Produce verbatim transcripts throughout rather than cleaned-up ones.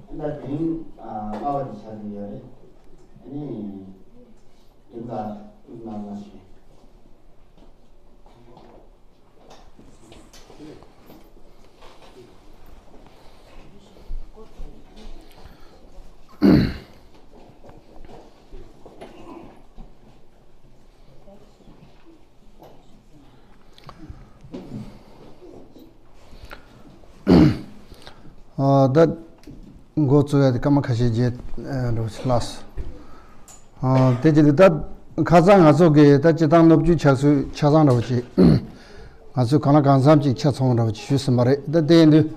ད་དེ་རིང་ཨ་ལྔ་པ་དེ་ཆགས་ཀྱི་ཡོད་རེད། ཨ་ནི་དེ་ད་ཐུགས་སྣང་གནང་ཞིག་ཨ་ད་འགོ་བཙུགས་ཡ་དེ་སྐར་མ་ཁ་ཤས་རྗེས་འགྲོ་ལགས། ཨ་དེ་བྱས་ཏེ་ད་ཁ་སང་ང་ཚོ་གི་ད་སྤྱི་བཏང་སྣོད་བཅུད་ཆགས་ཚུལ་ཆ་ཚང་འདྲ་བོ་ཅིག་ང་ཚོས་གང་ལ་གང་འཚམ་ཅིག་ཆ་ཚང་འདྲ་བོ་ཅིག་ཞུས་ཟིན་པ་རེད། ད་དེ་ཡིན་དུས།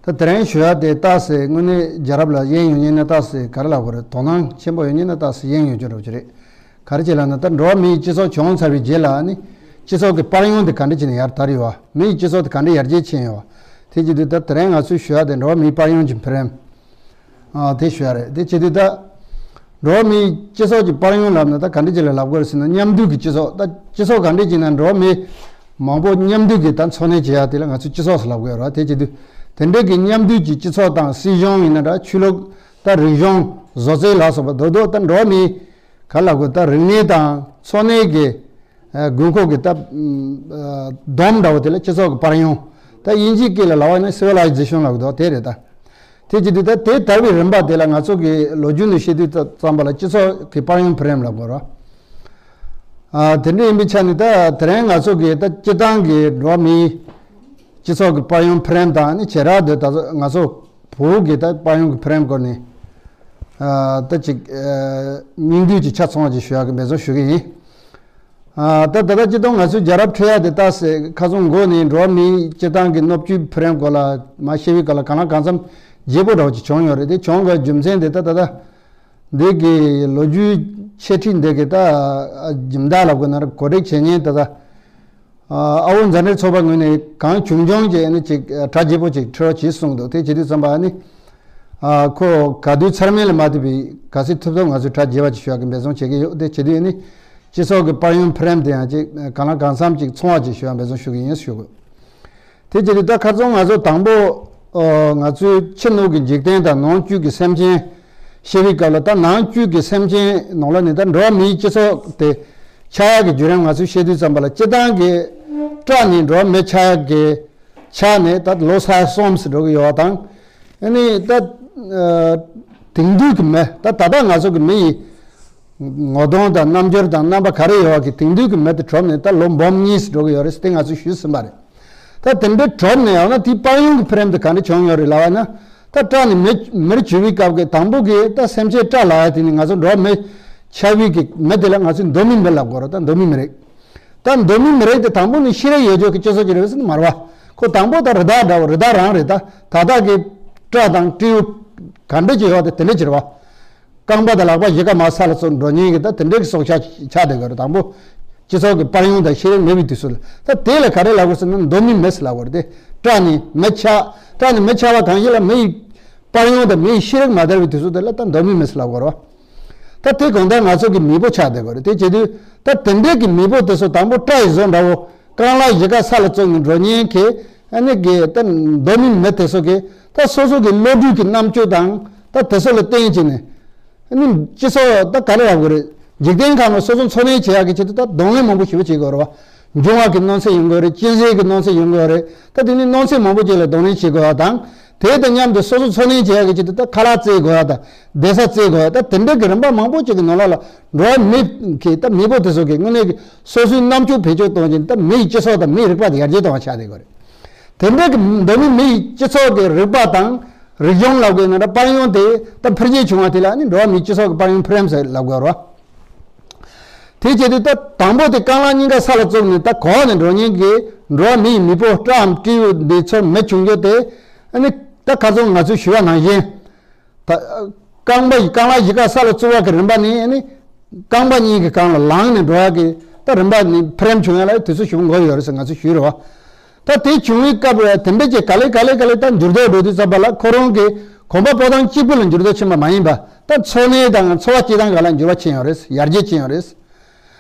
ད་དེ་རིང་ཞུ་ཡ་དེ་ཏག་སེ་དངོས་གནས་རྒྱལ་རབས་ལ་གཡེང་ཡོད་མཁན་ནི་ཏག་སེ་ག་རེ་ལབ་དགོས་རེད། དོ་སྣང་ཆེན་པོ་ཡོད་མཁན་ནི་ཏག་སེ་གཡེང་ཡོད་རྒྱུ་འདྲ་བོ་ཅིག་རེད། ག་རེ་བྱས་ལབ་ན་ད་འགྲོ་བ་མིའི་སྤྱི་ཚོགས་བྱུང་ཚར་བའི་རྗེས་ལ་ནི་སྤྱི་ཚོགས་ཀྱི་དཔལ་ཡོན་དེ་ག་འདྲ་བྱས་ནས་ཡར་དར་ཡོད་བ། མི་ཡི་སྤྱི་ཚོགས་དེ་ག་འདྲ་ཡར་རྒྱས་ཕྱིན་ཡོད་བ། དེ་བྱེད་དུས་ད་དེ་རིང་ང་ཚོས་ཞུ་ཡ་དེ་འགྲོ་བ་མིའི་དཔལ་ཡོན་གྱི་འཕེལ་རིམ། ཨ་དེ་ཞུ་ཡ་རེད། དེ་བྱེད་དུས་ད། འགྲོ་བ་མིའི་སྤྱི་ཚོགས་ཀྱི་དཔལ་ཡོན་ལབ་ན་ད་ག་འདྲ་ཅིག་ལ་ལབ་དགོས་རེད་ཟེར་ན། མཉམ་འདུས་ཀྱི་སྤྱི་ཚོགས། ད་སྤྱི་ཚོགས་ག་འདྲ་ཅིག་ན་འགྲོ་བ་མི་མང་པོ་མཉམ་འདུས་ཀྱི་ད་འཚོ་གནས་བྱེད་ཡ་དེ་ལ་ང་ཚོས་སྤྱི་ཚོགས་ཟེར་ལབ་དགོས་རེད། དེ་བྱེད་དུས་དེ་འདྲ་གི་མཉམ་འདུས་ཀྱི་སྤྱི་ཚོགས་དང་སྲིད་གཞུང་ཡིན་ན་འདྲ། ཆོས་ལུགས། ད་རིག་གཞུང་། བཟོ་རྩལ་ལ་སོགས་པ་རྡོག་རྡོག་ད་འགྲོ་བ་མིའི་ག་ལབ་དགོས། ད་རིག་གནས་དང་འཚོ་གནས་ཀྱི། ཨ་དགོས་མཁོ་གི་ད་ཨ་སྡོམ་འདྲ་བོ་དེ་ལ་སྤྱི་ཚོགས་ཀྱི་དཔལ་ཡོན། ད་དབྱིན་ཇིའི་སྐད་ལ་ལབ་པ་ན་སི་ཝི་ལའི་ཛེ་ཤན་ལབ་ཀྱི་འདུག་དེ་རེད་ད། དེ་བྱེད་དུས་ད་དེ་དར་བའི་རིམ་པ་དེ་ལ་ང་ཚོ་གི་ལོ་རྒྱུས་ནས་བཤད་དུས་ཙམ་པ་ལ་སྤྱི་ཚོགས་ཀྱི་དཔལ་ཡོན་འཕེལ་རིམ་ལབ་དགོས་རེད། ཨ་དེ་འདྲ་ཡིན་པའི་ཆ་ནས་ད་དེ་རིང་ང་ཚོ་གི་ད་སྤྱི་བཏང་གི་འགྲོ་བ་མིའི་སྤྱི་ཚོགས་ཀྱི་དཔལ་ཡོན་འཕེལ་རིམ་དང་ནི་བྱེ་བྲག་ཏུ་ད་ང་ཚོ་བོད་ཀྱི་ད་དཔལ་ཡོན་གྱི་འཕེལ་རིམ་སྐོར་ནས་ཨ་ད་ཅིག་ཨ་སྙིང་བསྡུས་ཀྱི་ཆ་ཚང་བ་ཅིག་ཞུ་ཡག་གི་འབད་བརྩོན་ཞུ་གི་ཡིན། ཨ་ད་ད་ལྟ་སྤྱི་བཏང་ང་ཚོའི་རྒྱལ་རབས་འཕྲོད་ཡ་དེ་ཏག་སེ་ཁ་སང་འགོ་ནས་འགྲོ་བ་མིའི་སྤྱི་བཏང་གི་སྣོད་བཅུད་འཕེལ་རིམ་སྐོར་ལ་མར་བཤད་པའི་སྐབས་ལ་གང་ལ་གང་འཚམ་བརྗེ་པོ་འདྲ་བོ་ཅིག་བྱུང་ཡོད་རེད། དེ་བྱུང་བའི་རྒྱུ་མཚན་དེ་ད་ད་ལྟ་འདི་གི་ལོ་རྒྱུས་འཆད་ཁྲིད་འདི་གི་ད་ཨ་སྦྱིན་བདག་ལབ་དགོས་ན་རེད། གོ་སྒྲིག་བྱེད་མཁན་ད་ད་ཨ་ཨ་བོ་མཛའ་འབྲེལ་ཚོགས་པ་ངོས་ནས་གང་བྱུང་བྱུང་གི་ནི་ཅིག་གྲ་རྒྱས་པོ་ཅིག་ཁྲིད་རོགས་བྱེད་གསུངས་འདུག་དེ་བྱེད་དུས་ཙམ་པ་ནི། ཨ་ཁོ་ག་དུས་ཚར་མེད་ལ་མ་ལྟོས་པའི་ག་ཚོད་ཐུབ་ཐུབ་ང་ཚོས་གྲ་རྒྱས་པ་ཅིག་ཞུ་ཡག་གི་འབད་བརྩོན་བྱེད་ཀྱི་ཡོད། དེ་བྱེད་དུས་ནི་སྤྱི་ཚོགས་ཀྱི་དཔལ་ཡོན་འཕེལ་རིམ་དེ་ཡང་ཅིག་གང་ལ་གང་འཚམ་ཅིག་ཚང་བ་ཅིག་ཞུ་ཡག་འབད་བརྩོན་ཞུ་གི་ཡིན་ཞུ་དགོས། དེ་བྱེད་དུས་ད་ཁ་སང་ང་ཚོ་དང་པོ་ཨ་ང་ཚོའི་ཕྱི་ནང་གི་འཇིག་རྟེན་དང་ནང་བཅུད་ཀྱི་སེམས་ཅན་བཤད་པའི་སྐབས་ལ། ད་ནང་བཅུད་ཀྱི་སེམས་ཅན་ནང་ལ་ནི་ད་འགྲོ་བ་མིའི་སྤྱི་ཚོགས་དེ་ཆགས་ཡག་གི་བརྒྱུད་རིམ་ང་ཚོས་བཤད་དུས་ཙམ་པ་ལ་སྤྱི་བཏང་གི་སྐྲ་ནི་འགྲོ་བ་མི་ཆགས་ཡག་གི་ཆ་ནས་ད་ལོ་ས་ཡ་གསུམ་ཙམ་འགྲོ་གི་ཡོད་པ་དང་། ཨ་ནི་ད་ཨ་དེང་དུས་ཀྱི་མི། ད་ད་ལྟ་ང་ཚོ་གི་མི་ཡི་ངོ་གདོང་དང་རྣམ་འགྱུར་དང་རྣམ་པ་ག་རེ་ཡོད་པ་གི་དེང་དུས་ཀྱི་མི་དེ་གྲུབ་ནས་ད་ལོ་འབུམ་གཉིས་ཙམ་འགྲོ་གི་ཡོད་རེད་ཟེར་དེ་ང་ཚོས་ཞུས་ཟིན་པ་རེད། ད་དེ་འདྲ་གྲུབ་ནས་ཡང་ན་དེའི་དཔལ་ཡོན་གྱི་འཕེལ་རིམ་དེ་ག་འདྲ་བྱུང་ཡོད་རེད་ལབ་པ་ན། ད་སྐྲ་ནི་མི་མིར་གྱུར་བའི་སྐབས་ཀྱི་དང་པོ་གི་ད་སེམས་ཅན་སྐྲ་ལབ་ཡ་དེ་ནི་ང་ཚོ་འགྲོ་བ་མི་ཆགས་པའི་གི་མི་དེ་ལ་ང་ཚོས་གདོད་མའི་མི་ལབ་དགོས་རེད། ད་གདོད་མའི་མི་རིགས། ད་གདོད་མའི་མི་རིགས་དེ་དང་པོ་ནི་ཤེས་རིག་ཡོད་རྒྱུ་གི་སྤྱི་ཚོགས་ཅིག་རེད་ཟེར་ན་མ་རེད་བ། ཁོ་དང་པོ་ད་རི་དྭགས་འདྲ་བོ། རི་དྭགས་རང་རེད། ད་ད་ལྟ་གི་སྐྲ་དང་སྤྲེའུ་ག་འདྲ་ཅིག་ཡོད་དེ་དེ་འདྲ་ཅིག་རེད་བ། རྐང་པ་དང་ལག་པ་གཞི་ཀ་མར་ས་ལ་བཙུགས་འགྲོ་མཁན་གྱི་ད་དེ་འདྲ་གི་སྲོག་ཆགས་ཆགས་བསྡད་ཀྱི་རེད། དང་པོ་སྤྱི་ཚོགས་ཀྱི་དཔལ་ཡོན་དང་ཤེས་རིག་མེད་པའི་དུས་སུ་ལ། ད་དེ་ལ་ག་རེ་ལབ་དགོས་ཟེར་ན་གདོད་མའི་མི་ཟེར་ལབ་དགོས་རེད་དེ། སྐྲ་ནི་མི་ཆགས། སྐྲ་ནི་མི་ཆགས་པ་གང་ཞིག་ལ་མི་ཡི་དཔལ་ཡོན་དང་མི་ཡི་ཤེས་རིག་མ་དར་བའི་དུས་སུ་དེ་ལ་ད་གདོད་མའི་མི་ཟེར་ལབ་དགོས་རེད་བ། ད་དེ་གང་ལྟར་ང་ཚོ་གི་མེས་པོ་ཆགས་བསྡད་ཀྱི་རེད། དེ་བྱེད་དུས་ད་དེ་འདྲའི་གི་མེས་པོ་དེ་ཚོ་དང་པོ་སྐྲ་ཡི་བཟོ་འདྲ་བོ། རྐང་ལག་གཞི་ཀ་ས་ལ་བཙུགས་ནས་འགྲོ་མཁན་གྱི་ཨ་ནི་གི་ད་གདོད་མའི་མི་དེ་ཚོ་གི་ད་སོ་སོ་གི་བློ་གྲོས་ཀྱི་རྣམ་དཔྱོད་དང་ད་དེ་ཚོ་ལ་བརྟེན་བྱས་ནས། ཨ་ནི་སྤྱི་ཚོགས་ད་ག་རེ་ལབ་དགོས་རེད། འཇིག་རྟེན་ཁམས་ལ་སོ་སོ་འཚོ་གནས་བྱེད་ཡག་གི་ཆེད་དུ་ད་གདོང་ལེན་མང་པོ་ཞེ་པོ་བྱེད་དགོས་རེད་བ། འབྱུང་བ་གི་གནོད་འཚེ་ཡོང་གི་ཡོད་རེད། གཅན་གཟན་གྱི་གནོད་འཚེ་ཡོང་གི་ཡོད་རེད། ད་དེ་ནི་གནོད་འཚེ་མང་པོ་ཅིག་ལ་གདོང་ལེན་བྱེད་དགོས་པ་དང་། དེ་དང་མཉམ་དུ་སོ་སོ་འཚོ་གནས་བྱེད་ཡག་གི་ཆེད་དུ་ད་ཁ་ལག་བཙལ་དགོས་པ་དང་། བསྡད་ས་བཙལ་དགོས་པ། ད་དེ་འདྲ་གི་རིམ་པ་མང་པོ་ཅིག་གི་ནང་ལོགས་ལ་འགྲོ་བ་མི་གི་ད་མེས་པོ་དེ་ཚོ་གི་དངོས་གནས་ཀྱི་སོ་སོའི་རྣམ་དཔྱོད་བེད་སྤྱོད་གཏོང་བྱས་ནས་ད་མི་ཡི་སྤྱི་ཚོགས་དང་མི་ཡི་རིག་པ་དེ་ཡར་རྒྱས་གཏོང་བ་ཆགས་བསྡད་ཀྱི་ཡོད་རེད། དེ་འདྲ་གི་གདོད་མའི་མི་ཡི་སྤྱི་ཚོགས་ཀྱི་རིག་པ་དང་། རིག་གཞུང་ལབ་དགོས་ན་འདྲ། དཔལ་ཡོན་དེ་ད་འཕེལ་རྒྱས་བྱུང་བ་དེ་ལ་ནི་འགྲོ་བ་མིའི་སྤྱི་ཚོགས་ཀྱི་དཔལ་ཡོན་འཕེལ་རིམ་ཟེར་ལབ་དགོས་རེད་བ། དེ་བྱས་དུས་ད་དང་པོ་དེ་རྐང་ལག་གཉིས་ཀ་ས་ལ་བཙུགས་ནས་ད་གོག་ནས་འགྲོ་མཁན་གྱི་འགྲོ་བ་མིའི་མེས་པོ་སྐྲའམ་སྤྲེའུ་འདི་ཚོ་མི་བྱུང་རྒྱུ་དེ། ཨ་ནི་ད་ཁ་སང་ང་ཚོས་ཞུས་པ་ནང་བཞིན། ད་རྐང་པ་ཡི་རྐང་ལག་གཞི་ཀ་ས་ལ་བཙུགས་པ་གི་རིམ་པ་ནི་ཨ་ནི། རྐང་པ་གཉིས་ཀྱི་སྒང་ལ་ལངས་ནས་འགྲོ་ཡག་གི་ད་རིམ་པ་ནི་འཕེལ་རིམ་བྱུང་ཡག་ལ་དུས་ཚོད་ཞེ་པོ་འགོར་ཡོད་རེད་ཟེར་ང་ཚོས་ཞུས་རེད་བ། ད་དེ་བྱུང་བའི་སྐབས་ལ་དེ་འདྲ་ཅིག་ག་ལེ་ག་ལེ་ག་ལེ་ད་འགྱུར་ལྡོག་འགྲོ་དུས་ཙམ་པ་ལ་ཁོ་རང་གི་གོམ་པ་སྤོ་སྟངས་གཅིག་པུ་ལ་འགྱུར་ལྡོག་ཕྱིན་པ་མ་ཡིན་པ། ད་འཚོ་གནས་དང་འཚོ་བ་སྐྱེལ་སྟངས་སྒང་ལ་འགྱུར་བ་ཕྱིན་ཡོད་རེད། ཡར་རྒྱས་ཕྱིན་ཡོད་རེད།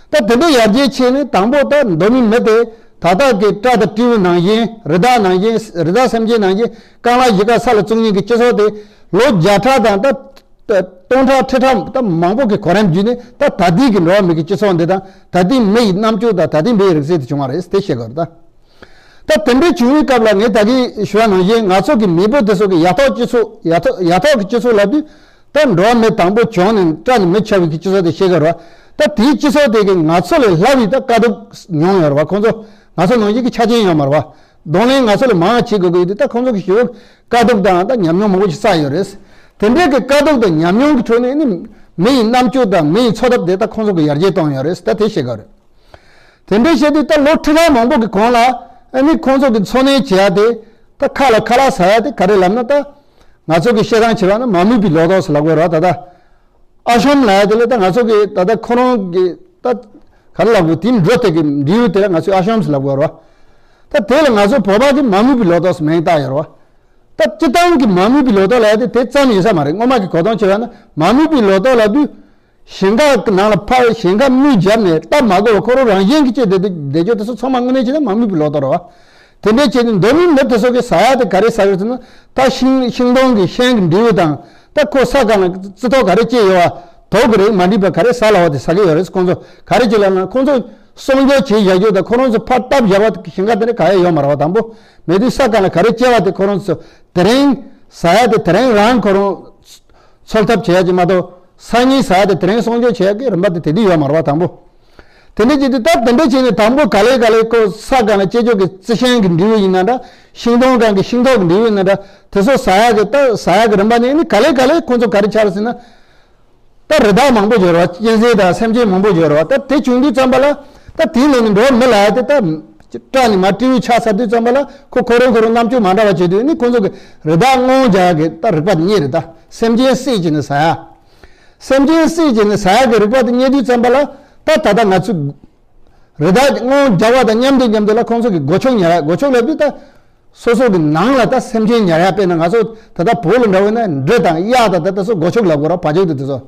ད་དེ་འདྲ་ཡར་རྒྱས་ཕྱིན་ནས་དང་པོ་ད་གདོད་མའི་མི་དེ་ད་ལྟ་གི་སྐྲ་དང་སྤྲེའུ་ནང་བཞིན། རི་དྭགས་ནང་བཞིན། རི་དྭགས་སེམས་ཅན་ནང་བཞིན་རྐང་ལག་གཞི་ཀ་ས་ལ་བཙུགས་མཁན་གྱི་སྤྱི་ཚོགས་དེ་ ལོ་བརྒྱ་ཕྲག་དང་ད་སྟོང་ཕྲག་ཁྲི་ཕྲག་ད་མང་པོ་གི་གོ་རིམ་བརྒྱུད་ནས་ད་ད་ལྟའི་གི་འགྲོ་བ་མི་གི་སྤྱི་ཚོགས་འདི་དང་ད་ལྟའི་མི་ཡི་རྣམ་དཔྱོད་དང་ད་ལྟའི་མི་ཡི་རིག་རྩལ་དེ་བྱུང་བ་རེད། དེ་ཤེས་དགོས་རེད་ད། ད་དེ་འདྲའི་བྱུང་བའི་སྐབས་ལ་ངས་ད་གིན་ཞུ་བ་ནང་བཞིན་ང་ཚོ་གི་མེས་པོ་དེ་ཚོ་གི་ཡ་ཐོག་སྤྱི་ཚོགས་ཡ་ཐོག་ཡ་ཐོག་གི་སྤྱི་ཚོགས་ལབ་དུས་ད་འགྲོ་བ་མི་དང་པོ་བྱུང་ནས་སྐྲག་ནས་མི་ཆགས་པའི་གི་སྤྱི་ཚོགས་དེ་ཤེས་དགོས་རེད། ད་དེའི་སྤྱི་ཚོགས་དེ་གི་ང་ཚོ་ལས་ལྷག་པའི་ད་དཀའ་སྡུག་མྱོང་ཡོད་རེད་བ། ཁོང་ཚོ་ང་ཚོ་ནང་བཞིན་གི་ཆ་རྐྱེན་ཡོད་མ་རེད་བ། གདོང་ལེན་ང་ཚོ་ལས་མང་བ་བྱེད་དགོས་ཀྱི་ཡོད་དུས་ད་ཁོང་ཚོ་གི་ཞེ་པོ་དཀའ་སྡུག་དང་ད་ཉམས་མྱོང་མང་པོ་ཞིག་བསགས་ཡོད་རེད། དེ་འདྲའི་གི་དཀའ་སྡུག་དང་ཉམས་མྱོང་གི་ཁྲོད་ནས་ནི་མི་ཡི་རྣམ་དཔྱོད་དང་མི་ཡི་འཚོ་ཐབས་དེ་ད་ཁོང་ཚོ་གི་ཡར་རྒྱས་བཏང་ཡོད་རེད། ད་དེ་ཤེས་དགོས་རེད། དེ་འདྲའི་བྱས་དུས་ད་ལོ་ཁྲི་ཕྲག་མང་པོ་གི་གོང་ལ་ཨ་ནི་ཁོང་ཚོ་གི་འཚོ་གནས་བྱེད་ཡ་དེ་ད་ཁ་ལ་ཁ་ལག་ཟ་ཡ་དེ་ག་རེ་ལབ་ན་ད་ང་ཚོ་གི་བཤད་སྟངས་བྱས་པ་ན་མ་རྨོས་པའི་ལོ་ཏོག་ཟེར་ལབ་དགོས་རེད་བ། ད་ལྟ་ཨ་ཤོམ་ལབ་ཡ་དེ་ལ་ད་ང་ཚོ་གི་ད་ལྟ་ཁོ་རང་གི་ད་ག་རེ་ལབ་དགོས། དེའི་འབྲུ་དེ་གི་འབྲས་བུ་དེ་ལ་ང་ཚོས་ཨ་ཤོམ་ཟེར་ལབ་དགོས་རེད་བ། ད་དེ་ལ་ང་ཚོ་བོད་པ་གི་མ་རྨོས་པའི་ལོ་ཏོག་ཟེར་མིང་བཏགས་ཡོད་རེད་བ། ད་སྤྱིར་བཏང་གི་མ་རྨོས་པའི་ལོ་ཏོག་ལབ་ཡ་དེ་དེ་ཙམ་ཡིན་ས་མ་རེད། སྔོན་མ་གི་གོ་སྟངས་བྱས་པ་ན་མ་རྨོས་པའི་ལོ་ཏོག་ལབ་དུས། ཞིང་ཁ་ནང་ལ་ཕར་ཞིང་ཁ་རྨོས་བརྒྱབ་ནས་སྟབས་མ་གོ་བ་ཁོ་རང་རང་བཞིན་གྱིས་སྐྱེས་བསྡད་བསྡད་རྒྱུ་དེ་ཚོ་ཚང་མ་དངོས་གནས་བྱས་ན་མ་རྨོས་པའི་ལོ་ཏོག་རེད་བ། དེ་འདྲའི་བྱས་ནས་མདོ་སྨད་མི་དེ་ཚོ་གིས་ཟ་ཡ་དེ་ག་རེ་ཟ་གི་ཡོད་ཟེར་ན་ད་ཤིང་ཤིང་སྡོང་གི་ཤིང་གི་འབྲས་བུ་དང་ད་ཁོ་ས་གང་ལ་རྩི་ཏོག་ག་རེ་སྐྱེས་ཡོད་བ་དོག་གི་རིགས་མ་འགྲིག་པ་ག་རེ་ཟ་ལ་བ་དེ་ཟ་གི་ཡོད་རེད། ཁོང་ཚོ་ག་རེ་བྱེད་ལབ་ན་ཁོང་ཚོ་གསོག་འཇོག་བྱེད་བཞག་རྒྱུ་དང་ཁོ་རང་ཚོ་ཕར་བཏབ་བཞག་པ་ཞིང་ཁ་དེ་འདྲ་ག་ཡ་ཡོད་མ་རེད་བ། དང་པོ་མེད་དུས་ས་གང་ལ་ག་རེ་སྐྱེ་བ་དེ་ཁོ་རང་ཚོ་དེ་རིང་ཟ་ཡ་དེ་དེ་རིང་རང་ཁོ་རང་འཚོལ་ཐབས་བྱེད་ཡ་ཅིག་མ་གཏོགས། སང་ཉིན་ཟ་ཡ་དེ་དེ་རིང་སྲུང་སྐྱོབ་བྱེད་ཡ་གི་རིམ་པ་དེ་དེ་དུས་ཡོད་མ་རེད་བ། དང་པོ། དེ་འདྲ་བྱེད་དུས་ད་དེ་འདྲ་བྱས་ནས་དང་པོ་ག་ལེ་ག་ལེ་ཁོ་ས་གང་ལ་སྐྱེ་ཆོག་གི་རྩི་ཤིང་གི་འབྲས་བུ་ཡིན་ན་འདྲ། ཤིང་སྡོང་གང་གི་ཤིང་ཏོག་གི་འབྲས་བུ་ཡིན་ན་འདྲ། དེ་ཚོ་ཟ་ཡ་གི་ད་ཟ་ཡ་གི་རིམ་པ་ནི་ནི་ག་ལེ་ག་ལེ་ཁོ་ཚོ་ག་རེ་ཆགས་རེད་ཟེར་ན། ད་རི་དྭགས་མང་པོ་ཡོད་རེད་བ། གཅན་གཟན་དང་སེམས་ཅན་མང་པོ་ཡོད་རེད་བ། ད་དེ་བྱུང་དུས་ཙམ་པ་ལ་ད་དེའི་ནང་ནས་འགྲོ་མི་ལ་ཡ་དེ་ད་སྐྲག་ནས་མ་སྤྲེའུ་ཆགས་ཚར་དུས་ཙམ་པ་ལ་ཁོ་ཁོ་རང་ཁོ་རང་རྣམ་དཔྱོད་མ་འདྲ་བ་བྱེད་དུས་ནི་ཁོ་ཚོ་གི་རི་དྭགས་རྔོན་རྒྱག་ཡ་གི་ད་རིག་པ་དེ་རྙེད་རེད། ད་སེམས་ཅན་བསད་བྱས་ནས་ཟ་ཡ། སེམས་ཅན་བསད་བྱས་ནས་ཟ་ཡ་གི་རིག་པ་དེ་རྙེད་དུས་ཙམ་པ་ལ་ད་ད་ལྟ་ང་ཚོས་རི་དྭགས་རྔོན་རྒྱག་པ་དང་མཉམ་དུ་མཉམ་དུ་ལ་ཁོང་ཚོ་གི་སྒོ་ཕྱུགས་ཉར་ཡ། སྒོ་ཕྱུགས་ལབ་དུས་ད་སོ་སོ་གི་ནང་ལ་ད་སེམས་ཅན་ཉར་ཡ། དཔེར་ན་ང་ཚོ་ད་ལྟ་བོད་ལ་འདྲ་བོ་ན་འབྲི་དང་གཡག་དང་ད་ལྟ་སོ་སྒོ་ཕྱུགས་ལབ་དགོས་ར། བ་ཕྱུགས་དེ་དེ་ཚོ་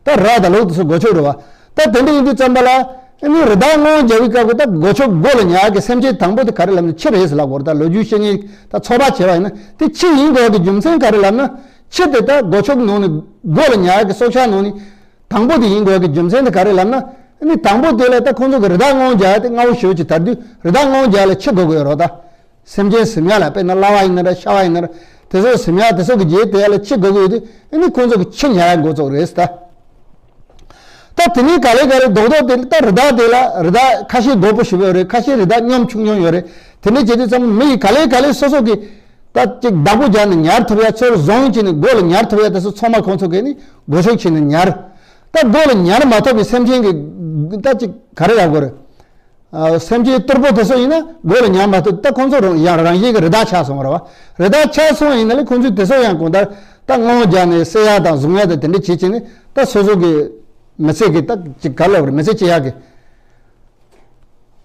ད་ར་དང་ལུག་དེ་ཚོ་སྒོ་ཕྱུགས་རེད་བ། ད་དེ་འདྲ་ཡིན་དུས་ཙམ་པ་ལ་ཨ་ནི་རི་དྭགས་རྔོན་རྒྱག་པའི་སྐབས་ཀྱི་ད་སྒོ་ཕྱུགས་སྒོ་ལ་ཉར་ཡ་གི་སེམས་ཅན་དང་པོ་དེ་ག་རེ་ལབ་ན་ཁྱི་རེད་ཟེར་ལབ་དགོས་ར། ད་ལོ་རྒྱུས་བཤད་མཁན་ད་ཚོད་དཔག་བྱས་པ་ཡིན་ན་དེ་ཁྱི་ཡིན་དགོས་ཀྱི་རྒྱུ་མཚན་ག་རེ་ལབ་ན། ཁྱི་དེ་ད་སྒོ་ཕྱུགས་ནང་ནས་སྒོ་ལ་ཉར་ཡ་གི་སྲོག་ཆགས་ནང་ནས། དང་པོ་དེ་ཡིན་དགོས་ཀྱི་རྒྱུ་མཚན་དེ་ག་རེ་ལབ་ན། ཨ་ནི་དང་པོ་དེ་ལ་ད་ཁོང་ཚོ་གི་རི་དྭགས་རྔོན་རྒྱག་ཡ་དེ་སྔ་བོ་ཞེ་པོ་ཅིག་དར་དུས་རི་དྭགས་རྔོན་རྒྱག་ཡ་ལ་ཁྱི་དགོས་ཀྱི་ཡོད་རེད་བ། ད་སེམས་ཅན་ཟིན་ཡ་ལ་དཔེར་ན་གླ་བ་ཡིན་ན་འདྲ་ཤ་བ་ཡིན་ན་འདྲ་དེ་ཚོ་ཟིན་ཡ་དེ་ཚོ་གི་རྗེས་དེ་ཡ་ལ་ཁྱི་དགོས་ཀྱི་ཡོད་དུས་ཨ་ནི་ཁོང་ཚོ་གི་ཁྱི་ཉར་ཡ་འགོ་བཙུགས་རེད་ད། ད་དེ་ནས་ག་ལེ་ག་ལེ་རྡོག་རྡོག་དེ་ད་རི་དྭགས་དེ་ལ་རི་དྭགས་ཁ་ཤས་རྡོག་པོ་ཞེ་པོ་ཡོད་རེད། ཁ་ཤས་རི་དྭགས་སྙོམ་ཆུང་ཆུང་ཡོད་རེད། དེ་འདྲ་བྱེད་དུས་ཙམ་མི་ཡིས་ག་ལེ་ག་ལེ་སོ་སོ་གི་ད་ཅིག་བདག་པོ་རྒྱག་ནས་ཉར་ཐུབ་ཡ། ཚུར་བཟུང་བྱས་ནས་སྒོ་ལ་ཉར་ཐུབ་ཡ་དེ་ཚོ་ཚང་མ་ཁོང་ཚོ་གིས་ནི་སྒོ་ཕྱུགས་བྱས་ནས་ཉར། ད་སྒོ་ལ་ཉར་མ་ཐུབ་པའི་སེམས་ཅན་གྱི་ད་ཅིག་ག་རེ་ལབ་དགོས་རེད། ཨ། སེམས་ཅན་གཏེར་པོ་དེ་ཚོ་ཡིན་ན་སྒོ་ལ་ཉར་མ་ཐུབ། ད་ཁོང་ཚོ་རང་ཡང་རང་བཞིན་གྱི་རི་དྭགས་ཆགས་སོང་བ་རེད་བ། རི་དྭགས་ཆགས་སོང་བ་ཡིན་ན་ལས་ཁོང་ཚོས་དེ་ཚོ་ཡང་གང་ལྟར་ད་རྔོན་རྒྱག་ནས་བསད་ཡ་དང་བཟུང་ཡ་དང་དེ་འདྲ་བྱེད་བྱས་ནས་ད་སོ་སོ་གི་མི་ཚེ་གི་ད་ཅིག་ག་རེ་ལབ་དགོས་རེད། མི་ཚེ་སྐྱེལ་ཡ་གི།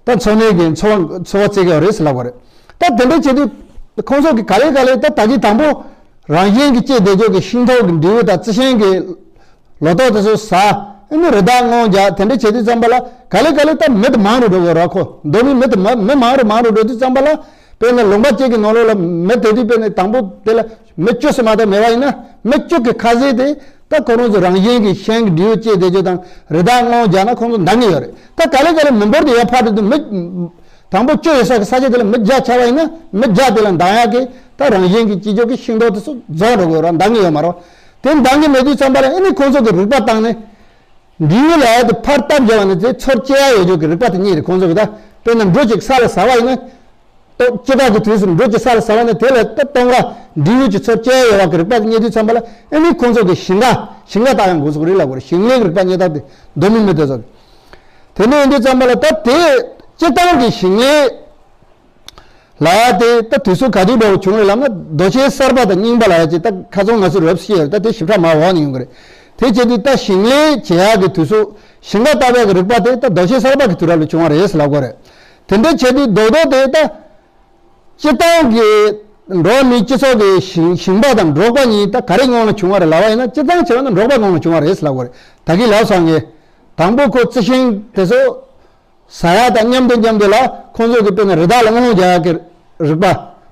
ད་འཚོ་གནས་ཀྱི་འཚོ་བ་འཚོ་བ་བརྩི་གི་ཡོད་རེད་ཟེར་ལབ་པ་རེད། ད་དེ་འདྲ་བྱེད་དུས་ཁོང་ཚོ་གི་ག་ལེ་ག་ལེ་ད་ད་གིན་དང་པོ་རང་བཞིན་གྱིས་སྐྱེས་བསྡད་ཆོག་གི་ཤིང་ཏོག་གི་འབྲས་བུ་དང་རྩི་ཤིང་གི་ལོ་ཏོག་དེ་ཚོ་ཟ། ཨ་ནི་རི་དྭགས་རྔོན་རྒྱག་དེ་འདྲ་བྱེད་དུས་ཙམ་པ་ལ་ག་ལེ་ག་ལེ་ད་མི་དེ་མང་རུ་འགྲོ་གི་རེད། ཁོ་མདོ་སྨད་མི་དེ་མ་མི་མང་རུ་མང་རུ་འགྲོ་དུས་ཙམ་པ་ལ་དཔེར་ན་ལུང་པ་གཅིག་གི་ནང་ལོགས་ལ་མི་དེ་དུས་དཔེར་ན་དང་པོ་དེ་ལ་མི་བཅུ་ཙམ་མ་གཏོགས་མེད་པ་ཡིན་ན་མི་བཅུ་གི་ཁ་ཤས་དེ། ད་ཁོ་རང་ཚོ་རང་བཞིན་གྱིས་ཤིང་གི་འབྲས་བུ་སྐྱེས་བསྡད་རྒྱུ་དང་རི་དྭགས་རྔོན་རྒྱག་ན་ཁོང་ཚོ་འདང་གི་ཡོད་རེད། ད་ག་ལེ་ག་ལེ་མི་འབོར་དེ་ཡར་འཕར་དུས་མི་དང་པོ་བཅུ་ཡོད་ས་གི་ས་ཆ་དེ་ལ་མི་བརྒྱ་ཆགས་པ་ཡིན་ན་མི་བརྒྱ་དེ་ལ་འདང་ཡག་གི་ད་རང་བཞིན་གྱིས་སྐྱེ་ཆོག་གི་ཤིང་ཏོག་དེ་ཚོ་རྫོགས་འགྲོ་གི་ཡོད་རེད། འདང་གི་ཡོད་མ་རེད། དེ་འདང་གི་མེད་དུས་ཙམ་པ་ལ་ཨ་ནི་ཁོང་ཚོ་གི་རིག་པ་བཏང་ནས་འབྲས་བུ་ལ་ཡ་དེ་ཕར་བཏབ་བཞག་པ་ནི་དེ་ཚུར་སྐྱེ་ཡ་ཡོད་ཆོག་གི་རིག་པ་དེ་རྙེད་རེད། ཁོང་ཚོ་གི་ད་དཔེར་ན་འབྲུ་གཅིག་ས་ལ་ཟ་བ་ཡིན་ན། སྟོ་སྐྱེ་འགག་གི་དུས་སུ་འབྲུ་གཅིག་ས་ལ་ཟ་བ་ནི་དེ་ལ་ད་སྟོང་ག་འབྲས་བུ་གཅིག་ཚུར་སྐྱེ་ཡོད་པ་གི་རིག་པ་དེ་རྙེད་དུས་ཙམ་པ་ལ་ཨ་ནི་ཁོང་ཚོ་གི་ཞིང་ཁ་ཞིང་ཁ་བཏགས་ཡང་འགོ་ཚུགས་རེད་ལབ་དགོས་རེད། ཞིང་ལས་ཀྱི་རིག་པ་རྙེད་ཐབས་དེ་མདོ་སྨད་མི་དེ་ཚོ་གི། དེ་ནས་ཡིན་དུས་ཙམ་པ་ལ་ད་དེ་སྤྱིར་བཏང་གི་ཞིང་ལས་ལ་དེ་ད་དུས་ཚོད་ག་དུས་འདྲ་བོ་བྱུང་རེད་ལབ་ན་རྡོ་ཆས་གསར་པ་དང་རྙིང་པ་ལ་ཡ་ཅིག་ད་ཁ་སང་ང་ཚོས་རོབ་ཤེས་ཡོད་རེད། ད་དེ་ཞིབ་ཕྲ་མར་འོག་ནས་ཡོང་གི་རེད། དེ་བྱས་དུས་ད་ཞིང་ལས་བྱེད་ཡག་གི་དུས་ཚོད་ཞིང་ཁ་བཏབ་ཡག་གི་རིག་པ་དེ་ད་རྡོ་ཆས་གསར་པ་གི་དུས་རབས་ལ་བྱུང་བ་རེད་ཟེར་ལབ་དགོས་རེད། དེ་འདྲ་བྱས་དུས་རྡོག་རྡོག་དེ་ད་སྤྱིར་བཏང་གི་འགྲོ་བ་མིའི་སྤྱི་ཚོགས་ཀྱི་ཞིང་ཞིང་པ་དང་འབྲོག་པ་གཉིས་ད་ག་རེ་སྔོན་ལ་བྱུང་བ་རེད་ལབ་པ་ཡིན་ན་སྤྱིར་བཏང་བྱས་པ་ན་འབྲོག་པ་སྔོན་ལ་བྱུང་བ་རེད་ཟེར་ལབ་དགོས་རེད། ད་གིན་ལབ་སོང་ངས་དང་པོ་ཁོ་རྩི་ཤིང་དེ་ཚོ་ཟ་ཡ་དང་མཉམ་དུ་མཉམ་དུ་ལ་ཁོང་ཚོ་གི་དཔེར་ན་རི་དྭགས་ལ་རྔོན་རྒྱག་ཡ་གི་རིག་པ།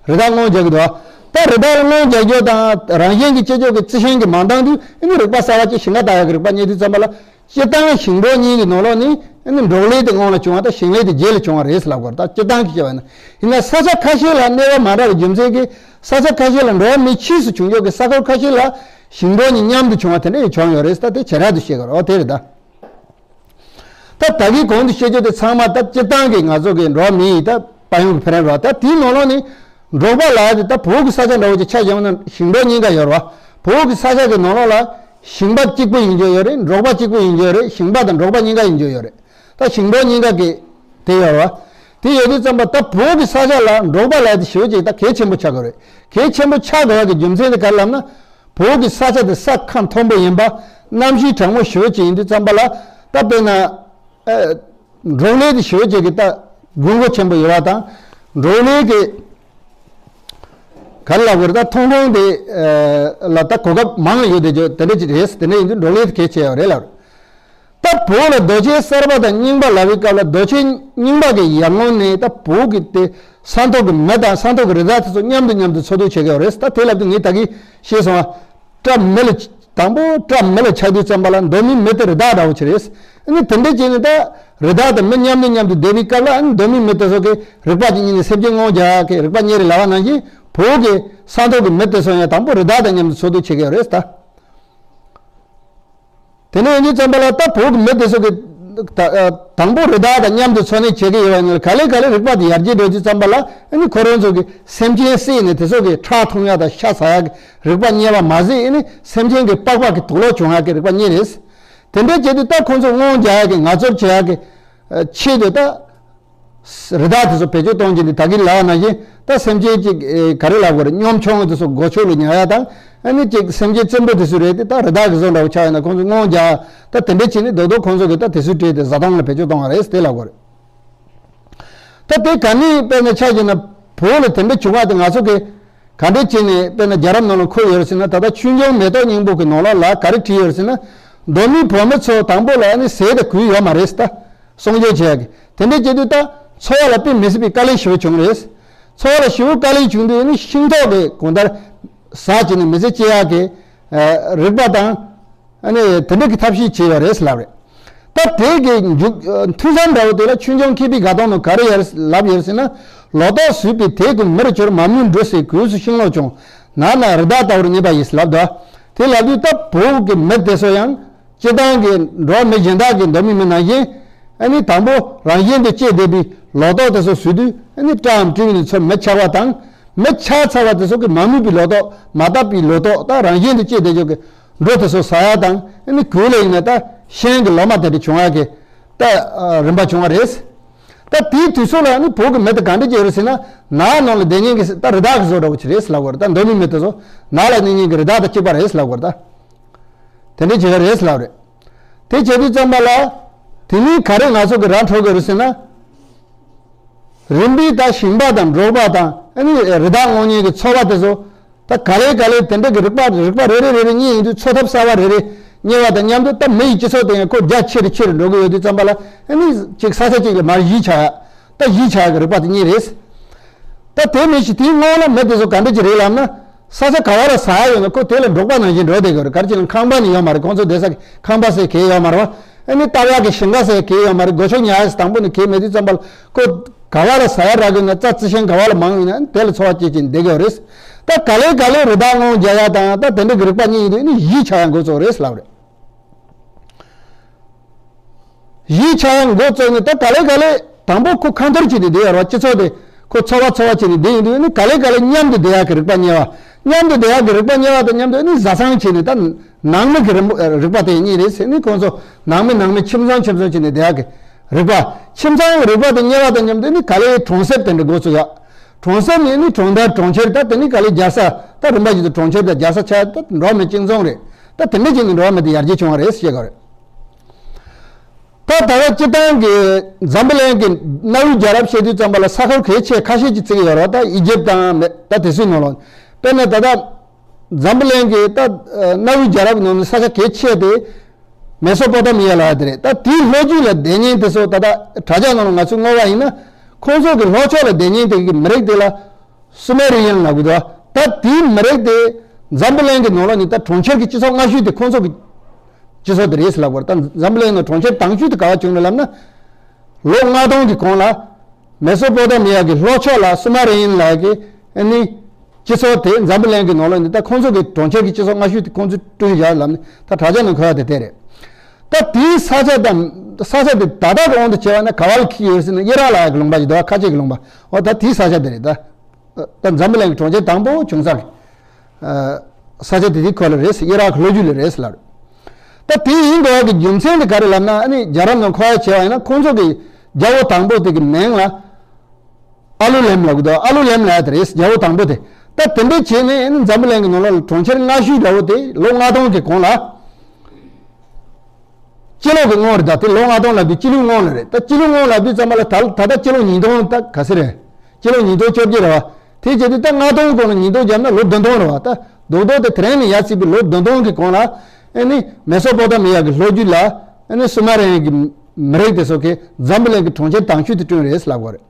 རི་དྭགས་རྔོན་རྒྱག་གི་འདུག་ད་རི་དྭགས་ལ་རྔོན་རྒྱག་རྒྱུ་དང་རང་བཞིན་གྱི་སྐྱེ་ལྕོགས་ཀྱི་རྩི་ཤིང་གི་མ་འདང་དུས་ཨ་ནི་རིག་པ་གསར་བ་ཅིག་ཞིང་ཁ་བཏབ་ཡག་གི་རིག་པ་རྙེད་དུས་ཙམ་པ་ལ། སྤྱིར་བཏང་ཞིང་འབྲོག་གཉིས་ཀྱི་ནང་ལོགས་ནས་ཨ་ནི་འབྲོག་ལས་དེ་སྔོན་ལ་བྱུང་བ་དང་ཞིང་ལས་དེ་རྗེས་ལ་བྱུང་བ་རེད་ལབ་དགོས་རེད། ད་སྤྱིར་བཏང་གི་བཤད་པ་ཡིན་ན། ཡིན་ན་ས་ཆ་ཁ་ཤས་ལ་གནས་བབ་མ་འདྲ་བའི་རྒྱུ་མཚན་གྱིས་ས་ཆ་ཁ་ཤས་ལ་འགྲོ་བ་མི་ཕྱིས་སུ་བྱུང་ཆོག་གི་ས་ཁུལ་ཁ་ཤས་ལ་ཞིང་འབྲོག་གཉིས་མཉམ་དུ་བྱུང་བ་དེ་འདྲ་ཡང་བྱུང་ཡོད་རེད། ད་དེ་བྱེ་བྲག་ཏུ་བཤད་དགོས་རེད། འོ་དེ་རེད་ད། ད་ད་གིན་གོང་དུ་བཤད་རྒྱུ་དེ་ཚང་མ་ད་སྤྱིར་བཏང་གི་ང་ཚོ་གི་འགྲོ་བ་མི་ཡི་ད་དཔལ་ཡོན་གྱི་འཕེལ་རིམ་རེད། ད་དེའི་ནང་ལོགས་ནས་འབྲོག་པ་ལབ་ཡག་དེ་ད་བོད་ཀྱི་ས་ཆ་འདྲ་བོ་ཅིག་ཆ་བཞག་ན་ཞིང་འབྲོག་གཉིས་ཀ་ཡོད་རེད་བ། བོད་ཀྱི་ས་ཆ་གི་ནང་ལོགས་ལ་ཞིང་པ་གཅིག་པུ་ཡིན་རྒྱུ་ཡོད་རེད། འབྲོག་པ་གཅིག་པུ་ཡིན་རྒྱུ་ཡོད་རེད། ཞིང་པ་དང་འབྲོག་པ་གཉིས་ཀ་ཡིན་རྒྱུ་ཡོད་རེད། ད་ཞིང་འབྲོག་གཉིས་ཀ་གི་དེ་ཡོད་རེད་བ། དེ་ཡོད་དུས་ཙམ་པ་ད་བོད་ཀྱི་ས་ཆ་ལ་འབྲོག་པ་ལབ་ཡག་དེ་ཞེ་པོ་ཅིག་ད་གལ་ཆེན་པོ་ཆགས་དགོས་རེད། གལ་ཆེན་པོ་ཆགས་དགོས་ཡག་གི་རྒྱུ་མཚན་དེ་ག་རེ་ལབ་ན། བོད་ཀྱི་ས་ཆ་དེ་ས་ཁ་མཐོན་པོ་ཡིན་པ། གནམ་གཤིས་གྲང་མོ་ཞེ་པོ་ཅིག་ཡིན་དུས་ཙམ་པ་ལ། ད་དཔེར་ན། ཨ། འབྲོག་ལས་དེ་ཞེ་པོ་ཅིག་གི་ད་དགོས་མཁོ་ཆེན་པོ་ཡོད་པ་དང་། འབྲོག་ལས་ཀྱི་ག་རེ་ལབ་དགོས་རེད། ད་ཐོན་ཁུངས་དེ་ལ་ད་གོ་སྐབས་མང་ཡོད་དེ་ཅོ་དེ་འདྲ་ཅིག་རེད། དེ་འདྲ་ཡིན་དུས་འབྲོག་ལས་དེ་གལ་ཆེ་བ་རེད་ལབ་རེད། ད་བོད་ལ་རྡོ་ཆས་གསར་པ་དང་རྙིང་པ་ལབ་པའི་སྐབས་ལ་རྡོ་ཆས་རྙིང་པ་གི་ཡར་སྔོན་ནས་ད་བོད་ཀྱི་དེ་ས་ཐོག་གི་མི་དང་ས་ཐོག་གི་རི་དྭགས་དེ་ཚོ་མཉམ་དུ་མཉམ་དུ་འཚོ་སྡོད་བྱེད་ཀྱི་ཡོད་རེད། ད་དེ་ལབ་དུས་ངས་ད་གིན་བཤད་སོང་བ། སྐྲ་མི་ལ། དང་པོ་སྐྲ་མི་ལ་ཆགས་དུས་ཙམ་པ་ལ་གདོད་མའི་མི་དེ་རི་དྭགས་འདྲ་བོ་ཅིག་རེད། ཨ་ནི་དེ་འདྲ་བྱས་ནས་ད་རི་དྭགས་དང་མི་མཉམ་དུ་མཉམ་དུ་བསྡད་པའི་སྐབས་ལ་ཨ་ནི་གདོད་མའི་མི་དེ་ཚོ་གི་རིག་པ་ཅིག་རྙེད་ནས་སེམས་ཅན་སྔོན་རྒྱག་གི་རིག་པ་རྙེད་རེད་ལབ་པ་ནང་བཞིན་བོད་ཀྱི་ས་ཐོག་གི་མི་དེ་ཚོ་ཡང་དང་པོ་རི་དྭགས་དང་མཉམ་དུ་འཚོ་སྡོད་བྱེད་ཀྱི་ཡོད་རེད་ད། དེ་ནས་ཡིན་དུས་ཙམ་པ་ལ་ད་བོད་ཀྱི་མི་དེ་ཚོ་གི་ད་དང་པོ་རི་དྭགས་དང་མཉམ་དུ་འཚོ་གནས་བྱེད་ཀྱི་ཡོད་པ་ཡིན་ན་ག་ལེ་ག་ལེ་རིག་པ་དེ་ཡར་རྒྱས་འགྲོ་དུས་ཙམ་པ་ལ་ཨ་ནི་ཁོ་རང་ཚོ་གི་སེམས་ཅན་བསད་ནས་དེ་ཚོ་གི་ཁྲག་འཐུང་ཡག་དང་ཤ་ཟ་ཡག་གི་རིག་པ་རྙེད་པ་མ་ཟད་ཨ་ནི་སེམས་ཅན་གྱི་པགས་པ་གི་དུག་ལོག་བྱུང་ཡག་གི་རིག་པ་རྙེད་རེད། དེ་འདྲ་བྱེད་དུས་ད་ཁོ་ཚོ་སྔོན་རྒྱག་ཡག་གི་ངལ་རྩོལ་བྱེད་ཡག་གི་ཆེད་དུ་ད། རི་དྭགས་དེ་ཚོ་བེད་སྤྱོད་གཏོང་གི་འདུག་ད་གིན་ལབ་པ་ནང་བཞིན་ད་སེམས་ཅན་གཅིག་ཨེ་ག་རེ་ལབ་དགོས་རེད། གཉོམ་ཆུང་དེ་ཚོ་སྒོ་ཕྱུགས་ལ་ཉར་ཡག་དང་ཨ་ནི་གཅིག་སེམས་ཅན་བཙན་པོ་དེ་ཚོ་རེད་དེ་ད་རི་དྭགས་ཀྱི་བཟོ་འདྲ་བོ་ཆགས་ཡོད་ན་ཁོང་ཚོ་སྔོན་རྒྱག་ད་དེ་འདྲ་བྱས་ནས་རྡོག་རྡོག་ཁོང་ཚོ་གིས་ད་དེ་ཚོའི་གྲས་དེ་བཟའ་བཏུང་ལ་བེད་སྤྱོད་གཏོང་བ་རེད་དེ་ལབ་དགོས་རེད། ད་དེ་ག་ནས་དཔེར་ན་ཆ་བཞག་ན་བོད་ལ་དེ་འདྲ་བྱུང་བ་དེ་ང་ཚོ་གིས་ག་འདྲ་བྱས་ནས་དཔེར་ན་རྒྱལ་རབས་ནང་ལ་འཁོད་ཡོད་རེད་ཟེར་ན། ད་ལྟ་ཆོས་འབྱུང་མེ་ཏོག་སྙིང་པོ་གི་ནང་ལོགས་ལ་ག་རེ་བྲིས་ཡོད་རེད་ཟེར་ན། གདོད་མའི་བོད་མི་ཚོ་དང་པོ་ལ་ནི་ཟས་དང་གོས་ཡོད་མ་རེད་ད། གསོག་འཇོག་བྱེད་ཡག་གི་དེ་འདྲ་བྱེད་དུས་ད་འཚོ་བ་ལ་དཔེ་མི་སྲིད་པའི་དཀའ་ལས་ཞེ་པོ་བྱུང་རེད། འཚོ་བ་ལ་ཞེ་པོ་དཀའ་ལས་བྱུང་དུས་ནི་ཤིང་ཏོག་གི་གོང་ལྟར་ཟ་བྱས་ནས་མི་ཚེ་སྐྱེལ་ཡག་གི་རིག་པ་དང་། ཨ་ནི་དེ་འདྲ་གི་ཐབས་ཤེས་བྱས་ཡོད་རེད་ལབ་རེད། ད་དེ་གི་མཇུག་ཐུན་མཚམས་འདྲ་བོ་དེ་ལ་ཆོས་འབྱུང་མཁས་པའི་དགའ་སྟོན་ནང་ག་རེ་ཡོད་ལབ་ཡོད་ཟེར་ན། ལོ་ཏོག་ཟོས་པས་དད་ཀྱི་མིར་གྱུར། མ་རྨོས་འབྲུ་ཟད་གོས་སུ་ཤིང་ལོག་བྱུང་། ནགས་ན་རི་དྭགས་ལྟ་བུར་གནས་པ་ཡིས་ལབ་འདུག་དེ་ལབ་དུས་ད་བོད་ཀྱི་མི་དེ་ཚོ་ཡང་སྤྱིར་བཏང་གི་འགྲོ་བ་མི་གཞན་དག་གི་གདོད་མའི་མི་ནང་བཞིན། ཨ་ནི་དང་པོ་རང་བཞིན་དུ་སྐྱེས་བསྡད་པའི་ལོ་ཏོག་དེ་ཚོ་ཟོས་དུས་ཨ་ནི་སྐྲའམ་སྤྲིན་ནི་ཚོ་མི་ཆགས་པ་དང་། མི་ཆགས་ཚར་བ་དེ་ཚོ་གི་མ་རྨོས་པའི་ལོ་ཏོག་མ་བཏབ་པའི་ལོ་ཏོག་ད་རང་བཞིན་དུ་སྐྱེས་བསྡད་ཆོག་གི་འབྲུ་དེ་ཚོ་ཟ་ཡག་དང་ཨ་ནི་གོས་ལ་ཡིན་ན་ད་ཤིང་གི་ལོ་མ་དེ་འདྲ་བྱུང་ཡག་གི་ད་རིམ་པ་བྱུང་བ་རེད། ད་དེའི་དུས་ཚོད་ལ་ཨ་ནི་བོད་ཀྱི་མི་དེ་ག་འདྲ་ཅིག་རེད་ཟེར་ན། ནགས་ནང་ལ་བསྡད་མཁན་གྱི་ད་རི་དྭགས་ཀྱི་བཟོ་འདྲ་བོ་ཅིག་རེད་ལབ་དགོས་རེད། ད་གདོད་མའི་མི་དེ་ཚོ་ནགས་ལ་གནས་མཁན་གྱི་རི་དྭགས་དང་གཅིག་པ་རེད་ལབ་དགོས་རེད་ད། དེ་འདྲ་བྱེད་ཀྱི་རེད་ལབ་རེད། དེ་བྱེད་དུས་ཙམ་པ་ལ། དེ་ནས་ག་རེ་ང་ཚོ་གི་ར་འཕྲོད་ཀྱི་རེད་ཟེར་ན། རིམ་པས་ད་ཞིང་པ་དང་འབྲོག་པ་དང་ཨ་ནི་རི་དྭགས་རྔོན་མཁན་གྱི་ཚོ་བ་དེ་ཚོ། ད་ག་ལེ་ག་ལེ་དེ་འདྲ་གི་རིག་པ་རིག་པ་རེ་རེ་རེ་རེ་རྙེད་ཡོང་དུས་འཚོ་ཐབས་གསར་བ་རེ་རེ་རྙེད་པ་དང་མཉམ་དུ་ད་མི་ཡི་སྤྱི་ཚོགས་དེ་ཡང་ཁོ་རྒྱ་ཆེ་རུ་ཆེ་རུ་འགྲོ་གི་ཡོད་དུས་ཙམ་པ་ལ་ཨ་ནི་གཅིག་ས་ཆ་གཅིག་ལ་མར་གཞིས་ཆགས་ཡག་ད་གཞིས་ཆགས་ཡག་གི་རིག་པ་དེ་རྙེད་རེད། ད་དེ་མིན་ཞིག་དེའི་སྔོན་ལ་མི་དེ་ཚོ་ག་འདྲ་ཅིག་རེད་ལབ་ན། ས་ཆ་ག་བ་ལ་ཟ་ཡག་ཡོད་ན་ཁོ་དེ་ལ་འབྲོག་པ་ནང་བཞིན་འགྲོ་བསྡད་དགོས་རེད། ག་རེ་བྱས་ན་ཁང་པ་ནི་ཡོད་མ་རེད། ཁོང་ཚོ་བསྡད་ས་གི་ཁང་པ་ཟེར་གང་ཡང་ཡོད་མ་རེད་བ། ཨ་ནི་བཏབ་ཡག་གི་ཞིང་ཁ་ཟེར་གང་ཡང་ཡོད་མ་རེད། སྒོ་ཕྱུགས་ཉར་ཡག་ཟེར་དང་པོ་ནས་གང་ཡང་མེད་དུས་ཙམ་པ་ལ་ཁོ་ག་བ་ལ་ཟ་ཡག་རག་གི་ཡོད་ན། རྩྭ་རྩི་ཤིང་ག་བ་ལ་མང་ཡོད་ན་དེ་ལ་འཚོ་བ་སྐྱེལ་བྱས་བསྡད་དགོས་རེད། ད་ག་ལེ་ག་ལེ་རི་དྭགས་རྔོན་རྒྱག་ཡག་དང་ད་དེ་འདྲ་གི་རིག་པ་རྙེད་ཡོང་དུས་ཨ་ནི་གཞིས་ཆགས་ཡག་འགོ་བཙུགས་རེད་ལབ་རེད། གཞིས་ཆགས་ཡག་འགོ་བཙུགས་ནས་ད་ག་ལེ་ག་ལེ་དང་པོ་ཁོ་ཁ་འཐོར་བྱས་ནས་བསྡད་ཡོད་རེད་བ། སྤྱི་ཚོགས་དེ་ཁོ་ཚོ་བ་ཚོ་བ་བྱས་ནས་བསྡད་ཡོང་དུས་ནི་ག་ལེ་ག་ལེ་མཉམ་དུ་བསྡད་ཡག་གི་རིག་པ་རྙེད་པ། མཉམ་དུ་བསྡད་ཡག་གི་རིག་པ་རྙེད་པ་དང་མཉམ་དུ་ནི་བཟའ་ཚང་བྱས་ནས་ད་ནང་མི་གི་རིག་རིག་པ་དེ་རྙེད་རེད་ཟེར་ནས་ཁོང་ཚོ་ནང་མི་ནང་མི་ཁྱིམ་ཚང་ཁྱིམ་ཚང་བྱས་ནས་བསྡད་ཡག་གི་རིག་པ། ཁྱིམ་ཚང་གི་རིག་པ་དེ་རྙེད་པ་དང་མཉམ་དུ་ནི་ག་ལེ་གྲོང་གསེབ་དེ་འདྲ་འགོ་བཙུགས་ཡག་གྲོང་གསེབ་ནས་ནི་གྲོང་རྡལ་གྲོང་ཁྱེར། ད་དེ་ནི་ག་ལེ་རྒྱལ་ས། ད་རིམ་པ་བཞིན་དུ་གྲོང་ཁྱེར་དང་རྒྱལ་ས་ཆགས། ད་འགྲོ་བ་མི་གཅིག་མཚུངས་རེད། ད་དེ་འདྲ་བྱས་ནས་འགྲོ་བ་མི་དེ་ཡར་རྒྱས་བྱུང་བ་རེད་ཟེར་བཤད་དགོས་རེད། ད་ད་ལྟ་སྤྱིར་བཏང་གི་འཛམ་བུ་གླིང་གི་གནའ་བོའི་རྒྱལ་རབས་བཤད་དུས་ཙམ་པ་ལ་ས་ཁུལ་གལ་ཆེ་ཁ་ཤས་ཅིག་བརྩི་གི་ཡོད་རེད་བ། ད་ཨི་ཇིབ་དང་མེ་ད་དེ་ཚོའི་ནང་ལོགས། དཔེར་ན་ད་ལྟ་འཛམ་བུ་གླིང་གི་ད་གནའ་བོའི་རྒྱལ་རབས་ནང་ནས་ས་ཆ་གལ་ཆེ་དེ་མེ་སོ་པོ་ཏ་མི་ཡ་ལབ་ཡག་དེ་རེད། ད་དེའི་ལྷོ་རྒྱུད་ལ་བསྡད་མཁན་དེ་ཚོ་ད་ལྟ་དྲ་རྒྱ་ནང་ལ་ང་ཚོས་བསྔོགས་པ་ཡིན་ན། ཁོང་ཚོ་གི་ལྷོ་ཕྱོགས་ལ་བསྡད་མཁན་དེ་གི་མི་རིགས་དེ་ལ་སུ་མེ་རི་ཡན་ལབ་གི་འདུག་ད་དེའི་མི་རིགས་དེ་འཛམ་བུ་གླིང་གི་ནང་ལོགས་ནས་ད་གྲོང་ཁྱེར་གྱི་སྤྱི་ཚོགས་སྔ་ཤོས་དེ་ཁོང་ཚོ་གི་སྤྱི་ཚོགས་དེ་རེད་ཟེར་ལབ་དགོས་རེད། ད་འཛམ་བུ་གླིང་ནང་གྲོང་ཁྱེར་དྭངས་ཤོས་དེ་ག་བ་བྱུང་ནས་ལབ་ན། ལོ་ལྔ་སྟོང་གི་གོང་ལ་མེ་སོ་པོ་ཏ་མི་ཡ་གི་ལྷོ་ཕྱོགས་ལ་སུ་མ་རི་ཡན་ལབ་ཀྱི་ཨ་ནི་སྤྱི་ཚོགས་དེ་འཛམ་བུ་གླིང་གི་ནང་ལོགས་ནས་ད་ཁོང་ཚོ་གི་གྲོང་ཁྱེར་གྱི་སྤྱི་ཚོགས་སྔ་ཤོས་དེ་ཁོང་ཚོས་བསྐྲུན་བཞག་ལབ་ནས་ད་དྲ་རྒྱ་ནང་འཁོད་ཡ་དེ་དེ་རེད། ད་དེའི་ས་ཆ་དང་ས་ཆ་དེ་ད་ལྟ་གི་དབང་དུ་བྱས་པ་ན་ག་བ་ལ་འཁེལ་ཡོད་ཟེར་ན་ཨི་རག་ལབ་ཡ་གི་ལུང་པ་ཞིག་འདུག་ཁ་ཆེ་གི་ལུང་པ། འོ་ད་དེའི་ས་ཆ་དེ་རེད་ད། ད་འཛམ་བུ་གླིང་གི་གྲོང་ཁྱེར་དང་པོ་བྱུང་ས་གི་ས་ཆ་དེ་དེའི་ཁོ་ལ་རེད་ཟེར། ཨི་རག་གི་ལྷོ་རྒྱུད་ལ་རེད་ཟེར་ལབ་རེད། ད་དེ་ཡིན་དགོས་ཡ་གི་རྒྱུ་མཚན་དེ་ག་རེ་ལབ་ན་ཨ་ནི་རྒྱལ་རབས་ནང་འཁོད་ཡ་བྱས་པ་ཡིན་ན་ཁོང་ཚོ་གི་རྒྱལ་པོ་དང་པོ་དེ་གི་མིང་ལ་ཨ་ལུ་ལེམ་ལབ་གི་འདུག་ཨ་ལུ་ལེམ་ལབ་ཡ་དེ་རེད། རྒྱལ་པོ་དང་པོ་དེ། ད་དེ་འདྲ་བྱས་ནས་ཨ་ནི་འཛམ་བུ་གླིང་གི་ནང་ལོགས་ལ་གྲོང་ཁྱེར་སྔ་ཤོས་འདྲ་བོ་དེ་ལོ་ལྔ་སྟོང་གི་གོང་ལ། སྤྱི་ལོ་གི་སྔོན་རེད། ད་དེ་ལོ་ལྔ་སྟོང་ལབ་དུས་སྤྱི་ལོའི་སྔོན་ལ་རེད། ད་སྤྱི་ལོའི་སྔོན་ལབ་དུས་ཙམ་པ་ལ་ད་ད་ལྟ་སྤྱི་ལོ་ཉིས་སྟོང་ད་ག་ཚོད་རེད། སྤྱི་ལོ་ཉིས་སྟོང་བཅོ་བརྒྱད་རེད་བ། དེ་བྱས་དུས་ད་ལྔ་སྟོང་གོང་ལ་ཉིས་སྟོང་བརྒྱབ་ན་ལོ་བདུན་སྟོང་རེད་བ། ད་རྡོག་རྡོག་དེ་དེ་རིང་ནས་ཡར་བརྩིས་པའི་ལོ་བདུན་སྟོང་གི་གོང་ལ་ཨ་ནི་མེ་སོ་པོ་ཏ་མི་ཡ་གི་ལྷོ་རྒྱུད་ལ་ཨ་ནི་སུ་མ་ར་ཡན་གྱི་མི་རིགས་དེ་ཚོ་གིས་འཛམ་བུ་གླིང་གི་གྲོང་ཁྱེར་དང་ཤོས་དེ་བསྐྲུན་རེད་ལབ་དགོས་རེད།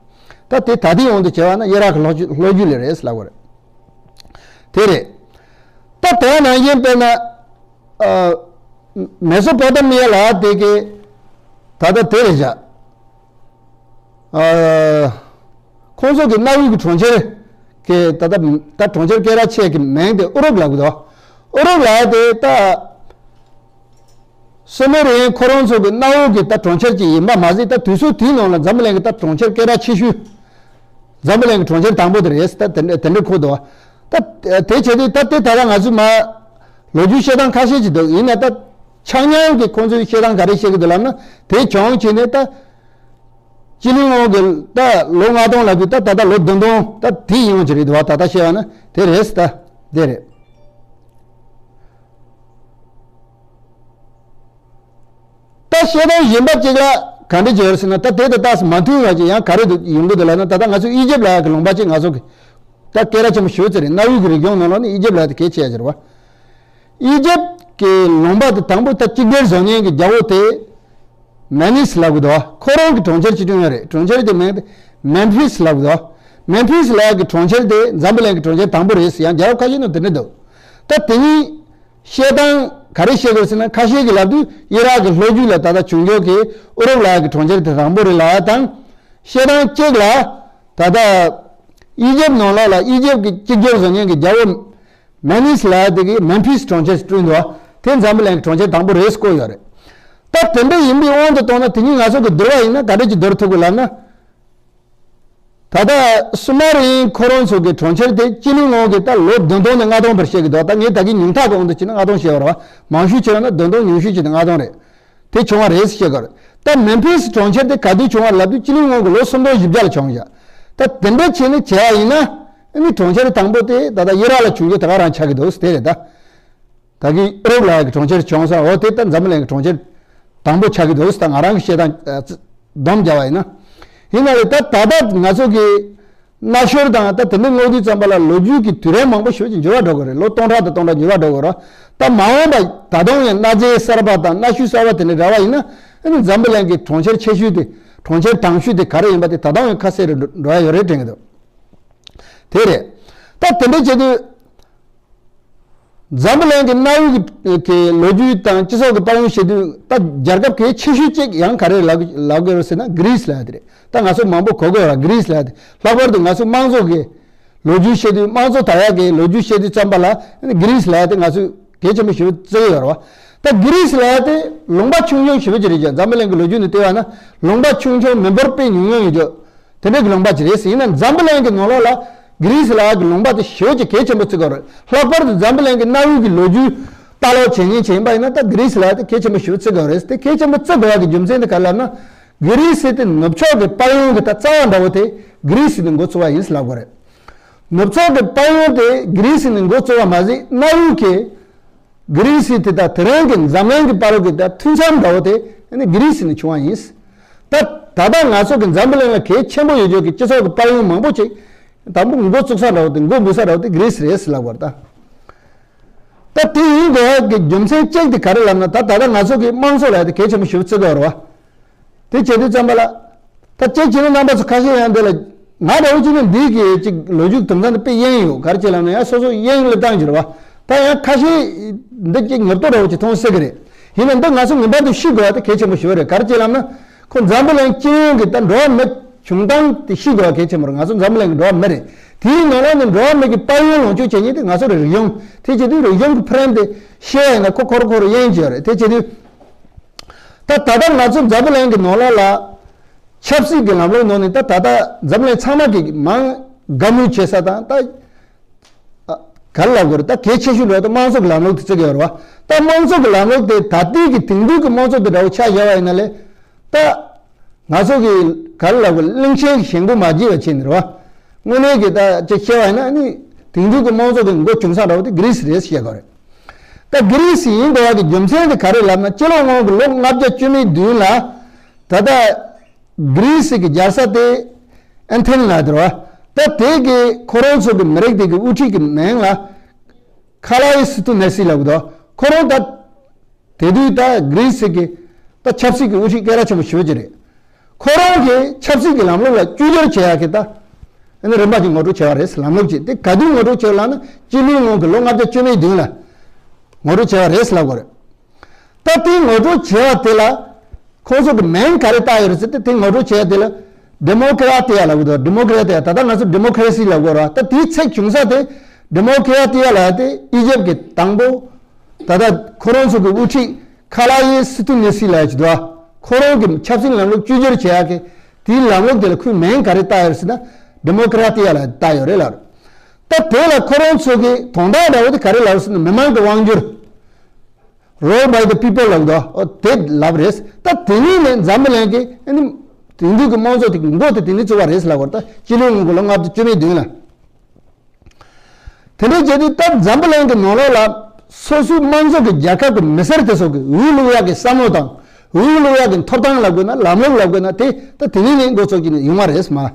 ད་དེ་ད་ལྟའི་དབང་དུ་བྱས་པ་ན་ཨི་རག་གི་ལྷོ་རྒྱུད་ལྷོ་རྒྱུད་ལ་རེད་ལབ་དགོས་རེད། དེ་རེད། ད་དེ་ནང་བཞིན་དཔེར་ན། ཨ། མེ་སོ་པོ་ཏ་མི་ཡ་ལབ་དེ་གི་ད་ལྟ་དེ་རེད་བཞག་ཨ། ཁོང་ཚོ་གི་གནའ་བོའི་གི་གྲོང་ཁྱེར་གི་ད་ལྟ་ད་གྲོང་ཁྱེར་སྐད་གྲགས་ཆེ་གི་མིང་དེ་ཨུ་རུབ་ལབ་གི་འདུག་ཨུ་རུབ་ལབ་དེ་ད་སུ་མེ་རི་ཡན་ཁོ་རང་ཚོ་གི་གནའ་བོའི་གི་ད་གྲོང་ཁྱེར་ཅིག་ཡིན་པ་མ་ཟད་ད་དུས་ཚོད་དེའི་ནང་ལ་འཛམ་བུ་གླིང་གི་ད་གྲོང་ཁྱེར་སྐད་གྲགས་ཆེ་ཤོས། འཛམ་བུ་གླིང་གི་གྲོང་ཁྱེར་དང་པོ་དེ་རེད། ད་དེ་འདྲ་དེ་འདྲ་འཁོད་འདུག་ད་དེ་བྱས་དུས་ད་དེ་ད་ལྟ་ང་ཚོས་མ་ལོ་རྒྱུས་བཤད་སྟངས་ཁ་ཤས་ཅིག་འདུག་ཡིན་ན་ད་ཆ་མཉམ་གྱི་ཁོང་ཚོས་བཤད་སྟངས་ག་རེ་བཤད་ཀྱི་འདུག་ལབ་ན་དེ་བྱུང་བྱས་ནས་ད་སྤྱི་ལོའི་སྔོན་གྱི་ད་ལོ་ལྔ་སྟོང་ལབ་དུས་ད་ད་ལྟ་ལོ་བདུན་སྟོང་ད་དེ་ཡིན་པ་ཅིག་རེད་འདུག་བ། ད་ལྟ་བཤད་པ་ན་དེ་རེད་ད་དེ་རེད། ད་བཤད་སྟངས་གཞན་པ་གཅིག་ལ་ག་འདྲ་བྱས་ཡོད་ཟེར་ན་ད་དེ་དང་ཏོག་ཙམ་མ་མཐུན་པ་ཅིག་ཡང་ག་རེ་འདུག་ཡོང་གི་འདུག་ལབ་ན་ད་ལྟ་ང་ཚོ་ཨི་ཇེབ་ལབ་ཡག་གི་ལུང་པ་ཅིག་ང་ཚོ་གི་ད་སྐད་གྲགས་ཆེན་པོ་ཞེ་པོ་ཅིག་རེད། གནའ་བོའི་གི་རིག་གཞུང་ནང་ལོགས་ནས་ཨི་ཇེབ་ལབ་ཡག་དེ་གལ་ཆེ་ཡག་ཅིག་རེད་བ། ཨི་ཇེབ་གི་ལུང་པ་དེ་དང་པོ་ད་གཅིག་སྒྲིལ་བཟོ་མཁན་གི་རྒྱལ་པོ་དེ་མེ་ནིས་ལབ་གི་འདུག་བ། ཁོ་རང་གི་གྲོང་ཁྱེར་ཅིག་བསྐྲུན་ཡོད་རེད། གྲོང་ཁྱེར་དེ་མིང་དེ་མེམ་ཕིས་ལབ་གི་འདུག་བ། མེམ་ཕིས་ལབ་ཡག་གི་གྲོང་ཁྱེར་དེ་འཛམ་བུ་གླིང་གི་གྲོང་ཁྱེར་དང་པོ་རེད་ཟེར་ཡང་རྒྱལ་རབས་ཁ་ཤས་ནང་དེ་འདྲ་འདུག་ད་དེ་གཉིས། བཤད་སྟངས་ག་རེ་བཤད་དགོས་ཟེར་ན་ཁ་ཤས་ཀྱིས་ལབ་དུས་ཨི་རག་གི་ལྷོ་རྒྱུད་ལ་ད་ལྟ་བྱུང་ཡོད་ཀྱི་ཨུ་རུབ་ལབ་ཡག་གི་གྲོང་ཁྱེར་དེ་དང་པོ་རེད་ལབ་ཡག་དང་། བཤད་སྟངས་གཅིག་ལ་ད་ལྟ་ཨི་ཇེབ་ནང་ལོགས་ལ་ཨི་ཇེབ་ཀྱི་གཅིག་གྱུར་བཟོ་མཁན་གྱི་རྒྱལ་པོ་མེ་ནིས་ལབ་ཡག་དེ་གིས་མེམ་ཕིས་གྲོང་ཁྱེར་བསྐྲུན་འདུག་དེ་འཛམ་བུ་གླིང་གི་གྲོང་ཁྱེར་དང་པོ་རེད་བཀོད་ཡོད་རེད། ད་དེ་འདྲ་ཡིན་པའི་དབང་དུ་བཏང་ན་དེ་གཉིས་ང་ཚོ་གི་བསྡུར་བ་ཡིན་ན་ག་འདྲ་ཅིག་བསྡུར་ཐུབ་དགོས་ལབ་ན། ད་ལྟ་སུ་མ་རི་ཡན་ཁོ་རང་ཚོ་གི་གྲོང་ཁྱེར་དེ་སྤྱི་ལོའི་སྔོན་གྱི་ད་ལོ་བདུན་སྟོང་ནས་ལྔ་སྟོང་བར་བཤད་ཀྱི་འདུག་ད་ངས་ད་གིན་ཉུང་མཐའ་གི་དབང་དུ་བྱས་ན་ལྔ་སྟོང་བཤད་པ་རེད་བ། མང་ཤོས་བྱས་པ་ན་བདུན་སྟོང་ཉུང་ཤོས་བྱས་ན་ལྔ་སྟོང་རེད། དེ་བྱུང་བ་རེད་ཟེར་བཤད་དགོས་རེད། ད་མེམ་ཕིས་གྲོང་ཁྱེར་དེ་ག་དུས་བྱུང་བ་ལབ་དུས་སྤྱི་ལོའི་སྔོན་གྱི་ལོ་སུམ་སྟོང་བཞི་བརྒྱ་ལ་བྱུང་བཞག་ད་དེ་འདྲ་བྱས་ནས་བྱས་པ་ཡིན་ན་ཨ་ནི་གྲོང་ཁྱེར་དང་པོ་དེ་ད་ལྟ་ཨི་རག་ལ་བྱུང་རྒྱུ་དེ་ག་རང་ཆགས་ཀྱི་འདུག་དེ་རེད་ད། ད་གིན་ཨུ་རུབ་ལབ་ཡག་གི་གྲོང་ཁྱེར་བྱུང་ས་འོ་དེ་ད་འཛམ་བུ་གླིང་གི་གྲོང་ཁྱེར་དང་པོ་ཆགས་ཀྱི་འདུག་ད་ང་རང་གི་བཤད་སྟངས་ཨ་ཙི་སྡོམ་རྒྱག་པ་ཡིན་ན། ཡིན་ན་ལས་ད་ད་ལྟ་ང་ཚོ་གི་གནའ་ཤུལ་དང་ད་དེ་འདྲ་བསྔོག་དུས་ཙམ་པ་ལ་ལོ་རྒྱུས་ཀྱི་དུས་རིམ་མང་པོ་ཞེ་པོ་ཅིག་འགྱུར་བ་འགྲོ་གི་རེད། ལོ་སྟོང་ཕྲག་དང་སྟོང་ཕྲག་འགྱུར་བ་འགྲོ་གི་རེད། ད་མ་འོངས་པ་ད་དུང་ཡང་གནའ་རྫས་གསར་པ་དང་གནའ་ཤུལ་གསར་པ་དེ་འདྲ་རག་པ་ཡིན་ན་ཨ་ནི་འཛམ་བུ་གླིང་གི་གྲོང་ཁྱེར་ཆེ་ཤོས་དེ་གྲོང་ཁྱེར་དྭངས་ཤོས་དེ་ག་རེ་ཡིན་པ་དེ་ད་དུང་ཡང་ཁ་གསལ་རུ་འགྲོ་ཡ་ཡོད་རེད་དྲན་གི་འདུག་དེ་རེད། ད་དེ་འདྲ་བྱེད་དུས། འཛམ་བུ་གླིང་གི་གནའ་བོའི་གི་ལོ་རྒྱུས་དང་སྤྱི་ཚོགས་ཀྱི་དཔལ་ཡོན་བཤད་དུས་ད་རྒྱལ་ཁབ་གལ་ཆེ་ཤོས་གཅིག་ཡང་ག་རེ་ལབ་ལབ་དགོས་རེད་ཟེར་ན་གྷི་རིས་ལབ་ཡ་དེ་རེད། ད་ང་ཚོ་མང་པོ་གོ་གི་ཡོད་ར་གྷི་རིས་ལབ་ཡ་དེ། ལྷག་པར་དུ་ང་ཚོ་དམངས་གཙོ་གི་ལོ་རྒྱུས་བཤད་དུས་དམངས་གཙོ་དར་ཡག་གི་ལོ་རྒྱུས་བཤད་དུས་ཙམ་པ་ལ་གྷི་རིས་ལབ་ཡ་དེ་ང་ཚོས་གལ་ཆེན་པོ་ཞེ་པོ་བརྩི་གི་ཡོད་ར་བ། ད་གྷི་རིས་ལབ་ཡ་དེ་ལུང་པ་ཆུང་ཆུང་ཞེ་པོ་ཅིག་རེད་ཀྱང་འཛམ་བུ་གླིང་གི་ལོ་རྒྱུས་ནས་བལྟས་པ་ན་ལུང་པ་ཆུང་ཆུང་མི་འབོར་དཔེ་ཉུང་ཉུང་ཡོད་ཀྱང་། དེ་འདྲ་གི་ལུང་པ་ཅིག་རེད་ཟེར། ཡིན་ན་འཛམ་བུ་གླིང་གི་ནང་ལོགས་ལ་གྷི་རིས་ལབ་ཡ་གི་ལུང་པ་དེ་ཞེ་པོ་ཅིག་གལ་ཆེན་པོ་བརྩི་གི་ཡོད་རེད། ལྷག་པར་དུ་འཛམ་བུ་གླིང་གི་གནའ་བོའི་གི་ལོ་རྒྱུས་ལྟ་ཀློག་བྱེད་མཁན་ཅིག་ཡིན་པ་ཡིན་ན་ད་གྷི་རིས་ལབ་ཡ་དེ་གལ་ཆེན་པོ་ཞེ་པོ་བརྩི་གི་ཡོད་རེད། དེ་གལ་ཆེན་པོ་བརྩི་དགོས་ཡ་གི་རྒྱུ་མཚན་དེ་ག་རེ་ལབ་ན། གྷི་རིས་དེ་ནུབ་ཕྱོགས་གི་དཔལ་ཡོན་གི་ད་རྩ་བ་འདྲ་བོ་དེ་གྷི་རིས་དེ་འགོ་ཚུགས་པ་ཡིན་ཟེར་ལབ་དགོས་རེད། ནུབ་ཕྱོགས་གི་དཔལ་ཡོན་དེ་གྷི་རིས་དེ་འགོ་ཚུགས་པ་མ་ཟད་གནའ་བོའི་གི་གྷི་རིས་དེ་དང་དེ་རིང་གི་འཛམ་གླིང་གི་བར་གྱི་ད་མཐུན་མཚམས་འདྲ་བོ་དེ་ནི་གྷི་རིས་ནས་བྱུང་བ་ཡིན། ད་ད་ལྟ་ང་ཚོ་གི་འཛམ་བུ་གླིང་ལ་གལ་ཆེན་པོ་ཡོད་རྒྱུ་གི་སྤྱི་ཚོགས་ཀྱི་དཔལ་ཡོན་མང་པོ་ཅིག་དང་པོ་འགོ་བཙུགས་ས་འདྲ་བོ་དེ་འགོ་འབུས་ས་འདྲ་བོ་དེ་གྷི་རིས་རེད་ཟེར་ལབ་པ་རེད་ད། ད་དེ་ཡིན་དགོས་ཡག་གི་རྒྱུ་མཚན་གཅིག་དེ་ག་རེ་ལབ་ན་ད་ད་ལྟ་ང་ཚོ་གི་དམངས་གཙོ་ལབ་ཡ་དེ་གལ་ཆེན་པོ་ཞེ་པོ་བརྩི་དགོས་རེད་བ། དེ་བྱེད་དུས་ཙམ་པ་ལ། ད་གཅིག་བྱས་ན་རྣམ་པ་ཚོ་ཁ་ཤས་ཡང་འདི་ལ་ ང་འདྲ་བོ་ཅིག་ནི་འདི་གི་ཅིག་ལོ་རྒྱུས་དེང་སང་དུ་དཔེ་གཡེང་ཡོད། ག་རེ་བྱས་ལབ་ན་ཡང་སོ་སོ་གཡེང་ལ་བཏང་གི་རེད་བ། ད་ཡང་ཁ་ཤས་འདི་ཅིག་ངེས་རྟོགས་འདྲ་བོ་ཅིག་མཐོང་སྲིད་གི་རེད། ཡིན་ན་འདི་ང་ཚོ་ངེས་པར་དུ་ཤེས་དགོས་པ་དེ་གལ་ཆེན་པོ་ཞིག་རེད། ག་རེ་བྱས་ལབ་ན། ཁོ་འཛམ་བུ་གླིང་སྤྱི་ཡོངས་ཀྱི་ད་འགྲོ་བ་མི་བྱུང་སྟངས་དེ་ཤེས་དགོས་པ་གལ་ཆེན་པོ་རེད། ང་ཚོ་འཛམ་བུ་གླིང་གི་འགྲོ་བ་མི་རེད། དེའི་ནང་ལོགས་ནས་འགྲོ་བ་མི་གི་དཔལ་ཡོན་ལོངས་སྤྱོད་བྱེད་མཁན་དེ་ང་ཚོ་རེད། རིག་གཞུང་དེ་བྱེད་དུས་རིག་གཞུང་གི་ཕུག་རོན་དེ་ཤེས་ཡ་ཡིན་ན་ཁོ་ཁོ་རང་ཁོ་རང་གཡེང་གི་ཡོད་རེད། དེ་བྱེད་དུས། ད་ད་ལྟ་ང་ཚོ་འཛམ་བུ་གླིང་གི་ནང་ལོགས་ལ་ཆབ་སྲིད་ཀྱི་ལམ་ལུགས་ནང་ནས་ད་ད་ལྟ་འཛམ་བུ་གླིང་ཚང་མ་གི་མང་དགའ་མོས་བྱེད་ས་དང་ད་ཨ་ག་རེ་ལབ་དགོས་རེད། ད་གལ་ཆེ་ཤོས་འགྲོ་ད་དམངས་གཙོ་གི་ལམ་ལུགས་དེ་བརྩི་གི་ཡོད་རེད་བ། ད་དམངས་གཙོ་གི་ལམ་ལུགས་དེ་ད་ལྟའི་གི་དེང་དུས་ཀྱི་དམངས་གཙོ་དེ་འདྲ་བོ་ཆ་བཞག་པ་ཡིན་ན་ལས་ད་ང་ཚོ་གི་ག་རེ་ལབ་དགོས། གླིང་ཆེན་གྱི་ཞེན་ཁོག་མ་བརྗེད་པ་བྱས་ནས་རེད་བ། དངོས་གནས་གི་ད་ཅིག་བཤད་པ་ཡིན་ན་ནི་དེང་དུས་ཀྱི་དམངས་གཙོ་གི་མགོ་ཆུང་ས་འདྲ་བོ་དེ་གྷི་རི་སི་རེད་ཟེར་བཤད་དགོས་རེད། ད་གྷི་རི་སི་ཡིན་དགོས་པ་གི་རྒྱུ་མཚན་དེ་ག་རེ་ལབ་ན། སྤྱི་ལོ་སྔོན་གྱི་ལོ་ལྔ་བརྒྱ་བཅུ་མེད་བདུན་ལ་ད་ལྟ་གྷི་རི་སི་གི་རྒྱལ་ས་དེ་ཨེ་ཐེན་ལ་དེ་རེད་བ། ད་དེ་གི་ཁོ་རང་ཚོ་གི་མི་རིགས་དེ་གི་དབུ་ཁྲིད་ཀྱི་མིང་ལ་ཁ་ལ་ཡི་སི་ཐུ་ནེ་སི་ལབ་གི་འདུག་ཁོ་རང་ད་དེ་དུས་ད་གྷི་རི་སི་གི་ད་ཆབ་སྲིད་ཀྱི་དབུ་ཁྲིད་སྐད་གྲགས་ཆེན་པོ་ཞེ་པོ་ཅིག་རེད། ཁོ་རང་གི་ཆབ་སྲིད་ཀྱི་ལམ་ལུགས་ལ་བཅོས་བསྒྱུར་བྱེད་ཡག་གི་ད་ཨ་ནི་རིམ་པ་ཅིག་ངོ་སྤྲོད་བྱས་པ་རེད། ལམ་ལུགས་ཅིག་དེ་ག་དུས་ངོ་སྤྲོད་བྱས་པ་ལབ་ན། སྤྱི་ལོའི་སྔོན་གྱི་ལོ་ལྔ་བརྒྱ་བཅུ་མེད་བདུན་ལ་ངོ་སྤྲོད་བྱས་པ་རེད་ལབ་དགོས་རེད། ད་དེ་ངོ་སྤྲོད་བྱས་པ་དེ་ལ་ཁོང་ཚོ་གི་མིང་ག་རེ་བཏགས་ཡོད་རེད་ཟེར་ཏེ། དེ་ངོ་སྤྲོད་བྱས་པ་དེ་ལ་ཌི་མོ་ཀི་ར་ཏི་ཡ་ལབ་གི་འདུག་ཌི་མོ་ཀི་ར་ཏི་ཡ། ད་ལྟ་ང་ཚོ་ཌི་མོ་ཀི་རེ་སི་ལབ་དགོས་རེད་བ། ད་དེའི་ཚིག་བྱུང་ས་དེ་ཌི་མོ་ཀི་ར་ཏི་ཡ་ལབ་ཡ་དེ་ཨི་ཇེབ་ཀྱི་དང་པོ་ད་ལྟ་ཁོ་རང་ཚོ་གི་དབུ་ཁྲིད་ཁ་ལ་ཡི་སི་ཐུ་ནེ་སི་ལབ་ཡ་ཅིག་འདུག་བ། ཁོ་རང་གི་ཆབ་སྲིད་ལམ་ལུགས་བཅོས་བསྒྱུར་བྱེད་ཡག་གི་དེའི་ལམ་ལུགས་དེ་ལ་ཁོའི་མིང་ག་རེ་བཏགས་ཡོད་རེད་ཟེར་ན། ཌི་མོ་ཀི་ར་ཏི་ཡ་ལབ་བཏགས་ཡོད་རེད་ལབ། ད་དེ་ལ་ཁོ་རང་ཚོ་གི་དོན་དག་འདྲ་བོ་དེ་ག་རེ་ལབ་ཟེར་ན། མི་མང་གི་དབང་སྒྱུར། Rule by the people ལབ་འདུག་འོ་དེ་ལབ་རེད། ད་དེ་ནས་ནས་འཛམ་བུ་གླིང་གི་ཨ་ནི་དེང་དུས་ཀྱི་དམངས་གཙོ་དེ་གི་མགོ་དེ་དེ་ནས་བཙུགས་པ་རེད་ལབ་དགོས་རེད། ད་སྤྱི་ལོའི་སྔོན་གྱི་ལོ་ལྔ་བཅུ་བཅུ་མེད་བདུན་ལ། དེ་འདྲའི་བྱས་དུས་ད་འཛམ་བུ་གླིང་གི་ནང་ལོགས་ལ་སོ་སོའི་དམངས་གཙོ་གི་རྒྱལ་ཁབ་ཀྱི་མི་སེར་དེ་ཚོ་གི་འོས་བླུག་ཡག་གི་བསམ་བློ་དང་འོས་བླུག་ཡག་གི་ཐོབ་ཐང་ལབ་དགོས་ན། ལམ་ལུགས་ལབ་དགོས་ན། དེ་ད་དེ་ནས་ནས་འགོ་བཙུགས་ཀྱི་ནས་ཡོང་བ་རེད་མ།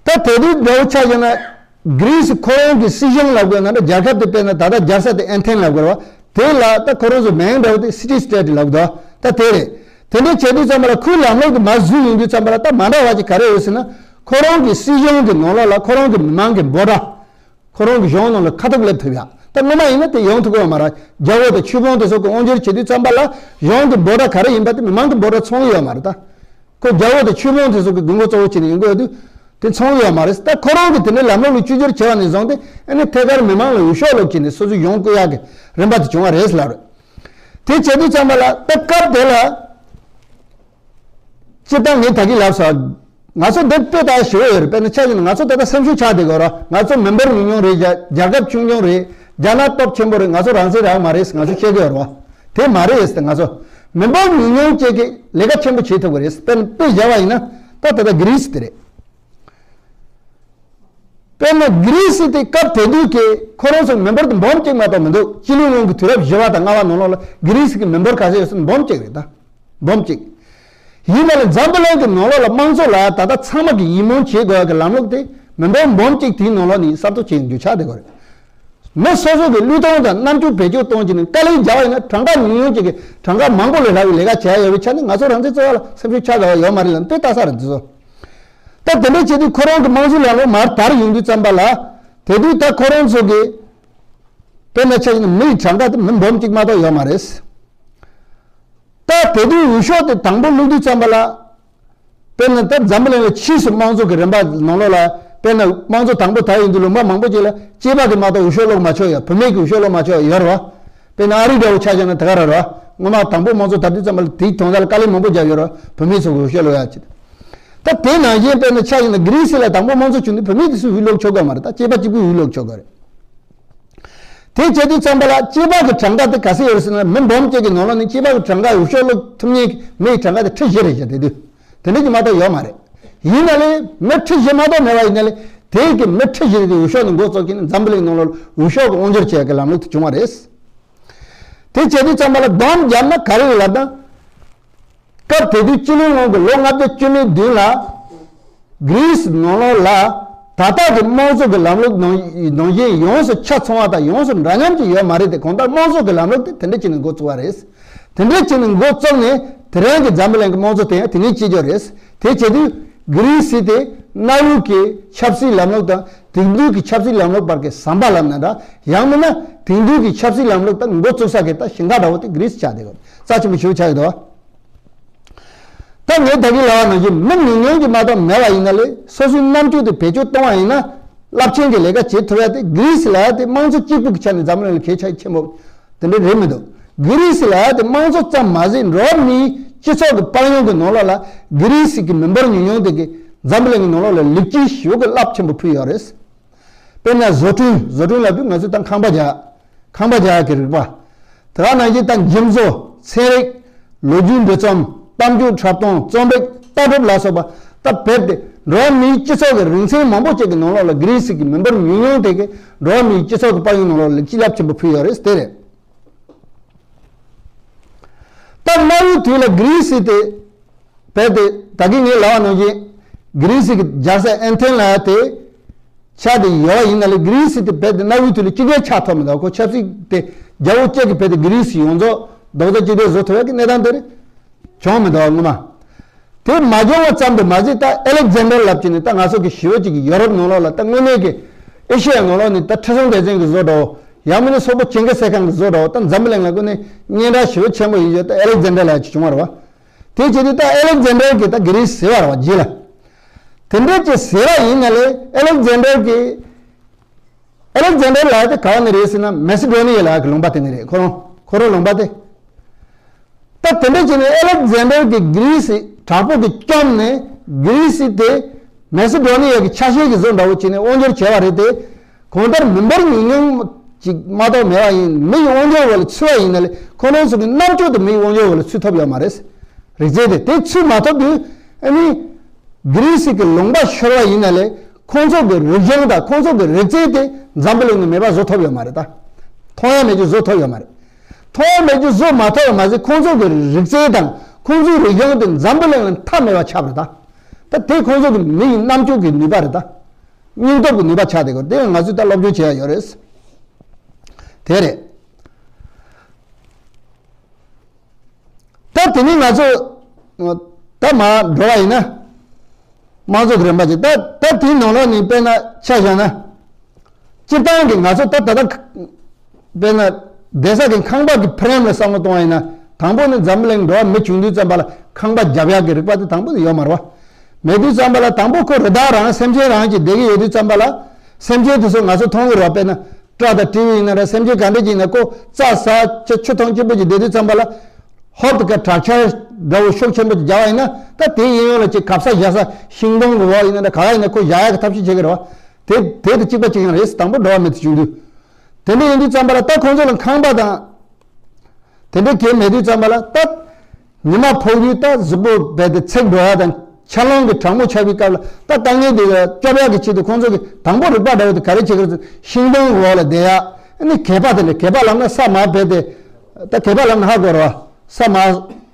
ད་དེ་དུས་འདྲ་བོ་ཆ་བཞག་ན། གྷི་རི་སི་ཁོ་རང་གི་སྲིད་གཞུང་ལབ་དགོས་ན་འདྲ། རྒྱལ་ཁབ་དེ་དཔེར་ན་ད་ལྟ་རྒྱལ་ས་དེ་ཨེན་ཐེན་ལབ་དགོས་རེད་བ། དེ་ལ་ད་ཁོ་རང་ཚོ་མིང་འདྲ་བོ་དེ་སི་ཊི་སི་ཊེ་ཊི་ལབ་འདུག་ད་དེ་རེད། དེ་འདྲ་བྱས་དུས་ཙམ་པ་ལ་ཁོའི་ལམ་ལུགས་དེ་མར་བཟོས་ཡོང་དུས་ཙམ་པ་ལ་ད་མ་འདྲ་བ་ཅིག་ག་རེ་ཡོད་ཟེར་ན། ཁོ་རང་གི་སྲིད་གཞུང་གི་ནང་ལོགས་ལ་ཁོ་རང་གི་མི་མང་གི་འབོད་སྒྲ། ཁོ་རང་གི་གཞུང་ནང་ལ་ཁ་ཐུག་སླེབས་ཐུབ་ཡ། ད་སྔོན་མ་ཡིན་ན་དེ་ཡོང་ཐུབ་ཀྱི་ཡོད་མ་རེད། རྒྱལ་པོ་དང་ཆོས་དཔོན་དེ་ཚོ་གི་དབང་སྒྱུར་བྱེད་དུས་ཙམ་པ་ལ་གཞུང་གི་འབོད་སྒྲ་ག་རེ་ཡིན་པ་དེ་མི་མང་གི་འབོད་སྒྲ་ཚང་གི་ཡོད་མ་རེད་ད། ཁོ་རྒྱལ་པོ་དང་ཆོས་དཔོན་དེ་ཚོ་གི་དགོས་མཁོ་གཙོ་བོ་བྱས་ནས་ཡོང་གི་ཡོད་དུས་དེ་ཚང་གི་ཡོད་མ་རེད། ད་ཁོ་རང་གི་དེ་འདྲའི་ལམ་ལུགས་ལ་བཅོས་བསྒྱུར་བྱས་པ་ནས་བཟུང་སྟེ་ཨ་ནི་ཐད་ཀར་མི་མང་ལ་འོས་ཤོག་སློག་བྱས་ནས་སོ་སོའི་གཞུང་བསྐོ་ཡག་གི་རིམ་པ་དེ་བྱུང་བ་རེད་ལབ་རེད། དེ་བྱེད་དུས་ཙམ་པ་ལ་ད་སྐབས་དེ་ལ། སྤྱིར་བཏང་ངས་ད་གིན་ལབ་སོང་། ང་ཚོ་འདིར་དཔེ་ལྟ་ཞེ་པོ་ཡོད་རེད། དཔེར་ན་ཆ་བཞག་ན་ང་ཚོ་ད་ལྟ་སེམས་ཤུགས་ཆག་བསྡད་ཡོད་རེད། ང་ཚོ་མི་འབོར་ཉུང་ཉུང་རེད། རྒྱ་རྒྱལ་ཁབ་ཆུང་ཆུང་རེད། རྒྱ་ནག་སྟོབས་ཆེན་པོ་རེད། ང་ཚོ་རང་བཙན་རག་མ་རེད་ཟེར་ང་ཚོ་བཤད་ཀྱི་ཡོད་རེད་བ། དེ་མ་རེད་ཟེར། ང་ཚོ་མི་འབོར་ཉུང་ཉུང་ཅིག་གིས་ལས་ཀ་ཆེན་པོ་བྱེད་ཐུབ་ཀྱི་རེད། དཔེར་ན་དཔེ་བཞག་པ་ཡིན་ན་ད་ད་ལྟ་གྷི་རི་སི་དེ་རེད། དཔེར་ན་གྷི་རི་སི་དེ་སྐབས་དེ་དུས་ཀྱི་ཁོ་རང་ཚོ་མི་འབོར་དེ་འབུམ་གཅིག་མ་གཏོགས་མི་འདུག་སྤྱི་ལོའི་སྔོན་གྱི་དུས་རབས་བཞི་པ་དང་ལྔ་པ་ནང་ལོགས་ལ་གྷི་རི་སི་གི་མི་འབོར་ག་ཚོད་ཡོད་ཟེར་ན་འབུམ་གཅིག་རེད་ད། འབུམ་གཅིག་ཡིན་ན་ལས་འཛམ་བུ་གླིང་གི་ནང་ལོགས་ལ་དམངས་གཙོ་ལ་ད་ལྟ་ཚང་མ་གིས་ཡིད་སྨོན་བྱེད་དགོས་ཡག་གི་ལམ་ལུགས་དེ་མི་འབོར་འབུམ་གཅིག་དེའི་ནང་ལོགས་ནས་གསར་གཏོད་བྱེད་རྒྱུ་ཆགས་བསྡད་ཡོད་རེད། མི་སོ་སོ་གི་བློས་གཏོང་དང་རྣམ་འགྱུར་བེད་སྤྱོད་གཏོང་བྱས་ནས་དཀའ་ལས་རྒྱག་པ་ཡིན་ན་གྲངས་ཀ་ཉུང་ཉུང་ཅིག་གིས་གྲངས་ཀ་མང་པོ་ལས་ལྷག་པའི་ལས་ཀ་བྱས་ཡོད་པའི་ཆ་ནས་ང་ཚོ་རང་བཙན་རྩོད་པ་ལ་སེམས་ཤུགས་ཆག་དགོས་པ་ཡོད་མ་རེད་ལབ་དཔེ་ལྟ་ས་རེད་འདི་ཚོ། ད་དེ་འདྲ་བྱེད་དུས་ཁོ་རང་གི་དམངས་གཙོའི་ལམ་ལུགས་མར་དར་ཡོང་དུས་ཙམ་པ་ལ། དེ་དུས་ད་ཁོ་རང་ཚོ་གི་དཔེར་ན་ཆ་བཞག་ན་མི་ཡི་གྲངས་ཀ་དེ་མི་འབུམ་གཅིག་མ་གཏོགས་ཡོད་མ་རེད། ད་དེ་དུས་འོས་ཤོག་དེ་དང་པོ་བླུག་དུས་ཙམ་པ་ལ། དཔེར་ན་ད་འཛམ་བུ་གླིང་ལ་ཕྱིས་སུ་དམངས་གཙོ་གི་རིམ་པ་ནང་ལོགས་ལ་དཔེར་ན་དམངས་གཙོ་དང་པོ་དར་ཡོང་དུས་ལོ་མ་མང་པོ་ཅིག་ལ་སྐྱེས་པ་གིས་མ་གཏོགས་འོས་ཤོག་སློག་མ་ཆོག་ཡ། བུད་མེད་ཀྱིས་འོས་ཤོག་སློག་མ་ཆོག་ཡ་ཡོད་རེད་བ། དཔེར་ན་ཨ་རི་འདྲ་བོ་ཆ་བཞག་ན་དེ་ག་རང་རེད་བ། སྔོན་མ་དང་པོ་དམངས་གཙོ་དར་དུས་ཙམ་པ་ལ་དེའི་དོན་དག་ལ་དཀའ་ལས་མང་པོ་བརྒྱབ་ཡོད་རེད་བ། བུད་མེད་ཚོ་གིས་འོས་ཤོག་སློག་ཡ་ཅིག་ད་དེ་ནང་བཞིན་དཔེར་ན་ཆ་བཞག་ན་གྷི་རི་སི་ལ་དང་པོ་དམངས་གཙོ་བྱུང་དུས་བུད་མེད་དེ་ཚོས་འོས་སློག་ཆོག་གི་མ་རེད། ད་སྐྱེས་པ་གཅིག་པུས་འོས་སློག་ཆོག་གི་རེད། དེ་བྱས་དུས་ཙམ་པ་ལ་སྐྱེས་པ་གི་གྲངས་ཀ་དེ་ག་ཚོད་ཡོད་རེད་ཟེར་ན། མི་འབུམ་གཅིག་གི་ནང་ལོགས་ནས་སྐྱེས་པ་གི་གྲངས་ཀ་འོས་ཤོག་སློག་ཐུབ་མཁན་གྱི་མི་ཡི་གྲངས་ཀ་དེ་ཁྲི་བཞི་རེད་བཞག་དེ་དུས། དེ་འདྲ་ཅིག་མ་གཏོགས་ཡོད་མ་རེད། ཡིན་ན་ལས་མི་ཁྲི་བཞི་མ་གཏོགས་མེད་པ་ཡིན་ན་ལས་དེ་གི་མི་ཁྲི་བཞི་དེ་འོས་ཤོག་ནས་འགོ་བཙུགས་ཀྱིན་འཛམ་བུ་གླིང་ནང་ལོགས་འོས་ཤོག་གི་དབང་སྒྱུར་བྱེད་ཡག་གི་ལམ་ལུགས་དེ་བྱུང་བ་རེད། དེ་བྱས་དུས་ཙམ་པ་ལ་སྡོམ་བརྒྱབ་ན་ག་རེ་རེད་ལབ་ན། སྐབས་དེ་དུས་སྤྱི་ལོའི་སྔོན་གྱི་ལོ་ལྔ་བརྒྱ་བཅུ་མེད་བདུན་ལ། གྷི་རི་སི་ནང་ལོགས་ལ་ད་ལྟ་གི་དམངས་གཙོ་གི་ལམ་ལུགས་ནང་ནང་བཞིན་ཡོངས་སུ་ཆ་ཚང་བ་དང་ཡོངས་སུ་འདྲ་མཉམ་གྱི་ཡོད་མ་རེད་དེ། གང་ལྟར་དམངས་གཙོ་གི་ལམ་ལུགས་དེ་དེ་འདྲ་བྱས་ནས་འགོ་བཙུགས་པ་རེད། དེ་འདྲ་བྱས་ནས་འགོ་བཙུགས་ནས་དེ་རིང་གི་འཛམ་བུ་གླིང་གི་དམངས་གཙོ་དེ་ཡང་དེ་ནས་སྐྱེས་རྒྱུ་རེད། དེ་བྱེད་དུས་ གྷི་རི་སི་དེ་གནའ་བོའི་གི་ཆབ་སྲིད་ལམ་ལུགས་དང་དེང་དུས་ཀྱི་ཆབ་སྲིད་ལམ་ལུགས་བར་གྱི་ཟམ་པ་ལབ་ན་འདྲ། ཡང་མིན་ན་དེང་དུས་ཀྱི་ཆབ་སྲིད་ལམ་ལུགས་དང་འགོ་བཙུགས་ས་གི་ད་ཞེང་ཁ་འདྲ་བོ་དེ་གྷི་རི་སི་ཆགས་བསྡད་ཡོད། རྩ་ཆེན་པོ་ཞིག་ཆགས་ཡོད་དོ། ད་ངས་ད་གིན་ལབ་པ་ནང་བཞིན་མི་ཉུང་ཉུང་གིས་མ་གཏོགས་མེད་པ་ཡིན་ན་ལས། སོ་སོའི་རྣམ་དཔྱོད་དེ་བེད་སྤྱོད་གཏོང་བ་ཡིན་ན་རླབས་ཆེན་གྱི་ལས་ཀ་བྱེད་ཐུབ་ཡ་དེ། གྷི་རི་སི་ལབ་ཡ་དེ་དམངས་གཙོ་གཅིག་པུ་གི་ཆ་ནས་འཛམ་གླིང་ལ་གལ་ཆེ་ཆེན་པོ་དེ་འདྲ་རེད་མི་འདུག་གྷི་རི་སི་ལབ་ཡ་དེ་དམངས་གཙོ་ཙམ་མ་ཟད། འགྲོ་བ་མིའི་སྤྱི་ཚོགས་ཀྱི་དཔལ་ཡོན་གྱི་ནང་ལོགས་ལ་གྷི་རི་སི་གི་མི་འབོར་ཉུང་ཉུང་དེ་གིས་འཛམ་གླིང་གི་ནང་ལོགས་ལ་ལེགས་སྐྱེས་ཞེ་པོ་གི་རླབས་ཆེན་པོ་ཕུལ་ཡོད་རེད། དཔེར་ན་བཟོ་སྐྲུན། བཟོ་སྐྲུན་ལབ་དུས་ང་ཚོས་ད་ཁང་པ་རྒྱག་ཁང་པ་རྒྱག་ཡག་གི་རིག་པ། དེ་ག་ནང་བཞིན་ད་འཇིམ་བཟོ། ཚན་རིག་ལོ་རྒྱུས་འབྲི་རྩོམ། གཏམ་རྒྱུད་འཁྲབ་སྟོན། རྩོམ་རིག་ལྟ་གྲུབ་ལ་སོགས་པ། ད་བོད་དེ་འགྲོ་བ་མིའི་སྤྱི་ཚོགས་ཀྱི་རིག་ཚན་མང་པོ་ཅིག་གི་ནང་ལོགས་ལ་གྷི་རི་སི་གི་མི་འབོར་ཉུང་ཉུང་དེ་གིས་འགྲོ་བ་མིའི་སྤྱི་ཚོགས་ཀྱི་དཔལ་ཡོན་ནང་ལོགས་ལ་ལེགས་སྐྱེས་རླབས་ཆེན་པོ་ཕུལ་ཡོད་རེད། དེ་རེད། ད་གནའ་བོའི་དུས་ལ་གྷི་རི་སི་དེ་བོད་དེ་ད་གིན་ངས་ལབ་པ་ནང་བཞིན་གྷི་རི་སི་གི་རྒྱལ་ས་ཨེ་ཐེན་ལབ་ཡ་དེ་ཆགས་བསྡད་ཡོད་པ་ཡིན་ན་ལས། གྷི་རི་སི་དེ་བོད་དེ་གནའ་བོའི་དུས་ལ་སྤྱི་སྒེར་ཆགས་ཐུབ་མི་འདུག་ཁོ་ཆབ་སྲིད་དེ་རྒྱལ་པོ་གཅིག་གིས་བོད་དེ་གྷི་རི་སི་ཡོངས་རྫོགས་རྡོག་རྩ་གཅིག་སྒྲིལ་བཟོ་ཐུབ་ཡ་གི་གནས་སྟངས་དེ་རེད། བྱུང་མི་འདུག་སྔོན་མ། དེ་མ་བྱུང་བ་ཙམ་དུ་མ་ཟད། ད་ཨེ་ལེག་ཛན་ཌར་ལབ་ཀྱི་ནི་ད་ང་ཚོ་གི་ཞི་བ་གཅིག་གི་ཡོ་རོབ་ནང་ལོགས་ལ། ད་དངོས་གནས་ཀྱི་ཨེ་ཤི་ཡ་ནང་ལོགས་ནི་ད་ཁྲི་སྲོང་ལྡེ་བཙན་གྱི་བཟོ་འདྲ་བོ། ཡང་མིན་ན་སོག་པོ་ཆེན་ཁ་གསལ་ཁང་གི་བཟོ་འདྲ་བོ། ད་འཛམ་བུ་གླིང་ལ་དངོས་གནས་སྙན་གྲགས་ཞེ་པོ་ཆེན་པོ་ཡིན་རྒྱུ་ད་ཨེ་ལེག་ཛན་ཌར་ལབ་ཡ་ཅིག་བྱུང་བ་རེད་བ། དེ་བྱས་དུས་ད་ཨེ་ལེག་ཛན་ཌར་གྱིས་ད་གྷི་རི་སི་བཟོས་པ་རེད་བ། རྗེས་ལ་དེ་འདྲ་ཅིག་བཟོས་པ་ཡིན་ན་ལས། ཨེ་ལེག་ཛན་ཌར་གྱིས། ཨེ་ལེག་ཛན་ཌར་ལབ་ཡ་དེ་ག་བ་ནས་རེད་ཟེར་ན། མེ་སི་ཌོ་ནི་ཡ་ལབ་ཡ་གི་ལུང་པ་དེ་ནས་རེད། ཁོ་རང་ཁོ་རང་ལུང་པ་དེ། ད་དེ་འདྲ་བྱས་ནས་ཨེ་ལེག་ཛན་ཌར་གྱིས་གྷི་རི་སི་དྲག་པོ་གིས་བཅོམ་ནས། གྷི་རི་སི་དེ་མེ་སི་ཌོ་ནི་ཡ་གི་ཆ་ཤས་ཀྱི་བཟོ་འདྲ་བོ་བྱས་ནས་དབང་སྒྱུར་བྱས་པ་རེད་དེ། གང་ལྟར་མི་འབོར་ཉུང་ཉུང་ཅིག་མ་གཏོགས་མེད་པ་ཡིན། མི་ཡི་དབང་སྒྱུར་འོག་ལ་ཚུད་པ་ཡིན་ན་ལས། ཁོ་རང་ཚོ་གི་རྣམ་དཔྱོད་དེ་མི་ཡི་དབང་སྒྱུར་འོག་ལ་ཚུད་ཐུབ་ཡོད་མ་རེད། རིག་རྩལ་དེ་དེ་ཚུད་མ་ཐུབ་དུས། ཨ་ནི་གྷི་རི་སི་གི་ལུང་པ་ཤོར་བ་ཡིན་ན་ལས། ཁོང་ཚོ་གི་རིག་གཞུང་དང་ཁོང་ཚོ་གི་རིག་རྩལ་དེ་འཛམ་བུ་གླིང་ནས་མེད་པ་བཟོ་ཐུབ་ཡོད་མ་རེད་ད། མཐོང་ཡ་མེད་རྒྱུ་བཟོ་ཐུབ་ཡོད་མ་རེད། མཐོང་ཡ་མེད་རྒྱུ་བཟོ་མ་ཐུབ་པ་མ་ཟད། ཁོང་ཚོ་གི་རིག་རྩལ་དང་ཁོང་ཚོའི་རིག་གཞུང་དེ་འཛམ་བུ་གླིང་ལ་མཐའ་མེད་པ་ཆགས་པ་རེད་ད། ད་དེ་ཁོང་ཚོ་གི་མི་ཡི་རྣམ་དཔྱོད་ཀྱི་ནུས་པ་རེད་ད། སྙིང་སྟོབས་ཀྱི་ནུས་པ་ཆགས་བསྡད་ཡོད་རེད། དེ་ང་ཚོས་ད་སློབ་སྦྱོང་བྱེད་ཡ་ཡོད་རེད། དེ་རེད། ད་དེ་ནས་ང་ཚོ་ད་མར་འགྲོ་བ་ཡིན་ན། དམངས་གཙོ་གི་རིམ་པ་ཅིག་ད་ད་དེའི་ནང་ལོགས་ནས་དཔེར་ན་ཆ་བཞག་ན། སྤྱིར་བཏང་གི་ང་ཚོ་ད་ད་ལྟ་དཔེར་ན་བསྡད་ས་གི་ཁང་པ་གི་ཕི་རེམ་ལ་བསམ་བློ་གཏོང་བ་ཡིན་ན། དང་པོ་ནི་འཛམ་བུ་གླིང་འགྲོ་བ་མི་བྱུང་དུས་ཙམ་པ་ལ་ཁང་པ་རྒྱབ་ཡག་གི་རིག་པ་དེ་དང་པོ་དེ་ཡོད་མ་རེད་བ། མེད་དུས་ཙམ་པ་ལ་དང་པོ་ཁོ་རི་དྭགས་རང་སེམས་ཅན་རང་གིས་བསྡད་ཀྱི་ཡོད་དུས་ཙམ་པ་ལ། སེམས་ཅན་དེ་ཚོ་ང་ཚོ་མཐོང་གི་རེད་བ། དཔེར་ན་སྤྲ་དང་སྤྲེའུ་ཡིན་ན་ར། སེམས་ཅན་ག་འདྲ་ཅིག་ཡིན་ན། ཁོ་རྩྭ་ཟ་ཆ་ཆུ་འཐུང་སྐྱིད་པོ་ཅིག་བསྡད་དུས་ཙམ་པ་ལ། ཧོབ་ཏེ་ཁ་དྲག་ཆར་འདྲ་བོ་ཤུགས་ཆེན་པོ་ཅིག་རྒྱག་པ་ཡིན་ན། ད་དེའི་གཡས་གཡོན་ལ་ཅིག་གབ་ས་བཞག་ས། ཤིང་སྡོང་གི་འོག་ཡིན་ན་འདྲ། ག་བ་ཡིན་ན་ཁོ་བཞག་ཡག་གི་ཐབས་ཤེས་བྱེད་ཀྱི་རེད་བ། དེ་དེ་དང་གཅིག་པ་གཅིག་རྐྱང་རེད། དང་པོ་འགྲོ་བ་མི་དེ་བྱུང་དུས། དེ་འདྲ་ཡིན་དུས་ཙམ་པ་ལ་ད་ཁོང་ཚོ་ལ་ཁང་པ་དང་དེ་འདྲ་གང་མེད་དུས་ཙམ་པ་ལ། ད་ཉི་མ་ཕོག་དུས་ད་གཟུགས་པོ་རྦད་དེ་འཚིག་འགྲོ་ཡ་དང་། ཆར་རླུང་གི་གྲང་མོ་ཆགས་པའི་སྐབས་ལ་ད་དཀའ་ངལ་དེ་སྐྱོབ་ཡག་གི་ཆེད་དུ་ཁོང་ཚོ་གིས་དང་པོ་རིག་པ་འདྲ་བོ་དེ་ག་རེ་བྱེད་ཀྱི་རེད། ཤིང་སྡོང་གི་འོག་ལ་བསྡད་ཡ། ཨ་ནི་གད་པ་དེ་འདྲ། གད་པ་ལབ་ན་ས་མར་རྦད་དེ། ད་གད་པ་ལབ་ན་ཧ་གོ་རེད་བ། ས་མར་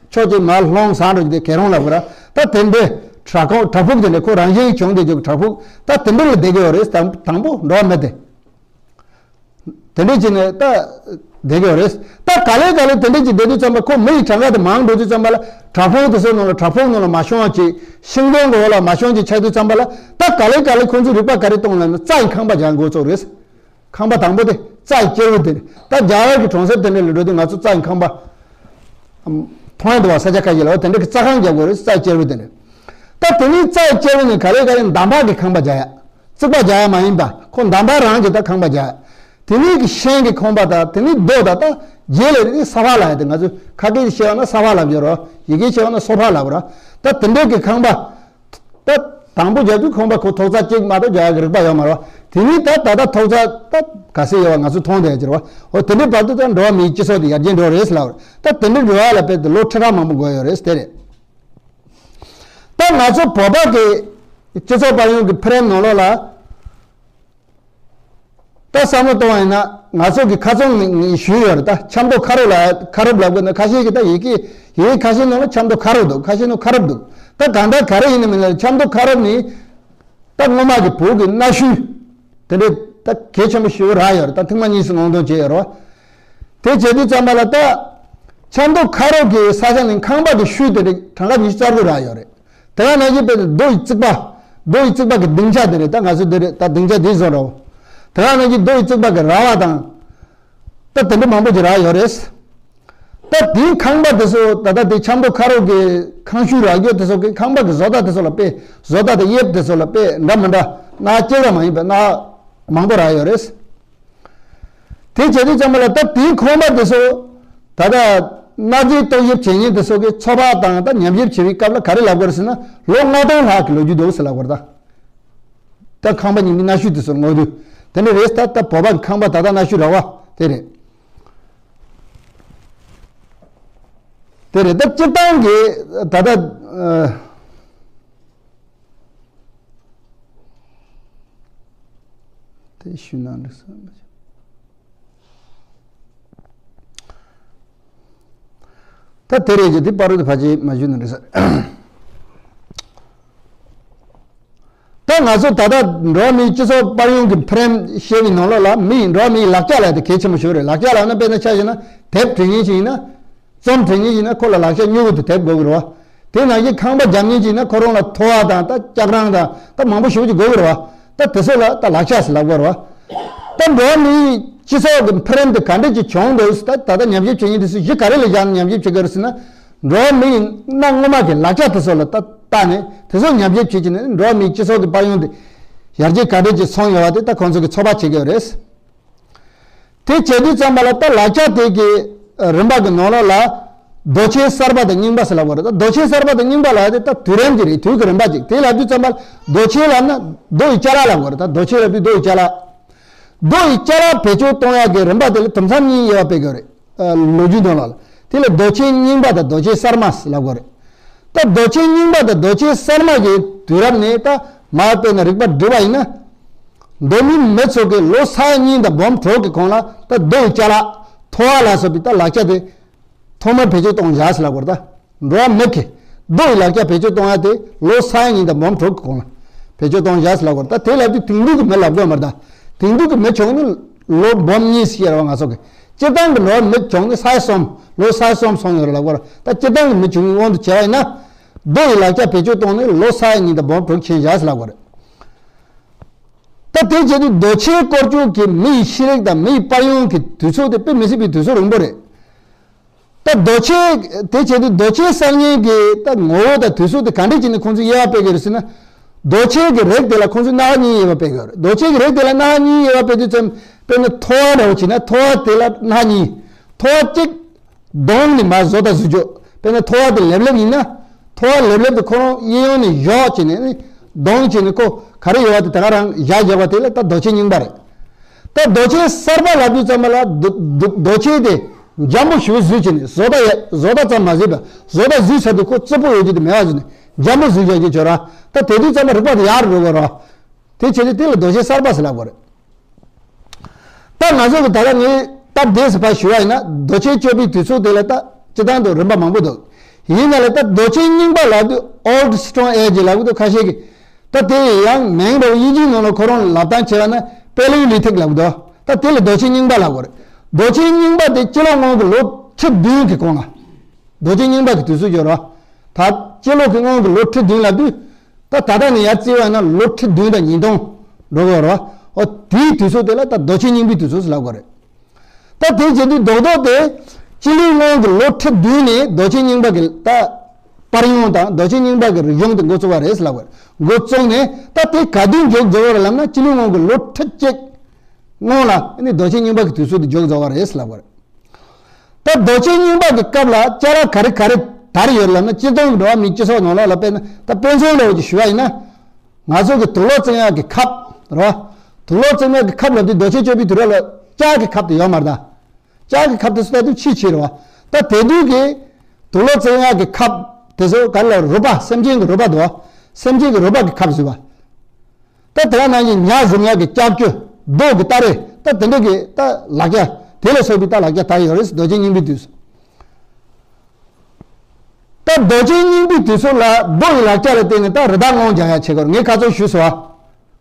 ཕྱོགས་གཅིག་མར་ལྷུང་ཟག་འགྲོ་རྒྱུ་དེ་གད་རོང་ལབ་དགོས་རེད། ད་དེ་འདྲའི་བྲག་ཁུང་བྲག་ཕུག་དེ་འདྲ། ཁོ་རང་བཞིན་གྱིས་བྱུང་བསྡད་རྒྱུ་གི་བྲག་ཕུག་ད་དེ་འདྲ་ལ་བསྡད་ཀྱི་ཡོད་རེད། དང་དང་པོ་འགྲོ་བ་མི་དེ། དེ་འདྲ་བྱས་ནས་ད་བསྡད་ཀྱི་ཡོད་རེད། ད་ག་ལེ་ག་ལེ་དེ་འདྲ་ཅིག་བསྡད་དུས་ཙམ་པ། ཁོ་མི་ཡི་གྲངས་ཀ་དེ་མང་འགྲོ་དུས་ཙམ་པ་ལ། བྲག་ཕུག་དེ་ཚོའི་ནང་ལ། བྲག་ཕུག་ནང་ལ་མ་ཤོང་བ་ཅིག་ཤིང་སྡོང་གི་འོག་ལ་མ་ཤོང་ཅིག་ཆགས་དུས་ཙམ་པ་ལ། ད་ག་ལེ་ག་ལེ་ཁོང་ཚོས་རིག་པ་ག་རེ་གཏོང་ལབ་ན། རྩྭ་ཡི་ཁང་པ་རྒྱག་འགོ་བཙུགས་རེད། ཁང་པ་དང་པོ་དེ་རྩྭ་ཡི་ཅེར་བུ་དེ་རེད། ད་རྒྱ་གར་གྱི་གྲོང་གསེབ་དེ་འདྲ་ལ་འགྲོ་དུས་ང་ཚོ་རྩྭ་ཡི་ཁང་པ་མཐོང་ཡ་འདུག་བ། ས་ཆ་ཁ་ཤས་ལ་འོ་དེ་འདྲ་གི་རྩྭ་ཁང་རྒྱག་དགོས་རེད། རྩྭ་ཡི་ཅེར་བུ་དེ་འདྲ། ད་དེ་ནས་རྩྭ་ཡི་ཅེར་བུ་ནས་ག་ལེ་ག་ལེ་འདམ་བག་གི་ཁང་པ་རྒྱག་ཡ། རྩིག་པ་རྒྱག་ཡ་མ་ཡིན་པ། ཁོ་འདམ་བག་རང་གིས་ད་ཁང་པ་རྒྱག་ཡ། དེ་ནས་གི་ཤིང་གི་ཁང་པ་དང་། དེ་ནས་རྡོ་དང་། ད་རྗེས་ལ་དེ་ནས་ས་ཕག་ལབ་ཡ་དེ། ང་ཚོས་ཁ་སྐད་ཀྱིས་བཤད་པ་ན་ས་ཕག་ལབ་ཀྱི་རེད། ཡི་གེས་བཤད་པ་ན་སོ་ཕག་ལབ་རེད། ད་དེ་འདྲ་གི་ཁང་པ། ད་དང་པོ་རྒྱག་དུས་ཁང་པ་ཁོ་ཐོག་རྩེག་གཅིག་མ་གཏོགས་རྒྱག་ཡག་གི་རིག་པ་ཡོད་མ་རེད་བ། དེ་ནས་ད་ད་ལྟ་ཐོག་རྩེག་ད་ག་ཚོད་ཡོད་པ་ང་ཚོས་མཐོང་བསྡད་ཀྱི་རེད་བ། འོ་དེ་འདྲའི་བར་དུ་ད་འགྲོ་བ་མིའི་སྤྱི་ཚོགས་དེ་ཡར་རྒྱས་འགྲོ་རེད་ཟེར་ལབ་རེད། ད་དེ་འདྲ་འགྲོ་ཡག་ལ་དཔེ་དེ་ལོ་ཁྲི་ཕྲག་མང་པོ་འགོར་ཡོད་རེད་དེ་རེད། ད་ང་ཚོ་བོད་པ་གི་སྤྱི་ཚོགས་དཔལ་ཡོན་གྱི་ཕི་རེམ་ནང་ལོགས་ལ། ད་བསམ་བློ་གཏོང་བ་ཡིན་ན། ང་ཚོ་གི་ཁ་རྩང་ནས་ངས་ཞུས་ཡོད་རེད། ད་ཆབ་མདོ་ཁ་རོག་ལ། ཁ་རོག་ལབ་དགོས་ན། ཁ་ཤས་ཀྱིས་ད་ཡི་གེ་ཡི་གེ་ཁ་ཤས་ནང་ལ་ཆབ་མདོ་ཁ་རོག་འདུག་ཁ་ཤས་ནང་ཁ་རོབ་འདུག་ད་གང་ལྟར་ག་རེ་ཡིན་ན་མིན་ན། ཆབ་མདོ་ཁ་རོག་ནི་ད་སྔོན་མ་གི་བོད་ཀྱི་གནའ་ཤུལ་དེ་འདྲའི་ད་གལ་ཆེན་པོ་ཞེ་པོ་རག་ཡོད་རེད། ད་ཐེངས་མ་གཉིས་སུ་སྣང་དོན་བྱས་ཡོད་རེད་བ། དེ་བྱེད་དུས་ཙམ་པ་ལ་ད་ཆབ་མདོ་ཁ་རོག་གི་ས་ཆ་ནས་ཁང་པ་གི་ཤུལ་དེ་འདྲའི་གྲངས་ཀ་ཉི་ཤུ་རྩ་དགུ་རག་ཡོད་རེད། དེ་ག་ནང་བཞིན་དཔེར་ན་རྡོ་ཡི་རྩིག་པ། རྡོ་ཡི་རྩིག་པ་གི་སྡིངས་ཆ་དེ་རེད། ད་ང་ཚོས་འདི་རེད། ད་སྡིངས་ཆ་འདི་བཟོ་འདྲ་བོ། དེ་ག་ནང་བཞིན་རྡོ་ཡི་རྩིག་པ་གི་ར་བ་དང་། ད་དེ་འདྲ་མང་པོ་ཅིག་རག་ཡོད་རེད། ད་དེའི་ཁང་པ་དེ་ཚོ་ད་ལྟ་དེ་ཆབ་མདོ་ཁ་རོག་གི་ཁང་ཤུལ་རག་རྒྱུ་དེ་ཚོ་གི་ཁང་པ་གི་བཟོ་ལྟ་དེ་ཚོ་ལ་དཔེ། བཟོ་ལྟ་དང་དབྱིབས་དེ་ཚོ་ལ་དཔེ་འདྲ་མི་འདྲ། སྣ་གཅིག་ར་མ་ཡིན་པའི་སྣ་མང་པོ་རག་ཡོད་རེད། དེ་བྱེད་དུས་ཙམ་པ་ལ་ད་དེའི་ཁང་པ་དེ་ཚོ་ད་ལྟ་གནའ་རྫས་བཏོག་དབྱིབས་བྱེད་མཁན་དེ་ཚོ་གི་ཚོ་པ་དང་ད་ཉམས་ཞིབ་བྱེད་པའི་སྐབས་ལ་ག་རེ་ལབ་དགོས་རེད་ཟེར་ན། ལོ་ལྔ་སྟོང་ལྷག་གི་ལོ་རྒྱུས་འདུག་ཟེར་ལབ་དགོས་རེད་ད། ད་ཁང་པ་ཉིན་གྱི་གནའ་ཤུལ་དེ་ཚོར་ངོས་དུས་དེ་འདྲ་རེད། ད་ལྟ་བོད་པ་གི་ཁང་པ་ད་ལྟ་གནའ་ཤུལ་རག་པ་དེ་རེད། དེ་རེད། ད་སྤྱིར་བཏང་གི་ད་ལྟ་ཨ། དེ་ཞུས་ན་འགྲིག་ས་མ་བྱུང་། ད་དེ་རེད་ཀྱི་དེ་པར་རུ་དེ་ཕལ་ཆེར་མ་ཞུས་ན་འགྲིག་ས། ད་ང་ཚོ་ད་ལྟ་འགྲོ་བ་མིའི་སྤྱི་ཚོགས་པར་ཡོང་གི་ཕི་རེམ་བཤད་པའི་ནང་ལོགས་ལ་མི་ཡི་འགྲོ་བ་མིའི་ལག་ཆ་ལ་དེ་གལ་ཆེན་པོ་ཞིག་རེད། ལག་ཆ་ལབ་ན་དཔེར་ན་ཆ་བཞག་ན་དེབ་འབྲི་མཁན་ཞིག་ཡིན་ན། རྩོམ་འབྲི་མཁན་ཞིག་ཡིན་ན་ཁོ་ལ་ལག་ཆ་སྨྱུ་གུ་དེ་དེབ་དགོས་ཀྱི་རེད་བ། དེ་ནང་བཞིན་ཁང་པ་རྒྱབ་མཁན་ཞིག་ཡིན་ན་ཁོ་རང་ལ་ཐོ་བ་དང་ད་ལྕགས་རང་དང་ད་མང་པོ་ཞེ་པོ་ཅིག་དགོས་ཀྱི་རེད་བ། ད་དེ་ཚོ་ལ་ད་ལག་ཆ་ཟེར་ལབ་དགོས་རེད་བ། ད་འགྲོ་བ་མིའི་སྤྱི་ཚོགས་ཀྱི་ཕི་རེམ་དེ་ག་འདྲ་ཅིག་བྱུང་འདུག་ད་ད་ལྟ་ཉམས་ཞིབ་བྱེད་མཁན་དེ་ཚོས་གཞི་ག་རེ་ལ་བཞག་ནས་ཉམས་ཞིབ་བྱེད་ཀྱི་རེད་ཟེར་ན། འགྲོ་བ་མིའི་གནའ་སྔོན་མ་གི་ལག་ཆ་དེ་ཚོ་ལ་ད་བལྟས་ནས་དེ་ཚོ་ཉམས་ཞིབ་བྱེད་ཀྱི་ནས་འགྲོ་བ་མིའི་སྤྱི་ཚོགས་ཀྱི་དཔལ་ཡོན་དེ་ཡར་རྒྱས་ག་འདྲ་ཅིག་སོང་ཡོད་པ་དེ་ད་ཁོང་ཚོ་གི་ཚོད་དཔག་བྱེད་ཀྱི་ཡོད་རེད། དེ་བྱེད་དུས་ཙམ་པ་ལ་ད་ལག་ཆ་དེ་གི་རིམ་པ་གི་ནང་ལོགས་ལ་རྡོ་ཆས་གསར་པ་དང་རྙིང་པ་ཟེར་ལབ་དགོས་རེད། ད་རྡོ་ཆས་གསར་པ་དང་རྙིང་པ་ལབ་ཡ་དེ་ད་དུས་རིམ་གྱི་རེད། དུས་ཀྱི་རིམ་པ་ཅིག་དེ་ལབ་དུས་ཙམ་པ་ལ་རྡོ་ཆས་ལབ་ན་རྡོ་ཡི་ཅ་ལག་ལབ་དགོས་རེད། ད་རྡོ་ཆས་ལབ་དུས་རྡོ་ཡི་ཅ་ལག་རྡོ་ཡི་ཅ་ལག་བེད་སྤྱོད་གཏོང་ཡག་གི་རིམ་པ་དེ་ལ་དུམ་མཚམས་གཉིས་དབྱེ་བ་སྤེལ་དགོས་རེད། ཨ། ལོ་རྒྱུས་ནང་ལ་དེ་ལ་རྡོ་ཆས་རྙིང་པ་དང་རྡོ་ཆས་གསར་མ་ལབ་དགོས་རེད། ད་རྡོ་ཆས་རྙིང་པ་དང་རྡོ་ཆས་གསར་མ་གི་དུས་རབས་ནས་ད་མར་དཔེར་ན་རིག་པ་བསྒྲིགས་པ་ཡིན་ན། མདོ་སྨད་མི་ཚོ་གི་ལོ་ས་ཡ་གཉིས་དང་འབུམ་དྲུག་གི་གོང་ལ་ད་རྡོ་ཡི་ཅ་ལག་ཐོ་བ་ལ་སོགས་པའི་ད་ལག་ཆ་དེ་ཐོག་མར་བེད་སྤྱོད་གཏོང་བཞག་ཟེར་ལབ་དགོས་རེད་ད། འགྲོ་བ་མི་གི་རྡོ་ཡི་ལག་ཆ་བེད་སྤྱོད་གཏོང་ཡ་དེ་ལོ་ས་ཡ་གཉིས་དང་འབུམ་དྲུག་གི་གོང་ལ་བེད་སྤྱོད་གཏོང་བཞག་ཟེར་ལབ་དགོས་རེད། ད་དེ་ལབ་དུས་དེང་དུས་ཀྱི་མི་ལབ་དགོས་མ་རེད་ད། དེང་དུས་ཀྱི་མི་བྱུང་ནི་ལོ་འབུམ་གཉིས་ཟེར་བ་ང་ཚོ་གི། སྤྱིར་བཏང་གི་འགྲོ་བ་མི་བྱུང་ནི་ས་ཡ་གསུམ། ལོ་ས་ཡ་གསུམ་སོང་ཡོད་རེད་ལབ་དགོས་རེད། ད་སྤྱིར་བཏང་གི་མི་བྱུང་བའི་དབང་དུ་བྱས་པ་ཡིན་ན། རྡོ་ཡི་ལག་ཆ་བེད་སྤྱོད་གཏོང་ནི་ལོ་ས་ཡ་གཉིས་དང་འབུམ་དྲུག་ཕྱིན་བཞག་ཟེར་ལབ་དགོས་རེད། ད་དེ་བྱེད་དུས་རྡོ་ཆས་སྐོར་སྐྱོད་ཀྱི་མི་ཡི་ཤེས་རིག་དང་མི་ཡི་དཔལ་ཡོན་གྱི་དུས་ཚོད་དེ་དཔེ་མི་སྲིད་པའི་དུས་ཚོད་རིང་པོ་རེད། ད་རྡོ་ཆས་དེ་བྱེད་དུས་རྡོ་ཆས་གསར་རྙིང་གི་ད་ངོ་བོ་དང་དུས་ཚོད་དེ་ག་འདྲས་བྱས་ནས་ཁོང་ཚོས་དབྱེ་བ་སྤེལ་གྱི་རེད་ཟེར་ན། རྡོ་ཆས་ཀྱི་རིགས་དེ་ལ་ཁོང་ཚོས་སྣ་ཁ་གཉིས་དབྱེ་བ་སྤེལ་གྱི་ཡོད་རེད། རྡོ་ཆས་ཀྱི་རིགས་དེ་ལ་སྣ་ཁ་གཉིས་དབྱེ་བ་སྤེལ་དུས་ཙམ་དཔེར་ན་ཐོ་བ་འདྲ་བོ་བྱས་ན་ཐོ་བ་དེ་ལ་སྣ་ཁ་གཉིས། ཐོ་བ་གཅིག་གདོང་ནས་མར་བཟོ་ལྟ་བཟོ་རྒྱུ། དཔེར་ན་ཐོ་བ་དེ་ལེབ་ལེབ་ཡིན་ན། ཐོ་བ་ལེབ་ལེབ་དེ་ཁོ་རང་གཡས་གཡོན་ནས་བཞག་བྱས་ནས་ནི་གདོང་བྱས་ནས་ཁོ་ག་རེ་ཡོད་པ་དེ་དེ་ག་རང་བཞག་བཞག་པ་དེ་ལ་ད་རྡོ་ཆས་རྙིང་པ་རེད། ད་རྡོ་ཆས་གསར་པ་ལབ་དུས་ཙམ་པ་ལ་རྡོ་རྡོ་རྡོ་ཆས་དེ་འཇམ་པོ་ཞེ་པོ་བཟོས་བྱས་ནས་བཟོ་ལྟ་ཡ་བཟོ་ལྟ་ཙམ་མ་བཟོས་པ། བཟོ་ལྟ་བཟོས་ཚར་དུས་ཁོ་རྩིབ་པོ་ཡོད་རྒྱུ་དེ་མེད་པ་བཟོས་ནས་འཇམ་པོ་བཟོས་བཞག་རྒྱུ་བྱོས་ར། ད་དེ་དུས་ཙམ་པ་རིག་པ་དེ་ཡར་འགྲོ་དགོས་ར། དེ་བྱས་ཏེ་དེ་ལ་རྡོ་ཆས་གསར་པ་ཟེར་ལབ་དགོས་རེད། ད་ང་ཚོ་གི་ད་ལྟ་ངས་སྟབས་བདེ་ཟེར་བ་ཞུ་བ་ཡིན་ན་རྡོ་ཆས་སྤྱོད་པའི་དུས་ཚོད་དེ་ལ་ད་སྤྱིར་བཏང་དུ་རིམ་པ་མང་པོ་འདུག་ཡིན་ན་ལས་ད་རྡོ་ཆས་རྙིང་པ་ལབ་དུས་Old Stone Age ལབ་གི་འདུག་ཁ་ཤས་ཀྱིས། ད་དེ་ཡང་མིང་འདྲ་བོ་དབྱིན་ཇིའི་ནང་ལ་ཁོ་རང་ལབ་སྟངས་བྱས་པ་ན་Paleolithic ལབ་གི་འདུག་ད་དེ་ལ་རྡོ་ཆས་རྙིང་པ་ལབ་དགོས་རེད། རྡོ་ཆས་རྙིང་པ་དེ་སྤྱི་ལོ་སྔོན་གྱི་ལོ་ཁྲི་བདུན་གྱི་གོང་ལ། རྡོ་ཆས་རྙིང་པ་གི་དུས་ཚོད་ཡོད་རེད། ད་སྤྱི་ལོ་གི་སྔོན་གྱི་ལོ་ཁྲི་བདུན་ལབ་དུས། ད་ད་ལྟ་ནས་ཡར་བརྩིས་པ་ན་ལོ་ཁྲི་བདུན་དང་ཉིས་སྟོང་འགྲོ་གི་ཡོད་རེད། ཨོ་དེའི་དུས་ཚོད་དེ་ལ་ད་རྡོ་ཆས་རྙིང་པའི་དུས་ཚོད་ཟེར་ལབ་དགོས་རེད། ད་དེ་བྱེད་དུས་རྡོག་རྡོག་དེ་སྤྱི་ལོའི་སྔོན་གྱི་ལོ་ཁྲི་བདུན་ནས་རྡོ་ཆས་རྙིང་པ་གི་ད་པར་ཡོང་དང་རྡོ་ཆས་རྙིང་པ་གི་རིག་གཞུང་དེ་འགོ་བཙུགས་པ་རེད་ཟེར་ལབ་དགོས་རེད། འགོ་བཙུགས་ནས་ད་དེ་ག་དུས་མཇུག་རྫོགས་པ་རེད་ལབ་ན་སྤྱི་ལོའི་སྔོན་གྱི་ལོ་ཁྲི་གཅིག་སྔོན་ལ་ཨ་ནི་རྡོ་ཆས་རྙིང་པ་གི་དུས་ཚོད་དེ་མཇུག་རྫོགས་པ་རེད་ཟེར་ལབ་དགོས་རེད། ད་རྡོ་ཆས་རྙིང་པ་གི་སྐབས་ལ་ཅ་ལག་ག་རེ་ག་རེ་དར་ཡོད་ལབ་ན་སྤྱིར་བཏང་གི་འགྲོ་བ་མིའི་སྤྱི་ཚོགས་ནང་ལོགས་ལ་དཔེར་ན་ད་དཔེ་མཚོན་འདྲ་བོ་ཅིག་ཞུ་བ་ཡིན་ན། ང་ཚོ་གི་དུག་ལོག་བཙེམ་ཡག་གི་ཁབ་རེད་བ། དུག་ལོག་བཙེམ་ཡག་གི་ཁབ་ལབ་དུས་རྡོ་ཆས་སྤྱོད་པའི་དུས་རབས་ལ་ལྕགས་ཀྱི་ཁབ་དེ་ཡོད་མ་རེད་ད། ལྕགས་ཀྱི་ཁབ་དེ་ཚོ་ལྟ་དུས་ཆེས་ཆེ་རེད་བ། ད་དེ་དུས་ཀྱི་དུག་ལོག་བཙེམ་ཡག་གི་ཁབ་དེ་ཚོ་ག་རེ་ལབ་རུས་པ་སེམས་ཅན་གྱི་རུས་པ་འདུག་བ། སེམས་ཅན་གྱི་རུས་པ་གི་ཁབ་བཟོས་པ། ད་དེ་ག་ནང་བཞིན་ཉ་བཟུང་ཡག་གི་ལྕགས་ཀྱུ། རྡོ་གི་སྟ་རེ། ད་དེ་འདྲ་གི་ད་ལག་ཆ་དེ་ལ་སོགས་པའི་ད་ལག་ཆ་དར་ཡོད་རེད། རྡོ་ཆས་རྙིང་པའི་དུས་སུ། ད་རྡོ་ཆས་རྙིང་པའི་དུས་སུ་ལ་རྡོ་ཡི་ལག་ཆ་ལ་བརྟེན་ནས་ད་རི་དྭགས་རྔོན་རྒྱག་ཡག་བྱེད་དགོས་རེད། ངས་ཁ་ཚོན་ཞུས་སོང་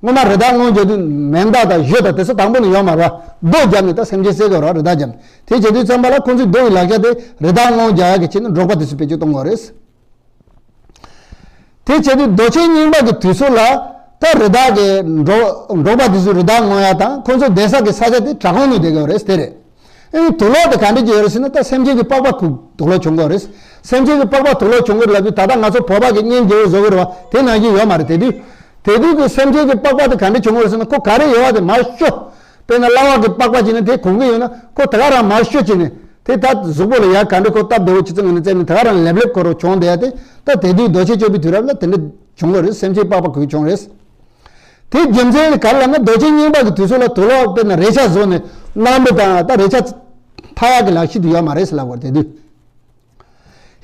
བ། སྔོན་མ་རི་དྭགས་རྔོན་རྒྱག་དུས་མེ་མདའ་དང་གཞུ་དང་དེ་ཚོ་དང་པོ་ནས་ཡོད་མ་རེད་བ། རྡོ་བརྒྱབ་ནས་ད་སེམས་ཅན་བསད་དགོས་རེད་བ། རི་དྭགས་བརྒྱབ་ནས། དེ་བྱེད་དུས་ཙམ་པ་ལ་ཁོང་ཚོས་རྡོ་ཡི་ལག་ཆ་དེ་རི་དྭགས་རྔོན་རྒྱག་ཡག་གི་ཆེད་དུ་འབྲོག་པ་དེ་ཚོས་བེད་སྤྱོད་གཏོང་དགོས་རེད། དེ་བྱས་དུས་རྡོ་རྗེ་རྙིང་པ་གི་དུས་སུ་ལ་ད་རི་དྭགས་ཀྱི་འབྲོག་འབྲོག་པ་དེ་ཚོས་རི་དྭགས་རྔོན་ཡ་དང་ཁོང་ཚོ་བསྡད་ས་གི་ས་ཆ་དེ་བྲག་ཁུང་ནང་བསྡད་ཀྱི་ཡོད་རེད་དེ་རེད། ཨེ་དུག་ལོག་དེ་ག་འདྲ་ཅིག་ཡོད་རེད་ཟེར་ན་ད་སེམས་ཅན་གྱི་པགས་པ་ཁུག་དུག་ལོག་བྱུང་གི་ཡོད་རེད། སེམས་ཅན་གྱི་པགས་པ་དུག་ལོག་བྱུང་གི་ཡོད་ལབ་དུས་ད་ལྟ་ང་ཚོ་བོད་པ་གི་གཉེན་རྒྱལ་པོ་བཟོ་གི་རེད་བ་དེ་ནང་བཞིན་ཡོད་མ་རེད་དེ་དུས། དེ་དུས་ཀྱི་སེམས་ཅན་གྱི་པགས་པ་དེ་ག་འདྲ་བྱུང་གི་རེད་ཟེར་ན་ཁོ་ག་རེ་ཡོད་བ་དེ་མར་ཤོ། དཔེར་ན་གླ་བ་གི་པགས་པ་ཅིག་ནི་དེ་གོན་གི་ཡོད་ན་ཁོ་དེ་ག་རང་མར་ཤོ་ཅིག་ནི་དེ་ད་གཟུགས་པོ་ལ་ཡ་ག་འདྲ་ཁོ་སྟབས་བདེ་བོ་ཅིག་བཙོང་གི་ནི་བཙལ་ནི་དེ་ག་རང་ལེབ་ལེབ་ཁོ་རོ་བྱུང་བསྡད་ཡ་དེ་ད་དེ་དུས་རྡོ་རྗེ་གཅོད་པའི་དུས་རབས་ལ་དེ་འདྲ་བྱུང་གི་རེད། སེམས་ཅན་པགས་པ་ཁུག་བྱུང་རེད། དེ་རྒྱུ་མཚན་ནི་ག་རེ་ལབ་ན་རྡོ་རྗེ་རྙིང་པ་གི་དུས་ཚོད་ལ་དུག་ལོག་དཔེར་ན་རས་ཆ་བཟོ་ནས་གནམ་པོ་དང་ད་རས་ཆ་འཐག་ཡག་གི་ལག་ཤེས་དེ་ཡོད་མ་རེད་ཟེར་ལབ་པ་རེད་དེ་དུས།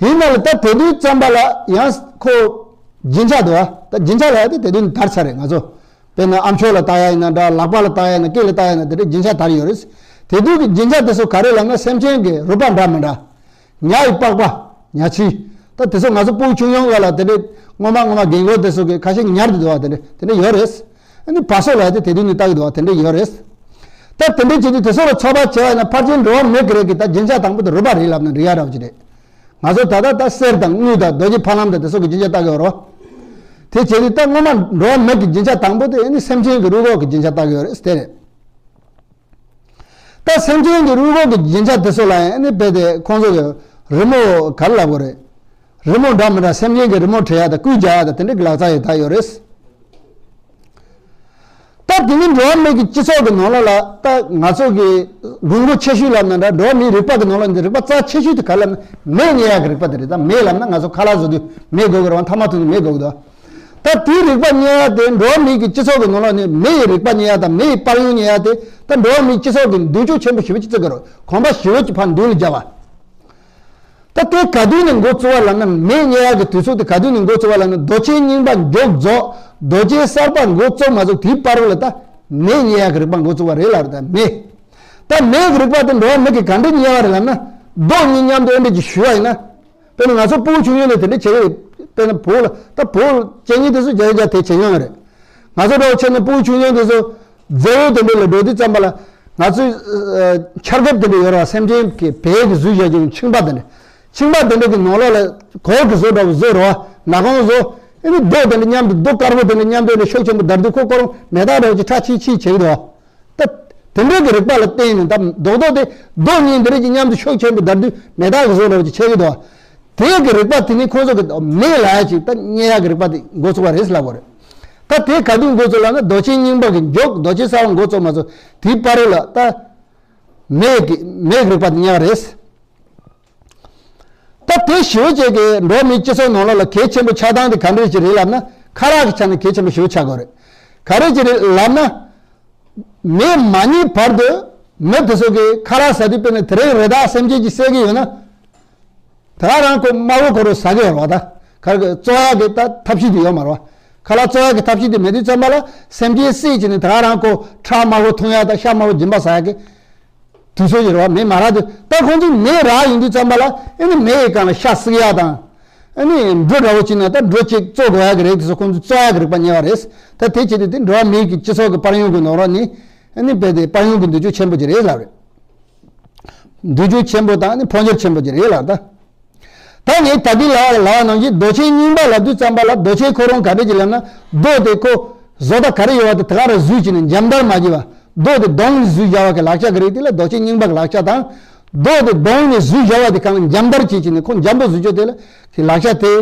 ཡིན་ན་ལ་ད་དེ་དུས་ཙམ་པ་ལ་ཡང་ཁོ་རྒྱན་ཆ་འདུག་ཨ། ད་རྒྱན་ཆ་ལ་ཡ་དེ་དེ་དུས་ནི་དར་ཚར་རེད་ང་ཚོ། དཔེར་ན་ཨ་མཆོག་ལ་བཏགས་ཡ་ཡིན་ན་འདྲ། ལག་པ་ལ་བཏགས་ཡ་ཡིན་ན་སྐེ་ལ་བཏགས་ཡ་ཡིན་ན་དེ་འདྲའི་རྒྱན་ཆ་དར་ཡོད་རེད། དེ་དུས་ཀྱི་རྒྱན་ཆ་དེ་ཚོ་ག་རེ་ལབ་ན་སེམས་ཅན་གྱི་རུས་པ་འདྲ་མི་འདྲ། ཉ་ཡི་པགས་པ། ཉ་ཚིལ། ད་དེ་ཚོ་ང་ཚོ་སྤུ་གུ་ཆུང་ཆུང་སྒང་ལ་དེ་འདྲའི་སྔོན་མ་སྔོན་མ་རྒན་གོག་དེ་ཚོ་གི་ཁ་ཤས་ཉར་དུ་འདུག་བ་དེ་འདྲ་དེ་འདྲ་ཡོད་རེད། ཨ་ནི་བ་སོ་ལ་ཡ་དེ་དེ་དུས་ནས་བཏགས་ཀྱི་འདུག་བ་དེ་འདྲ་ཡོད་རེད། ད་དེ་འདྲ་བྱེད་དུས་དེ་ཚོ་ལ་ཚོད་དཔག་བྱས་པ་ཡིན་ན་ཕལ་ཆེར་འགྲོ་བ་མི་གི་རིགས་ཀྱི་ད་རྒྱན་ཆ་དང་པོ་དེ་རུས་པ་རེད་ལབ་ན་འགྲིག་ཡ་འདྲ་བ་ཅིག་རེད། ང་ཚོ་ད་ལྟ་ད་གསེར་དང་དངུལ་དང་རྡོ་རྗེ་ཕ་ལམ་དང་དེ་ཚོ་གི་རྒྱན་ཆ་བཏགས་ཀྱི་ཡོད་རེད་བ། དེ་བྱས་དུས་ད་སྔོན་མ་འགྲོ་བ་མི་གི་རྒྱན་ཆ་དང་པོ་དེ་ཨ་ནི་སེམས་ཅན་གྱི་རུས་ཁོག་གི་རྒྱན་ཆ་བཏགས་ཀྱི་ཡོད་རེད་དེ་རེད། ད་སེམས་ཅན་གྱི་རུས་ཁོག་གི་རྒྱན་ཆ་དེ་ཚོ་ལ་ཡང་ཨ་ནི་རྦད་དེ་ཁོང་ཚོ་གི་རི་མོ་ག་རེ་ལབ་དགོས་རེད། རི་མོ་འདྲ་མི་འདྲ་སེམས་ཅན་གྱི་རི་མོ་བྲི་ཡ་དང་སྐུ་རྒྱག་ཡ་དང་དེ་འདྲ་གི་ལག་རྩལ་ཡོད་ད་ཡོད་རེད། ད་དེ་ནི་འགྲོ་བ་མི་གི་སྤྱི་ཚོགས་ཀྱི་ནང་ལོགས་ལ་ད་ང་ཚོ་གི་དགོས་མཁོ་ཆེ་ཤོས་ལབ་ན་འདྲ་འགྲོ་བ་མིའི་རིག་པ་གི་ནང་ལོགས་འདི་རིག་པ་རྩ་ཆེ་ཤོས་དེ་ག་ལབ་ན་མེ་རྙེད་ཡ་གི་རིག་པ་དེ་རེད། ད་མེ་ལབ་ན་ང་ཚོ་ཁ་ལག་བཟོ་དུས་མེ་དགོས་ཀྱི་རེད་བ། མཐའ་མ་ཐུག་ནས་མེ་དགོས་ཀྱི་འདུག་ད་དེའི་རིག་པ་རྙེད་ཡ་དེ་འགྲོ་བ་མི་གི་སྤྱི་ཚོགས་ཀྱི་ནང་ལོགས་ནས་མི་ཡི་རིག་པ་རྙེད་ཡ་དང་མི་ཡི་པར་ཡང་རྙེད་ཡ་དེ་ད་འགྲོ་བ་མིའི་སྤྱི་ཚོགས་ཀྱི་མདུན་ཅོག་ཆེན་པོ་ཞེ་པོ་ཅིག་བརྩི་གི་རེད། གོམ་པ་ཞེ་པོ་ཅིག་ཕར་མདུན་ལ་རྒྱབ་པ། ད་དེ་ག་དུས་ནས་འགོ་བཙུགས་པ་ལབ་ན་མི་རྙེད་ཡ་གི་དུས་ཚོད་དེ་ག་དུས་ནས་འགོ་བཙུགས་པ་ལབ་ན་རྡོ་རྗེ་རྙིང་པ་མཇུག་རྫོགས་རྡོ་རྗེ་གསར་པ་འགོ་བཙུགས་མ་བཙུགས་དེའི་བར་རོ་ལ་ད་མི་རྙེད་ཡ་གི་རིག་པ་འགོ་བཙུགས་པ་རེད་ལབ་རེད། ད་མི་ད་མི་གི་རིག་པ་དེ་འགྲོ་བ་མི་གི་ག་འདྲ་རྙེད་པ་རེད་ལབ་ན་རྡོ་གཉིས་མཉམ་དུ་ཨེ་འདྲ་ཅིག་གཞུ་བ་ཡིན་ན། དཔེར་ན་ང་ཚོ་སྤུ་གུ་ཆུང་ཆུང་ནས་དེ་འདྲ་བྱེད་ཀྱི་རེད། དཔེར་ན་བོད་ལ་ད་བོད་ལ་བྱེད་མཁན་དེ་ཚོ་རྒྱ་ཡིག་རྒྱ་དེ་བྱེད་མྱོང་ཡོད་རེད། ང་ཚོ་འདྲ་བོ་བྱས་ན་སྤུ་གུ་ཆུང་ཆུང་དེ་ཚོ་མཛེས་བོ་དེ་འདྲ་ལ་འགྲོ་དུས་ཙམ་པ་ལ་ང་ཚོའི་ཆར་གབ་དེ་འདྲ་ཡོད་རེད་བ། སེམས་ཅན་གྱི་བལ་གྱི་བཟོས་བཞག་རྒྱུ་མཆིན་པ་དེ་འདྲ། མཆིན་པ་དེ་འདྲ་གི་ནང་ལོགས་ལ་གོར་གི་བཟོ་འདྲ་བོ་བཟོས་རེད་བ། ནག་ཁུང་བཟོ། ཨེ་ནི་རྡོ་དེ་འདྲ་མཉམ་དུ་རྡོ་དཀར་པོ་དེ་འདྲ་མཉམ་དུ་ཨེ་ནི་ཤུགས་ཆེན་པོ་བརྡར་དུས་ཁོ་ཁོ་རང་མེ་སྟག་འདྲ་བོ་ཅིག་ཁྲ་ཆིལ་ཆིལ་བྱེད་ཀྱི་འདུག་བ། ད་དེ་འདྲའི་གི་རིག་པ་ལ་བརྟེན་ནས་ད་རྡོག་རྡོག་དེ་རྡོ་གཉིས་འདི་རིགས་ཀྱི་མཉམ་དུ་ཤུགས་ཆེན་པོ་བརྡར་དུས་མེ་སྟག་གི་བཟོ་འདྲ་བོ་ཅིག་ཆགས་ཀྱི་འདུག་དེ་གི་རིག་པ་དེ་ནི་ཁོང་ཚོ་གི་མེ་ལ་ཡ་ཅིག་ད་རྙེད་ཡག་གི་རིག་པ་དེ་འགོ་ཚུགས་པ་རེད་ལབ་པ་རེད། ད་དེ་ག་དུས་འགོ་ཚུགས་ལབ་ན་རྡོ་རྗེ་རྙིང་པ་གི་མཇུག་རྡོ་རྗེ་གསར་པ་འགོ་ཚུགས་མ་ཚུགས་དེའི་བར་རོ་ལ་ད་མེ་གི་མེ་གི་རིག་པ་དེ་རྙེད་པ་རེད། ད་དེ་ཞེ་པོ་ཅིག་གི་འགྲོ་བ་མིའི་སྤྱི་ཚོགས་ནང་ལོགས་ལ་གལ་ཆེན་པོ་ཆགས་སྟངས་དེ་ག་འདྲ་ཅིག་རེད་ལབ་ན་ཁ་ལག་གི་ཆ་ནས་གལ་ཆེན་པོ་ཞེ་པོ་ཆགས་དགོས་རེད། ག་རེ་ཅིག་རེད་ལབ་ན། མེ་མ་རྙེད་བར་དུ་མི་དེ་ཚོ་གིས་ཁ་ལག་ཟ་དུས་དཔེར་ན་དེ་རིང་རི་དྭགས་སེམས་ཅན་གྱིས་བསད་ཀྱི་ཡོད་ན། ད་ག་རང་ཁོ་དམར་པོ་ཁོ་རང་ཟ་གི་ཡོད་རེད་བ། ད་ག་རེ་གི་བཙོ་ཡག་གི་ད་ཐབས་ཤེས་དེ་ཡོད་མ་རེད་བ། ཁ་ལག་བཙོ་ཡག་གི་ཐབས་ཤེས་དེ་མེད་དུས་ཙམ་པ་ལ་སེམས་ཅན་བསད་བྱས་ནས་ད་ག་རང་ཁོ་ཁྲག་དམར་པོ་འཐུང་ཡག་དང་ཤ་དམར་པོ་སྦྱིན་པ་ཟ་ཡག་གི་དུས་ཚོད་ཅིག་རེད་བ། མེ་མ་རག་དུས་ད་ཁོང་ཚོས་མེ་རག་ཡོང་དུས་ཙམ་པ་ལ་ཨེ་ནི་མེ་ཡི་སྒང་ལ་ཤ་བསྲེག་ཡག་དང་། ཨ་ནི་འབྲུ་འདྲ་བོ་ཅིག་ནས་ད་འབྲུ་གཅིག་བཙོ་དགོས་ཡག་གི་རིགས་དེ་ཚོ་ཁོང་ཚོས་བཙོ་ཡག་གི་རིག་པ་རྙེད་པ་རེད། ད་དེ་བྱེད་དུས་དེ་འགྲོ་བ་མིའི་གི་སྤྱི་ཚོགས་ཀྱི་དཔལ་ཡོན་གྱི་ནང་ལོགས་ནི་ཨ་ནི་རྦད་དེ་དཔལ་ཡོན་གྱི་འདོད་འཇོ་ཆེན་པོ་ཅིག་རེད་ལབ་རེད། འདོད་འཇོ་ཆེན་པོ་དང་ཨ་ནི་ཕོ་འབྱོར་ཆེན་པོ་ཅིག་རེད་ལབ་ད། ད་ངས་ད་གིན་ལབ་ལབ་པ་ནང་བཞིན་རྡོ་རྗེ་རྙིང་པ་ལབ་དུས་ཙམ་པ་ལ་རྡོ་རྗེ་ཁོ་རང་ག་འདྲ་ཅིག་ལབ་ན་རྡོ་དེ་ཁོ་བཟོ་ལྟ་ག་རེ་ཡོད་པ་དེ་དེ་ག་རང་བཟོས་བྱས་ནས་འཇམ་ལྟར་མ་བྱས་པ་རྡོ་དེ་བརྡུངས་ནས་བཟོས་བཞག་པ་གི་ལག་ཆ་གི་རིགས་དེ་ལ་རྡོ་རྗེ་རྙིང་པ་གི་ལག་ཆ་དང་། རྡོ་དེ་བརྡུངས་ནས་བཟོས་བཞག་པ་དེ་གང་འཇམ་ལྟར་བྱས་བྱས་ནས་ཁོ་འཇམ་པོ་བཟོས་ཆོག་དེ་ལ་གི་ལག་ཆ་དེ་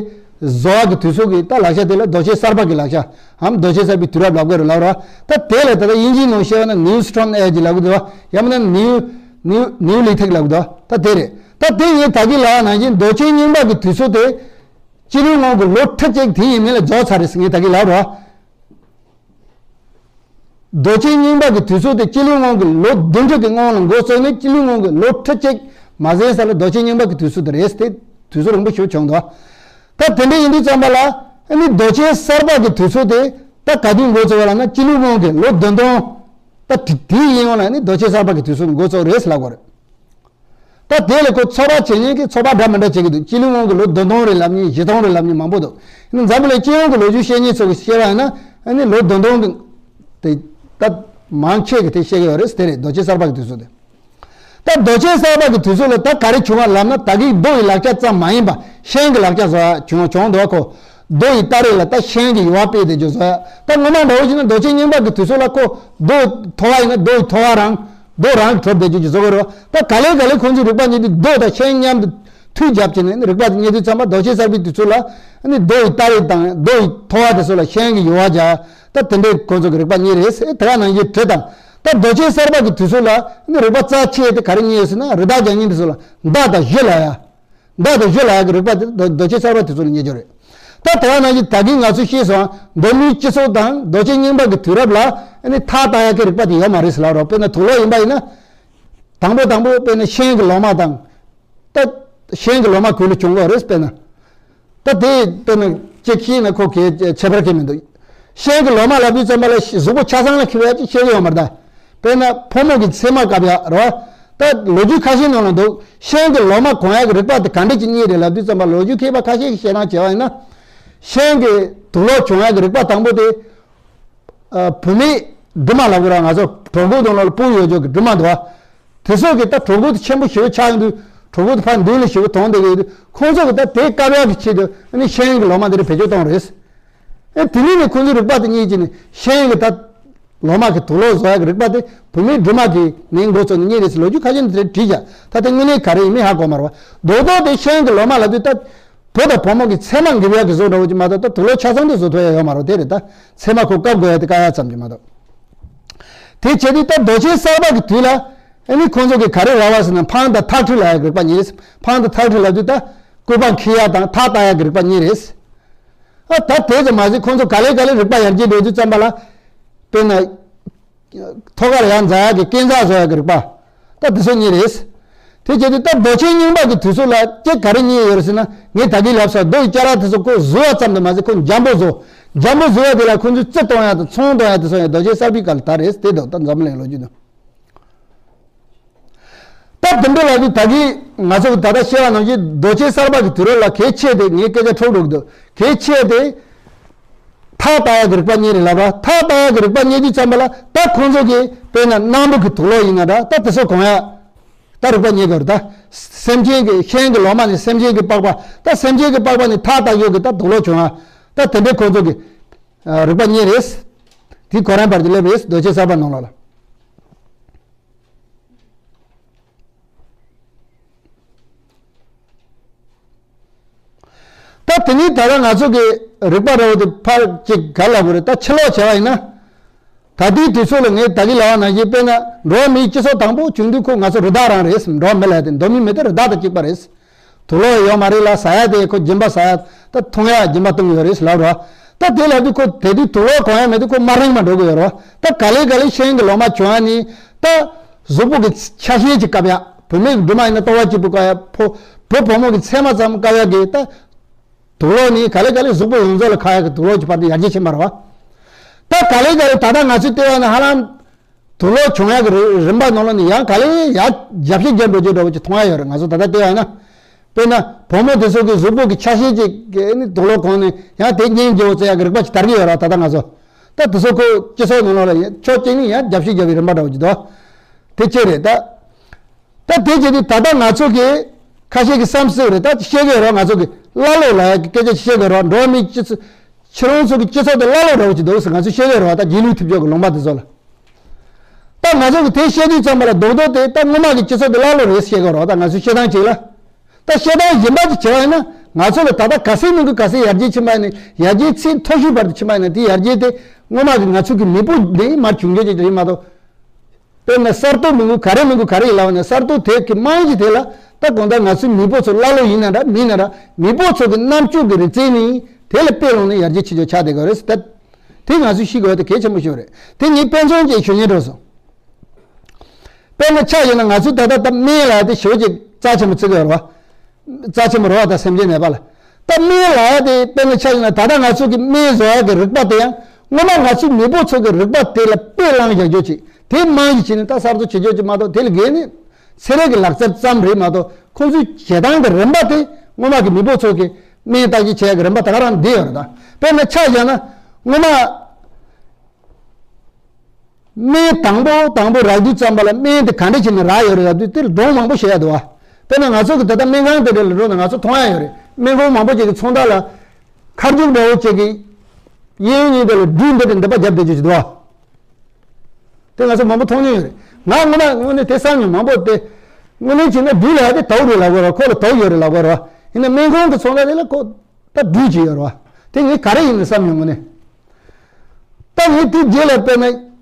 བཟོ་བ་གི་དུས་ཚོད་ཀྱི་ད་ལག་ཆ་དེ་ལ་རྡོ་རྗེ་གསར་པ་གི་ལག་ཆའམ་རྡོ་རྗེ་གསར་པའི་དུས་རབས་ལབ་དགོས་རེད་ལབ་ར། ད་དེ་ལ་ད་ལྟ་དབྱིན་ཇིའི་ནང་བཤད་པ་ན་Newton age ལབ་གི་འདུག་བ། ཡང་མིན་ན་Neo- Neo- Neolithic ལབ་གི་འདུག་ད་དེ་རེད། ད་དེ་ངས་ད་གིན་ལབ་པ་ནང་བཞིན་རྡོ་རྗེ་རྙིང་པ་གི་དུས་ཚོད་དེ་སྤྱི་ལོའི་སྔོན་གྱི་ལོ་ཁྲི་གཅིག་དེ་ཡིན་མིན་ལ་རྫོགས་ཚར་རེད་ཟེར་ངས་ད་གིན་ལབ་ར། རྡོ་རྗེ་རྙིང་པ་གི་དུས་ཚོད་དེ་སྤྱི་ལོའི་སྔོན་གྱི་ལོ་བདུན་ཅུ་གི་སྔོན་ལ་འགོ་བཙུགས་ནས་སྤྱི་ལོའི་སྔོན་གྱི་ལོ་ཁྲི་གཅིག་མ་ཟིན་ས་ལ་རྡོ་རྗེ་རྙིང་པ་གི་དུས་ཚོད་དེ་རེད་དེ། དུས་ཚོད་རིང་པོ་ཞིག་བྱུང་འདུག་ད་དེ་འདྲ་ཡིན་དུས་ཙམ་པ་ལ་ཨ་ནི་རྡོ་རྗེ་གསར་པ་གི་དུས་ཚོད་དེ་ད་ག་དུས་འགོ་བཙུགས་པ་ལབ་ན་སྤྱི་ལོའི་སྔོན་གྱི་ལོ་བདུན་སྟོང་ད་དེ་དེའི་ཡིན་ཡོང་ལ་ཨ་ནི་རྡོ་རྗེ་གསར་པ་གི་དུས་ཚོད་འགོ་བཙུགས་རེད་ཟེར་ལབ་དགོས་རེད། ད་དེ་ལ་ཁོ་ཚོད་དཔག་བྱེད་མཁན་གྱིས་ཚོད་དཔག་འདྲ་མི་འདྲ་བྱེད་ཀྱི་འདུག་སྤྱི་ལོའི་སྔོན་གྱི་ལོ་བདུན་སྟོང་རེད་ལབ་མཁན་བཞི་སྟོང་རེད་ལབ་མཁན་མང་པོ་འདུག་ཡིན་ན་འཛམ་བུ་གླིང་སྤྱི་ཡོངས་ཀྱི་ལོ་རྒྱུས་བཤད་མཁན་ཚོ་གིས་བཤད་པ་ཡིན་ན་ཨ་ནི་ལོ་བདུན་སྟོང་གི་དེ་ད་མང་ཆེ་གི་དེ་བཤད་ཀྱི་ཡོད་རེད། དེ་རེད། རྡོ་རྗེ་གསར་པ་གི་དུས་ཚོད་དེ། ད་རྡོ་རྗེ་གསར་པ་གི་དུས་ཚོད་ལ་ད་ག་རེ་བྱུང་བ་ལབ་ན་ད་གིན་རྡོ་ཡི་ལག་ཆ་ཙམ་མ་ཡིན་པ་ཤིང་གི་ལག་ཆ་བཟོ་ཡ་བྱུང་བྱུང་འདུག་ཁོ་ རྡོ་ཡི་སྟ་རེ་ལ་ད་ཤིང་གི་ཡུ་བ་དཔེ་དེ་ཅིག་བཟོ་ཡ། ད་སྔོན་མ་འདྲ་བོ་ཞིག་ན་རྡོ་རྗེ་རྙིང་པ་གི་དུས་ཚོད་ལ་ཁོ་རྡོ་མཐོ་བ་ཡིན་ན་རྡོ་ཡི་མཐོ་བ་རང་རྡོ་རང་གི་གྲུབ་བསྡད་རྒྱུ་ཅིག་བཟོ་གི་རེད་བ། ད་ག་ལེ་ག་ལེ་ཁོང་ཚོའི་རིག་པ་གཉིས་དེ་རྡོ་དང་ཤིང་མཉམ་དུ་མཐུད་རྒྱབ་བྱས་ནས་རིག་པ་དེ་རྙེད་དུས་ཙམ་པ་རྡོ་རྗེ་གསར་པའི་དུས་ཚོད་ལ་ནི་རྡོ་ཡི་སྟ་རེ་དང་རྡོ་ཡི་མཐོ་བ་དེ་ཚོ་ལ་ཤིང་གི་ཡུ་བ་རྒྱག་ད་དེ་འདྲའི་ཁོང་ཚོ་གི་རིག་པ་རྙེད་རེད། དེ་ག་ནང་བཞིན་གྲི་དང་། ད་རྡོ་རྗེ་གསར་པ་གི་དུས་ཚོད་ལ་ནི་རིག་པ་རྩ་ཆེ་དེ་ག་རེ་རྙེད་ཡོད་ཟེར་ན་རི་དྭགས་རྒྱག་མཁན་དེ་ཚོ་ལ་མདའ་དང་གཞུ་ལ་ཡ། མདའ་དང་གཞུ་ལ་ཡག་གི་རིག་པ་དེ་རྡོ་རྡོ་རྗེ་གསར་པ་དེ་ཚོ་ལ་རྙེད་རྒྱུ་རེད། ད་དེ་ག་ནང་བཞིན་ད་གིན་ང་ཚོས་ཤེས་སོང་། མདོ་མིའི་སྤྱི་ཚོགས་དང་རྡོ་རྗེ་རྙིང་པ་གི་དུས་རབས་ལ་ཨ་ནི་ཐག་བཏགས་ཡག་གི་རིག་པ་དེ་ཡོད་མ་རེད་ཟེར་ལབ་རོགས། དཔེར་ན་དུག་ལོག་ཡིན་པ་ཡིན་ན། དང་པོ་དང་པོ་དཔེར་ན་ཤིང་གི་ལོ་མ་དང་། ད་ཤིང་གི་ལོ་མ་གུ་ལ་བྱུང་གི་རེད་དཔེར་ན། ད་དེ་དཔེར་ན་ཅིག་ཤེས་ན་ཁོ་གའི་ཁྱད་པར་གང་མི་འདུག་ཤིང་གི་ལོ་མ་ལབ་དུས་ཙམ་པ་ལ་གཟུགས་པོ་ཆ་ཚང་ལ་འཁེལ་བ་ཅིག་ཤེས་ཀྱི་ཡོད་མ་རེད་ད། དཔེར་ན་ཕོ་མོ་གི་མཚན་མ་བཀབ་ཡག་རེད་བ། ད་ལོ་རྒྱུས་ཁ་ཤས་ནང་ལ་འདུག་ཤིང་གི་ལོ་མ་གོན་ཡག་གི་རིག་པ་དེ་ག་འདྲ་ཅིག་རྙེད་རེད་ལབ་དུས་ཙམ་པ་ལོ་རྒྱུས་མཁས་པ་ཁ་ཤས་ཀྱིས་བཤད་སྟངས་བྱས་པ་ཡིན་ན། ཤིང་གི་དུག་ལོག་བྱུང་ཡག་གི་རིག་པ་དང་པོ་དེ། ཨ། བུད་མེད་སྦྲུམ་མ་ལབ་དགོས་ར། ང་ཚོ་གྲོད་ཁོག་དང་ནང་ལ་སྤུ་ཡོད་ཅོག་གི་སྦྲུམ་མ་འདུག་བ། དེ་ཚོ་གི་ད་གྲོད་ཁོག་དེ་ཆེན་པོ་ཞེ་པོ་ཆགས་ཡོང་དུས་གྲོད་ཁོག་དེ་ཕར་མདུན་ལ་ཞེ་པོ་དོང་བསྡད་ཀྱི་ཡོད་དུས་ཁོང་ཚོ་གི་ད་དེ་བཀབ་ཡག་གི་ཆེད་དུ་ཨ་ནི་ཤིང་གི་ལོ་མ་དེ་འདྲ་བེད་སྤྱོད་གཏོང་རེད། ཨེ་དེ་ནས་ནི་ཁོང་ཚོའི་རིག་པ་དེ་རྙེད་ཀྱི་ནི་ཤིང་གི་ད་ལོ་མ་གི་དུག་ལོག་བཟོ་ཡག་གི་རིག་པ་དེ་བུད་མེད་སྦྲུམ་མ་གི་ནས་འགོ་བཙུགས་ནས་རྙེད་རེད་ཟེར་ལོ་རྒྱུས་ཁ་ཤས་འདི་འདྲ་བྲིས་བཞག་ད་དེ་དངོས་གནས་ག་རེ་ཡིན་མིན་ཧ་གོ་མ་རེད་བ། རྡོག་རྡོག་དེ་ཤིང་གི་ལོ་མ་ལབ་དུས་ད་བུ་དང་བུ་མོ་གི་མཚན་མ་འགེབས་ཡག་གི་བཟོ་འདྲ་བོ་ཅིག་མ་གཏོགས་ད་དུག་ལོག་ཆ་ཚང་དུ་བཟོ་ཐུབ་ཡག་ཡོད་མ་རེད། དེ་རེད། ད་མཚན་མ་ཁོ་བཀབ་དགོས་ཡག་དེ་བཀག་ཡག་ཙམ་གྱིས་མ་གཏོགས། དེ་བྱས་དུས་ད་རྡོ་ཆས་གསར་པ་གི་དུས་ལ་ཨ་ནི་ཁོང་ཚོ་གིས་ག་རེ་རག་པ་ཟེར་ན་འཕང་དང་ཐག་འཁྲུད་ལབ་ཡག་གི་རིག་པ་རྙེད་རེད། འཕང་དང་ཐག་འཁྲུད་ལབ་དུས་ད་སྐུད་པ་འཁྱེར་ཡག་དང་ཐག་བཏགས་ཡག་གི་རིག་པ་རྙེད་རེད། ཨ་ད་དེ་ཙམ་མ་ཟད་ཁོང་ཚོ་ག་ལེ་ག་ལེ་རིག་པ་ཡར་རྒྱས་འགྲོ་དུས་ཙམ་པ་ལ། དཔེར་ན། ཐོག་ཁར་ཡར་འཛེག་ཡག་གི་སྐས་འཛེག་བཟོ་ཡག་གི་རིག་པ། ད་དེ་ཚོ་རྙེད་རེད། དེ་བྱས་དུས་ད་རྡོ་ཆས་རྙིང་པ་གི་དུས་ཚོད་ལ་སྐད་ག་རེ་རྙེད་ཡོད་རེད་ཟེར་ན་ངས་ད་གིན་ལབ་ས་རྡོ་ཡི་སྐྱ་ར་དེ་ཚོ་ཁོ་བཟོ་བ་ཙམ་དུ་མ་ཟད་ཁོ་འཇམ་པོ་བཟོ། འཇམ་པོ་བཟོ་བ་དེ་ལ་ཁོ་ཚོས་རྩི་གཏོང་ཡག་དང་ཚོང་གཏོང་ཡག་དེ་ཚོ་ཡང་རྡོ་ཆས་གསར་པའི་སྐབས་ལ་ད་རེད་དེ་འདུག་ད་འཛམ་བུ་གླིང་ལོ་རྒྱུས་དང་། ད་དེ་འདྲ་ལབ་དུས་ད་གིན་ང་ཚོ་གི་ད་ལྟ་བཤད་པ་ནང་བཞིན་རྡོ་ཆས་གསར་པ་གི་དུས་རབས་ལ་གལ་ཆེ་དེ་ངའི་སྐད་ཆ་འཁྲུག་འགྲོ་གི་འདུག་གལ་ཆེ་དེ། ཐག་བཏགས་ཡག་གི་རིག་པ་རྙེད་རེད་ལབ་ར། ཐག་བཏགས་ཡག་གི་རིག་པ་རྙེད་དུས་ཙམ་པ་ལ་ད་ཁོང་ཚོ་གི་དཔེར་ན་སྣམ་བུ་གི་དུག་ལོག་ཡིན་ན་འདྲ་ད་དེ་ཚོ་གོན་ཡག་ད་རིག་པ་རྙེད་དགོས་རེད། ད་སེམས་ཅན་གི་ཤིང་གི་ལོ་མ་ནས་སེམས་ཅན་གི་པགས་པ་ད་སེམས་ཅན་གི་པགས་པ་ནས་ཐག་བཏགས་ཡག་གི་ད་དུག་ལོག་བྱུང་ཡག་ད་དེ་འདྲའི་ཁོང་ཚོ་གི་རིག་པ་རྙེད་རེད། དེ་གོ་རིམ་བར་དུ་སླེབས་རེད་རྡོ་ཆས་གསར་པ་ནང་ལོགས་ལ། ད་དེ་ནས་ད་ལྟ་ང་ཚོ་གི་རིག་པ་འདྲ་བོ་དེ་ཕར་ཅིག་ག་ལ་བོ་རེད། ད་ཕྱིར་ལོག་བྱས་པ་ཡིན་ན། ད་ལྟའི་དུས་ཚོད་ལ་ངས་ད་གིན་ལབ་པ་ནང་བཞིན་དཔེར་ན་འགྲོ་བ་མིའི་སྤྱི་ཚོགས་དང་པོ་བྱུང་དུས་ཁོ་ང་ཚོ་རི་དྭགས་རང་རེད། འགྲོ་བ་མི་ལབ་དེ་མདོ་མི་མི་དེ་རི་དྭགས་དང་གཅིག་པ་རེད། དུག་ལོག་ཡོད་མ་རེད་ལ་ཟ་ཡག་དེ་ཁོ་སྦྱིན་པ་ཟ་ཡག་ད་འཐུང་ཡག་སྦྱིན་པ་གཏོང་གི་ཡོད་རེད་ལབ་རོགས། ད་དེ་ལབ་དུས་ཁོ་དེ་དུས་དུག་ལོག་གོན་ཡག་མེད་དུས་ཁོ་དམར་རིང་མ་འགྲོ་གི་ཡོད་རོགས། ད་ག་ལེ་ག་ལེ་ཤིང་གི་ལོ་མ་བྱུང་ཡག་ནི་ད་གཟུགས་པོ་གི་ཆ་ཤས་ཅིག་བཀབ་ཡག་བུད་མེད་ཀྱི་སྦྲུམ་མ་ཡིན་ན་ལྟོ་བ་གཅིག་པུ་བཀབ་ཡག་ཕོ་བུ་བུ་མོ་གི་མཚན་མ་ཙམ་བཀབ་ཡག་གི་ད་དུག་ལོག་ནི་ག་ལེ་ག་ལེ་གཟུགས་པོ་ཡོངས་རྫོགས་ལ་ཁ་ཡག་གི་དུག་ལོག་གི་བར་དུ་ཡར་རྒྱས་ཕྱིན་པ་རེད་བ། ད་ག་ལེ་ག་ལེ་ད་ལྟ་ང་ཚོའི་ལྟེ་བ་ནི་ཧ་ལམ་དུག་ལོག་བྱུང་ཡག་གི་རི་རིམ་པ་ནང་ལོགས་ནས་ཡང་ག་ལེ་ཡར་རྒྱབ་བཤིག་རྒྱབ་འགྲོ་རྒྱུ་འདྲ་བོ་ཅིག་མཐོང་ཡག་ཡོད་རེད། ང་ཚོ་ད་ལྟ་ལྟེ་བ་ཡིན་ན། དཔེར་ན་བུ་མོ་དེ་ཚོ་གི་གཟུགས་པོ་གི་ཆ་ཤས་ཅིག་གི་ནི་དུག་ལོག་གོན་ནས་ཡང་དེ་གཉེན་རྒྱལ་བོ་བཙལ་ཡག་གི་རིག་པ་ཅིག་དར་གྱི་ཡོད་ར། ད་ལྟ་ང་ཚོ་ད་དེ་ཚོ་ཁོ་སྤྱི་ཚོགས་ནང་ལོགས་ལ་ཡང་ཕྱོགས་གཅིག་ནས་ཡང་རྒྱབ་བཤིག་རྒྱབ་པའི་རིམ་པ་འདྲ་བོ་ཅིག་འདུག་དེ་ཅི་རེད་ད། ད་དེ་བྱས་ཏེ་ད་ལྟ་ང་ཚོ་གི་ཁ་ཤས་ཀྱི་བསམ་སྲིད་རེད། ད་བཤད་གི་རོགས། ང་ཚོ་གི་ཀླ་ཀློ་ལབ་ཡག་གི་སྐད་ཆ་བཤད་གི་རོགས། འགྲོ་བ་མིའི་སྤྱི་ཚོགས་ཕྱི་རོལ་ཚོ་གི་སྤྱི་ཚོགས་དེ་ཀླ་ཀློ་འདྲ་བོ་ཅིག་འདུག་ཟེར་ང་ཚོས་བཤད་གི་རོགས། ད་རྗེས་ལུས་ཐེབས་ཆོག་གི་ལུང་པ་དེ་ཚོ་ལ། ད་ང་ཚོ་གི་དེ་བཤད་དུས་ཙམ་པ་ལ་རྡོག་རྡོག་དེ་ད་སྔོན་མ་གི་སྤྱི་ཚོགས་དེ་ཀླ་ཀློ་རེད་བཤད་གི་རོགས། ད་ང་ཚོས་བཤད་སྟངས་གཅིག་ལ། ད་བཤད་སྟངས་གཞན་པ་ཅིག་བྱས་པ་ཡིན་ན་ང་ཚོ་ལ་ད་ལྟ་ག་ཚད་མིན་དགོས་ག་ཚད་ཡར་རྒྱས་ཕྱིན་པ་ཡིན་ན་ཡར་རྒྱས་ཚད་མཐོ་ཤོས་བར་དུ་ཕྱིན་པ་ཡིན་ན་དེ་ཡར་རྒྱས་དེ་སྔོན་མ་གི་ང་ཚོ་གི་མེས་པོ་འདི་མར་བྱུང་རྒྱུ་ཅིག་རེད་མ་གཏོགས། དཔེར་ན་གསར་གཏོད་མི་དགོས་ག་རེ་མི་དགོས་ག་རེ་ཡིན་ལབ་ན་གསར་གཏོད་དེ་གི་རྨང་གཞི་དེ་ལ་ད་གང་ལྟར་ང་ཚོའི་མེས་པོ་ཚོ་ཀླ་ཀློ་ཡིན་ན་འདྲ་མིན་ན་འདྲ་མེས་པོ་ཚོ་གི་རྣམ་དཔྱོད་ཀྱི་རིག་རྩལ་ནི་དེ་ལ་དཔེ་ལོངས་ནས་ཡར་རྒྱས་ཕྱིན་ཆོག་ཆགས་བསྡད་དགོས་རེད་ཟེར། ད་དེ་ང་ཚོས་ཤེས་དགོས་དེ་གལ་ཆེན་པོ་ཞིག་རེད། དེ་ངས་དཔེ་མཚོན་ཅིག་ཞུ་སྙིང་འདོད་སོང་། དཔེར་ན་ཆ་བཞག་ན་ང་ཚོས་ད་ལྟ་ད་སྨན་ལབ་ཡག་དེ་ཞེ་པོ་ཅིག་རྩ་ཆེན་པོ་བརྩི་གི་ཡོད་རེད་བ། རྩ་ཆེན་པོ་རེད་བ། ད་སེམས་ཅན་ནད་པ་ལ། ད་སྨན་ལབ་ཡག་དེ་དཔེར་ན་ཆ་བཞག་ན་ད་ལྟ་ང་ཚོ་གི་སྨན་བཟོ་ཡག་གི་རིག་པ་དེ་ཡང་སྔོན་མ་ང་ཚོའི་མེས་པོ་ཚོ་གི་རིག་པ་དེ་ལ་དཔེ་བླངས་བཞག་རྒྱུ་ཅིག་དེ་རྨང་གཞི་བྱས་ནས་ད་གསར་གཏོད་བྱེད་རྒྱུ་ཅིག་མ་གཏོགས་དེ་ལ་འགལ་ནས་ཚན་རིག་གི་ལག་རྩལ་ཙམ་རེད་མ་གཏོགས་ཁོང་ཚོའི་བྱེད་སྟངས་ཀྱི་རིམ་པ་དེ་སྔོན་མ་གི་མེས་པོ་ཚོ་གི་སྨན་བརྟག་དཔྱད་བྱེད་ཡག་གི་རིམ་པ་ད་ག་རང་བསྡད་ཡོད་རེད། ད་དཔེར་ན་ཆ་བཞག་ན་སྔོན་མ། སྨན་དང་པོ་དང་པོ་རག་དུས་ཙམ་པ་ལ་སྨན་དེ་ག་འདྲ་བྱས་ནས་རག་ཡོད་རེད་ལབ་དུས་དེར་སྒྲུང་མང་པོ་བཤད་ཡག་འདུག་བ། དཔེར་ན་ང་ཚོ་གི་ད་ལྟ་སྨན་ཁང་དེ་འདྲ་ལ་འགྲོ་ན་ང་ཚོ་མཐོང་ཡག་ཡོད་རེད། སྨན་ཁང་མང་པོ་ཅིག་གི་ཚོང་རྟགས་ལ་ མཁར་རྒྱུག་འདྲ་བོ་ཅིག་གི་གཡས་གཡོན་གཉིས་དེ་ལ་སྦྲུལ་འདི་དང་འདི་པ་རྒྱབ་བསྡད་རྒྱུ་ཞིག་འདུག་བ། དེ་ང་ཚོ་མང་པོ་མཐོང་མྱོང་ཡོད་རེད། ང་སྔོན་མ་དངོས་གནས་དེ་བསམ་མྱོང་། མང་པོ་དེ་དངོས་གནས་བྱས་ན་སྦྲུལ་ལབ་ཡ་དེ་དོགས་རེད་ལབ་དགོས་རེད་བ། ཁོ་ལ་དོགས་ཡོད་རེད་ལབ་དགོས་རེད་བ། ཡིན་ན་སྨན་ཁང་གི་ཚོང་རྟགས་དེ་ལ་ཁོ་ད་སྦྲུལ་ཅིག་ཡོད་རེད་བ། དེ་ངས་ག་རེ་ཡིན་ནས་བསམ་མྱོང་། དངོས་གནས། ད་ངས་དེའི་རྗེས་ལ་དཔེར་ན།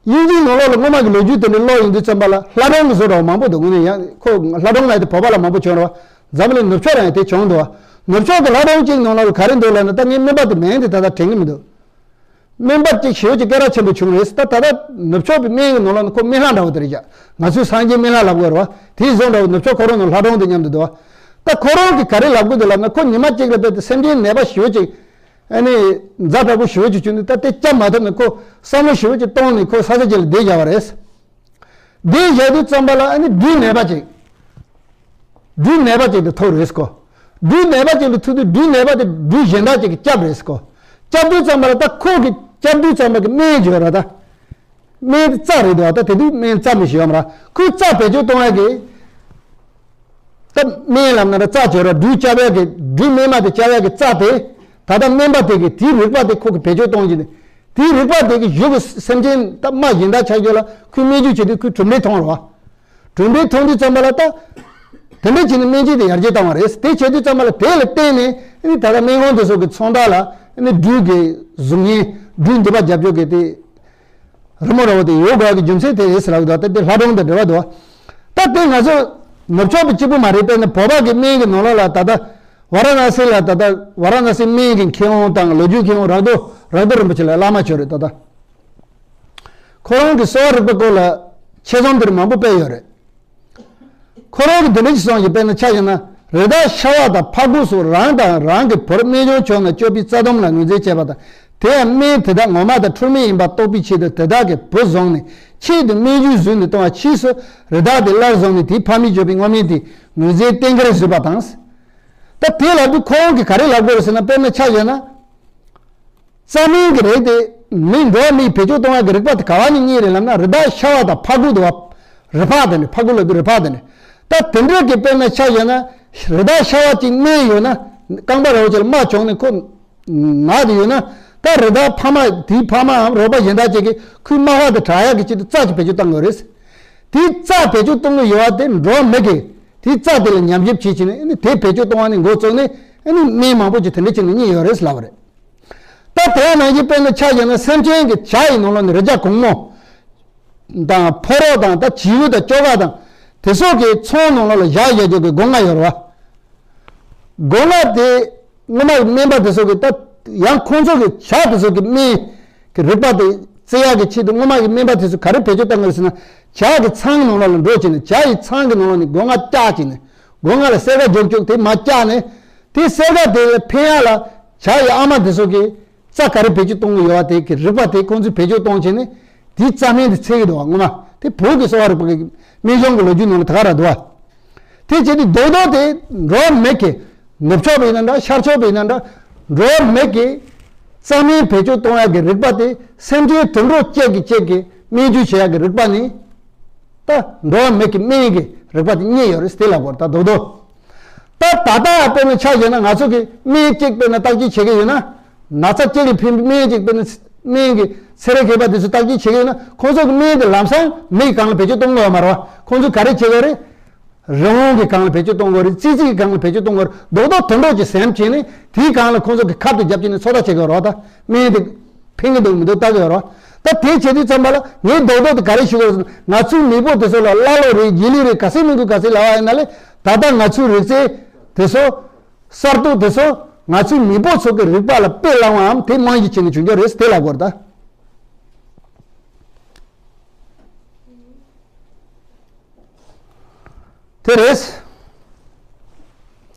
དབྱིན་ཇིའི་ནང་ལོགས་ལ་སྔོན་མ་གི་ལོ་རྒྱུས་དེ་འདྲ་ཀློག་ཡོང་དུས་ཙམ་པ་ལ་ལྷ་སྒྲུང་གི་བཟོ་འདྲ་བ་མང་པོ་འདུག་དངོས་གནས་ཡང་ཁོ་ལྷ་སྒྲུང་ལབ་ཡ་དེ་བོད་པ་ལ་མང་པོ་བྱུང་རེད་བ། འཛམ་བུ་གླིང་ནུབ་ཕྱོགས་ལ་ཡང་དེ་བྱུང་འདུག་བ། ནུབ་ཕྱོགས་ཀྱི་ལྷ་སྒྲུང་གཅིག་ནང་ལོགས་ལ་ག་རེ་འདུག་ལབ་ན། ད་ངས་སྨན་པ་དེ་མིང་དེ་ད་ལྟ་དྲན་གི་མི་འདུག་སྨན་པ་གཅིག་ཞེ་པོ་ཅིག་སྐད་གྲགས་ཆེན་པོ་བྱུང་རེད། ད་ད་ལྟ་ནུབ་ཕྱོགས་པའི་སྨན་གྱི་ནང་ལོགས་ནས་ཁོ་སྨན་བླ་འདྲ་བོ་དེ་རེད་བཞག་ང་ཚོས་སངས་རྒྱས་སྨན་བླ་ལབ་དགོས་རེད་བ། དེའི་བཟོ་འདྲ་བོ་ནུབ་ཕྱོགས་ཁོ་རང་ནང་ལྷ་སྒྲུང་དེ་མཉམ་དུ་འདུག་བ། ད་ཁོ་རང་གིས་ག་རེ་ལབ་དགོས་འདུག་ལབ་ན། ཁོ་ཉི་མ་གཅིག་ལ་དཔེ་དེ་སེམས་ཅན་ནད་པ་ཞེ་པོ་ཅིག་ཨ་ནི་ཛ་དྲག་པོ་ཞེ་པོ་ཅིག་བྱུང་ནས། ད་དེ་བསྐྱབ་མ་ཐུབ་ནས་ཁོ་བསམ་བློ་ཞེ་པོ་ཅིག་གཏོང་ནས་ཁོ་ས་ཆ་ཅིག་ལ་བསྡད་བཞག་པ་རེད། བསྡད་བཞག་དུས་ཙམ་པ་ལ་ཨ་ནི་སྦྲུལ་ནད་པ་ཅིག་སྦྲུལ་ནད་པ་ཅིག་ཏུ་ཐུག་རེད་ཁོ། སྦྲུལ་ནད་པ་ཅིག་ཏུ་ཐུག་དུས་སྦྲུལ་ནད་པ་དེ་སྦྲུལ་གཞན་དག་ཅིག་གིས་བསྐྱབས་རེད་ཁོ། བསྐྱབས་དུས་ཙམ་པ་ལ་ད་ཁོ་གིས་བསྐྱབས་དུས་ཙམ་པ་གི་སྨན་བརྗོད་ར་ད། སྨན་དེ་རྩ་རེད་འདུག་བ། ད་དེ་དུས་སྨན་རྩ་མི་ཤེས་ཡོད་མ་ར། ཁོས་རྩ་བེད་སྤྱོད་གཏོང་ཡ་གི། ད་སྨན་ལབ་ན་ར་རྩ་བྱེད་ར། སྦྲུལ་བསྐྱབ་ཡ་གི་སྦྲུལ་སྨན་མ་དེ་བསྐྱབ་ཡ་གི་རྩ་དེ། ད་ལྟ་སྨན་པ་དེ་གི་དེའི་རིག་པ་དེ་ཁོ་གི་བེད་སྤྱོད་གཏོང་གི་ནི། དེའི་རིག་པ་དེ་གི་གཞུག་གི་སེམས་ཅན་ད་རྨ་གཞན་དག་ཆགས་རྒྱུ་ལ་ཁོས་སྨན་བཅོས་བྱེད་དུས་ཁོས་གྲུབ་འབྲས་མཐོང་ར་བ། གྲུབ་འབྲས་མཐོང་དུས་ཙམ་པ་ལ་ད། དེ་འདྲ་བྱས་ནས་སྨན་བཅོས་དེ་ཡར་རྒྱས་བཏང་བ་རེད། དེ་བྱས་དུས་ཙམ་པ་ལ་དེ་ལ་བརྟེན་ནས་ཨ་ནི་ད་ལྟ་སྨན་ཁང་དེ་ཚོ་གི་ཚོང་རྟགས་ལ་ཨ་ནི་སྦྲུལ་གྱི་གཟུགས་བརྙན། སྦྲུལ་འདི་པ་རྒྱབ་སྐྱོར་གྱི་དེ། རི་མོ་འདྲ་བོ་དེ་ཡོད་དགོས་ཀྱི་རྒྱུ་མཚན་དེ་རེད་ཟེར་ལབ་འདུག་ད་དེ་ལྷ་སྒྲུང་དང་འབྲེལ་བ་འདུག་ད་དེ་ང་ཚོ་ནུབ་ཕྱོགས་པ་གཅིག་པུ་མ་རེད། དཔེར་ན་བོད་པ་གི་སྨན་གྱི་ནང་ལོགས་ལ་ད་ལྟ་ཝ་ར་ཎ་སི་ལ་ད་ལྟ་ཝ་ར་ཎ་སི་སྨན་གྱི་མཁས་དབང་དང་ལོ་རྒྱུས་མཁས་དབང་རག་རྡོ་རག་རྡོ་རིན་པོ་ཆེ་ལ་བླ་མ་ཆོས་རེད་ད་ལྟ། ཁོ་རང་གི་གསོ་བ་རིག་པའི་སྐོར་ལ་ཆེད་རྩོམ་དེར་མང་པོ་སྤེལ་ཡོད་རེད། ཁོ་རང་གིས་འདི་འདྲ་ཞིག་གསུངས་ཤིང་། དཔེར་ན་ཆ་བཞག་ན། རི་དྭགས་ཤ་བ་དང་ཕ་གུ་སོགས་རང་དང་རང་གི་བུར་སྨན་སྦྱོར་བྱུང་ན་སྐྱོབ་པའི་རྩྭ་ལྡུམ་ལ་ངོས་འཛིན་བྱས་པ་དང་། དེ་ཡང་སྨན་དེ་དག་ངོ་མ་དང་འཁྲུལ་མེད་ཡིན་པ་རྟོགས་པའི་ཆེད་དུ་དེ་དག་གི་བུ་བཟུང་ནས་ཆེད་དུ་སྨན་རྒྱུ་བཟོས་ནས་བཏང་བ། ཕྱིས་སུ་རི་དྭགས་དེ་བླར་བཟུང་ནས་དེའི་ཕ་མས་སྐྱོབ་པའི་བསྔོ་སྨོན་དེ་ངོས་འཛིན་གཏན་འཁེལ་བཟོས་པ་དང་། ད་དེ་ལབ་དུས་ཁོ་རང་གིས་ག་རེ་ལབ་དགོས་རེད་ཟེར་ན། དཔེར་ན་ཆ་བཞག་ན། རྩྭ་སྨན་གྱི་རིགས་དེ་མི་འགྲོ་བ་མིའི་བེད་སྤྱོད་གཏོང་བ་གི་རིགས་པ་དེ་ག་བ་ནས་རྙེད་རེད་ལབ་ན། རི་དྭགས་ཤ་བ་དང་ཕ་གུ་དེ་བ། རི་ཕག་དེ་ནས། ཕ་གུ་ལབ་དུས་རི་ཕག་དེ་ནས། ད་དེ་འདྲ་གི་དཔེར་ན་ཆ་བཞག་ན་རི་དྭགས་ཤ་བ་གཅིག་རྨས་ཡོད་ན། རྐང་པ་ར་བ་ཅིག་ལ་རྨ་བྱུང་ནས་ཁོ་ན་དེ་ཡོད་ན། ད་རི་དྭགས་ཕ་མ་དེའི་ཕ་མའམ་རོགས་པ་གཞན་དག་ཅིག་གིས་ཁོའི་རྨ་བ་དེ་དྲག་ཡག་གི་ཆེད་དུ་རྩྭ་ཅིག་བེད་སྤྱོད་གཏོང་དགོས་རེད། དེའི་རྩྭ་བེད་སྤྱོད་གཏོང་གི་ཡོད་བ་དེ་འགྲོ་བ་མི་གིས་དེའི་རྩྭ་དེ་ལ་ཉམས་ཞིབ་བྱེད་བྱས་ནས་ཨ་ནི་དེ་བེད་སྤྱོད་གཏོང་བ་ནས་འགོ་བཙུགས་ནས་ཨ་ནི་སྨན་མང་པོ་ཅིག་དེ་འདྲ་བྱས་ནས་རྙེད་ཡོད་རེད་ལབ་པ་རེད། ད་དེ་ནང་བཞིན་དཔེར་ན་ཆ་བཞག་ན་སེམས་ཅན་གྱི་བྱ་ཡི་ནང་ལོགས་ནས་རི་བྱ་གུང་མོ་དང་ཕོ་རོག་དང་། ད་བྱིའུ་དང་ཅོག་ག་དང་དེ་སོགས་ཀྱི་ཚོང་ནང་ལོགས་ལ་བཞག་བཞག་རྒྱུ་གི་སྒོ་ང་ཡོད་རེད་བ། སྒོ་ང་དེ་སྔོན་མ་གི་སྨན་པ་དེ་ཚོ་གིས་ད་ཡང་ཁོང་ཚོ་གི་བྱ་དེ་ཚོ་གི་སྨན་གྱི་རིག་པ་དེ་བཙལ་ཡག་གི་ཆེད་དུ་སྔོན་མ་གི་སྨན་པ་དེ་ཚོ་ག་རེ་བེད་སྤྱོད་བཏང་གི་རེད་ཟེར་ན། བྱ་གི་ཚང་ནང་ལོགས་ལ་འགྲོ་བྱས་ནས་བྱ་ཡི་ཚང་གི་ནང་ལོགས་ནས་སྒོ་ང་བཀྱག་བྱས་ནས། སྒོ་ང་ལ་སེར་ཀ་རྒྱོབ་རྒྱོབ་དེ་མར་བཀྱག་ནས། དེ་སེར་ཀ་དེ་ལ་ཕན་ཡག་ལ་བྱ་ཡི་ཨ་མ་དེ་ཚོ་གིས་རྩྭ་ག་རེ་བེད་སྤྱོད་གཏོང་གི་ཡོད་བ་དེ་གི་རིག་པ་དེ་ཁོང་ཚོས་བེད་སྤྱོད་གཏོང་བྱས་ནས་དེའི་རྩྭ་སྨན་དེ་འཚོལ་གི་འདུག་བ། སྔོན་མ་དེ་བོད་ཀྱི་གསོ་བ་རིག་པ་གི་སྨན་གཞུང་གི་ལོ་རྒྱུས་ནང་ལ་དེ་ག་ར་འདུག་བ། དེ་བྱས་དུས་རྡོག་རྡོག་དེ་འགྲོ་བ་མི་གི་ནུབ་ཕྱོགས་པ་ཡིན་ན་འདྲ། ཤར་ཕྱོགས་པ་ཡིན་ན་འདྲ། འགྲོ་བ་མི་གི་རྩྭ་སྨན་བེད་སྤྱོད་གཏོང་ཡག་གི་རིག་པ་དེ་སེམས་ཅན་དུད་འགྲོ་གཅིག་གིས་གཅིག་གི་སྨན་བཅོས་བྱེད་ཡག་གི་རིག་པ་ནི། ད་འགྲོ་བ་མི་གི་སྨན་གྱི་རིག་པ་དེ་རྙེད་ཡོད་རེད། དེ་ལ་གོ་ད་རྡོག་རྡོག་ད་ད་ལྟ་དཔེར་ན་ཆ་བཞག་ན་ང་ཚོ་གི་སྨན་གཅིག་དཔེར་ན་བརྟག་དཔྱད་བྱེད་ཀྱི་ཡོད་ན། ན་ཚ་གཅིག་ལ་ཕན་པའི་སྨན་གཅིག་དཔེར་ན་སྨན་གྱི་ཚན་རིག་མཁས་པ་དེ་ཚོས་བརྟག་དཔྱད་བྱེད་ཀྱི་ཡོད་ན། ཁོང་ཚོ་གི་སྨན་དེ་ལམ་སང་མིའི་སྒང་ལ་བེད་སྤྱོད་གཏོང་དགོས་པ་མ་རེད་བ། ཁོང་ཚོས་ག་རེ་བྱེད་དགོས་རེད། རི་བོང་གི་སྒང་ལ་བེད་སྤྱོད་གཏོང་དགོས་རེད། ཙི་ཙི་གི་སྒང་ལ་བེད་སྤྱོད་གཏོང་དགོས་རེད། རྡོག་རྡོག་དུད་འགྲོ་གི་སེམས་བྱས་ནས་དེའི་སྒང་ལ་ཁོང་ཚོ་གི་ཁབ་དེ་བརྒྱབ་བྱས་ནས་ཚོད་ལྟ་བྱེད་དགོས་རེད་བ། ད་སྨན་དེ་ཕན་གྱི་འདུག་མི་འདུག་ལྟ་གི་ཡོད་རེད་བ། ད་དེ་བྱེད་དུས་ཙམ་པ་ལ་ངས་རྡོག་རྡོག་དེ་ག་རེ་ཞུ་དགོས་ཟེར་ན། ང་ཚོའི་མེས་པོ་དེ་ཚོ་ལ་ཀླ་ཀློ་རེད། རྗེས་ལུས་རེད། ག་ཚད་མི་འདུག་ག་ཚད་ལབ་པ་ཡིན་ན་ལས། ད་ལྟ་ང་ཚོའི་རིག་རྩལ་དེ་ཚོ་གསར་གཏོད་དེ་ཚོ་ང་ཚོའི་མེས་པོ་ཚོ་གི་རིག་པ་ལ་དཔེ་བླངས་པའམ་དེ་རྨང་གཞི་བྱས་ནས་བྱུང་རྒྱུ་རེད། དེ་ལབ་དགོས་རེད་ད། དེ་རེད།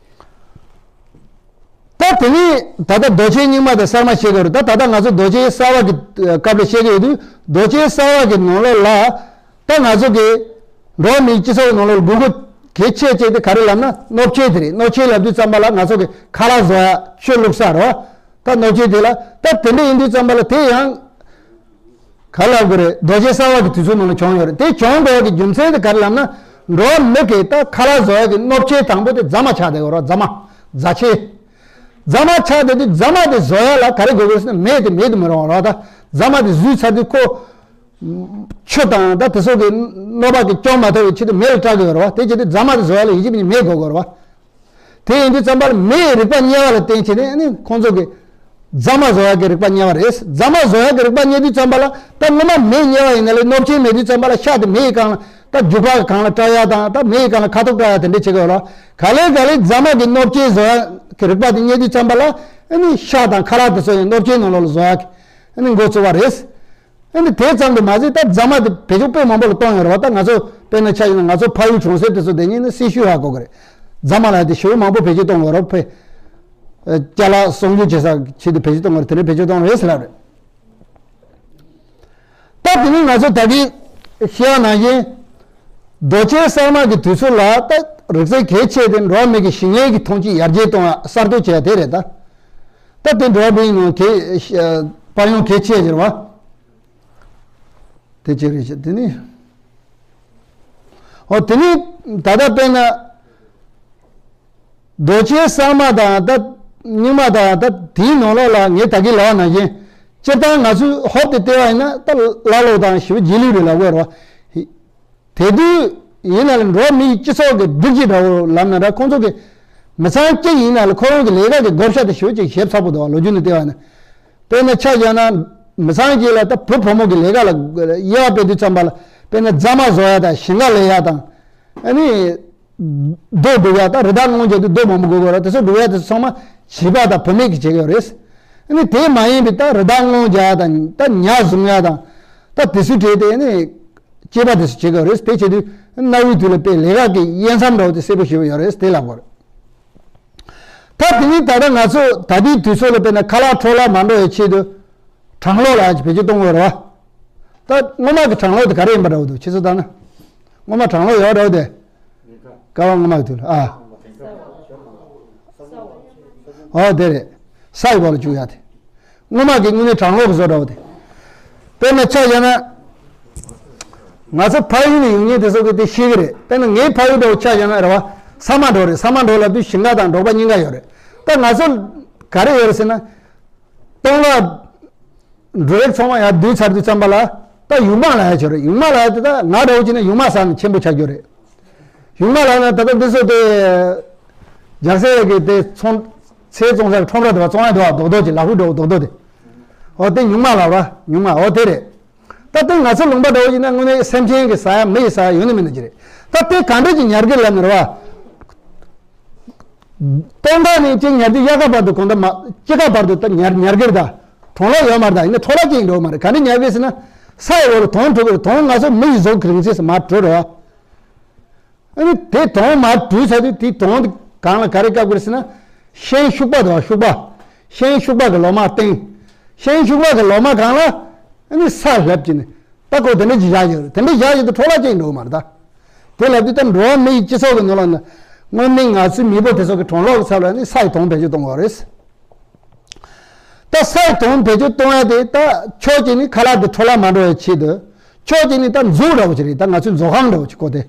ད་དེ་ནས་ད་ལྟ་རྡོ་ཆས་རྙིང་མ་དང་གསར་མ་བཤད་ཀྱི་ཡོད་རེད། ད་ད་ལྟ་ང་ཚོ་རྡོ་ཆས་གསར་བ་གི་སྐབས་ལ་བཤད་ཀྱི་ཡོད་དུས། རྡོ་ཆས་གསར་བ་གི་ནང་ལོགས་ལ་ད་ང་ཚོ་གི་འགྲོ་བ་མིའི་སྤྱི་ཚོགས་ནང་ལོགས་ལ་དགོས་མཁོ་གལ་ཆེ་ཆེ་དེ་ག་རེ་ལབ་ན་སྣོད་ཆས་དེ་རེད། སྣོད་ཆས་ལབ་དུས་ཙམ་པ་ལ་ང་ཚོ་གི་ཁ་ལག་བཟོ་ཡ་ཆུ་བླུགས་ས་རེད་བ། ད་སྣོད་ཆས་དེ་ལ་ད་དེ་འདྲ་ཡིན་དུས་ཙམ་པ་ལ་དེ་ཡང་ག་ལབ་དགོས་རེད། རྡོ་ཆས་གསར་བ་གི་དུས་ཚོད་ནང་ལ་བྱུང་ཡོད་རེད། དེ་བྱུང་དགོས་ཀྱི་རྒྱུ་མཚན་དེ་ག་རེ་ལབ་ན། འགྲོ་བ་མི་གིས་ད་ཁ་ལག་བཟོ་ཡ་གི་སྣོད་ཆས་དང་པོ་དེ་རྫ་མ་ཆགས་བསྡད་ཡོད་རེད་བ། རྫ་མ། རྫ་ཆས། རྫ་མ་ཆགས་བསྡད་དུས་རྫ་མ་དེ་བཟོ་ཡ་ལ་ག་རེ་དགོས་དགོས་ཟེར་ན་མེ་དེ་མེད་དུ་མི་རུང་བ་རེད་བ། ད་རྫ་མ་དེ་བཟོས་ཚར་དུས་ཁོ་ཆུ་དང་ད་དེ་ཚོ་གི་གནོད་པ་གི་སྐྱོན་མ་ཐེབས་པའི་ཆེད་དུ་མེ་ལ་སྐྲག་གི་ཡོད་རེད་བ། དེ་བྱེད་དུས་རྫ་མ་དེ་བཟོ་ཡ་ལ་ཡིན་གཅིག་མིན་གཅིག་མེ་དགོས་དགོས་རེད་བ། དེ་ཡིན་དུས་ཙམ་པ་ལ་མེའི་རིག་པ་རྙེད་པ་ལ་བརྟེན་བྱས་ནས་ཨ་ནི་ཁོང་ཚོ་གི་རྫ་མ་བཟོ་ཡག་གི་རིག་པ་རྙེད་པ་རེད། རྫ་མ་བཟོ་ཡག་གི་རིག་པ་རྙེད་དུས་ཙམ་པ་ལ་ད་སྔོན་མ་མེ་རྙེད་པ་ཡིན་ན་ལས་གནོད་སྐྱེལ་མེད་དུས་ཙམ་པ་ལ་ཤ་དེ་མེ་ཡི་སྒང་ལ་ད་རྒྱུག་པ་གི་སྒང་ལ་སྐྲག་ཡག་དང་ད་མེ་ཡི་སྒང་ལ་ཁ་ཐུག་སྐྲག་ཡག་དེ་འདྲས་བྱེད་ཀྱི་ཡོད་རེད། ག་ལེ་ག་ལེ་རྫ་མ་གི་གནོད་སྐྱེལ་བཟོ་ཡག་གི་རིག་པ་དེ་རྙེད་དུས་ཙམ་པ་ལ་ཨ་ནི་ཤ་དང་ཁ་ལག་དེ་ཚོ་ཡང་གནོད་སྐྱེལ་ནང་ལོགས་ལ་བཟོ་ཡག་གི་ཨ་ནི་འགོ་བཙུགས་པ་རེད། ཨ་ནི་དེ་ཙམ་དུ་མ་ཟད་ད་རྫ་མ་དེ་བེད་སྤྱོད་དཔེ་མང་པོ་ལ་གཏོང་ཡོད་རེད་བ། ད་ང་ཚོ་དཔེར་ན་ཆ་བཞག་ན་ང་ཚོ་ཕ་ཡུལ་གྲོང་གསེབ་དེ་ཚོ་དེ་ཉིད་ནི་སེར་ཤུལ་ཧ་གོ་གི་རེད། རྫ་མ་ལ་དེ་ཞེ་པོ་མང་པོ་བེད་སྤྱོད་གཏོང་གི་ཡོད་རེད། ཕེ་ཨ་ཅ་ལག་གསོག་འཇོག་བྱེད་ས་ཆེད་དུ་བེད་སྤྱོད་གཏོང་གི་རེད། དེ་འདྲའི་བེད་སྤྱོད་གཏོང་རེད་ཟེར་ལབ་རེད། ད་དེ་ནི་ང་ཚོ་ད་གིན་བཤད་པ་ནང་བཞིན་རྡོ་གཅལ་གསར་མ་གི་དུས་ཚོད་ལ་ད་རིག་རྩལ་གལ་ཆེ་དེ་འགྲོ་བ་མི་གི་ཞིང་ལས་ཀྱི་ཐོན་སྐྱེད་ཡར་རྒྱས་གཏོང་བ་གསར་གཏོད་བྱེད་ཡ་དེ་རེད་ད། ད་དེ་འགྲོ་བ་མིའི་ནང་གལ་དཔལ་ཡོན་གལ་ཆེ་ཟེར་བ། དེ་གཅིག་རེད་ཤག་དེ་ནི། ཨོ་དེ་ནི་ད་ལྟ་དཔེར་ན། རྡོ་གཅལ་གསར་མ་དང་ད་རྙིང་མ་དང་ད་དེའི་ནང་ལོགས་ལ་ངས་ད་གིན་ལབ་པ་ནང་བཞིན། སྤྱིར་བཏང་ང་ཚོས་ཧོབ་སྟེ་བལྟས་པ་ཡིན་ན་ད་ཀླ་ཀློ་དང་ཞི་བའི་རྗེས་ལུས་རེད་ལབ་དགོས་རེད་བ། དེ་དུས་ཡིན་ན་ལ་འགྲོ་བ་མིའི་སྤྱི་ཚོགས་ཀྱི་སྒྲིག་གཞི་འདྲ་བོ་ལབ་ན་འདྲ། ཁོང་ཚོ་གི་མི་ཚང་གཅིག་ཡིན་ན་ལ་ཁོ་རང་གི་ལས་ཀ་གི་བགོ་བཤའ་དེ་ཞེ་པོ་ཅིག་ཞིབ་ཚགས་པོ་འདུག་བ། ལོ་རྒྱུས་ནས་བལྟས་པ་ཡིན་ན། དཔེར་ན་ཆ་བཞག་ན་མི་ཚང་གཅིག་ལ་ད་བུ་བུ་མོ་གི་ལས་ཀ་ལ་དབྱེ་བ་སྤེལ་དུས་ཙམ་པ་ལ་དཔེར་ན་རྫ་མ་བཟོ་ཡ་དང་ཞིང་ཁ་ལས་ཡ་དང་། ཨ་ནི་རྡོ་སྒྲུག་ཡ་དང་རི་དྭགས་རྔོན་བྱེད་དུས་རྡོ་མང་པོ་དགོས་དགོས་ར། དེ་ཚོ་སྒྲུག་ཡ་དེ་ཚོ་ཚང་མ་བྱིས་པ་དང་བུད་མེད་ཀྱིས་བྱེད་ཀྱི་ཡོད་རེད། ཨ་ནི་དེ་མ་ཡིན་པའི་ད་རི་དྭགས་རྔོན་རྒྱག་ཡ་དང་ད་ཉ་བཟུང་ཡ་དང་ད་དེ་ཚོའི་གྲས་དེ་ཨ་ནི་སྐྱེས་པ་དེ་ཚོ་བྱེད་ཀྱི་ཡོད་རེད། དེ་བྱེད་དུས་གནའ་བོའི་དུས་ལ་དཔེ་ལས་ཀ་གི་དབྱེ་མཚམས་འདྲ་བོ་དེ་གསལ་པོ་ཞེ་པོ་ཡོད་རེད། དེ་ལབ་དགོས་རེད། ད་དེ་ནི་ད་ལྟ་ང་ཚོ་ད་ལྟའི་དུས་ཚོད་ལ་དཔེར་ན་ཁ་ལག་འཕྲོ་བརླག་མ་འགྲོ་བའི་ཆེད་དུ་གྲང་གློག་ལ་ཡང་བེད་སྤྱོད་གཏོང་དགོས་རེད་བ། ད་སྔོན་མ་གི་གྲང་གློག་དེ་ག་རེ་ཡིན་པ་འདྲ་བོ་འདུག་ཁྱེད་ཚོ་ལྟ་ན། སྔོན་མ་གྲང་གློག་ཡོད་འདྲ་བོ་དེ། ཀ་བ་སྔོན་མ་གི་དུས་ལ་ཨ། ཨོ་དེ་རེད། ས་ཡི་བར་ལ་བཅུག་ཡ་དེ། སྔོན་མ་གི་དངོས་གནས་གྲང་གློག་གི་བཟོ་འདྲ་བོ་དེ། དཔེར་ན་ཆ་བཞག་ན། ང་ཚོ་ཕ་ཡུལ་ནས་ཡོང་མཁན་དེ་ཚོ་གིས་དེ་ཤེས་ཀྱི་རེད། དཔེར་ན་ངའི་ཕ་ཡུལ་འདྲ་བོ་ཆ་བཞག་ན་རེད་བ། ས་མ་འབྲོག་རེད། ས་མ་འབྲོག་ལབ་དུས་ཞིང་ཁ་དང་འབྲོག་པ་གཉིས་ཀ་ཡོད་རེད། ད་ང་ཚོ་ག་རེ་ཡོད་རེད་ཟེར་ན། སྟོང་ལ། འབྲུ་རིགས་ཚང་མ་ཡར་བསྡུས་ཚར་དུས་ཙམ་པ་ལ། ད་ཡུང་མ་ལབ་ཡ་ཆོག་རེད། ཡུང་མ་ལབ་ཡ་དེ་ད་ང་འདྲ་བོ་བྱས་ན་ཡུང་མ་ཟ་ནས་ཆེན་པོ་ཆགས་རྒྱུ་རེད། ཡུང་མ་ལབ་ན་ད་ལྟ་འདི་ཚོ་དེ། རྒྱལ་སྲས་གི་དེ་ཚོང་། ཚལ་བཙོང་ས་གི་ཁྲོམ་ར་དེ་བ་བཙོང་ཡ་དེ་བ་རྡོག་རྡོག་ཅིག་ལ་ཕུག་འགྲོ་རྡོག་རྡོག་དེ། འོ་དེ་ཉུང་མ་ལབ་ར་ཉུང་མ་འོ་དེ་རེད། ད་དེ་ང་ཚོ་ལུང་པ་འདྲ་བོ་ཡིན་ན་དངོས་གནས་སེམས་ཅན་གི་ཟ་ཡ་མི་ཡི་ཟ་ཡ་ཡོད་ནི་མིན་ནི་ཅི་རེད། ད་དེ་ག་འདྲ་ཅིག་ཉར་གི་ལབ་ནི་རེད་བ། སྟོང་ཕྲག་ནས་ཅིག་ཉར་དུས་དབྱར་ཁ་བར་དུ་གོང་ད་མ་དཔྱིད་ཀ་བར་དུ་ད་ཉར་ཉར་གི་རེད་ད། གྲང་གློག་ཡོད་མ་རེད་ད། ཡིན་ན་འཕྲོ་བརླག་ཅིག་འགྲོ་མ་རེད། ག་འདྲ་ཉར་གི་ཟེར་ན། ས་ཡི་འོག་ལ་དོང་བྲུ་གི་རེད། དོང་ང་ཚོ་མི་ཡི་བཟོ་གི་རིང་ཚད་སུ་མ་བྲུ་རེད་བ། ཨ་ནི་དེ་དོང་མར་བྲུས་ཚར་དུས་དེའི་དོང་དེ་སྒང་ལ་ག་རེ་བཀབ་དགོས་རེད་ཟེར་ན། ཤིང་ཤུག་པ་དང་ཤུག་པ། ཤིང་ཤུག་པ་གི་ལོ་མ་སྟེང་། ཤིང་ཤུག་པ་གི་ལོ་མ་སྒང་ལ་ཨ་ནི་ས་ལྷབ་ཀྱི་ནི། ད་ཁོ་དེ་འདྲ་ཅིག་བཞག་ཡོད་རེད། དེ་འདྲ་བཞག་ཡོད་དུས་འཕྲོ་བརླག་ཅིག་འགྲོ་གི་མ་རེད་ད། དེ་ལབ་དུས་ད་འགྲོ་བ་མི་ཡི་སྤྱི་ཚོགས་ཀྱི་ནང་ལ་ནི། དངོས་གནས་ང་ཚོའི་མེས་པོ་དེ་ཚོ་གི་གྲང་གློག་གི་ཚབ་ལ་ནི་ས་ཡི་དོང་བེད་སྤྱོད་གཏོང་དགོས་རེད། ད་ས་ཡི་དོང་བེད་སྤྱོད་གཏོང་ཡ་དེ་ད་ཕྱོགས་གཅིག་ནི་ཁ་ལག་དེ་འཕྲོ་བརླག་མ་འགྲོ་བའི་ཆེད་དུ། ཕྱོགས་གཅིག་ནི་ད་མཛོད་འདྲ་བོ་ཅིག་རེད། ད་ང་ཚོའི་མཛོད་ཁང་འདྲ་བོ་ཅིག་བཀོད་དེ།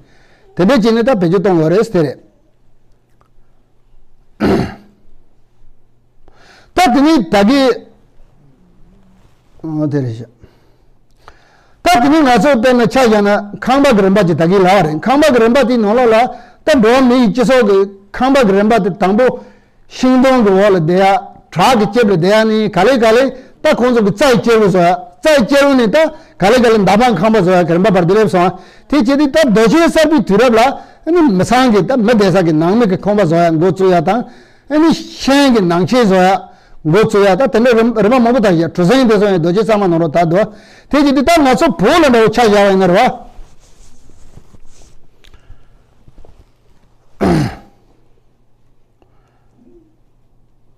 དེ་འདྲ་ཅིག་ནི་ད་བེད་སྤྱོད་གཏོང་དགོས་རེད་དེ་རེད། ད་དེ་ནི་ད་གི། ཨ་དེ་རེད་ཤག་ད་དེ་ནི་ང་ཚོ་དཔེར་ན་ཆ་བཞག་ན་ཁང་པ་གི་རིམ་པ་ཅིག་ད་གི་ལབ་པ་རེད། ཁང་པ་གི་རིམ་པ་དེའི་ནང་ལོགས་ལ་ད་འགྲོ་བ་མི་ཡི་སྤྱི་ཚོགས་ཀྱི་ཁང་པ་གི་རིམ་པ་དེ་དང་པོ། ཤིང་སྡོང་གི་འོག་ལ་བསྡད་ཡ། བྲག་གི་ལྕེབ་ལ་བསྡད་ཡ་ནི་ག་ལེ་ག་ལེ་ད་ཁོང་ཚོ་གི་རྩྭ་ཡི་ལྕེ་ལོ་བཟོ་ཡ། རྩྭ་ཡི་ལྕེ་ལོ་ནི་ད་ག་ལེ་ག་ལེ་མདའ་འཕང་ཁང་པ་བཟོ་ཡ་གི་རིམ་པ་བར་དུ་སླེབས་སོང་། དེ་བྱེད་དུས་ད་རྡོ་གཅལ་གསར་པའི་དུས་རབས་ལ་ཨ་ནི་མི་ཚང་གི་ད་མི་བསྡད་ས་གི་ནང་མི་གི་ཁང་པ་བཟོ་ཡ་འགོ་བཙུགས་ཡ་དང་། ཨ་ནི་ཤིང་གི་ནང་ཆས་བཟོ་ཡ་འགོ་བཙུགས་ཡ། ད་དེ་འདྲ་རིམ་རིམ་པ་མང་པོ་ད་བཞག་གྲུ་གཟིངས་དེ་ཚོ་ཡང་རྡོ་གཅལ་གཙང་མ་ནང་ལོགས་ད་འདུག་དེ་བྱེད་དུས་ད་ང་ཚོ་བོད་ལ་འདྲ་བོ་ཆ་བཞག་པ་ཡིན་ན་རེད་བ།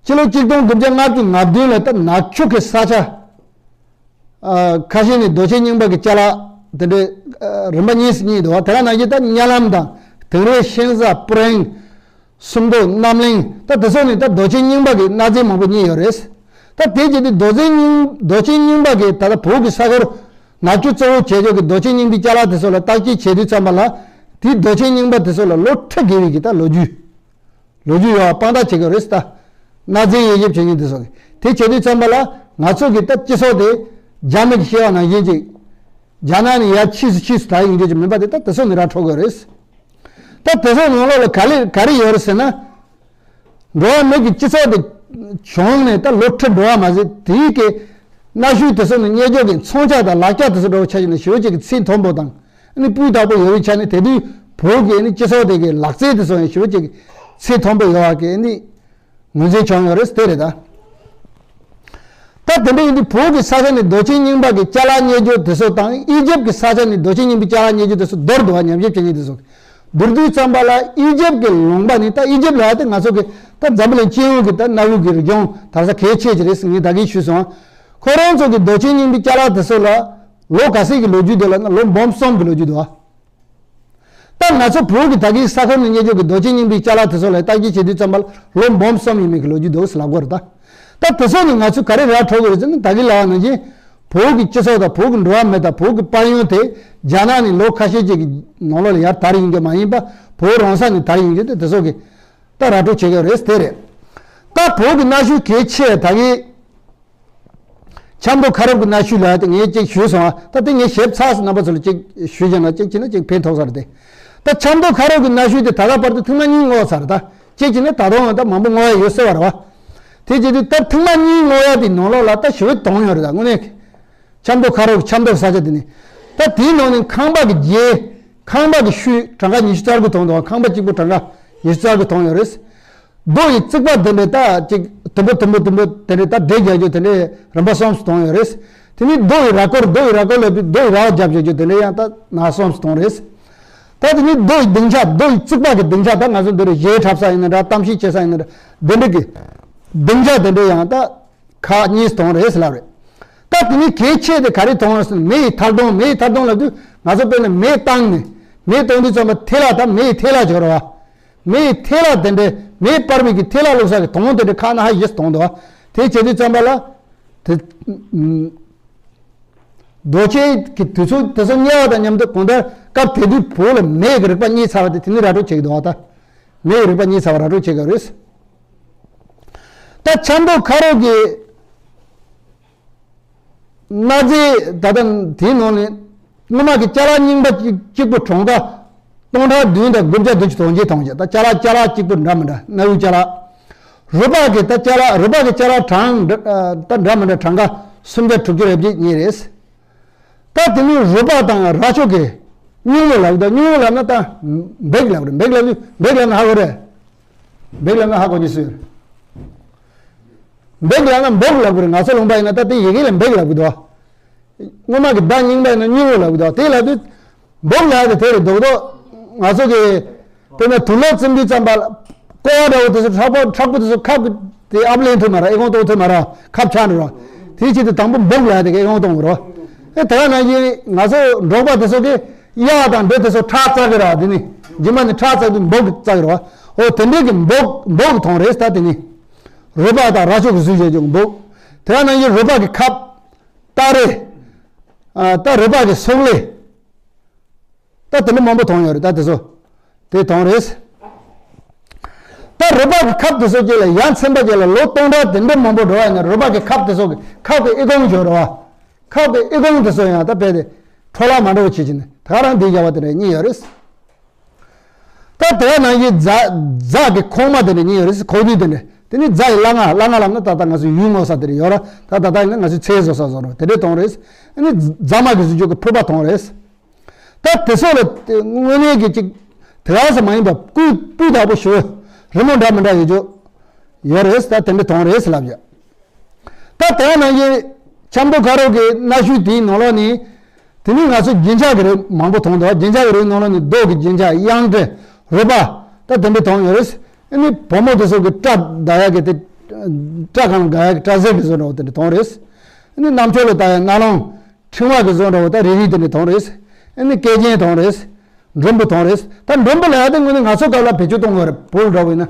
ཕྱི་ལོ་གཅིག་སྟོང་དགུ་བརྒྱ་ལྔ་བཅུ་ང་བདུན་ལ་ད་ནག་ཆུ་གི་ས་ཆ། ཨ་ཁ་ཤས་ནས་རྡོ་གཅལ་རྙིང་པ་གི་ཅ་ལག་དེ་འདྲའི་ཨ་རིམ་པ་གཉིས་སུ་གཉིས་འདུག་བ། དེ་ག་ནང་བཞིན་ད་གཉའ་ལམ་དང་དིང་རི་ཤིང་བཟའ་སྤུ་རིང་། སུམ་མདོ་རྣམ་གླིང་ད་དེ་ཚོ་ནི་ད་རྡོ་གཅལ་རྙིང་པ་གི་གནའ་རྫས་མང་པོ་རྙེད་ཡོད་རེད། ད་དེ་བྱས་ཏེ་རྡོ་རྫས་རྙིང་རྡོ་གཅལ་རྙིང་པ་གི་ད་ལྟ་བོད་ཀྱི་ས་ཁུལ་ནག་ཆུ་གཙོ་བོ་བྱས་ཆོག་གི་རྡོ་གཅལ་རྙིང་པའི་ཅ་ལག་དེ་ཚོ་ལ་བརྟག་དཔྱད་བྱེད་དུས་ཙམ་པ་ལ། དེའི་རྡོ་གཅལ་རྙིང་པ་དེ་ཚོ་ལ་ལོ་ཁྲི་བརྒལ་བའི་གི་ད་ལོ་རྒྱུས། ལོ་རྒྱུས་ཡོད་པ་དཔང་རྟགས་བྱེད་དགོས་རེད་ད། གནའ་རྫས་དབྱེ་ཞིབ་བྱེད་མཁན་དེ་ཚོ་གི། དེ་བྱེད་དུས་ཙམ་པ་ལ་ང་ཚོ་གི་ད་སྤྱི་ཚོགས་དེ་རྒྱ་མི་གི་བཤད་པ་ནང་བཞིན་ཅིག་རྒྱ་ནག་ནས་ཡར་ཕྱིས་སུ་ཕྱིས་སུ་དར་ཡོང་རྒྱུ་ཅིག་མིན་པ་དེ་ད་དེ་ཚོ་ནི་ར་འཕྲོད་དགོས་རེད། ད་དེ་ཚོ་ནང་ལོགས་ལ་ག་ལེ་ག་རེ་ཡོད་རེད་ཟེར་ན། འགྲོ་བ་མི་གི་སྤྱི་ཚོགས་དེ་བྱུང་ནས་ད་ལོ་ཁྲི་འགྲོ་བ་མ་ཟད་དེའི་གི་གནའ་ཤུལ་དེ་ཚོ་ནི་རྙེད་རྒྱུ་གི་མཚོན་ཆ་དང་ལག་ཆ་དེ་ཚོ་འདྲ་བོ་ཆ་བཞག་ན་ཞེ་པོ་ཅིག་གི་ཚད་མཐོན་པོ་དང་ཨ་ནི་སྤུས་དག་པོ་ཡོད་པའི་ཆ་ནས་དེ་དུས་བོད་ཀྱི་ཨ་ནི་སྤྱི་ཚོགས་དེ་གི་ལག་རྩལ་དེ་ཚོ་ཡང་ཞེ་པོ་ཅིག་གི་ཚད་མཐོན་པོ་ཡོད་པ་གི་ཨ་ནི་ངོས་འཛིན་བྱུང་ཡོད་རེད། དེ་རེད་ད། ད་དེ་འདྲ་ཡིན་དུས་བོད་ཀྱི་ས་ཆ་ནས་རྡོ་རྗེ་རྙིང་པ་གི་ཅ་ལག་རྙེད་རྒྱུ་དེ་ཚོ་དང་ཨི་ཇེབ་ཀྱི་ས་ཆ་ནས་རྡོ་རྗེ་རྙིང་པའི་ཅ་ལག་རྙེད་རྒྱུ་དེ་ཚོ་མདོར་བསྡུ་བ་ཉམས་ཞིབ་བྱེད་མཁན་དེ་ཚོ་བསྡུར་དུས་ཙམ་པ་ལ་ཨི་ཇེབ་ཀྱི་ལུང་པ་ནི་ད་ཨི་ཇེབ་ལ་ཡ་དེ་ང་ཚོ་གི་ད་འཛམ་བུ་གླིང་སྤྱི་ཡོངས་ཀྱི་ད་གནའ་བོའི་གི་རིག་གཞུང་དར་ས་གལ་ཆེ་ཅིག་རེད་ཟེར་ངས་ད་གིན་ཞུས་སོང་། ཁོ་རང་ཚོ་གི་རྡོ་རྗེ་རྙིང་པའི་ཅ་ལག་དེ་ཚོ་ལ་ལོ་ག་ཚད་ཀྱི་ལོ་རྒྱུས་འདུག་ལབ་ན་ལོ་འབུམ་གསུམ་གྱི་ལོ་རྒྱུས་འདུག་ཨ། ད་ང་ཚོ་བོད་ཀྱི་ད་གིན་ས་ཁུལ་ནས་རྙེད་རྒྱུ་གི་རྡོ་རྗེ་རྙིང་པའི་ཅ་ལག་དེ་ཚོ་ལ་བརྟག་དཔྱད་བྱེད་དུས་ཙམ་པ་ལ་ལོ་འབུམ་གསུམ་ཡས་མས་ཀྱི་ལོ་རྒྱུས་འདུག་ལབ་དགོས་རེད་ད། ད་དེ་ཚོ་ནི་ང་ཚོས་ག་རེ་ར་འཕྲོད་དགོས་རེད་ཟེར་ན་ད་གིན་ལབ་པ་ནང་བཞིན་བོད་ཀྱི་སྤྱི་ཚོགས་དང་བོད་ཀྱི་འགྲོ་བ་མི་དང་བོད་ཀྱི་དཔལ་ཡོན་དེ་རྒྱ་ནག་ནས་ལོ་ཁ་ཤས་ཅིག་གི་ནང་ལོགས་ལ་ཡར་དར་ཡོང་རྒྱུ་མ་ཡིན་པ་བོད་རང་ས་ནས་དར་ཡོང་རྒྱུ་དེ་དེ་ཚོ་གི་ད་ར་འཕྲོད་བྱེད་དགོས་རེད། དེ་རེད། ད་བོད་ཀྱི་གནའ་ཤུལ་གལ་ཆེ་ད་གིན། ཆབ་མདོ་ཁ་རོག་གི་གནའ་ཤུལ་ལ་དེ་ངས་གཅིག་ཞུས་སོང་ཨ། ད་དེ་ངས་ཞིབ་ཚགས་སུ་རྣམ་པ་ཚོ་ལ་གཅིག་ཞུས་བྱས་ན་གཅིག་བྱས་ན་གཅིག་ཕན་ཐོགས་ས་རེད་དེ། ད་ཆབ་མདོ་ཁ་རོག་གི་གནའ་ཤུལ་དེ་ད་ལྟ་བར་དུ་ཐེངས་མ་གཉིས་བསྔོགས་ཚར། ད་གཅིག་བྱས་ན་ད་དུང་ད་མང་པོ་བསྔོག་ཡ་ཡོད་སྲིད་པ་རེད་བ། དེ་བྱེད་དུས་ད་ཐེངས་མ་གཉིས་བསྔོག་ཡ་དེ་ནང་ལོགས་ལ་ད་ཞེ་པོ་དོན་ཡོད་རེད། ད་དངོས་གནས་ཆབ་མདོ་ཁ་རོག་ཆབ་མདོ་ས་ཆ་དེ་ནི། ད་དེའི་ནང་ནས་ཁང་པ་གི་རྒྱན། ཁང་པ་གི་ཤུལ་གྲངས་ཀ་ཉི་ཤུ་རྩ་དགུ་ཐོན་འདུག་ཁང་པ་གཅིག་པོ་གྲངས་ཀ་ཉི་ཤུ་རྩ་དགུ་ཐོན་ཡོད་རེད། རྡོ་ཡི་རྩིག་པ་དེ་འདྲས་ད་ཅིག་དུམ་བུ་དུམ་བུ་དུམ་བུ་དེ་འདྲས་ད་སྒྲིལ་རྒྱག་རྒྱུ་དེ་འདྲས་རིམ་པ་གསུམ་སུ་ཐོན་ཡོད་རེད། དེ་ནས་རྡོ་ཡི་ར་སྐོར་རྡོ་ཡི་ར་སྐོར་ལ་རྡོ་ཡི་ར་བ་རྒྱབ་རྒྱག་རྒྱུ་དེ་འདྲས་ཡང་ད་ན་གསུམ་སུ་ཐོན་རེད། ད་དེ་ནས་རྡོ་ཡི་སྡིངས་ཆ་རྡོ་ཡི་རྩིག་པ་གི་སྡིངས་ཆ་ད་ང་ཚོ་འདི་རུ་གཞས་འཁྲབ་ས་ཡིན་ན་འདྲ་གཏམ་བཤད་བྱེད་ས་ཡིན་ན་འདྲ་འདི་འདྲས་ཀྱི་སྡིངས་ཆ་དེ་འདྲས་ཡང་ད། ཁག་གཉིས་ཐོན་རེད་ཟེར་ལབ་རེད། ད་དེ་ནས་གལ་ཆེ་དེ་ག་རེ་ཐོན་རེད་ཟེར་ན་མེ་ཡི་ཐར་སྡོང་མེ་ཡི་ཐར་སྡོང་ལབ་དུས་ང་ཚོ་དཔེར་ན་མེ་བཏང་ནས་མེ་གཏོང་དུས་ཙམ་པ་ཐལ་བ་དང་མེ་ཡི་ཐལ་བ་སྦྱོར་བ། མེ་ཡི་ཐལ་བ་དེ་འདྲས་མེ་སྤར་བའི་གི་ཐལ་བ་བླུགས་ས་གི་དོང་དེ་འདྲས་ཁག་ན་ཧ་ཡེ་སུ་དོང་འདུག་བ། དེ་བྱེད་དུས་ཙམ་པ་ལ་དེ། རྡོ་ཆས་ཀྱི་དུས་ཚོད་དེ་ཚོ་ཉལ་བ་དང་མཉམ་དུ་གང་ལྟར་སྐབས་དེ་དུས་བོད་ལ་མེ་ཡི་གི་རིག་པ་རྙེད་ཚར་བ་དེ་དེ་ནས་ར་སྤྲོད་བྱེད་ཀྱི་འདུག་བ་ད། མེ་ཡི་རིག་པ་རྙེད་ཚར་བ་ར་སྤྲོད་བྱེད་ཀྱི་རེད། ད་ཆབ་མདོ་ཁ་རོག་གི་གནའ་རྫས་ད་ལྟ་དེའི་ནང་ནས་སྔོན་མ་གི་ཅ་ལག་རྙིང་པ་གཅིག་གཅིག་པུ་གྲངས་ཀ་སྟོང་ཕྲག་བདུན་དང་དགུ་བརྒྱ་བདུན་ཅུ་དོན་གཅིག་ཐོན་བྱས། ད་ཅ་ལག་ཅ་ལག་གཅིག་པུ་འདྲ་མི་འདྲ་གནའ་བོའི་ཅ་ལག་རུས་པ་གི་ད་ཅ་ལག་རུས་པ་གི་ཅ་ལག་གྲངས་འདྲ་ད་འདྲ་མི་འདྲ་གྲངས་ཀ་སུམ་བརྒྱ་དྲུག་ཅུ་རེ་བརྒྱད་རྙེད་རེད། ད་དེ་ནས་རུས་པ་དང་རྭ་ཅོ་གི་སྙིང་བོ་ལབ་ད་སྙིང་བོ་ལབ་ན་ད་འབིག་ལབ་རེད། འབིག་ལབ་ན་འབིག་ལབ་ན་ཧ་གོ་རེད། འབིག་ལབ་ན་ཧ་གོ་ནི་སུ་ཡོད། འབིག་ལབ་ན་འབུག་ལབ་གི་རེད། ང་ཚོ་ལུང་པ་ཡིན་ན་ད་དེ་ཡི་གེ་ལ་འབིག་ལབ་གི་འདུག་སྔོན་མ་གི་ཟླ་རྙིང་པ་ཡིན་ན་སྙིང་བོ་ལབ་གི་འདུག་དེ་ལབ་དུས་འབུག་ལབ་དེ་དེ་རེད་འདུག་དོ། ང་ཚོ་གི་དཔེར་ན་དུག་ལོག་བཙེམ་དུས་ཙམ་པ་ལ་ཀོ་བ་འདྲ་བོ་དེ་ཚོ་མཁྲེགས་པོ་མཁྲེགས་པོ་དེ་ཚོ་ཁབ་ཀྱི་དེ་ཨབ་ལེན་ཐུབ་མ་ར་ཨེ་ཀོང་གཏོང་ཐུབ་མ་ར་ཁབ་ཆགས་འགྲོ་ར། དེའི་ཆེད་དུ་དང་པོ་འབུག་ལབ་དེ་གི་ཨེ་ཀོང་གཏོང་དགོས་ར། ཨེ་དེ་ག་ནང་བཞིན་ང་ཚོ་འབྲོག་པ་དེ་ཚོ་གི་གཡག་དང་འབྲི་དེ་ཚོ་ཁྲག་བཙག་གི་ར། དེ་ནི་རྗེས་མ་ནི་ཁྲག་བཙག་དུས་འབུག་བཙག་གི་ར། འོ་དེ་འདྲའི་གི་འབུག་འབུག་གི་ཐོང་རེད་ད། དེ་ནི་རུས་པ་དང་རྭ་ཅོ་གི་གཟུགས་བྱས་ཀྱང་འབུག་དེ་ག་ནང་བཞིན་རུས་པ་གི་ཁབ་སྟ་རེ། ཨ་ད་རུས་པ་གི་སོག་ལེ། ད་དེ་འདྲ་མང་པོ་ཐོང་ཡོད་རེད། ད་དེ་ཚོ་དེ་ཐོང་རེད། ད་རུས་པ་གི་ཁབ་དེ་ཚོ་རྗེས་ལ་ཡ་མཚན་པ་རྗེས་ལ་ལོ་སྟོང་ཕྲག་དེ་འདྲ་མང་པོ་འགྲོ་བ་ཡིན་ན་རུས་པ་གི་ཁབ་དེ་ཚོ་གི་ཁབ་གི་ཨི་ཁུང་འབྱོར་རོ། ཁབ་གི་ཨི་ཁུང་དེ་ཚོ་ཡང་ད་རྦད་དེ་འཕྲོ་བརླག་མ་འགྲོ་བ་བྱེད་ཀྱི་ནི་ད་ག་རང་དེ་བཞག་པ་དེ་འདྲ་གཉིས་ཡོད་རེད། ད་དེ་ག་ནང་བཞིན་རྫ་རྫ་གི་ཁོག་མ་དེ་འདྲ་གཉིས་ཡོད་རེད། ཁོག་རྡུལ་དེ་འདྲ་དེ་ནི་རྫ་ཡི་སླ་ང་སླ་ང་ལབ་ན་ད་ལྟ་ང་ཚོ་ཡུལ་ངོ་ས་དེ་འདྲ་ཡོད་ར། ད་ད་ལྟ་ཡིན་ན་ང་ཚོས་ཚལ་བཟོ་ས་བཟོ་ར་དེ་འདྲ་ཐོང་རེད། ཨ་ནི་རྫ་མ་གི་གཟུགས་ཅོག་གི་ཕུར་པ་ཐོང་རེད། ད་དེ་ཚོ་ལ་དངོས་གནས་ཀྱི་ཅིག་དེ་ག་ས་མ་ཡིན་པ་སྤུས་སྤུས་དག་པོ་ཞེ་པོ་རི་མོ་འདྲ་མི་འདྲ་ཡོད་ཅོག་ཡོད་རེད། ད་དེ་འདྲ་ཐོང་རེད་ལབ་ཡ། ད་དེ་ག་ནང་བཞིན་ཆབ་མདོ་ཁ་རོག་གི་གནའ་ཤུལ་དེའི་ནང་ལོགས་ནས་དེ་ནི་ང་ཚོ་རྒྱན་ཆ་གི་རིགས་མང་པོ་ཐོང་འདུག་རྒྱན་ཆ་གི་རིགས་ནང་ལོགས་ནས་རྡོ་གི་རྒྱན་ཆ་གཡང་ཏྲེ་རུས་པ་ད་དེ་འདྲ་ཐོང་ཡོད་རེད། ཨ་ནི་བུ་མོ་དེ་ཚོ་གི་སྐྲ་བཏགས་ཡ་གི་དེ་སྐྲ་གང་དགའ་ཡ་གི་སྐྲ་ཟེར་གི་བཟོ་འདྲ་བོ་དེ་འདྲ་ཐོང་རེད། ཨ་ནི་གནམ་ཕྱོགས་ལ་བཏགས་ཡ་རྣ་ལོང་། ཕྲེང་བ་གི་བཟོ་འདྲ་བོ་ད་རེ་རེ་དེ་འདྲ་ཐོང་རེད། ཨ་ནི་སྐེ་རྒྱན་ཐོང་རེད། འགྲོན་བུ་ཐོང་རེད། ད་འགྲོན་བུ་ལ་ཡ་དེ་དངོས་གནས་ང་ཚོ་སྐབས་ལ་བེད་སྤྱོད་གཏོང་དགོས་རེད། བོད་འདྲ་བོ་ཡིན་ན།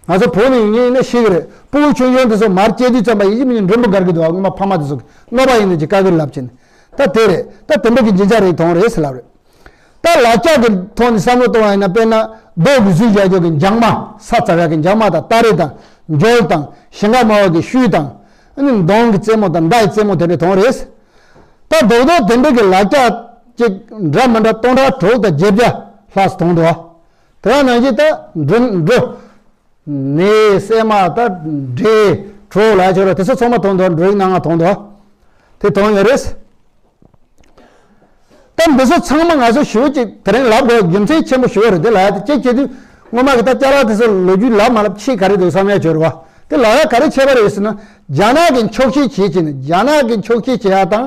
ང་ཚོ་བོད་ནས་ཡིན་ངེས་ཡིན་ན་ཤེས་གི་རེད། སྤུ་གུ་ཆུང་ཆུང་དེ་ཚོ་མར་སྐྱེས་དུས་ཙམ་པ་ཡིན་གཅིག་མིན་གཅིག་འགྲོན་བུ་སྒར་གི་འདུག་ཨ་སྔོན་མ་ཕ་མ་དེ་ཚོ་གི་གནོད་པ་ཡིན་ནི་ཅིག་དཀའ་གི་རེད་ལབ་ཅིང་ད་དེ་རེད། ད་དེ་འདྲ་གི་རྒྱན་ཆ་རེ་ཐོང་རེད་ཟེར་ལབ་རེད། ད་ལག་ཆ་གི་ཐོག་ནས་བསམ་བློ་གཏོང་བ་ཡིན་ན། དཔེར་ན་རྡོ་གི་གཟུགས་བཞག་རྒྱུ་གི་འཇག་མ། ས་འཚབ་ཡག་གི་འཇག་མ་དང་། སྟ་རེ་དང་། འཇོལ་དང་། ཞིང་ཁ་དམའ་བ་གི་ཤུལ་དང་། ཨ་ནི་མདུང་གི་རྩེ་མོ་དང་མདའ་ཡི་རྩེ་མོ་དེ་འདྲ་ཐོན་རེད། ད་རྡོག་རྡོག་དེ་འདྲ་གི་ལག་ཆ་ཅིག་འདྲ་མི་འདྲ་སྟོང་ཕྲག་དྲུག་དང་བརྒྱད་བརྒྱ་ལྷག་ཙམ་ཐོན་འདུག་དེ་ནང་བཞིན་ད་འབྲུ་འབྲུ། ནས་སྲན་མ་ད་འབྲས་གྲོ་ལ་ཆོ་ར་དེ་ཚོ་ཚང་མ་ཐོན་འདུག་འབྲུ་རིགས་སྣ་ལྔ་ཐོན་འདུག་དེ་ཐོན་ཡོད་རེད། ད་འདི་ཚོ་ཚང་མ་ང་ཚོ་ཞུ་ཅིག་དེ་རིང་ལབ་དགོས་རྒྱུ་མཚན་ཆེན་པོ་ཞུ་བ་རེད། དེ་ལ་ཡ་དེ་ཅེས་བྱེད་དུས་སྔོན་མ་གི་ད་ཅ་ལག་དེ་ཚོ་ལོ་རྒྱུས་ལབ་མ་ལབ་ཆེས་ག་རེ་འདུག་བསམ་ཡ་ཆོ་ར་བ། དེ་ལ་ཡ་ག་རེ་ཆད་པ་རེད་ཟེར་ན། རྒྱ་ནག་གི་འཁྱོག་བཤད་བྱེད་ཀྱི་ནི། རྒྱ་ནག་གི་འཁྱོག་བཤད་བྱེད་ཡ་དང་།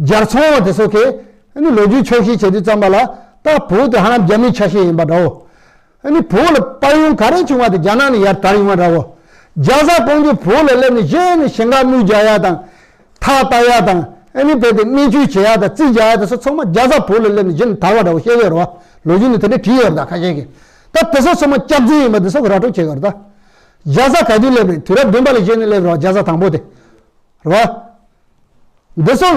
རྒྱལ་ཚོང་བ་དེ་ཚོ་གིས་ཨ་ནི་ལོ་རྒྱུས་འཁྱོག་བཤད་བྱེད་དུས་ཙམ་པ་ལ། ད་བོད་དེ་ཧ་ལམ་རྒྱ་མིའི་ཆ་ཤས་ཡིན་པ་འདྲ་བོ། ཨ་ནི་བོད་ལ་དཔལ་ཡོན་ག་རེ་བྱུང་བ་དེ་རྒྱ་ནག་ནས་ཡར་དར་ཡོང་བ་འདྲ་བོ། རྒྱ་བཟའ་གང་རྒྱུ་བོད་ལ་སླེབས་ནས་གཞི་ནས་ཞིང་ཁ་དངུལ་རྒྱག་ཡ་དང་། ཐག་བཏགས་ཡ་དང་། ཨ་ནི་བོད་དེ་སྨན་བཅོས་བྱེད་ཡ་དང་རྩིས་རྒྱག་ཡ་དེ་ཚོ་ཚང་མ་རྒྱ་བཟའ་བོད་ལ་སླེབས་ནས་གཞི་ནས་དར་བ་འདྲ་བོ་བཤད་ཀྱི་ཡོད་རེད་བ། ལོ་རྒྱུས་ནས་དེ་འདྲ་བྲིས་ཡོད་རེད། ད་ཁ་ཤས་ཀྱིས། ད་དེ་ཚོ་ཚང་མ་སྐྱག་རྫུན་ཡིན་པ་འདི་ཚོ་གི་ར་སྤྲོད་བྱེད་ཀྱི་ཡོད་རེད། ད་རྒྱ་བཟའ་ག་དུས་སླེབས་རེད། དུས་རབས་བདུན་པ་ལ་གཞི་ནས་སླེབས་རེད་བ། རྒྱ་བཟའ་དང་པོ་དེ་རེད་བ། འདི་ཚོ་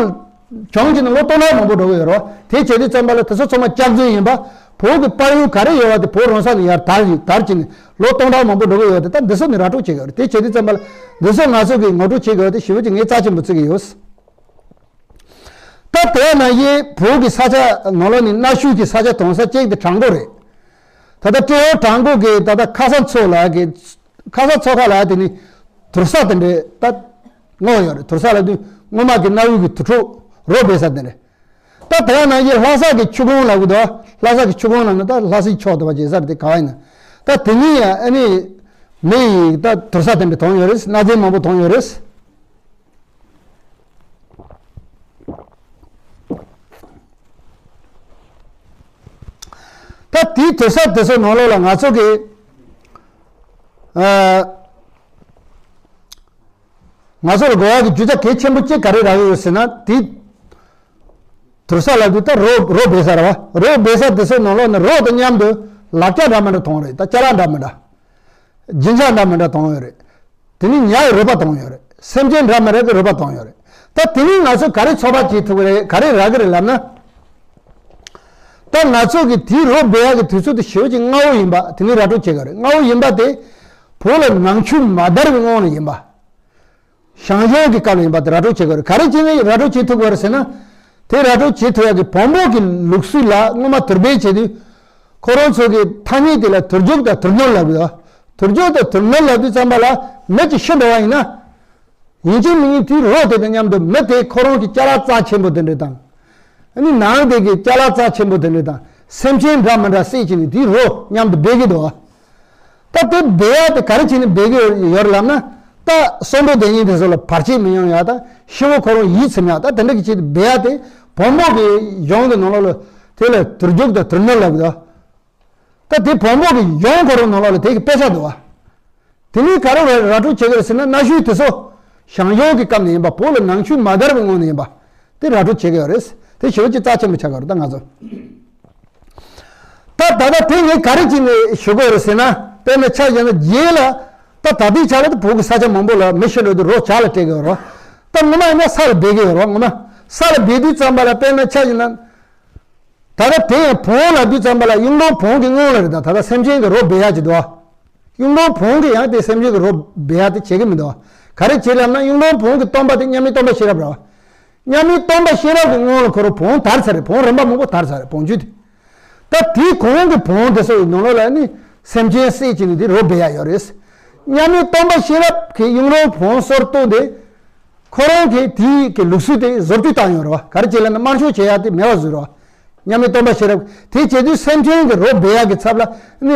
གྱོང་གྱིས་ནི་ལོ་སྟོང་ཕྲག་མང་པོ་འགྲོ་གི་ཡོད་རེད། དེ་བྱེད་དུས་ཙམ་པ་ལ་དེ་ཚོ་ཚང་མ་སྐྱག་རྫུན་ཡིན་པ། བོད་ཀྱི་དཔལ་ཡོན་ག་རེ་ཡོད་པ་དེ་བོད་རང་ས་ནས་ཡར་དར་ཡིན་དར་གྱིས་ནི་ལོ་སྟོང་ཕྲག་མང་པོ་འགྲོ་གི་ཡོད་དེ། ད་འདི་ཚོ་ནི་ར་སྤྲོད་བྱེད་དགོས་རེད། དེ་བྱེད་དུས་ཙམ་པ་ལ་འདི་ཚོ་ང་ཚོ་གིས་ངོ་སྤྲོད་བྱེད་དགོས་དེ་ཞེ་པོ་ཅིག་ངས་རྩ་ཆེན་པོ་བརྩི་གི་ཡོད། ད་དེ་ནང་བཞིན་བོད་ཀྱི་ས་ཆ་ནང་ལོགས་ནས་གནའ་ཤུལ་གྱི་ས་ཆ་དོན་ས་གཅིག་དེ་བྲག་འགོ་རེད། ད་ལྟ་ཏྲེ་ཧོར་བྲག་འགོ་གི་ད་ལྟ་ཁ་ས་མཚོ་ལ་གི་ཁ་ས་མཚོ་ཁ་ལ་དེ་ནི་དུར་ས་དེ་འདྲའི་ད་བསྔོགས་ཡོད་རེད། དུར་ས་ལབ་དུས་སྔོན་མ་གི་གནའ་བོའི་གི་དུར་ཁྲོད་རོ་སྦས་ས་དེ་རེད། ད་དེ་ཡང་ནང་བཞིན་ལྷ་ས་གི་ཆུ་ཁུང་ལབ་གི་འདུག་ལྷ་ས་གི་ཆུ་ཁུང་ལབ་ན་ད་ལྷ་སའི་ཕྱོགས་དུ་བ་བྱེད་ས་རེད། དེ་ག་བ་ཡིན་ན། ད་དེ་ནི་ཡང་ཨ་ནི་མི་ཡི་ད་དུར་ས་དེ་འདྲ་ཐོན་ཡོད་རེད། གནའ་རྫས་མང་པོ་ཐོན་ཡོད་རེད། ད་དེའི་དུར་ས་དེ་ཚོ་ནང་ལོགས་ལ་ང་ཚོ་གི་ཨ། ང་ཚོ་ལ་གོ་བ་གི་རྒྱུ་ཆ་གལ་ཆེན་པོ་གཅིག་ག་རེ་རག་ཡོད་ཟེར་ན། དེ་དུར་ས་ལབ་དུས་ད་རོ་རོ་སྦས་ས་རེད་བ། རོ་སྦས་ས་དེ་ཚོའི་ནང་ལོགས་ནས་རོ་དང་མཉམ་དུ་ལག་ཆ་འདྲ་མི་འདྲ་ཐོན་རེད། ད་ཅ་ལག་འདྲ་མི་འདྲ། རྒྱན་ཆ་འདྲ་མི་འདྲ་ཐོན་ཡོད་རེད། དེ་ནས་ཉ་ཡི་རུས་པ་ཐོན་ཡོད་རེད། སེམས་ཅན་འདྲ་མི་འདྲ་གི་རུས་པ་ཐོན་ཡོད་རེད། ད་དེ་ནས་ང་ཚོ་ག་རེ་ཚོད་དཔག་བྱེད་ཐུབ་ཀྱི་རེད། ག་རེ་རག་གི་རེད་ལབ་ན། ད་ང་ཚོ་གི་དེའི་རོ་སྦས་ཡག་གི་དུས་ཚོད་དེ་ཞེ་པོ་ཅིག་སྔ་བོ་ཡིན་པ་དེ་ནི་ར་སྤྲོད་བྱེད་དགོས་རེད། སྔ་བོ་ཡིན་པ་དེ་བོད་ལ་ནང་ཆོས་མ་དར་བའི་སྔོན་ལ་ཡིན་པ། ཞང་ཞུང་གི་སྐབས་ལ་ཡིན་པ་དེ་ར་སྤྲོད་བྱེད་དགོས་རེད། ག་རེ་བྱས་ནས་ར་སྤྲོད་བྱེད་ཐུབ་དགོས་རེད་ཟེར་ན། དེ་ར་སྤྲོད་བྱེད་ཐུབ་ཡག་གི་བོན་པོ་གི་ལུགས་སྲོལ་ལ་སྔོན་མ་དུར་སྦས་བྱེད་དུས། ཁོ་རང་ཚོ་གི་ཐ་སྙད་དེ་ལ་དུར་རྒྱུག་དང་དུར་སྣོན་ལབ་ཡོད། དུར་རྒྱུག་དང་དུར་སྣོན་ལབ་དུས་ཙམ་པ་ལ་མི་གཅིག་ཤི་འགྲོ་བ་ཡིན་ན། ཡིན་གཅིག་མིན་གཅིག་དེའི་རོ་དེ་དང་མཉམ་དུ་མི་དེ་ཁོ་རང་གི་ཅ་ལག་རྩ་ཆེན་པོ་དེ་འདྲ་དང་། ཨ་ནི་ནང་དེ་གི་ཅ་ལག་རྩ་ཆེན་པོ་དེ་འདྲ་དང་སེམས་ཅན་འདྲ་མི་འདྲ་བསད་བྱས་ནས་དེའི་རོ་མཉམ་དུ་སྦས་ཀྱི་འདུག་ད་དེ་སྦས་ཡ་དེ་ག་རེ་བྱས་ནས་སྦས་ཀྱི་ཡོད་ལབ་ན། ད་གསོན་པོ་དེ་ཉིད་དེ་ཚོ་ལ་བར་ཆད་མི་ཡོང་ཡ་དང་ཤི་བོ་ཁོ་རང་ཡིད་ཚིམ་ཡ། ད་དེ་འདྲ་གི་ཆེད་དུ་སྦས་ཡ་དེ་བོན་པོ་གི་གཞུང་གི་ནང་ལོགས་ལ་དེ་ལ་དུར་རྒྱུག་དང་དུར་སྣོན་ལབ་ཀྱི་འདུག་ད་དེ་བོན་པོ་གི་གཞུང་ཁོ་རང་ནང་ལོགས་ལ་དེ་གི་དཔེ་ཆ་འདུག་བ། དེ་ནས་ག་རེ་ར་ར་སྤྲོད་བྱེད་ཀྱི་རེད་ཟེར་ན། གནའ་ཤུལ་དེ་ཚོ་ཞང་ཞུང་གི་སྐབས་ནས་ཡིན་པ། བོད་ལ་ནང་ཆོས་མ་དར་བའི་སྔོན་ནས་ཡིན་པ། དེ་ར་སྤྲོད་བྱེད་ཀྱི་ཡོད་རེད། དེ་ཞེ་པོ་ཅིག་རྩ་ཆེན་པོ་ཆགས་ཀྱི་ཡོད་རེད། ད་ང་ཚོ་ད་ད་ལྟ་དེ་ངས་ག་རེ་བྱས་ནས་ཞུ་དགོས་རེད་ཟེར་ན། དཔེར་ན་ཆ་བཞག་ན་རྗེས་ལ་ད་ད་ལྟའི་ཆ་ལ་ད་བོད་ཀྱི་ས་ཆ་མང་པོ་ལ་མི་ཤི་འགྲོ་དུས་རོ་བྱག་ལ་སྤྲད་ཀྱི་ཡོད་རེད། ད་ངོ་མ་ཡིན་ན་ས་ལ་སྦས་ཀྱི་ཡོད་རེད། ངོ་མ་ས་ལ་སྦས་དུས་ཙམ་པ་ལ་དཔེར་ན་ཆ་བཞག་ན། ད་ལྟ་དེ་ཡང་བོན་ལབ་དུས་ཙམ་པ་ལ་གཡུང་དྲུང་བོན་གྱི་སྔོན་ལ་རེད། ད་ད་ལྟ་སེམས་ཅན་གྱི་རོ་སྦས་ཡག་ཅིག་འདུག་བ། གཡུང་དྲུང་བོན་གྱི་ཡང་དེ་སེམས་ཅན་གྱི་རོ་སྦས་ཡག་དེ་བྱེད་ཀྱི་མི་འདུག་བ། ག་རེ་བྱེད་ལབ་ན། གཡུང་དྲུང་བོན་གྱི་སྟོན་པ་དེ་མཉམ་མེད་སྟོན་པ་ཤེས་རབ་རེད་བ། མཉམ་མེད་སྟོན་པ་ཤེས་རབ་ཀྱི་སྔོན་ལ་ཁོ་རང་བོན་དར་ཚར་རེད། བོན་རིམ་པ་མང་པོ་དར་ཚར་རེད། བོན་རྒྱུད་དེ། ད་དེའི་གོང་གི་བོན་དེ་ཚོ་ཡི་ནང་ལོགས་ལ་ནི་སེམས་ཅན་བསད་ཀྱི་ནི་དེ་རོ་སྦས་ཡག་ཡོད་རེད། མཉམ་མེད་སྟོན་པ་ཤེས་རབ་ཀྱིས་གཡུང་དྲུང་བོན་སོར་གཏོད་དེ། ཁོ་རང་གིས་དེའི་གི་ལུགས་སྲོལ་དེ་བཟོ་བཅོས་བཏང་ཡོད་རེད་བ། ག་རེ་བྱས་ལབ་ན། དམར་མཆོད་བྱེད་ཡག་དེ་མེད་པ་བཟོས་རེད་བ། མཉམ་མེད་སྟོན་པ་ཤེས་རབ་དེ་བྱེད་དུས་སེམས་ཅན་གྱི་རོ་སྦས་ཡག་གི་ཚབ་ལ་ནི་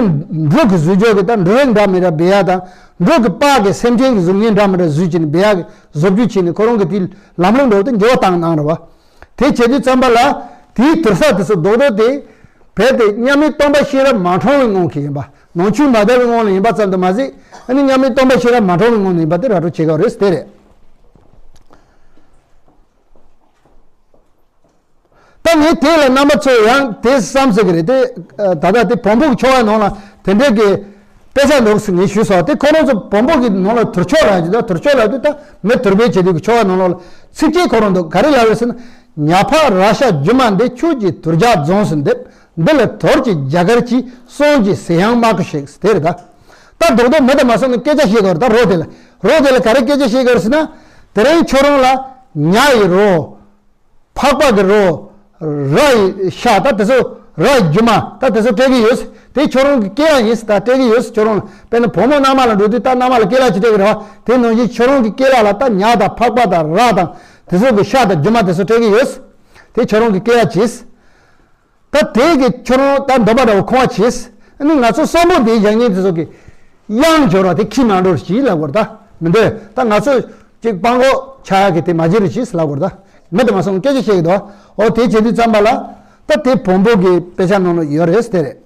འབྲུ་གི་བཟོ་བཅོས་ཀྱི་ད་འབྲུ་རིགས་འདྲ་མི་འདྲ་སྦས་ཡག་དང་། འབྲུ་གི་པགས་ཀྱིས་སེམས་ཅན་གྱི་གཟུགས་བརྙན་འདྲ་མི་འདྲ་བཟོས་བྱས་ནས་སྦས་ཡག་གི་བཟོ་བཅོས་བྱས་ནས་ཁོ་རང་གི་དེའི་ལམ་ལུགས་འདྲ་བོ་དེ་འགྱུར་བ་བཏང་གནང་རེད་བ། དེ་བྱེད་དུས་ཙམ་པ་ལ་དེའི་དུར་ས་དེ་ཚོ་རྡོག་རྡོག་དེ་རྦད་དེ་མཉམ་མེད་སྟོན་པ་ཤེས་རབ་མ་གྲོངས་པའི་སྔོན་གྱི་ཡིན་པ། ནང་ཆོས་མ་དར་བའི་སྔོན་ལ་ཡིན་པ་ཙམ་དུ་མ་ཟད། ཨ་ནི་མཉམ་མེད་སྟོན་པ་ཤེས་རབ་མ་གྲོངས་པའི་སྔོན་ལ་ཡིན་པ་དེ་ར་སྤྲོད་བྱེད་དགོས་རེད། དེ་རེད། ད་ངས་དེ་ལ་རྣམ་པ་ཚོས་ཡང་དེ་བསམ་ཟེར་གི་རེད་དེ། ད་ལྟ་དེ་བོན་པོ་གི་ཆོ་ག་ནང་ལ་དེ་འདྲའི་གི་དཔེ་ཆ་འདུག་ཟེར་ངས་ཞུས་སོང་། དེ་ཁོ་རང་ཚོ་བོན་པོ་གི་ནང་ལ་དུར་ཆོག་ལབ་ཀྱི་འདུག་དུར་ཆོག་ལབ་དུས་ད་མི་དུར་སྦས་བྱེད་དུས་ཀྱི་ཆོ་ག་ནང་ལོགས་ལ་ཚིགས་བཅད་ཁོ་རང་འདུག་ག་རེ་ལབ་རེད་ཟེར་ན། ཉ་ཕག་ར་ཤ་རྒྱུ་མ་འདི། ཁྱོད་ཀྱི་དུར་རྒྱག་རྫོངས་སུ་འདེབས། འདི་ལ་དོར་གྱི་རྒྱ་གར་གྱི་སོང་གྱི་ཟེར་ཡང་མ་གི་ཞིག་དེ་རེད་ད། ད་རྡོག་རྡོག་མེད་དུ་མ་སོང་ནས་སྐད་ཆ་བཤད་དགོས་རེད་ད། རོ་དེ་ལ་རོ་དེ་ལ་ག་རེ་སྐད་ཆ་བཤད་དགོས་རེད་ཟེར་ན། དེ་རིང་ཁྱོད་རང་ལ་ཉ་ཡི་རོ། ཕག་པ་གི་རོ། ར་ཡི་ཤ། ད་དེ་ཚོ་ར་ཡི་རྒྱུ་མ་ད་དེ་ཚོ་སྤྲད་གི་ཡོད། དེ་ཁྱོད་རང་གི་སྐལ་བ་ཡིན་ད་སྤྲད་གི་ཡོད། ཁྱོད་རང་ལ་དཔེར་ན་བུ་མོ་མནའ་མ་ལ་འགྲོ་དུས་ད་མནའ་མ་ལ་སྐལ་བ་ཅིག་སྤྲད་གི་རེད་བ། དེ་ནང་བཞིན་ཁྱོད་རང་གི་སྐལ་བ་ལ་ད་ཉ་དང་ཕག་པ་དང་ར་དང་དེ་ཚོ་གི་ཤ་དང་རྒྱུ་མ་དེ་ཚོ་སྤྲད་གི་ཡོད། དེ་ཁྱོད་རང་གི་སྐལ་བ་གྱིས། ད་དེ་གི་ཁྱོད་རང་ད་འདོད་པ་འདྲ་བོ་ཁོང་བ་བྱས། ཨ་ནི་ང་ཚོ་གསོན་པོ་འདིའི་བཞག་ཉེན་དེ་ཚོ་གི་གཡང་འབྱོར་བ་དེ་ཁྱི་མ་འགྲོ་ཞིག་ལབ་དགོས་རེད་ད། མི་འདོད་ད་ང་ཚོ་ཅིག་སྤང་གོ་ཆ་ཡག་གི་དེ་མ་བྱེད་རེད་ཞིག་ལབ་དགོས་རེད་ད། མི་དུ་མ་སོང་སྐད་ཆ་བཤད་ཀྱི་འདུག་འོ་དེ་བྱེད་དུས་ཙམ་པ་ལ་ད་དེ་བོན་པོ་གི་དཔེ་ཆ་ནང་ལ་ཡོད་རེད་དེ་རེད།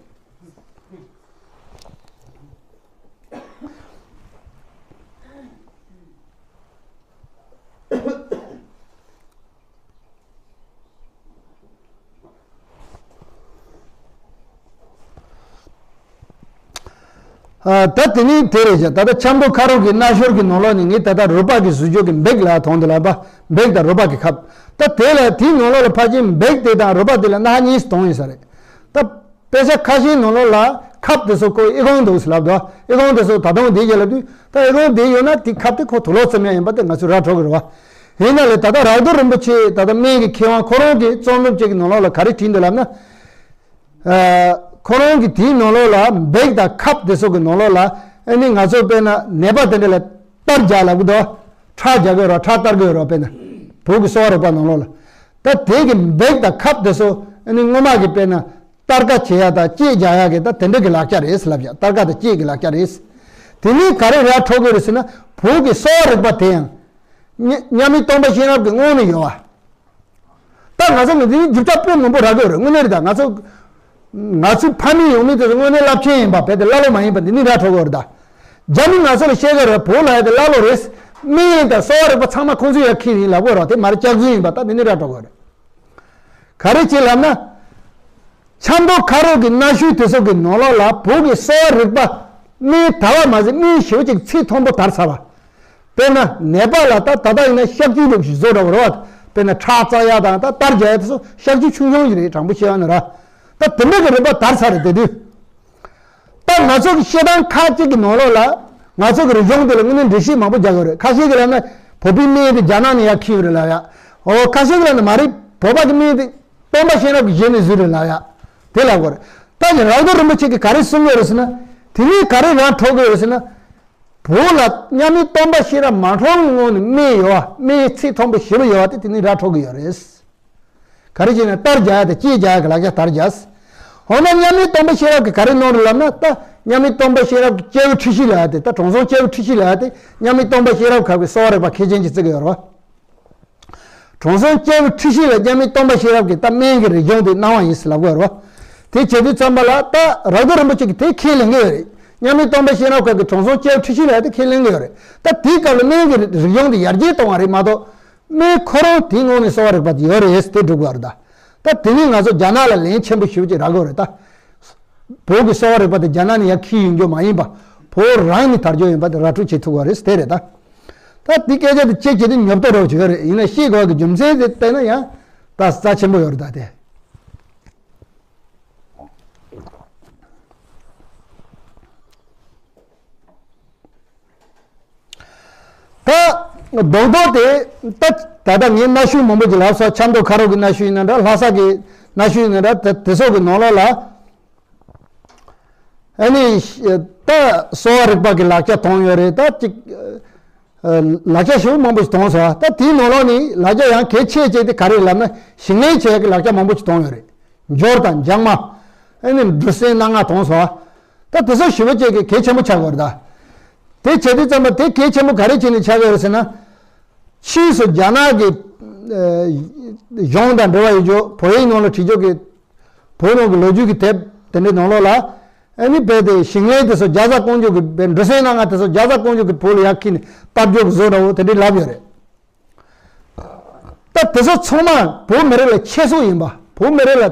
ད་དེ་ནི་དེ་རེད་ཤག་ད་ལྟ་ཆབ་མདོ་ཁ་རོག་གི་སྣ་ཤོར་གྱི་ནང་ལོགས་ནས་ངས་ད་ལྟ་རུས་པ་གི་ཟུར་འཇོག་གི་འབིག་ལ་མཐོང་འདུག་ལ་པ། འབིག་དང་རུས་པ་གི་ཁབ། ད་དེ་ལ་དེའི་ནང་ལོགས་ལ་ཕལ་ཆེར་འབིག་དེ་དང་རུས་པ་དེ་ལ་སྣ་ཁ་གཉིས་སུ་མཐོང་ཡིན་ས་རེད། ད་དཔེ་ཆ་ཁ་ཤས་ནང་ལོགས་ལ་ཁབ་དེ་ཚོ་ཁོ་ཨི་ཁུང་འདུག་ལབ་འདུག་ཨི་ཁུང་དེ་ཚོ་ད་དུང་དེ་རྗེས་ལ་དུས་ད་ཨི་ཁུང་དེ་ཡོད་ན་དེ་ཁབ་དེ་ཁོ་དུག་ལོག་ཙམ་ཡང་ཡིན་པ་དེ་ང་ཚོས་ར་འཕྲོད་ཀྱི་རེད་བ། ཡིན་ན་ལས་ད་ལྟ་རག་རྡོར་རིན་པོ་ཆེ་ད་ལྟ་སྨན་གྱི་མཁས་དབང་ཁོ་རང་གིས་རྩོམ་ལུགས་ཅིག་གི་ནང་ལོགས་ལ་ག་རེ་བྲིས་འདུག་ལབ་ན། ཁོ་རང་གི་དེའི་ནང་ལོགས་ལ་འབིག་དང་ཁབ་དེ་ཚོ་གི་ནང་ལོགས་ལ་ཨ་ནི་ང་ཚོ་དཔེར་ན་ནད་པ་དེ་འདྲ་ལ་གཏར་རྒྱག་ལབ་གི་འདུག་ཁྲག་རྒྱག་གི་ཡོད་རེད། ཁྲག་གཏར་གི་ཡོད་རེད། དཔེར་ན་བོད་ཀྱི་གསོ་བ་རིག་པ་ནང་ལོགས་ལ། ད་དེ་གི་འབིག་དང་ཁབ་དེ་ཚོ་ཨ་ནི་སྔོན་མ་གི་དཔེར་ན་གཏར་ཁ་བྱེད་ཡ་དང་བཅད་རྒྱག་ཡ་གི་ད་དེ་འདྲ་གི་ལག་ཆ་རེད་ལབ་ཡ། གཏར་ཁ་དང་བཅད་གི་ལག་ཆ་རེད། དེ་ནས་ག་རེ་ར་འཕྲོད་གི་རེད་ཟེར་ན་བོད་ཀྱི་གསོ་བ་རིག་པ་དེ་ཡང་མཉམ་མེད་སྟོང་པ་ཤེས་རབ་ཀྱི་སྔོན་ནས་ཡོད་བ། ད་ང་ཚོ་ནི་འདི་རྒྱུ་ཆ་དཔེ་མང་པོ་རག་གི་ཡོད་རེད། དངོས་གནས་རེད། ད་ང་ཚོ་ང་ཚོའི་ཕ་མེས་ཡང་མེས་དེ་ཚོ་དངོས་གནས་རླབས་ཆེན་ཡིན་པ་བས་དེ་ཀླ་ཀློ་མ་ཡིན་པ་འདི་ནི་ར་འཕྲོད་གི་ཡོད་རེད། ད་རྒྱ་མི་ང་ཚོ་ལ་བཤད་གི་རེད། བོད་ལ་ཡ་དེ་ཀླ་ཀློ་རེད། སྨན་དང་གསོ་བ་རིག་པ་ཚང་མ་ཁོང་ཚོས་ཡ་ཁྱེར་ཡིན་ལབ་གི་ཡོད་རེད། དེ་མ་རེད། སྐྱག་རྫུན་ཡིན་པ་ད་འདི་ནི་ར་འཕྲོད་གི་ཡོད་རེད། ག་རེ་བྱེད་ལབ་ན། ཆབ་མདོ་ཁ་རོག་གི་གནའ་ཤུལ་དེ་ཚོ་གི་ནང་ལོགས་ལ་བོད་ཀྱི་གསོ་བ་རིག་པ་སྨན་དར་བ་མ་ཟད་སྨན་ཞེ་པོ་ཅིག་ཚད་མཐོན་པོ་དར་ཚར་བ། དཔེར་ན་ནད་པ་ལ་ད་ད་ལྟ་ཡིན་ན་གཤག་བཅོས་འདྲ་བོ་ཞིག་བཟོ་འདྲ་བོ་རེད་བ། དཔེར་ན་ཁྲག་བཙག་ཡ་དང་ད་གཏར་རྒྱག་ཡ་དེ་ཚོ་གཤག་བཅོས་ཆུང་ཆུང་ཞིག་རེད། དྲང་པོ་བཤད་ཡ་ན་ར། ད་དེ་འདྲ་གི་རིག་པ་དར་ཚར་རེད་དེ་དུས། ད་ང་ཚོ་གི་བཤད་སྟངས་ཁག་ཅིག་གི་ནང་ལོགས་ལ་ང་ཚོ་གི་རིག་གཞུང་དེ་ལ་དངོས་གནས་འགྲེལ་བཤད་མང་པོ་རྒྱག་དགོས་རེད། ཁ་ཤས་ཀྱིས་ལབ་ན་བོད་པའི་སྨན་དེ་རྒྱ་ནག་ནས་ཡར་ཁྱེར་ཡོད་རེད་ལབ་ཡ། འོ་ཁ་ཤས་ཀྱིས་ལབ་ན་མ་རེད། བོད་པ་གི་སྨན་དེ་སྟོན་པ་གཤེན་རབ་ཀྱི་ཞལ་ནས་བཟོས་རེད་ལབ་ཡ། དེ་ལབ་དགོས་རེད། ད་ཀྱང་རག་རྡོར་རིན་པོ་ཆེ་གིས་ག་རེ་གསུང་གི་ཡོད་རེད་ཟེར་ན། དེ་ནས་ག་རེ་ར་འཕྲོད་ཀྱི་ཡོད་རེད་ཟེར་ན། བོད་ལ་མཉམ་མེད་སྟོན་པ་གཤེན་རབ་མ་འཁྲུངས་སྔོན་ནས་སྨན་ཡོད་བ། སྨན་ཚད་མཐོན་པོ་ཞེ་པོ་ཡོད་བ་དེ་དེ་ནས་ར་འཕྲོད་ཀྱི་ཡོད་རེད། ག་རེ་བྱས་ན་གཏར་རྒྱག་ཡ་དང་བཅད་རྒྱག་ཡ་གི་ལག་ཆ་དར་རྒྱས། འོ་ན་མཉམ་མེད་སྟོན་པ་གཤེན་རབ་ཀྱིས་ག་རེ་གནང་རེད་ལབ་ན། ད་མཉམ་མེད་སྟོན་པ་གཤེན་རབ་ཀྱི་སྐྱེས་བུ་ཁྲི་བཞི་ལབ་ཡ་དེ། ད་དྲང་སྲོང་སྐྱེས་བུ་ཁྲི་བཞི་ལབ་ཡ་དེ་མཉམ་མེད་སྟོན་པ་གཤེན་རབ་ཁ་བའི་གསོ་བ་རིག་པ་མཁས་ཅན་གྱིས་བརྩི་གི་ཡོད་རེད་བ། དྲང་སྲོང་སྐྱེས་བུ་ཁྲི་བཞི་ལ་མཉམ་མེད་སྟོན་པ་གཤེན་རབ་ཀྱིས་ད་སྨན་གྱི་རིག་གཞུང་དེ་གནང་བ་ཡིན་ཟེར་ལབ་གི་ཡོད་རེད་བ། དེ་བྱེད་དུས་ཙམ་པ་ལ་ད་རག་རྡོར་རིན་པོ་ཆེ་གིས་དེ་ཁས་ལེན་གི་ཡོད་རེད། མཉམ་མེད་སྟོན་པ་གཤེན་རབ་ཁ་གི་དྲང་སྲོང་སྐྱེས་བུ་ཁྲི་བཞི་ལབ་ཡ་དེ་ཁས་ལེན་གི་ཡོད་རེད། ད་དེའི་སྐབས་ལ་སྨན་གྱི་རིག་གཞུང་དེ་ཡར་རྒྱས་གཏོང་བ་རེད་མ་གཏོགས། སྨན་ཁོ་རང་དེའི་ངོས་ནས་གསོ་བ་རིག་པ་དེ་ཡོད་རེད་ཟེར་དེ་སྒྲུབ་དགོས་རེད་ད། ད་དེ་ནས་ང་ཚོ་རྒྱ་ནག་ལ་ལན་ཆེན་པོ་ཞེ་པོ་ཅིག་རག་གི་ཡོད་རེད་ད། བོད་ཀྱི་གསོ་བ་རིག་པ་དེ་རྒྱ་ནག་ནས་ཡར་འཁྱེར་ཡོང་རྒྱུ་མ་ཡིན་པ། བོད་རང་ནས་དར་རྒྱུ་ཡིན་པ་དེ་ར་སྤྲོད་བྱེད་ཐུབ་པ་རེད་དེ་རེད་ད། ད་དེ་སྐད་ཆ་དེ་གཅིག་བྱས་ཏེ་ཉོབ་ཏོ་རོགས་བྱེད་ཀྱི་རེད། ཡིན་ན་བཤད་དགོས་ཀྱི་རྒྱུ་མཚན་དེ་བལྟས་ན་ཡང་ད་རྩ་ཆེན་པོ་ཡོད་རེད་ད་དེ། ད་རྡོག་རྡོག་དེ་ད་ད་ལྟ་ངས་གནའ་ཤུལ་མང་པོ་ཅིག་ལབ་སོང་། ཆབ་མདོ་ཁ་རོག་གི་གནའ་ཤུལ་ཡིན་ན་འདྲ། ལྷ་ས་གི་གནའ་ཤུལ་ཡིན་ན་འདྲ། དེ་དེ་ཚོ་གི་ནང་ལོགས་ལ་ཨ་ནི་ད་གསོ་བ་རིག་པ་གི་ལག་ཆ་ཐོན་ཡོད་རེད། ད་ཅིག་ལག་ཆ་ཞེ་པོ་མང་པོ་ཞིག་ཐོན་སོང་། ད་དེའི་ནང་ལོགས་ནས་ལག་ཆ་ཡང་གལ་ཆེ་ཆེ་དེ་ག་རེ་ལབ་ན་ཞིང་ལས་བྱེད་ཡག་གི་ལག་ཆ་མང་པོ་ཞིག་ཐོན་ཡོད་རེད། འབྱོར་དང་འཇག་མ། ཨ་ནི་འབྲུ་སྲན་སྣ་ལྔ་ཐོན་སོང་། ད་དེ་ཚོ་ཞེ་པོ་ཅིག་གི་གལ་ཆེན་པོ་ཆགས་ཀྱི་ཡོད་རེད་ད། དེ་བྱེད་དུས་ཙམ་པ་དེ་གལ་ཆེན་པོ་ག་རེ་བྱས་ནས་ཆགས་ཀྱི་ཡོད་རེད་ཟེར་ན། ཕྱིས་སུ་རྒྱ་ནག་གི་ཨ་གཞུང་དང་འབྲེལ་བ་ཡོད་རྒྱུ། བོད་ཡིག་ནང་ལ་བྲིས་རྒྱུ་གི་བོད་ནང་གི་ལོ་རྒྱུས་ཀྱི་དེབ་དེ་འདྲའི་ནང་ལོགས་ལ། ཨ་ནི་རྦད་དེ་ཞིང་ལས་དེ་ཚོ་རྒྱ་བཟའ་བཀོལ་རྒྱུ་གི་རྦད་འབྲུ་སྲན་སྣ་ལྔ་དེ་ཚོ་རྒྱ་བཟའ་བཀོལ་རྒྱུ་གི་བོད་ལ་ཡར་འཁྱེར་ནས་གཏར་རྒྱུ་གི་བཟོ་འདྲ་བོ་དེ་འདྲའི་ལབ་ཡོད་རེད། ད་དེ་ཚོ་ཚང་མ་བོད་མི་རིགས་ལ་ཁྱད་གསོད་ཡིན་པ། བོད་མི་རིགས་ལ་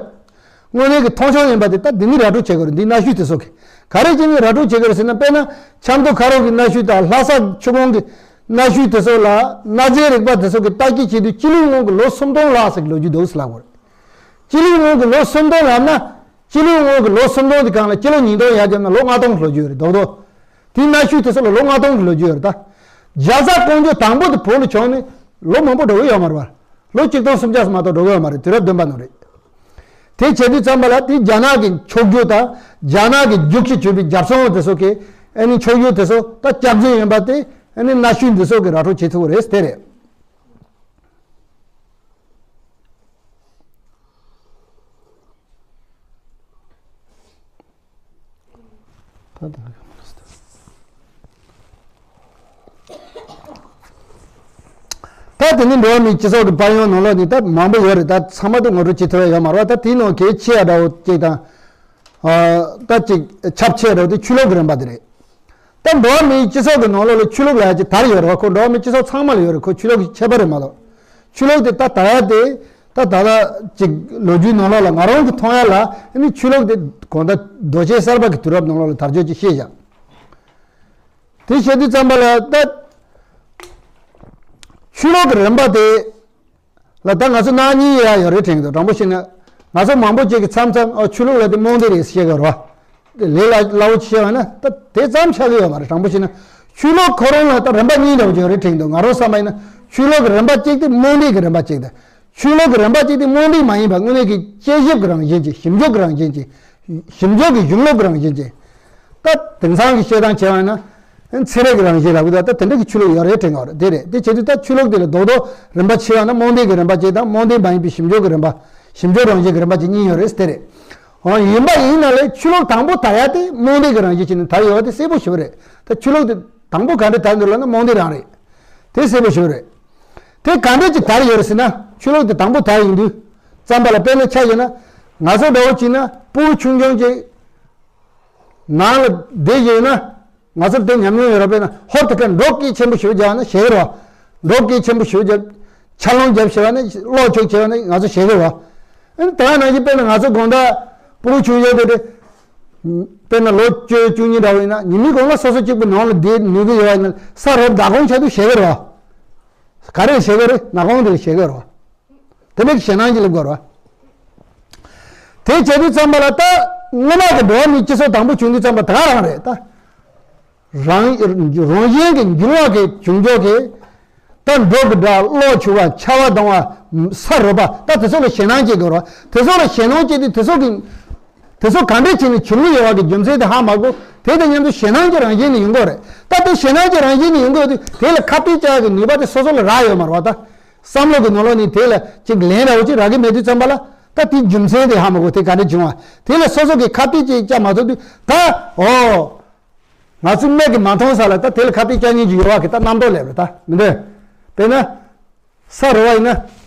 དངོས་གནས་ཀྱི་མཐོང་ཆུང་ཡིན་པ་དེ་ད་འདི་ནས་ར་སྤྲོད་བྱེད་དགོས་རེད། འདི་གནའ་ཤུལ་དེ་ཚོ་གི་ག་རེ་བྱས་ནས་ར་སྤྲོད་བྱེད་དགོས་རེད་ཟེར་ན། དཔེར་ན་ཆབ་མདོ་ཁ་རོག་གི་གནའ་ཤུལ་དང་ལྷ་ས་ཆུ་ཀོང་གི་གནའ་ཤུལ་དེ་ཚོ་ལ་གནའ་རྫས་རིག་པ་དེ་ཚོ་གི་བརྟག་དཔྱད་བྱེད་དུས་སྤྱི་ལོའི་སྔོན་གྱི་ལོ་སུམ་སྟོང་ལྷག་ཙམ་གྱི་ལོ་རྒྱུས་འདུག་ཟེར་ལབ་དགོས་རེད། སྤྱི་ལོའི་སྔོན་གྱི་ལོ་སུམ་སྟོང་ལབ་ན། སྤྱི་ལོའི་སྔོན་གྱི་ལོ་སུམ་སྟོང་དེ་སྒང་ལ་སྤྱི་ལོ་ཉིས་སྟོང་ཡར་བརྒྱབ་ན་ལོ་ལྔ་སྟོང་གི་ལོ་རྒྱུས་རེད་རྡོག་རྡོག་དེའི་གནའ་ཤུལ་དེ་ཚོ་ལ་ལོ་ལྔ་སྟོང་གི་ལོ་རྒྱུས་ཡོད་རེད་ད། རྒྱ་བཟའ་ཀོང་ཇོ་དང་པོ་དེ་བོད་ལ་བྱོན་ནས་ལོ་མང་པོ་འགྲོ་གི་ཡོད་མ་རེད་བ། ལོ་གཅིག་སྟོང་སུམ་བརྒྱ་མ་གཏོགས་འགྲོ་གི་ཡོད་མ་རེད། དུས་རབས་བདུན་པ་ནང་རེད། དེ་བྱེད་དུས་ཙམ་པ་ལ་དེ་རྒྱ་ནག་གི་ཕྱོགས་བསྒྱུར་དང་རྒྱ་ནག་གི་རྒྱུག་ཁྱི་བྱོས་པའི་རྒྱབ་སོང་དེ་ཚོ་གི་ཨ་ནི་ཕྱོགས་བསྒྱུར་དེ་ཚོ་ད་སྐྱག་རྫུན་ཡིན་པ་དེ་ཨ་ནི་གནའ་ཤུལ་འདི་ཚོ་གི་ར་སྤྲོད་བྱེད་ཐུབ་ཀྱི་རེད་དེ་རེད། ད་དེ་ནི་འགྲོ་བ་མིའི་སྤྱི་ཚོགས་ཀྱི་དཔལ་ཡོན་ནང་ལོགས་ནི་ད་མང་པོ་ཡོད་རེད། ད་ཚང་མ་དུ་ངོ་སྤྲོད་བྱེད་ཐུབ་ཡ་ཡོད་མ་རེད་བ། ད་དེའི་ནང་གལ་ཆེ་ཡ་འདྲ་བོ་གཅིག་དང་། ད་གཅིག་ཁྱབ་ཆེ་འདྲ་བོ་དེ་ཆོས་ལུགས་ཀྱི་རིམ་པ་དེ་རེད། ད་འགྲོ་བ་མིའི་སྤྱི་ཚོགས་ཀྱི་ནང་ལོགས་ལ་ཆོས་ལུགས་ལབ་ཡ་ཅིག་དར་ཡོད་རེད་བ། ཁོ་འགྲོ་བ་མིའི་སྤྱི་ཚོགས་ཚང་མ་ལ་ཡོད་རེད། ཁོ་ཆོས་ལུགས་ཀྱི་ཁྱད་པར་རེད་མ་གཏོགས། ཆོས་ལུགས་དེ་ད་དར་ཡ་དེ་ད་ད་ལྟ་ཅིག་ལོ་རྒྱུས་ནང་ལོགས་ལ་ང་རང་གི་མཐོང་ཡ་ལ་ཨ་ནི་ཆོས་ལུགས་དེ་གང་ལྟར་རྡོ་གཅལ་གསར་པ་གི་དུས་རབས་ནང་ལོགས་ལ་དར་ཆོས་ཅིག་ཤེས་བཞག་དེ་བྱེད་དུས་ཙམ་པ་ལ་ད་ཆོས་ལུགས་ཀྱི་རིམ་པ་དེ་ལ་ད་ང་ཚོ་སྣང་བརྙན་ཡ་ཡོད་རེད་དྲན་གྱི་འདུག་དྲང་པོ་བཤད་ན་ང་ཚོ་མང་པོ་ཅིག་གིས་མཚམས་མཚམས་ཨ་ཆོས་ལུགས་ལ་དེ་རྨོངས་དད་རེད་བཤད་གི་རེད་བ། ལས་སླ་སླ་བོ་ཆེ་བ་ན་ད་དེ་ཙམ་ཆགས་ཀྱི་ཡོད་མ་རེད། དྲང་པོ་བཤད་ན་ཆོས་ལུགས་ཁོ་རང་ལ་ད་རིམ་པ་གཉིས་འདྲ་བོ་ཅིག་ཡོད་རེད་དྲན་གྱི་འདུག་ང་རང་བསམ་པ་ཡིན་ན་ཆོས་ལུགས་ཀྱི་རིམ་པ་གཅིག་དེ་རྨོངས་དད་ཀྱི་རིམ་པ་གཅིག་དང་། ཆོས་ལུགས་ཀྱི་རིམ་པ་གཅིག་དེ་རྨོངས་དད་མ་ཡིན་པ་དངོས་གནས་ཀྱི་དཔྱད་ཞིབ་ཀྱི་རང་བཞིན་ཅན། ཞིབ་འཇུག་གི་རང་བཞིན་ཅན། ཞིབ་འཇུག་གི་གཞུང་ལུགས་ཀྱི་རང་བཞིན་ཅན། ད་དེང་སང་གི་བཤད་སྟངས་བྱས་པ་ཡིན་ན། ཚན་རིག་གི་རང་བཞིན་ལབ་གི་འདུག་ད་དེ་འདྲ་གི་ཆོས་ལུགས་ཡོད་རེད་དྲན་གྱི་ཡོད་རེད། དེ་རེད། དེ་བྱེད་དུས་ད་ཆོས་ལུགས་དེ་ལ་རྡོག་རྡོག་རིམ་པ་ཕྱེ་བ་ན་རྨོངས་དད་ཀྱི་རིམ་པ་གཅིག་དང་རྨོངས་དད་མ་ཡིན་པའི་ཞིབ་འཇུག་གི་རིམ་པ། ཞིབ་འཇུག་རང་བཞིན་གྱི་རིམ་པ་གཅིག་གཉིས་ཡོད་རེད། དེ་རེད། འོ་ཡིན་པ་ཡིན་ན་ལས་ཆོས་ལུགས་དང་པོ་དར་ཡ་དེ་རྨོངས་དད་ཀྱི་རང་བཞིན་ཅན་ནས་དར་ཡོད་པ་དེ་གསལ་པོ་ཞེ་པོ་རེད། ད་ཆོས་ལུགས་དེ་དང་པོ་ག་འདྲ་དར་འདུག་ལབ་ན་རྨོངས་དད་རང་རེད། དེ་གསལ་པོ་ཞེ་པོ་རེད། དེ་ག་འདྲ་ཅིག་དར་ཡོད་རེད་ཟེར་ན་ཆོས་ལུགས་དེ་དང་པོ་དར་ཡོང་དུས་ཙམ་པ་ལ་དཔེར་ན་ཆ་བཞག་ན་ང་ཚོ་འདྲ་བོ་ཅིག་ན་ཕྲུ་གུ་ཆུང་ཆུང་ཅིག་ནང་ལ་བསྡད་བཞག་ན་ང་ཚོར་དེ་ཉམས་མྱོང་ཡོད་རེད། དཔེར་ན་ཧོབ་ཏེ་ཁ་འགྲོ་སྐད་ཆེན་པོ་ཞེ་པོ་རྒྱག་ན་ཞེད་ཀྱི་རེད་བ། འགྲོ་སྐད་ཆེན་པོ་ཞེ་པོ་རྒྱབ། ཆར་རླུང་རྒྱབ་བྱས་པ་ནི་གློག་ཆོག་བྱས་པ་ནི་ང་ཚོ་ཞེད་ཀྱི་རེད་བ། ཨ་ནི་དེ་ནང་བཞིན་དཔེར་ན་ང་ཚོ་དགོང་དག་ཕྲུ་གུ་ཆུང་ཆུང་དེ་དེ། དཔེར་ན་ལོ་བཅུ་བཅུ་གཉིས་འདྲ་བོ་ཡིན་ན་ཉི་མའི་གུང་ལ་སོ་སོ་གཅིག་པུ་ནང་ལ་བསྡད་ནུས་ཀྱི་ཡོད་པ་ཡིན་ན་ས་རུབ་ཟླ་གོང་ཆགས་དུས་ཞེད་ཀྱི་རེད་བ། ག་རེ་ཞེད་ཀྱི་རེད། ནག་ཁུང་དེ་ལ་ཞེད་ཀྱི་རེད་བ། དེ་འདྲའི་ཞེད་སྣང་ཅིག་སླེབས་ཀྱི་རེད་བ། དེ་བྱེད་དུས་ཙམ་པ་ལ་ད་སྔོན་མ་གི་འགྲོ་བ་མིའི་སྤྱི་ཚོགས་དང་པོ་བྱུང་དུས་ཙམ་པ་ད་ག་རང་རེད་ད། རང་རང་བཞིན་གྱི་འགྱུར་བ་གི་བྱུང་ཕྱོགས་ཀྱི། ད་འགྲོ་གི་འདྲ་གློག་འཁྱུག་པ་ཆར་པ་གཏོང་བ་ས་རུབ་པ་ད་དེ་ཚོ་ལ་ཞེད་སྣང་སྐྱེ་དགོས་རེད་བ། དེ་ཚོ་ལ་ཞེད་སྣང་སྐྱེ་དུས་དེ་ཚོ་གི། དེ་ཚོ་ག་འདྲས་བྱས་ནས་བྱུང་གི་ཡོད་བ་གི་རྒྱུ་མཚན་དེ་ཧ་མ་གོ། དེ་དང་མཉམ་དུ་ཞེད་སྣང་གི་རང་བཞིན་ནས་ཡོང་གི་རེད། ད་དེ་ཞེད་སྣང་གི་རང་བཞིན་ནས་ཡོང་གི་ཡོད་དུས་དེ་ལ་ཁ་གཏད་བཅག་ཡག་གི་ནུས་པ་དེ་སོ་སོ་ལ་རག་ཡོད་མ་རེད་བ་ད། བསམ་བློ་གི་ནང་ལོགས་ནས་དེ་ལ་ཅིག་ལན་འདྲ་བོ་ཅིག་རག་གི་མེད་དུས་ཙམ་པ་ལ་ད་དེའི་རྒྱུ་མཚན་དེ་ཧ་མ་གོ་དེ་ག་འདྲས་བྱུང་བ་དེ་ལ་སོ་སོ་གི་ཁ་གཏད་ཅིག་བཅག་མ་ཐུབ་དུས་ད་ཨོ། ང་ཚོ་མིག་གིས་མ་མཐོང་ས་ལ་ད་དེ་ལ་ཁ་གཏད་བཅག་མཁན་ཅིག་ཡོད་བ་གི་ད་རྣམ་རྟོག་སླེབས་རེད་ད་མི་འདོད། དཔེར་ན། ས་རུབ་པ་ཡིན་ན།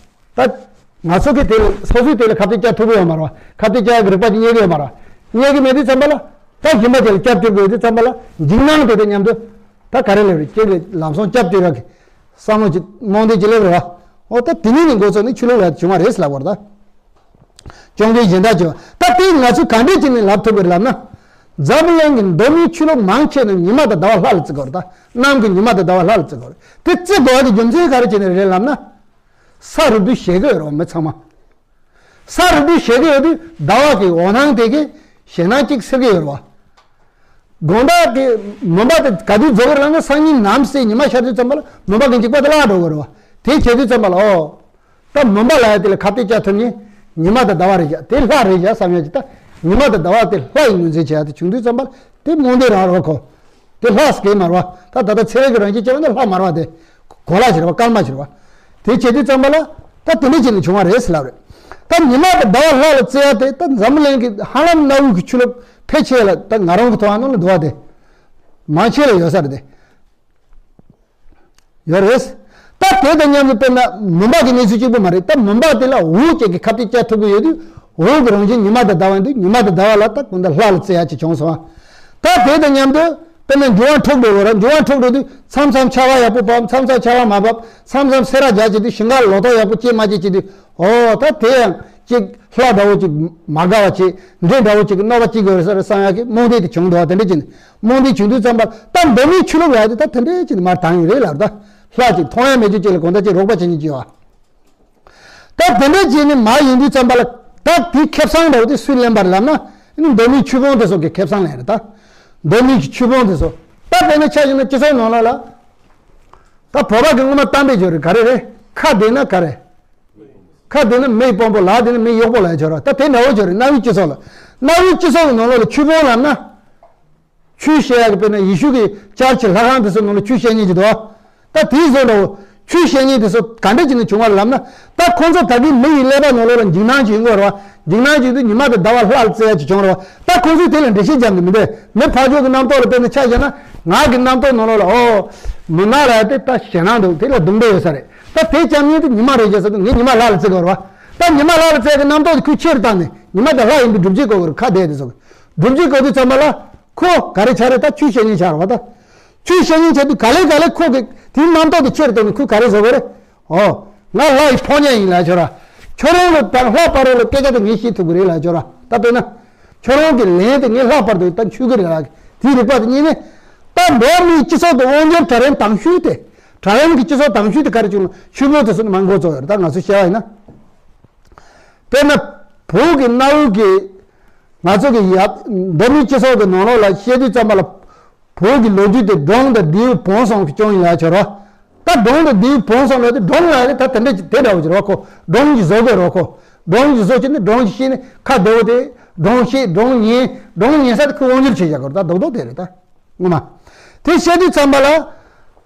ད། ང་ཚོ་གིས་དེ་ལ་སོ་སོས་དེ་ལ་ཁ་གཏད་བཅག་ཐུབ་ཀྱི་ཡོད་མ་རེད་བ། ཁ་གཏད་བཅག་ཡག་གི་རིག་པ་དེ་རྙེད་ཀྱི་ཡོད་མ་རེད་བ། རྙེད་ཀྱི་མེད་དུས་ཙམ་པ་ལ། ད་གཞན་པ་དེ་ལ་སྐྱབས་བཅོལ་དགོས་དུས་ཙམ་པ་ལ་འཇིགས་སྣང་དེ་དང་མཉམ་དུ། ད་ག་རེ་སླེབས་རེད་ཅེས་ལམ་སང་སྐྱབས་བཅོལ་ཡག་གི་བསམ་བློ་ཅིག་རྨོངས་དད་ཅིག་སླེབས་རེད་བ། འོ་ད་དེ་ནས་ནི་འགོ་བཙུགས་ནས་ཆོས་ལུགས་ལ་བྱུང་བ་རེད་ཟེར་ལབ་པ་རེད་ད། སྐྱོང་མཁན་གཞན་དག་བྱེད་པ་ད་དེ་ང་ཚོས་ག་འདྲས་བྱས་ནས་ལབ་ཐུབ་ཀྱི་རེད་ལབ་ན། འཛམ་བུ་གླིང་གི་མདོ་སྨད་ཆོས་ལུགས་མང་ཆེ་ནི་ཉི་མ་དང་ཟླ་བ་ལྷ་ལ་བརྩི་གི་ཡོད་རེད་ད། གནམ་གྱི་ཉི་མ་དང་ཟླ་བ་ལྷ་ལ་བརྩི་གི་ཡོད་རེད། དེ་བརྩི་དགོས་པ་གི་རྒྱུ་མཚན་ག་རེ་བྱས་ནས་རེད་ལབ་ན། ས་རུབ་དུས་ཞེད་ཀྱི་ཡོད་རེད་བ་མི་ཚང་མ། ས་རུབ་དུས་ཞེད་ཀྱི་ཡོད་དུས་ཟླ་བ་གི་འོད་སྣང་དེ་གིས་ཞེད་སྣང་གཅིག་སེལ་གྱི་ཡོད་རེད་བ། དགོང་དག་གི་མུན་པ་དེ་ག་དུས་རྫོགས་ཀྱི་རེད་ལབ་ན་སང་ཉིན་ནམ་སེ་ཉི་མ་ཤར་དུས་ཙམ་པ་ལ་མུན་པ་གི་འཇིགས་པ་དེ་བརླག་འགྲོ་གི་རེད་བ། དེ་བྱེད་དུས་ཙམ་པ་ལ་ཨོ། ད་མུན་པ་ལབ་ཡ་དེ་ལ་ཁ་གཏད་བཅག་ཐུབ་མཁན་ཉི་མ་དང་ཟླ་བ་རེད་བཞག་དེ་ལྷ་རེད་བཞག་བསམ་ཡ་ཅིག་ད་ཉི་མ་དང་ཟླ་བ་དེ་ལྷ་ཡི་ངོས་འཛིན་བྱེད་ཡ་དེ་བྱུང་དུས་ཙམ་པ་ལ་དེ་རྨོངས་དད་རང་རེད་བ་ཁོ། དེ་ལྷ་སྐད་མ་རེད་བ། ད་ད་ལྟ་ཚན་རིག་གི་རང་བཞིན་བྱས་པ་ན་ལྷ་མ་རེད་བ་དེ། གོ་ལ་ཞིག་རེད་བ་སྐར་མ་ཞིག་རེད་བ། དེ་བྱེད་དུས་ཙམ་པ་ལ་ད་དེ་འདྲ་བྱས་ནས་བྱུང་བ་རེད་ཟེར་ལབ་རེད། ད་ཉི་མ་དང་ཟླ་བ་ལྷ་ལ་བརྩི་ཡ་དེ་ད་འཛམ་བུ་གླིང་གི་ཧ་ལམ་གནའ་བོའི་གི་ཆོས་ལུགས་ཕལ་ཆེར་ལ་ད་ང་རང་གི་ཐོག་ནང་ལ་འདུག་བ་དེ། མང་ཆེ་ལ་ཡོད་ས་རེད་དེ། ཡོད་རེད། ད་དེ་དང་མཉམ་དུ་དཔེར་ན་མུན་པ་གི་གནས་ཚུལ་གཅིག་པུ་མ་རེད། ད་མུན་པ་དེ་ལ་འོད་ཅིག་གིས་ཁ་གཏད་བཅག་ཐུབ་ཀྱི་ཡོད་དུས་འོད་ཀྱི་རང་བཞིན་ཉི་མ་དང་ཟླ་བ་ཡིན་དུས་ཉི་མ་དང་ཟླ་བ་ལ་ད་གང་ལྟར་ལྷ་ལ་བརྩི་ཡ་ཅིག་བྱུང་སོང་བ། ད་དེ་དང་མཉམ་དུ་དཔེར་ན་འབྱུང་བ་འཁྲུག་འགྲོ་དགོས་ར། འབྱུང་བ་འཁྲུག་འགྲོ་དུས་མཚམས་མཚམས་ཆར་པ་ཡག་པོ་བབས། མཚམས་མཚམས་ཆར་པ་མ་བབས། མཚམས་མཚམས་སེར་བ་རྒྱག་བྱེད་དུས་ཞིང་ཁ་ལོ་ཏོག་ཡག་པོ་སྐྱེ་མ་སྐྱེ་བྱེད་དུས་ཨོ་ད་དེ་ཡང་ཅིག་ལྷ་འདྲ་བོ་ཅིག་མ་དགའ་བ་བྱེད། འདྲེ་འདྲ་བོ་ཅིག་གི་གནོད་པ་སྐྱེལ་དགོས་རེད་ཟེར་བསམ་ཡག་གི་རྨོངས་དད་དེ་བྱུང་འདུག་བ། དེ་འདྲ་བྱས་ནས་རྨོངས་དད་བྱུང་དུས་ཙམ་པ་ད་མདོ་སྨད་ཆོས་ལུགས་ལ་ཡ་དེ་ད་དེ་འདྲ་བྱས་ནས་མར་བཏང་ཡོད་རེད་ལབ། ད་ལྷ་ཅིག་མཐོང་ཡ་མེད་རྒྱུ་ཅིག་ལ་གང་ལྟར་ཅིག་རོགས་པ་བྱེད་མཁན་ཅིག་ཡོད་བ། ད་དེ་འདྲ་བྱས་ནས་མར་ཡོང་དུས་ཙམ་པ་ལ་ད་དེའི་ཁེ་བཟང་འདྲ་བོ་དེ་སུས་ལེན་པ་རེད་ལབ་ན་ ནི་མདོ་སྨད་ཆོས་སྤོང་དེ་ཚོ་གི་ཁེ་བཟང་ལེན་རེད་ད། མདོ་སྨད་ཀྱི་ཆོས་སྤོང་དེ་ཚོ། ད་དཔེར་ན་ཆ་བཞག་ན་སྤྱི་ཚོགས་ནང་ལོགས་ལ། ད་བོད་པ་གི་སྔོན་མ་གཏམ་དཔེ་བརྗོད་རེད། ག་རེ་རེད། ཁ་བདེ་ན་ག་རེ། ཁ་བདེ་ན་མིག་སྤོམ་པོ། ལག་བདེ་ན་མིག་གཡོག་པོ་ལབ་ཡ་ཅིག་ཡོད་རེད། ད་དེ་འདྲ་བོ་ཅིག་རེད། གནའ་བོའི་སྤྱི་ཚོགས་ལ། གནའ་བོའི་སྤྱི་ཚོགས་ཀྱི་ནང་ལོགས་ལ་ཆོས་སྤོང་ལབ་ན། ཆོས་བཤད་ཡག་གི། དཔེར་ན་ཡེ་ཤུ་གི་ཅར་ཆི་ལྷ་ཁང་དེ་ཚོ་ནང་ལ་ཆོས་བཤད་མཁན་ཅིག་འདུག་བ། ད་དེའི་བཟོ་འདྲ་བོ། ཆོས་བཤད་མཁན་དེ་ཚོ་ག་འདྲ་ཅིག་ནས་བྱུང་བ་རེད་ལབ་ན། ད་ཁོང་ཚོ་ད་གིན་མི་ཡི་ཀླད་པ་ནང་ལོགས་ལ་འཇིགས་སྣང་ཅིག་ཡོང་གི་ཡོད་རེད་བ། འཇིགས་སྣང་ཅིག་དེ་ཉི་མ་དང་ཟླ་བ་ལྷག་ལ་བརྩི་ཡ་ཅིག་བྱུང་རེད་བ། ད་ཁོང་ཚོས་དེ་ལ་འགྲེལ་བཤད་བརྒྱབ་ནས་མི་འདུག་མི་ཕར་ཕྱོགས་ཀྱི་རྣམ་རྟོག་ལ། དཔེར་ན་ཆ་བཞག་ན་ང་གི་རྣམ་རྟོག་ནང་ལོགས་ལ། ཨོ། མུན་ནག་ལབ་ཡ་དེ་ད་ཞེད་སྣང་འདུག་དེ་ལ་སྡུག་འདོད་ཡོད་ས་རེད། ད་དེ་བཅར་མཁན་དེ་ཉི་མ་རེ་བརྒྱབ་ས་དེ་ངས་ཉི་མ་ལྷག་ལ་བརྩི་དགོས་རེད་བ། ད་ཉི་མ་ལྷག་ལ་བརྩི་ཡ་གི་རྣམ་རྟོག་དེ་ཁོས་ཆེ་རུ་བཏང་ནས་ཉི་མ་དང་ལྷག་ཡིན་པའི་སྒྲུབ་བྱེད་བཀོད་དགོས་རེད། ཁ་བདེ་དེ་ཚོ་གི་སྒྲུབ་བྱེད་བཀོད་དུས་ཙམ་པ་ལ། ཁོ་ག་རེ་ཆགས་རེད། ད་ཆོས་བཤད་མཁན་ཆགས་རེད་བ། ད་ཆོས་བཤད་མཁན་ཆགས་དུས་ག་ལེ་ག་ལེ་ཁོ་གི་དེའི་རྣམ་རྟོག་དེ་ཆེ་རུ་བཏང་ནས་ཁོས་ག་རེ་བཟོ་དགོས་རེད། ཨོ། ང་ལྷ་ཡི་ཕོ་ཉ་ཡིན་ལབ་ཡ་ཅིག་ཡོད་རེད། ཁྱོད་རང་ལ་དང་ལྷ་བར་ལ་སྐད་ཆ་དེ་ངས་བཤད་ཐུབ་ཀྱི་རེད་ལབ་ཡ་ཅིག་ཡོད་རེད། ད་དཔེར་ན། ཁྱོད་རང་གི་ལན་དེ་ངས་ལྷག་པར་དུ་ད་འཆུག་གི་རེད་ལབ། དེའི་རིགས་པ་དེ་གཉིས་ནི། ད་མདོ་སྨད་སྤྱི་ཚོགས་དེ་དབང་སྒྱུར་གྲལ་རིམ་དང་ཤོས་དེ། གྲལ་རིམ་གྱི་སྤྱི་ཚོགས་དང་ཤོས་དེ་ག་རེ་བྱུང་ན་ཆོས་སྤོང་དེ་ཚོ་ནས་མར་འགོ་བཙུགས་ཡོད་རེད། ད་ང་ཚོས་བཤད་པ་ཡིན་ན། དཔེར་ན། བོད་ཀྱི་གནའ་བོའི་གི། ང་ཚོ་གི་ཡབ། མདོ་སྨད་སྤྱི་ཚོགས་ཀྱི་ནང་ལོགས་ལ་བཤད་དུས་ཙམ་པ་ལ། བོད་ཀྱི་ལོ་རྒྱུས་དེ་འབྲོང་དང་རྡེའུ་བོང་གསུམ་གྱིས་སྐྱོང་ཡིན་ལབ་ཡ་ཅིག་ཡོད་རེད་བ། ད་འབྲོང་དང་རྡེའུ་བོང་གསུམ་ལབ་དུས་འབྲོང་ལབ་ཡ་དེ་ད་དེ་འདྲ་ཅིག་དེ་འདྲ་བོ་ཅིག་རེད་བ། ཁོ་འབྲོང་གིས་བཟོ་དགོས་རེད་བ། ཁོ་འབྲོང་གིས་བཟོ་བྱས་ནས་འབྲོང་གིས་ཤེས་ནས་ཁ་བདེ་བོ་དེ། འབྲོང་ཤེས། འབྲོང་ཉན། འབྲོང་ཉན་ས་དེ་ཁོས་དབང་སྒྱུར་བྱེད་བཞག་གི་རེད། ད་རྡོག་རྡོག་དེ་རེད་ད། ངོ་མ། དེ་བཤད་དུས་ཙམ་པ་ལ།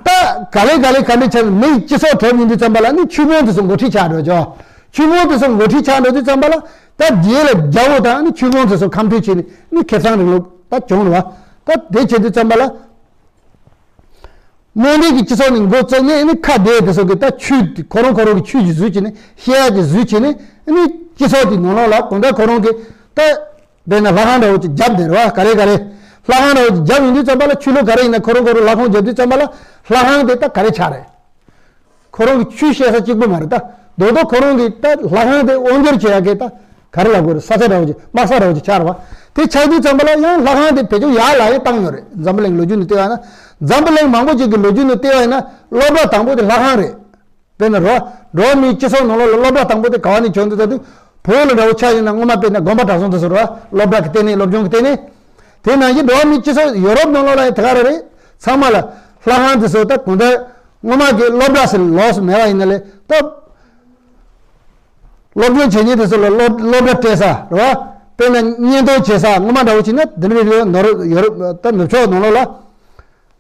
ད་ག་ལེ་ག་ལེ་ག་འདྲ་བྱས་ནས་མི་ཡི་སྤྱི་ཚོགས་གྲུབ་ཡོང་དུས་ཙམ་པ་ལ་ནི་ཆོས་སྤོང་དེ་ཚོ་འགོ་ཁྲིད་ཆགས་འགྲོ་ཅོ། ཆོས་སྤོང་དེ་ཚོ་འགོ་ཁྲིད་ཆགས་འགྲོ་དུས་ཙམ་པ་ལ། ད་རྗེ་ལ་རྒྱལ་པོ་དང་ནི་ཆོས་སྤོང་དེ་ཚོ་ཁམས་ཐུག་བྱས་ནས་ནི་ཁེ་བཟང་རིང་ལུགས་ད་བྱུང་རེད་བ། ད་དེ་བྱེད་དུས་ཙམ་པ་ལ། རྨོངས་དད་ཀྱི་སྤྱི་ཚོགས་ནས་འགོ་བཙུགས་ནས་ནི་ཁ་བདེ་དེ་ཚོ་གི་ད་ཆོས་དེ་ཁོ་རང་ཁོ་རང་གི་ཆོས་ཀྱི་བཟོས་བྱས་ནས་བཤད་ཡ་གི་བཟོས་བྱས་ནས་ནི་སྤྱི་ཚོགས་དེའི་ནང་ལོགས་ལ་གང་ལྟར་ཁོ་རང་གི་ད། དཔེར་ན་ལྷ་ཁང་འདྲ་བོ་ཅིག་བརྒྱབ་བསྡད་རེད་བ། ག་རེ་ག་རེ། ལྷ་ཁང་འདྲ་བོ་ཅིག་བརྒྱབ་ཡོང་དུས་ཙམ་པ་ལ་ཆོས་ལུགས་ག་རེ་ཡིན་ན་ཁོ་རང་ཁོ་རང་ལྷ་ཁང་བརྒྱབ་དུས་ཙམ་པ་ལ་ལྷ་ཁང་དེ་ད་ག་རེ་ཆགས་རེད། ཁོ་རང་གི་ཆོས་བཤད་ས་གཅིག་པུ་མ་རེད་ད། རྡོག་རྡོག་ཁོ་རང་གི་ད་ལྷ་ཁང་དེ་དབང་སྒྱུར་བྱེད་ཡག་གི་ད་ག་རེ་ལབ་དགོས་རེད། ས་ཆ་འདྲ་བོ་ཅིག་དམག་ས་འདྲ་བོ་ཅིག་ཆགས་རེད་བ། དེ་ཆགས་དུས་ཙམ་པ་ལ་ཡང་ལྷ་ཁང་དེ་བེད་སྤྱོད་ཡག་ལ་ཡང་བཏང་ཡོད་རེད། འཛམ་བུ་གླིང་ལོ་རྒྱུས་ནས་བལྟས་པ་ན། འཛམ་བུ་གླིང་མང་པོ་ཅིག་གི་ལོ་རྒྱུས་ནས་བལྟས་པ་ཡིན་ན་སློབ་གྲྭ་དང་པོ་དེ་ལྷ་ཁང་རེད། དཔེར་ན་རོ། འགྲོ་བ་མིའི་སྤྱི་ཚོགས་ནང་ལོགས་ལ་སློབ་གྲྭ་དང་པོ་དེ་ག་བ་ནས་བྱུང་འདུག་ཟེར་དུས། བོད་ལ་འདྲ་བོ་ཆ་བཞག་ན་སྔོན་མ་དཔེར་ན་དགོན་པ་གྲྭ་ཚང་དེ་ཚོ་རོ། སློབ་གྲྭ་གི་ལྟེ་གནས། སློབ་སྦྱོང་གི་ལྟེ་གནས། དེ་ནང་བཞིན་འགྲོ་བ་མིའི་སྤྱི་ཚོགས་ཡོ་རོབ་ནང་ལོགས་ལ་ཡང་དེ་ག་རེ་རེད། ཚང་མ་ལ་ལྷ་ཁང་དེ་ཚོ་ད་གང་ལྟར་སྔོན་མ་གི་སློབ་གྲྭ་ཟེར་ལོགས་སུ་མེད་པ་ཡིན་ན་ལས་ད། སློབ་སྦྱོང་བྱེད་མཁན་དེ་ཚོ་ལ་སློབ་སློབ་གྲྭ་སྤྲད་ས་རེད་བ། དཔེར་ན་གཉེན་སྟོན་བྱེད་ས་སྔོན་མ་འདྲ་བོ་བྱས་ན་དེ་འདྲ་རེད། ནོར་ཡོ་རོབ་ད་ནུབ་ཕྱོགས་ནང་ལོགས་ལ།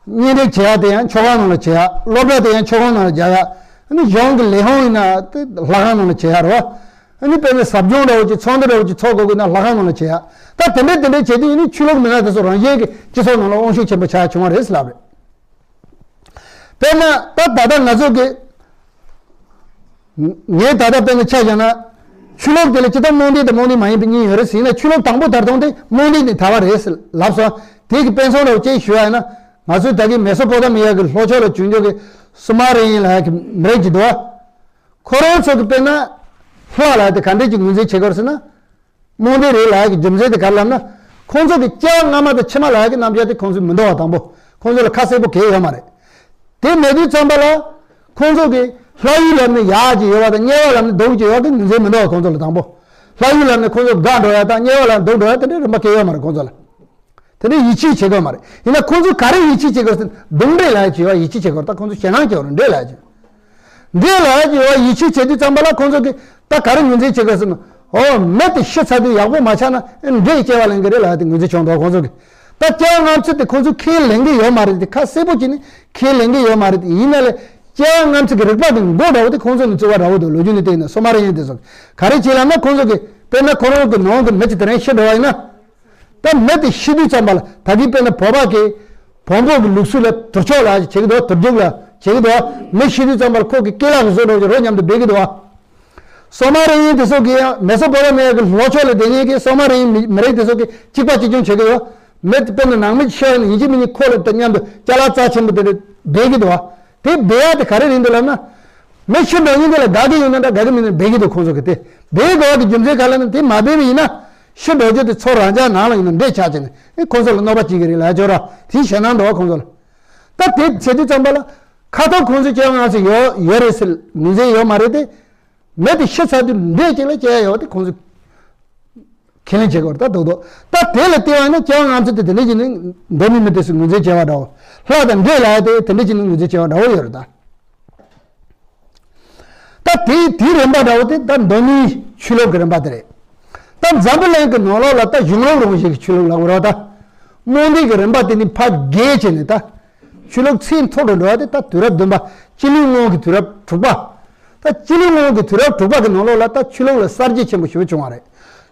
གཉེན་སྒྲིག་བྱེད་ཡག་དེ་ཡང་མཆོད་ཁང་ནང་ལ་བྱེད་ཡག་སློབ་གྲྭ་དེ་ཡང་མཆོད་ཁང་ནང་ལ་རྒྱག་ཡག་ཨ་ནི་གཞུང་གི་ལས་ཁུངས་ཡིན་ན་དེ་ལྷ་ཁང་ནང་ལ་བྱེད་ཡག་རེད་བ། ཨ་ནི་དཔེར་ན་ཟབ་སྦྱོང་འདྲ་བོ་ཅིག་ཚོགས་འདུ་འདྲ་བོ་ཅིག་ཚོགས་དགོས་ཀྱི་ན་ལྷ་ཁང་ནང་ལ་བྱེད་ཡག་ད་དེ་འདྲ་དེ་འདྲ་བྱེད་དུས་ཨ་ནི་ཆོས་ལུགས་མི་སྣ་དེ་ཚོ་རང་བཞིན་གྱི་སྤྱི་ཚོགས་ནང་ལ་དབང་ཤུགས་ཆེན་པོ་ཆགས་བྱུང་བ་རེད་ཟེར་ལབ་རེད། དཔེར་ན་ད་ད་ལྟ་ང་ཚོ་གི་ངས་ད་ལྟ་དཔེར་ན་ཆ་བཞག་ན། ཆོས་ལུགས་དེ་ལ་སྤྱིར་བཏང་རྨོངས་དད་དང་རྨོངས་དད་མ་ཡིན་པའི་གཉིས་ཡོད་རེད་ཟེར་ན། ཆོས་ལུགས་དང་པོ་དར་སྟངས་དེ་རྨོངས་དད་ནས་དར་བ་རེད་ཟེར་ལབ་སོང་། དེ་གི་དཔེ་མཚོན་རེ་ཅིག་ཞུ་བ་ཡིན་ན། ང་ཚོའི་ད་གིན་མེ་སོ་པོ་ཏ་མི་ཡ་གི་ལྷོ་ཕྱོགས་ལ་བྱུང་འཇུག་གི་སུ་མ་རི་ཡན་ལབ་ཡག་གི་མི་རིགས་ཅིག་འདུག་བ། ཁོ་རང་ཚོ་གི་དཔེར་ན། ལྷ་ལབ་ཡག་དེ་ག་འདྲས་ཀྱི་ངོས་འཛིན་བྱེད་ཀྱི་ཡོད་རེད་ཟེར་ན། རྨོངས་དད་རེད་ལབ་ཡག་གི་རྒྱུ་མཚན་དེ་ག་རེ་ལབ་ན། ཁོང་ཚོ་གི་སྐྱེ་བ་སྔ་མ་དང་ཕྱི་མ་ལབ་ཡག་གི་རྣམ་གཞག་དེ་ཁོང་ཚོས་མི་འདུག་བ། དང་པོ། ཁོང་ཚོ་ལ་ཁ་གསལ་པོ་གང་ཡང་ཡོད་མ་རེད། དེ་མེད་དུས་ཙམ་པ་ལ། ཁོང་ཚོ་གི་ལྷ་ཡུལ་ལབ་ནས་ཡག་ཅིག་ཡོད་པ་དང་དམྱལ་བ་ལབ་ནས་སྡུག་ཅིག་ཡོད་པ་གི་ངོས་འཛིན་མི་འདུག་བ། ཁོང་ཚོ་ལ་དང་པོ། ལྷ་ཡུལ་ལབ་ནས་ཁོང་ཚོ་དགའ་འགྲོ་ཡག་དང་དམྱལ་བ་ལབ་ནས་སྡུག་འགྲོ་ཡག་དེ་འདྲའི་རིམ་པ་གང་ཡང་ཡོད་མ་རེད་ཁོང་ཚོ་ལ། དེ་ནས་ཡིད་ཆེས་བྱེད་དགོས་མ་རེད། ཡིན་ན་ཁོང་ཚོས་ག་རེ་ཡིད་ཆེས་བྱེད་དགོས་ཟེར་ན་སྡུག་འདྲེ་ལབ་ཡག་ཅིག་ཡོད་པ་ཡིད་ཆེས་བྱེད་དགོས་རེད། ད་ཁོང་ཚོ་ཞེད་སྣང་སྐྱེ་བ་རེད། འདྲེ་ལབ་ཡག་ཅིག་འདྲེ་ལབ་ཡག་ཅིག་ཡོད་པ་ཡིད་ཆེས་བྱེད་དུས་ཙམ་པ་ལ་ཁོང་ཚོ་གིས་ད་ག་རེ་ངོས་འཛིན་བྱེད་དགོས་ཟེར་ན། ཨོ། མི་དེ་ཤི་ཚར་དུས་ཡག་པོ་མ་ཆགས་ན་ཨེ་འདྲེ་ཡི་སྐྱེ་བ་ལེན་གི་རེད་ལབ་ཡག་དེ་ངོས་འཛིན་བྱུང་འདུག་ཁོང་ཚོ་གིས། ད་སྐྱེ་བ་སྔ་ཕྱི་དེ་ཁོང་ཚོས་ཁས་ལེན་གི་ཡོད་མ་རེད་དེ། ཁ་གསལ་པོ་བྱས་ནས་ཁས་ལེན་གི་ཡོད་མ་རེད་དེ། ཡིན་ན་ལས་སྐྱེ་བ་སྔ་ཕྱི་གི་རིག་པ་གི་མགོ་འདྲ་བོ་དེ་ཁོང་ཚོ་ནས་བཙུགས་པ་འདྲ་བོ་འདུག་ལོ་རྒྱུས་ནས་བལྟས་ན་སོ་མ་རེ་ཡིན་དེ་ཚོ་ག་རེ་བྱེད་ལབ་ན། ཁོང་ཚོ་གིས་དཔེར་ན་ཁོ་རང་གི་ནང་གི་མི་གཅིག་དེ་རིང་ཤི་འགྲོ་བ་ཡིན་ན། ད་མི་དེ་ཤི་དུས་ཙམ་པ་ལ་ད་གིན་དཔེར་ན་བོད་པ་གིས་བོན་པོ་གི་ལུགས་སྲོལ་ལ་དུར་ཁྱོག་ལ་བྱེད་ཀྱི་འདུག་དུར་རྒྱུག་ལ་བྱེད་ཀྱི་འདུག་མི་ཤི་དུས་ཙམ་པ་ལ་ཁོ་གི་སྐེ་ལག་གི་བཟོ་འདྲ་བོ་ཅིག་རོ་མཉམ་དུ་སྦས་ཀྱི་འདུག་སོ་མ་རེ་ཡིན་དེ་ཚོ་གིས་ཡང་མེ་སོ་པོ་ཏ་མི་ཡ་གི་ལྷོ་ཕྱོགས་ལ་བསྡད་མཁན་གྱི་སོ་མ་རེ་ཡིན་མི་མི་རིགས་དེ་ཚོ་གིས་གཅིག་པ་གཅིག་རྐྱང་བྱེད་ཀྱི་ཡོད། མི་དེ་དཔེར་ན་ནང་མི་ཤི་བ་ཡིན་ན་ཡིན་གཅིག་མིན་གཅིག་ཁོ་ལ་དང་མཉམ་དུ་ཅ་ལག་རྩ་ཆེན་པོ་དེ་འདྲ་སྦས་ཀྱི་འདུག་བ། དེ་སྦས་ཡག་དེ་ག་རེ་རེད་འདུག་ལབ་ན། མི་ཤི་འགྲོ་མཁན་དེ་ལ་དགའ་གི་ཡོད་ན་འདྲ་དགའ་གི་མེད་ན་འདྲ་སྦས་ཀྱི་འདུག་ཁོང་ཚོ་གིས་དེ་སྦས་དགོས་པ་གི་རྒྱུ་མཚན་ག་རེ་ལབ་ན། དེ་མ་སྦས་པ་ཡིན་ན་ཤི་འགྲོ་རྒྱུ་དེ་ཚོ་རང་ཅག་ནང་ལ་ཡིན་ན་འདྲེ་ཆགས་བྱས་ནས་ཨེ་ཁོང་ཚོ་ལ་གནོད་པ་བྱེད་ཀྱི་རེད་ལབ་ཡག་ཅིག་ཡོད་ར། དེ་ཞེད་སྣང་འདུག་བ་ཁོང་ཚོ་ལ། ད་དེ་བྱེད་དུས་ཙམ་པ་ལ་ཁ་ཐོག་ཁོང་ཚོའི་སྐྱེ་བ་སྔ་ཕྱི་ཡོད་ཡོད་རེད་ཟེར་ངོས་འཛིན་ཡོད་མ་རེད་དེ། མི་དེ་ཤི་ཚར་དུས་འདྲེ་གཅིག་ལ་སྐྱེ་ཡག་ཡོད་པ་དེ་ཁོང་ཚོས་ ཁས་ལེན་བྱེད་དགོས་རེད་ད་རྡོག་རྡོག་ད་དེ་ལ་བལྟས་པ་ཡིན་ན་སྐྱེ་བ་སྔ་མ་ཚོ་དེ་དེ་འདྲ་བྱས་ནས་མདོ་མི་མི་དེ་སུ་ངོས་འཛིན་བྱས་པ་འདྲ་བོ། ལྷ་དང་འདྲེ་ལབ་ཡ་དེ་དེ་འདྲ་བྱས་ནས་ངོས་འཛིན་བྱས་པ་འདྲ་བོ་ཡོད་རེད་ད། ད་དེའི་དེའི་རིམ་པ་འདྲ་བོ་དེ་ད་མདོ་སྨད་ཆོས་ལུགས་ཀྱི་རིམ་པ་དེ་རེད། ད་འཛམ་བུ་གླིང་གི་ནང་ལོགས་ལ་ད་གཞུང་ལུགས་རང་བཞིན་གྱི་ཆོས་ལུགས་ལབ་དགོས་རེད་ད། རྨོངས་དད་ཀྱི་རིམ་པ་དེ་ནི་ཕར་རྒྱས་བྱས་ནས་ད། ཆོས་ལུགས་ཚད་མཐོ་རུ་འགྲོ་བ་དེ་ད་དུས་རབས་བདུན་པ་སྤྱི་ལོའི་སྔོན་གྱི་དུས་རབས་དྲུག་པ། ད་སྤྱི་ལོའི་སྔོན་གྱི་དུས་རབས་དྲུག་པ་གི་ནང་ལོགས་ལ་ད་ཆོས་ལུགས་ལ་གསར་བརྗེ་ཆེན་པོ་ཞེ་པོ་བྱུང་བ་རེད།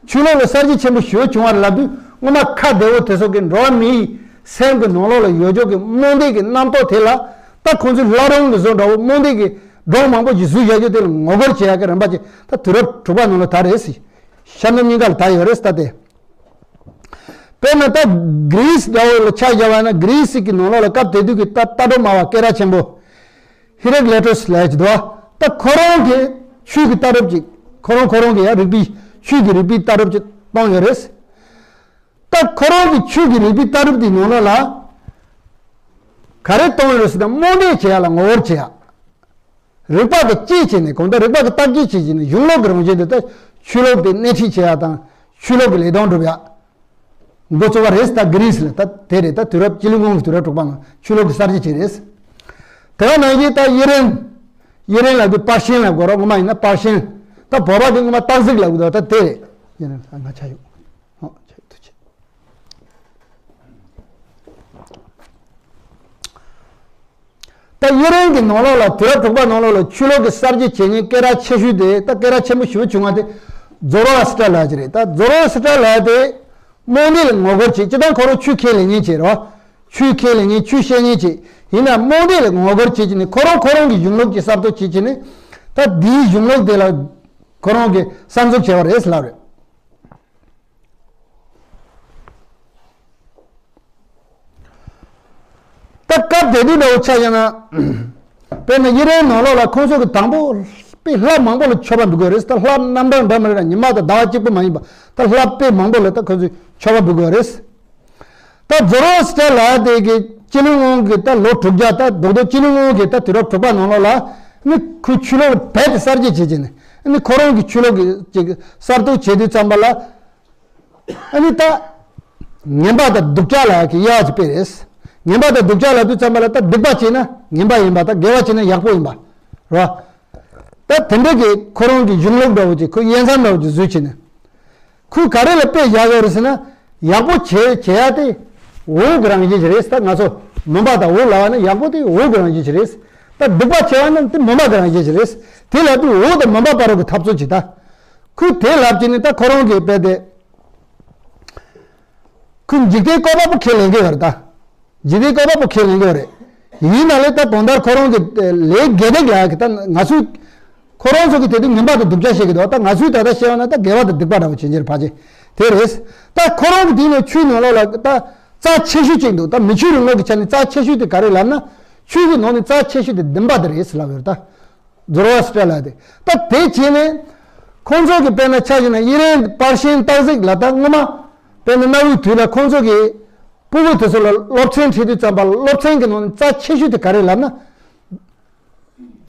ཆོས་ལུགས་ལ་གསར་བརྗེ་ཆེན་པོ་ཞེ་པོ་བྱུང་བ་རེད་ལབ་དུས་སྔོན་མ་ཁ་བདེ་བོ་དེ་ཚོ་གི་འགྲོ་བ་མིའི་སེམས་ཀྱི་ནང་ལོགས་ལ་ཡོད་ཆོག་གི་རྨོངས་དད་ཀྱི་རྣམ་རྟོག་དེ་ལ་ད་ཁོང་ཚོས་བླ་རུང་གི་བཟོ་འདྲ་བོ་རྨོངས་དད་ཀྱི་སྒྲུང་མང་པོ་ཞིག་བཟོས་བཞག་རྒྱུ་དེ་ལ་ངོ་རྒོལ་བྱེད་ཡག་གི་རིམ་པ་ཅིག་ད་དུས་རབས་དྲུག་པ་ནང་ལ་ད་རེད་ཟེར། ཤར་ནུབ་གཉིས་ཀ་ལ་ད་ཡོད་རེད་ཟེར་ད་དེ། དཔེར་ན་ད་གྷི་རིས་འདྲ་བོ་ལ་ཆ་བཞག་པ་ན་གྷི་རིས་ཀྱི་ནང་ལོགས་ལ་སྐབས་དེ་དུས་ཀྱི་ད་ལྟ་གྲུབ་སྨྲ་བ་སྐད་གྲགས་ཆེན་པོ་ཧི་རེག་ལེ་ཏོས་ལབ་ཀྱི་འདུག་ད་ཁོ་རང་གིས་ཆོས་ཀྱི་ལྟ་གྲུབ་ཅིག་ཁོ་རང་ཁོ་རང་གི་ཡང་རིག་པའི་ཆོས་ཀྱི་རིག་པའི་ལྟ་གྲུབ་ཅིག་བཏང་ཡོད་རེད། ད་ཁོ་རང་གི་ཆོས་ཀྱི་རིག་པའི་ལྟ་གྲུབ་དེའི་ནང་ལོགས་ལ་ག་རེ་བཏང་ཡོད་རེད་ཟེར་ན་རྨོངས་དད་བྱེད་ཡ་ལ་ངོ་རྒོལ་བྱེད་ཡ། རིག་པ་གི་དཔྱད་བྱས་ནས་གང་ལྟར་རིག་པ་གི་བརྟག་དཔྱད་བྱས་བྱས་ནས་གཞུང་ལུགས་ཀྱི་རང་བཞིན་དུ་ད་ཆོས་ལུགས་དེ་སྣེ་ཁྲིད་བྱེད་ཡ་དང་ཆོས་ལུགས་ཀྱི་ལས་དོན་སྒྲུབ་ཡ། འགོ་བཙུགས་པ་རེད་ད་གྷི་རིས་ལ་ད་དེ་རེད་ད་དུས་རབས་སྤྱི་ལོའི་སྔོན་གྱི་དུས་རབས་དྲུག་པ་ནང་ཆོས་ལུགས་ཀྱི་གསར་བརྗེ་བྱས་རེད། དེ་ག་ནང་བཞིན་ད་ཡི་རན། ཡི་རན་ལབ་དུས་པར་ཤན་ལབ་དགོས་རོགས་ངོ་མ་ཡིན་ན་པར་ཤན། ད་བོད་པ་གི་ངོ་མ་སྟག་གཟིག་ལབ་དགོས་ད་དེ་རེད། ཡི་རན་ཨ་ང་ཆ་ཡོད། ཧོ་ཆ་ཡོད་ཐུགས་རྗེ་ཆེ། ད་ཡི་རན་གྱི་ནང་ལོགས་ལ་དུས་རབས་དྲུག་པ་ནང་ལོགས་ལ་ཆོས་ལུགས་ཀྱི་གསར་བརྗེ་བྱེད་མཁན་སྐད་གྲགས་ཆེ་ཤོས་དེ་ད་སྐད་གྲགས་ཆེན་པོ་ཞེ་པོ་བྱུང་བ་དེ་ཛོ་རོ་ཨ་སི་ཏྲ་ལབ་ཀྱི་རེད། ད་ཛོ་རོ་ཨ་སི་ཏྲ་ལབ་དེ་རྨོངས་དད་ལ་ངོ་རྒོལ་བྱེད་སྤྱིར་བཏང་ཁོ་རང་ཆོས་ཁས་ལེན་མཁན་བྱེད་རོགས། ཆོས་ཁས་ལེན་མཁན་ཆོས་བཤད་མཁན་བྱེད། ཡིན་ན་རྨོངས་དད་ལ་ངོ་རྒོལ་བྱེད་ཀྱི་ནི་ཁོ་རང་ཁོ་རང་གི་གཞུང་ལུགས་ཀྱི་གསར་གཏོད་བྱེད་ཀྱི་ནི། ད་འདིའི་གཞུང་ལུགས་དེ་ལ་ཁོ་རང་གི་གསར་འཛུགས་བྱས་པ་རེད་ལབ་རེད། ད་སྐབས་དེ་དུས་འདྲ་བོ་ཆ་བཞག་ན། དཔེར་ན་ཡི་རན་ནང་ལོགས་ལ་ཁོང་ཚོ་གི་དང་པོ་དཔེ་ལྷ་མང་པོ་ལ་མཆོད་པ་འབུལ་དགོས་རེད། ད་ལྷ་རྣམ་གྲངས་འདྲ་མི་འདྲ་ཉི་མ་དང་ཟླ་བ་གཅིག་པུ་མ་ཡིན་པ་ད་ལྷ་དཔེ་མང་པོ་ལ་ད་ཁོང་ཚོས་མཆོད་པ་འབུལ་དགོས་རེད། ད་ཛོ་རོ་སི་ཏྲ་ལབ་དེ་གི་སྤྱི་ལོའི་སྔོན་གྱི་ད་ལོ་དྲུག་བརྒྱ་ད་རྡོག་རྡོག་སྤྱི་ལོའི་སྔོན་གྱི་ད་དུས་རབས་དྲུག་པ་ནང་ལོགས་ལ་ནི་ཁོའི་ཆོས་ལུགས་རྦད་དེ་གསར་བརྗེ་བྱེད་ཀྱི་ནི་ནི་ཁོ་རང་གི་ཆོས་ལུགས་ཀྱི་ཅིག་གསར་གཏོད་བྱེད་དུས་ཙམ་པ་ལ། ཨ་ནི་ད་ངན་པ་དང་སྡུག་ཅག་ལ་གི་དབྱེ་བ་ཅིག་སྤེལ་རེད། ངན་པ་དང་སྡུག་ཅག་ལབ་དུས་ཙམ་པ་ལ་ད་སྡིག་པ་བྱས་ན་ངན་པ་ཡིན་པ་ད་དགེ་བ་བྱས་ན་ཡག་པོ་ཡིན་པ་རེད་བ། ད་དེ་འདྲ་གི་ཁོ་རང་གི་གཞུང་ལུགས་འདྲ་བོ་ཅིག་ཁོ་དབྱེ་མཚམས་འདྲ་བོ་ཅིག་བཟོས་བྱས་ནས། ཁོས་ག་རེ་ལ་དཔེ་བཞག་ཡོད་རེད་ཟེར་ན། ཡག་པོ་བྱེད་བྱེད་ཡ་དེ་འོག་གི་རང་བཞིན་ཞིག་རེད། ད་ང་ཚོ་མུན་པ་དང་འོག་ལབ་པ་ན་ཡག་པོ་དེ་འོག་གི་རང་བཞིན་ཞིག་རེད། ད་སྡིག་པ་བྱེད་པ་ན་དེ་མུན་པ་གི་རང་བཞིན་ཞིག་རེད། དེ་ལབ་དུས་འོག་དང་མུན་པ་བར་གྱི་འཐབ་རྩོད་ཅིག་ད། ཁོས་དེ་ལབ་བྱས་ནས་ད་ཁོ་རང་གི་དཔེ་དེ། ཁོས་འཇིག་རྟེན་བཀོད་པ་པོ་ཁས་ལེན་གྱི་ཡོད་རེད་ད། འཇིག་རྟེན་བཀོད་པ་པོ་ཁས་ལེན་གྱི་ཡོད་རེད། ཡིན་ན་ལས་ད་དོན་དག་ཁོ་རང་གི་ལས་དགེ་སྡིག་ལ་གི་ད་ང་ཚོས། ཁོ་རང་ཚོ་གི་དེ་དུས་ངན་པ་དང་སྡུག་ཅག་བཤད་གི་འདུག་ད་ང་ཚོས་ད་ལྟ་བཤད་པ་ན་ད་དགེ་བ་དང་སྡིག་པ་འདྲ་བོ་བྱེད་འཇིར་ཕལ་ཆེར་དེ་རེད། ད་ཁོ་རང་གི་དེ་ནས་ཆོས་ནང་ལོགས་ལ་ད་རྩ་ཆེ་ཤོས་གཅིག་འདུག་ད་མི་ཆོས་རིང་ལུགས་ཀྱི་ཆ་ནས་རྩ་ཆེ་ཤོས་དེ་ག་རེ་ལབ་ན། ཆོས་ཀྱི་ནང་ནས་རྩ་ཆེ་ཤོས་དེ་བདེན་པ་དེ་རེད་ཟེར་ལབ་ཡོད་རེད་ད། ཛོ་རོ་ཨ་སི་ཏྲ་ལབ་དེ། ད་དེ་བྱས་ནས། ཁོང་ཚོ་གི་དཔེར་ན་ཆ་བཞག་ན་ཡི་རན་པར་ཤན་སྟག་གཟིག་ལ་ད་སྔོན་མ། དཔེར་ན་གནའ་བོའི་དུས་ལ་ཁོང་ཚོ་གི། སྤུ་གུ་དེ་ཚོ་ལ་སློབ་ཚན་ཁྲིད་དུས་ཙམ་པ་ལ་སློབ་ཚན་གི་ནང་ནས་རྩ་ཆེ་ཤོས་དེ་ག་རེ་ལབ་ན།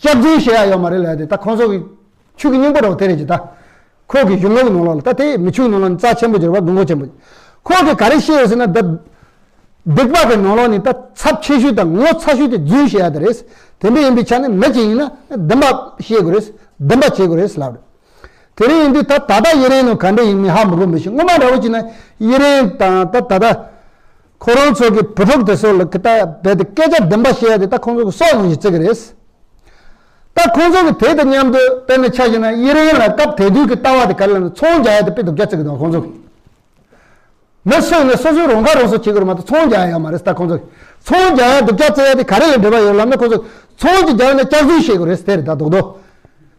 སྐྱག་རྫུན་བཤད་ཡ་ཡོད་མ་རེད་ལབ་དེ་ད་ཁོང་ཚོ་གི། ཆོས་ཀྱི་སྙིང་པོ་འདྲ་བོ་དེ་རེད་ཀྱི་ད། ཁོ་གི་གཞུང་ལུགས་ནང་ལོགས་ལ་ད་དེ་མི་ཆོས་ནང་ལོགས་ནས་རྩ་ཆེན་པོ་གྱུར་པ་དགོས་མཁོ་ཆེན་པོ། ཁོ་གི་ག་རེ་བཤད་ཡོད་ཟེར་ན་ད། སྡིག་པ་གི་ནང་ལོགས་ནས་ད་ཚབས་ཆེ་ཤོས་དང་ངོ་ཚ་ཤོས་དེ་རྫུན་བཤད་ཡ་དེ་རེད། དེ་འདྲ་ཡིན་པའི་ཆ་ནས་མི་གཅིག་ཡིན་ན་བདེན་པ་བཤད་དགོས་རེད། བདེན་པ་བྱེད་དགོས་རེད་ལབ་རེད། དེ་རིང་ཡིན་དུས་ད་ད་ལྟ་ཡི་རན་ནང་ག་འདྲ་ཡིན་མིན་ཧ་མི་གོ་མི་ཤེས། སྔོན་མ་འདྲ་བོ་བྱས་ན་ཡི་རན་དང་ད་ད་ལྟ་ཁོ་རང་ཚོ་གི་བུ་ཕྲུག་དེ་ཚོ་ལ་གི་ད་རྦད་དེ་སྐད་ཆ་བདེན་པ་བཤད་ཡ་དེ་ད་ཁོང་ཚོ་གི་སྲོག་ནང་བཞིན་བརྩི་གི་རེད། ད་ཁོང་ཚོ་གི་དེ་དང་མཉམ་དུ་དཔེར་ན་ཆ་བཞག་ན་ཡི་རན་ལ་སྐབས་དེ་དུས་ཀྱི་ལྟ་བ་དེ་ག་རེ་ལབ་ན་ཚོང་རྒྱག་ཡ་དེ་དཔེ་སྡུག་ཅག་བརྩི་གི་འདུག་ཁོང་ཚོ་གི། མི་སུ་ཡིན་ན་སོ་སོའི་རང་ཁ་རང་གསོ་བྱེད་དགོས་རེད་མ་གཏོགས་ཚོང་རྒྱག་ཡ་ཡོད་མ་རེད་ད་ཁོང་ཚོ། ཚོང་གི་རྒྱག་ཡ་སྡུག་ཅག་བརྩི་ཡ་དེ་ག་རེ་ལ་འབྲེལ་བ་ཡོད་ལབ་ན་ཁོང་ཚོ། ཚོང་གི་རྒྱག་ཡ་ན་སྐྱག་རྫུན་བཤད་དགོས་རེད་དེ་རེད་ད་རྡོག་རྡོག་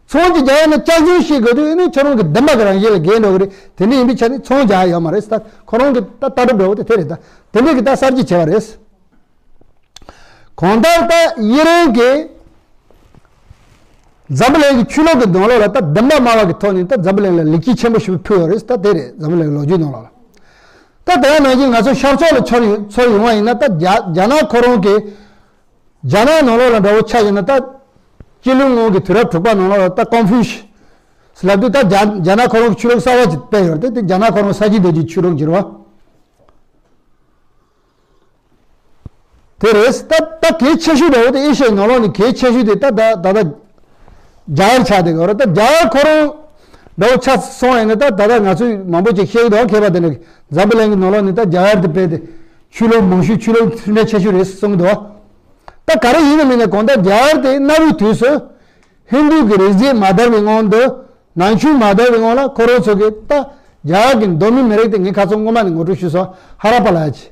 ཚོང་གི་རྒྱག་ཡ་ན་སྐྱག་རྫུན་བཤད་དགོས་དུས་ནི་ཁྱོད་རང་གི་བདེན་པ་གི་རང་བཞིན་ལ་འགལ་འགྲོ་གི་རེད། དེ་འདྲ་ཡིན་པའི་ཆ་ནས་ཚོང་རྒྱག་ཡ་ཡོད་མ་རེད་ད་ཁོ་རང་གི་ད་ལྟ་གྲུབ་འདྲ་བོ་དེ་དེ་རེད་ད། དེ་འདྲ་གི་ད་གསར་བརྗེ་བྱས་པ་རེད། གང་ལྟར་ད་ཡི་རན་གྱི་འཛམ་བུ་གླིང་གི་ཆོས་ལུགས་ཀྱི་ནང་ལོགས་ལ་ད་བདེན་པ་སྨྲ་བ་གི་ཐོག་ནས་ད་འཛམ་བུ་གླིང་ལ་ལེགས་སྐྱེས་ཆེན་པོ་ཞིག་ཕུལ་བ་རེད། ད་དེ་རེད་འཛམ་བུ་གླིང་གི་ལོ་རྒྱུས་ནང་ལོགས་ལ། ད་དེ་ཡང་ནང་བཞིན་ང་ཚོ་ཤར་ཕྱོགས་ལ་ཚུར་ཡོང་ཚུར་ཡོང་བ་ཡིན་ན་ད་རྒྱ་རྒྱ་ནག་ཁོ་རང་གི་རྒྱ་ནག་ནང་ལོགས་ལ་འདྲ་བོ་ཆགས་ཡིན་ན་ད་སྤྱི་ལོའི་སྔོན་གྱི་དུས་རབས་དྲུག་པ་ནང་ལོགས་ལ་ད་ཀོང་ཕུའུ་ཤི། ལབ་དུས་ད་རྒྱ་རྒྱ་ནག་ཁོ་རང་གི་ཆོས་ལུགས་གསར་བ་ཅིག་སྤེལ་ཡོད་རེད་དེ། དེ་རྒྱ་ནག་ཁོ་རང་ས་བྱི་དོལ་རྒྱལ་ཆོས་ལུགས་ཀྱི་རེད་བ། དེ་རེད། ད་ད་གལ་ཆེ་ཤོས་འདྲ་བོ་དེ་ཨེ་ཤི་ཡའི་ནང་ལོགས་ནས་གལ་ཆེ་ཤོས་དེ་ད་ད་ད་ད་རྒྱ་གར་ཆགས་བསྡད་ཡོད་རེད། ད་རྒྱ་གར་ཁོ་རང་འདྲ་བོ་ཆ་སོང་ཡིན་ན། ད་ད་ད་ང་ཚོས་མང་པོ་ཅིག་བཤད་ཀྱི་འདུག་མཁས་པ་དེ་འདྲ་གིས་འཛམ་བུ་གླིང་གི་ནང་ལོགས་ནས་ད་རྒྱ་གར་དེ་དཔེ་དེ་ཆོས་ལུགས་མང་ཤོས་ཆོས་ལུགས་མཐུན་སྒྲིལ་ཆེ་ཤོས་རེད་གསུང་གི་འདུག་ད་ག་རེ་ཡིན་ན་མིན་ན་གང་ལྟར་རྒྱ་གར་དེ་གནའ་བོའི་དུས་སུ་ཧིན་རྡུ་གི་རིག་གཞས་མ་དར་བའི་སྔོན་དུ་ནང་ཆོས་མ་དར་བའི་སྔོན་ལ་ཁོ་རང་ཚོ་གིས་ད་རྒྱ་གར་གྱི་མདོ་སྨད་མི་རིགས་དེ་ངས་ཁ་སང་སྔོན་མ་ནས་ངོ་སྤྲོད་ཞུས་སོང་། ཧ་ར་པ་ལབ་ཡ་ཅིག་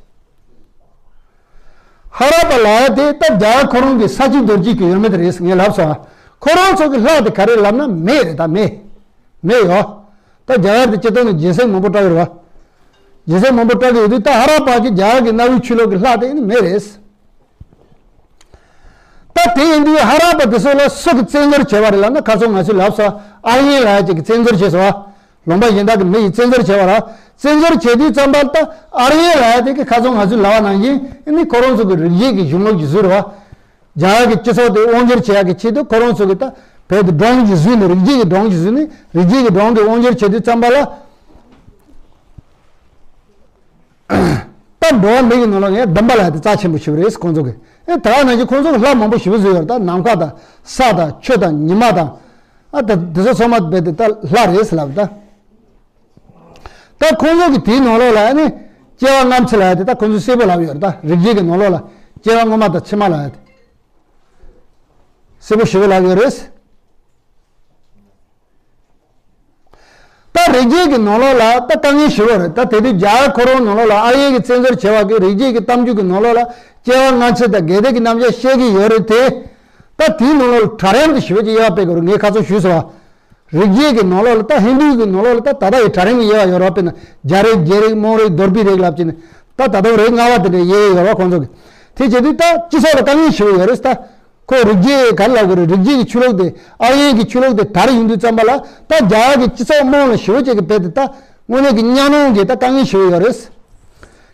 ཧ་ར་པ་ལབ་ཡ་དེ་ད་རྒྱ་གར་ཁོ་རང་གི་ས་བྱི་དོལ་རྒྱལ་གྱི་ཡོད་མེད་རེད་ངས་ལབ་སོང་། ཁོ་རང་ཚོ་གི་ལྷ་དེ་ག་རེ་ལབ་ན་མེ་རེད། ད་མེ་མེ་ཡོད། ད་རྒྱ་གར་དེ་སྤྱིར་བཏང་ནས་སྦྱིན་སྲེག་མང་པོ་སྤྲད་ཡོད་རེད་བ། སྦྱིན་སྲེག་མང་པོ་སྤྲད་ཀྱི་ཡོད་དུས་ད་ཧ་ར་པ་གི་རྒྱ་གར་གི་གནའ་བོའི་ཆོས་ལུགས་ཀྱི་ལྷ་དེ་ནི་མེ་རེད། ད་དེ་ཡིན་དུས་ཧ་ར་པ་དེ་ཚོ་ལ་སུ་གིས་བཙན་འཛུལ་བྱས་པ་རེད་ལབ་ན། ཁ་སང་ང་ཚོས་ལབ་སོང་། ཨར་ཡན་ལབ་ཡ་ཅིག་གིས་བཙན་འཛུལ་བྱས་སོང་བ། ལུང་པ་གཞན་དག་གི་མི་ཡིས་བཙན་འཛུལ་བྱས་པ་ར། བཙན་འཛུལ་བྱས་དུས་ཙམ་པ་ད་ཨར་ཡན་ལབ་ཡ་དེ་གིས་ཁ་སང་ང་ཚོས་ལབ་པ་ནང་བཞིན་ཨ་ནི་ཁོ་རང་ཚོ་གི་རིག་གཞས་ཀྱི་གཞུང་ལུགས་ཀྱི་བཟོས་རེད་བ། རྒྱ་གར་གྱི་སྤྱི་ཚོགས་དེ་དབང་སྒྱུར་བྱེད་ཡག་གི་ཆེད་དུ་ཁོ་རང་ཚོ་གི་ད་བོད་དུ་སྒྲུང་གི་བཟོས་ནས་རིག་གཞས་ཀྱི་སྒྲུང་གི་བཟོས་ནས་རིག་གཞས་ཀྱི་སྒྲུང་གི་དབང་སྒྱུར་བྱེད་དུས་ཙམ་པ་ལ། ད་འགྲོ་བ་མི་གི་ནང་ལོགས་ནས་བདེན་པ་ལ་དེ་རྩ་ཆེན་པོ་ཞིག་རེད་ཁོང་ཚོ་གི། ཨེ་ད་ག་ནང་བཞིན་ཁོང་ཚོ་གི་ལྷ་མང་པོ་ཞིག་བཟོས་ཡོད་རེད། ད་ནམ་མཁའ་དང་ས་དང་ཆུ་དང་ཉི་མ་དང་། ཨ་ད་དེ་ཚོ་ཚང་མ་རྦད་དེ་ད་ལྷ་རེད་ཟེར་ལབ་ད། ད་ཁོང་ཚོ་གི་དེའི་ནང་ལོགས་ལ་ཨ་ནི་སྐྱེ་བ་སྔ་ཕྱི་ལབ་ཡ་དེ་ད་ཁོང་ཚོས་གསལ་པོ་ལབ་ཡོད་རེད། ད་རིག་གཞས་ཀྱི་ནང་ལོགས་ལ་སྐྱེ་བ་སྔོན་མ་དང་ཕྱི་མ་ལབ་ཡ་དེ་གསལ་པོ་ཞེ་པོ་ལབ་ཡོད་རེད། ད་རིག་གཞས་ཀྱི་ནང་ལོགས་ལ་ད་དཀའ་ངལ་ཞེ་པོ་རེད། ད་དེ་དུས་རྒྱ་གར་ཁོ་རང་ནང་ལོགས་ལ་ཨར་ཡན་གྱིས་བཙན་འཛུལ་བྱས་པ་གི་རིག་གཞས་ཀྱི་གཏམ་རྒྱུད་ཀྱི་ནང་ལོགས་ལ་སྐྱེ་བ་སྔ་ཕྱི་དང་དགོས་འདོད་ཀྱི་རྣམ་གཞག་བཤད་ཀྱི་ཡོད་རེད་དེ། ད་དེའི་ནང་ལོགས་ལ་གྲལ་རིམ་དུ་ཞེ་པོ་ཅིག་དབྱེ་བ་སྤེལ་དགོས་རེད། ངས་ཁ་སང་ཞུས་སོང་བ། རིག་གཞས་ཀྱི་ནང་ལོགས་ལ་ད་ཧིན་རྡུ་གི་ནང་ལོགས་ལ་ད་ད་ལྟ་ཡི་གྲལ་རིམ་གྱི་དབྱེ་བ་ཡོད་རེད་བ། དཔེར་ན་རྒྱལ་རིགས་རྒྱལ་རིགས་དམངས་རིགས་གདོལ་པའི་རིགས་ལབ་ཅིག་ནི་ད་ད་ལྟ་རིགས་ལྔ་པ་དེ་འདྲ་དབྱེ་ཡོད་རེད་བ་ཁོང་ཚོ་གི། དེ་བྱེད་དུས་ད་སྤྱི་ཚོགས་ལ་དཀའ་ངལ་ཞེ་པོ་ཡོད་རེད་ད། ཁོ་རིག་གཞས་ག་རེ་ལབ་དགོས་རེད། རིག་གཞས་ཀྱི་ཆོས་ལུགས་དེ་ཨར་ཡན་གྱི་ཆོས་ལུགས་དེ་དར་ཡོང་དུས་ཙམ་པ་ལ་ད་རྒྱ་གར་གྱི་སྤྱི་ཚོགས་དམངས་ལ་ཞེ་པོ་ཅིག་གི་རྦད་དེ་ད་དངོས་གནས་ཀྱི་གཉའ་གནོན་གྱི་ད་དཀའ་ངལ་ཞེ་པོ་ཡོད་རེད།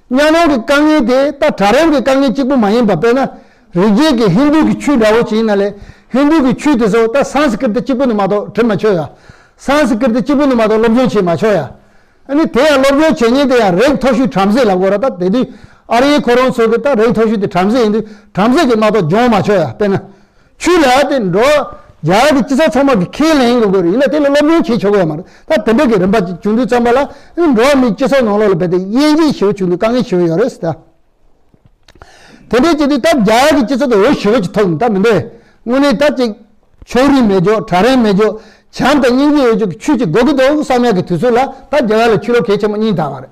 གཉའ་གནོན་གྱི་དཀའ་ངལ་དེ་ད་གྲལ་རིམ་གྱི་དཀའ་ངལ་གཅིག་པུ་མ་ཡིན་པ། དཔེར་ན་རིག་གཞས་ཀྱི་ཧིན་རྡུ་གི་ཆོས་འདྲ་བོ་ཅིག་ཡིན་ན་ལས། ཧིན་རྡུ་གི་ཆོས་དེ་ཚོ་ད་སཾ་སྐྲྀ་ཏ་གཅིག་པུ་ནས་མ་གཏོགས་བྲིས་མ་ཆོག་ཡ། སཾ་སྐྲྀ་ཏ་གཅིག་པུ་ནས་མ་གཏོགས་སློབ་སྦྱོང་བྱེད་མ་ཆོག་ཡ། ཨ་ནི་དེ་ཡང་སློབ་སྦྱོང་བྱེད་མཁན་དེ་ཡང་རིགས་མཐོ་ཤོས་བྲམ་ཟེ་ལབ་དགོས་ར། ད་དེ་དུས་ཨར་ཡན་ཁོ་རང་ཚོ་གི་ད་རིགས་མཐོ་ཤོས་དེ་བྲམ་ཟེ་ཡིན་དུས་བྲམ་ཟེ་གི་མ་གཏོགས་སྦྱོང་མ་ཆོག་ཡ། དཔེར་ན། ཆོས་ལ་དེ་འགྲོ་བ་རྒྱ་གར་གྱི་སྤྱི་ཚོགས་ཚང་མ་གི་ཁས་ལེན་དགོས་དགོས་རེད། ཡིན་ན་དེ་ལ་སློབ་སྦྱོང་བྱེད་ཆོག་གི་ཡོད་མ་རེད། ད་དེ་འདྲ་གི་རིམ་པ་ཅིག་བྱུང་དུས་ཙམ་པ་ལ་འགྲོ་བ་མིའི་སྤྱི་ཚོགས་ནང་ལོགས་ལ་རྦད་དེ་དབྱེ་འབྱེད་ཞེ་པོ་བྱུང་དུས་དཀའ་ངལ་ཞེ་པོ་ཡོད་རེད་ཟེར་ད། དེ་འདྲའི་ཅིག་དུས་ད་རྒྱ་གར་གྱི་སྤྱི་ཚོགས་དེ་འོས་ཞེ་པོ་ཅིག་ཐོབ་ནས་ད་མི་འདུག་དངོས་གནས་ད་ཅིག་ཕྱོགས་རིས་མེད་ཅོག་གྲལ་རིམ་མེད་ཅོག་བྱམས་དང་སྙིང་རྗེ་ཡོད་ཅོག་གི་ཆོས་ཅིག་དགོས་ཀྱི་འདུག་བསམ་ཡག་གི་དུས་ཚོད་ལ་ད་རྒྱ་གར་ལ་ཆོས་ལུགས་གལ་ཆེན་པོ་གཉིས་དར་བ་རེད།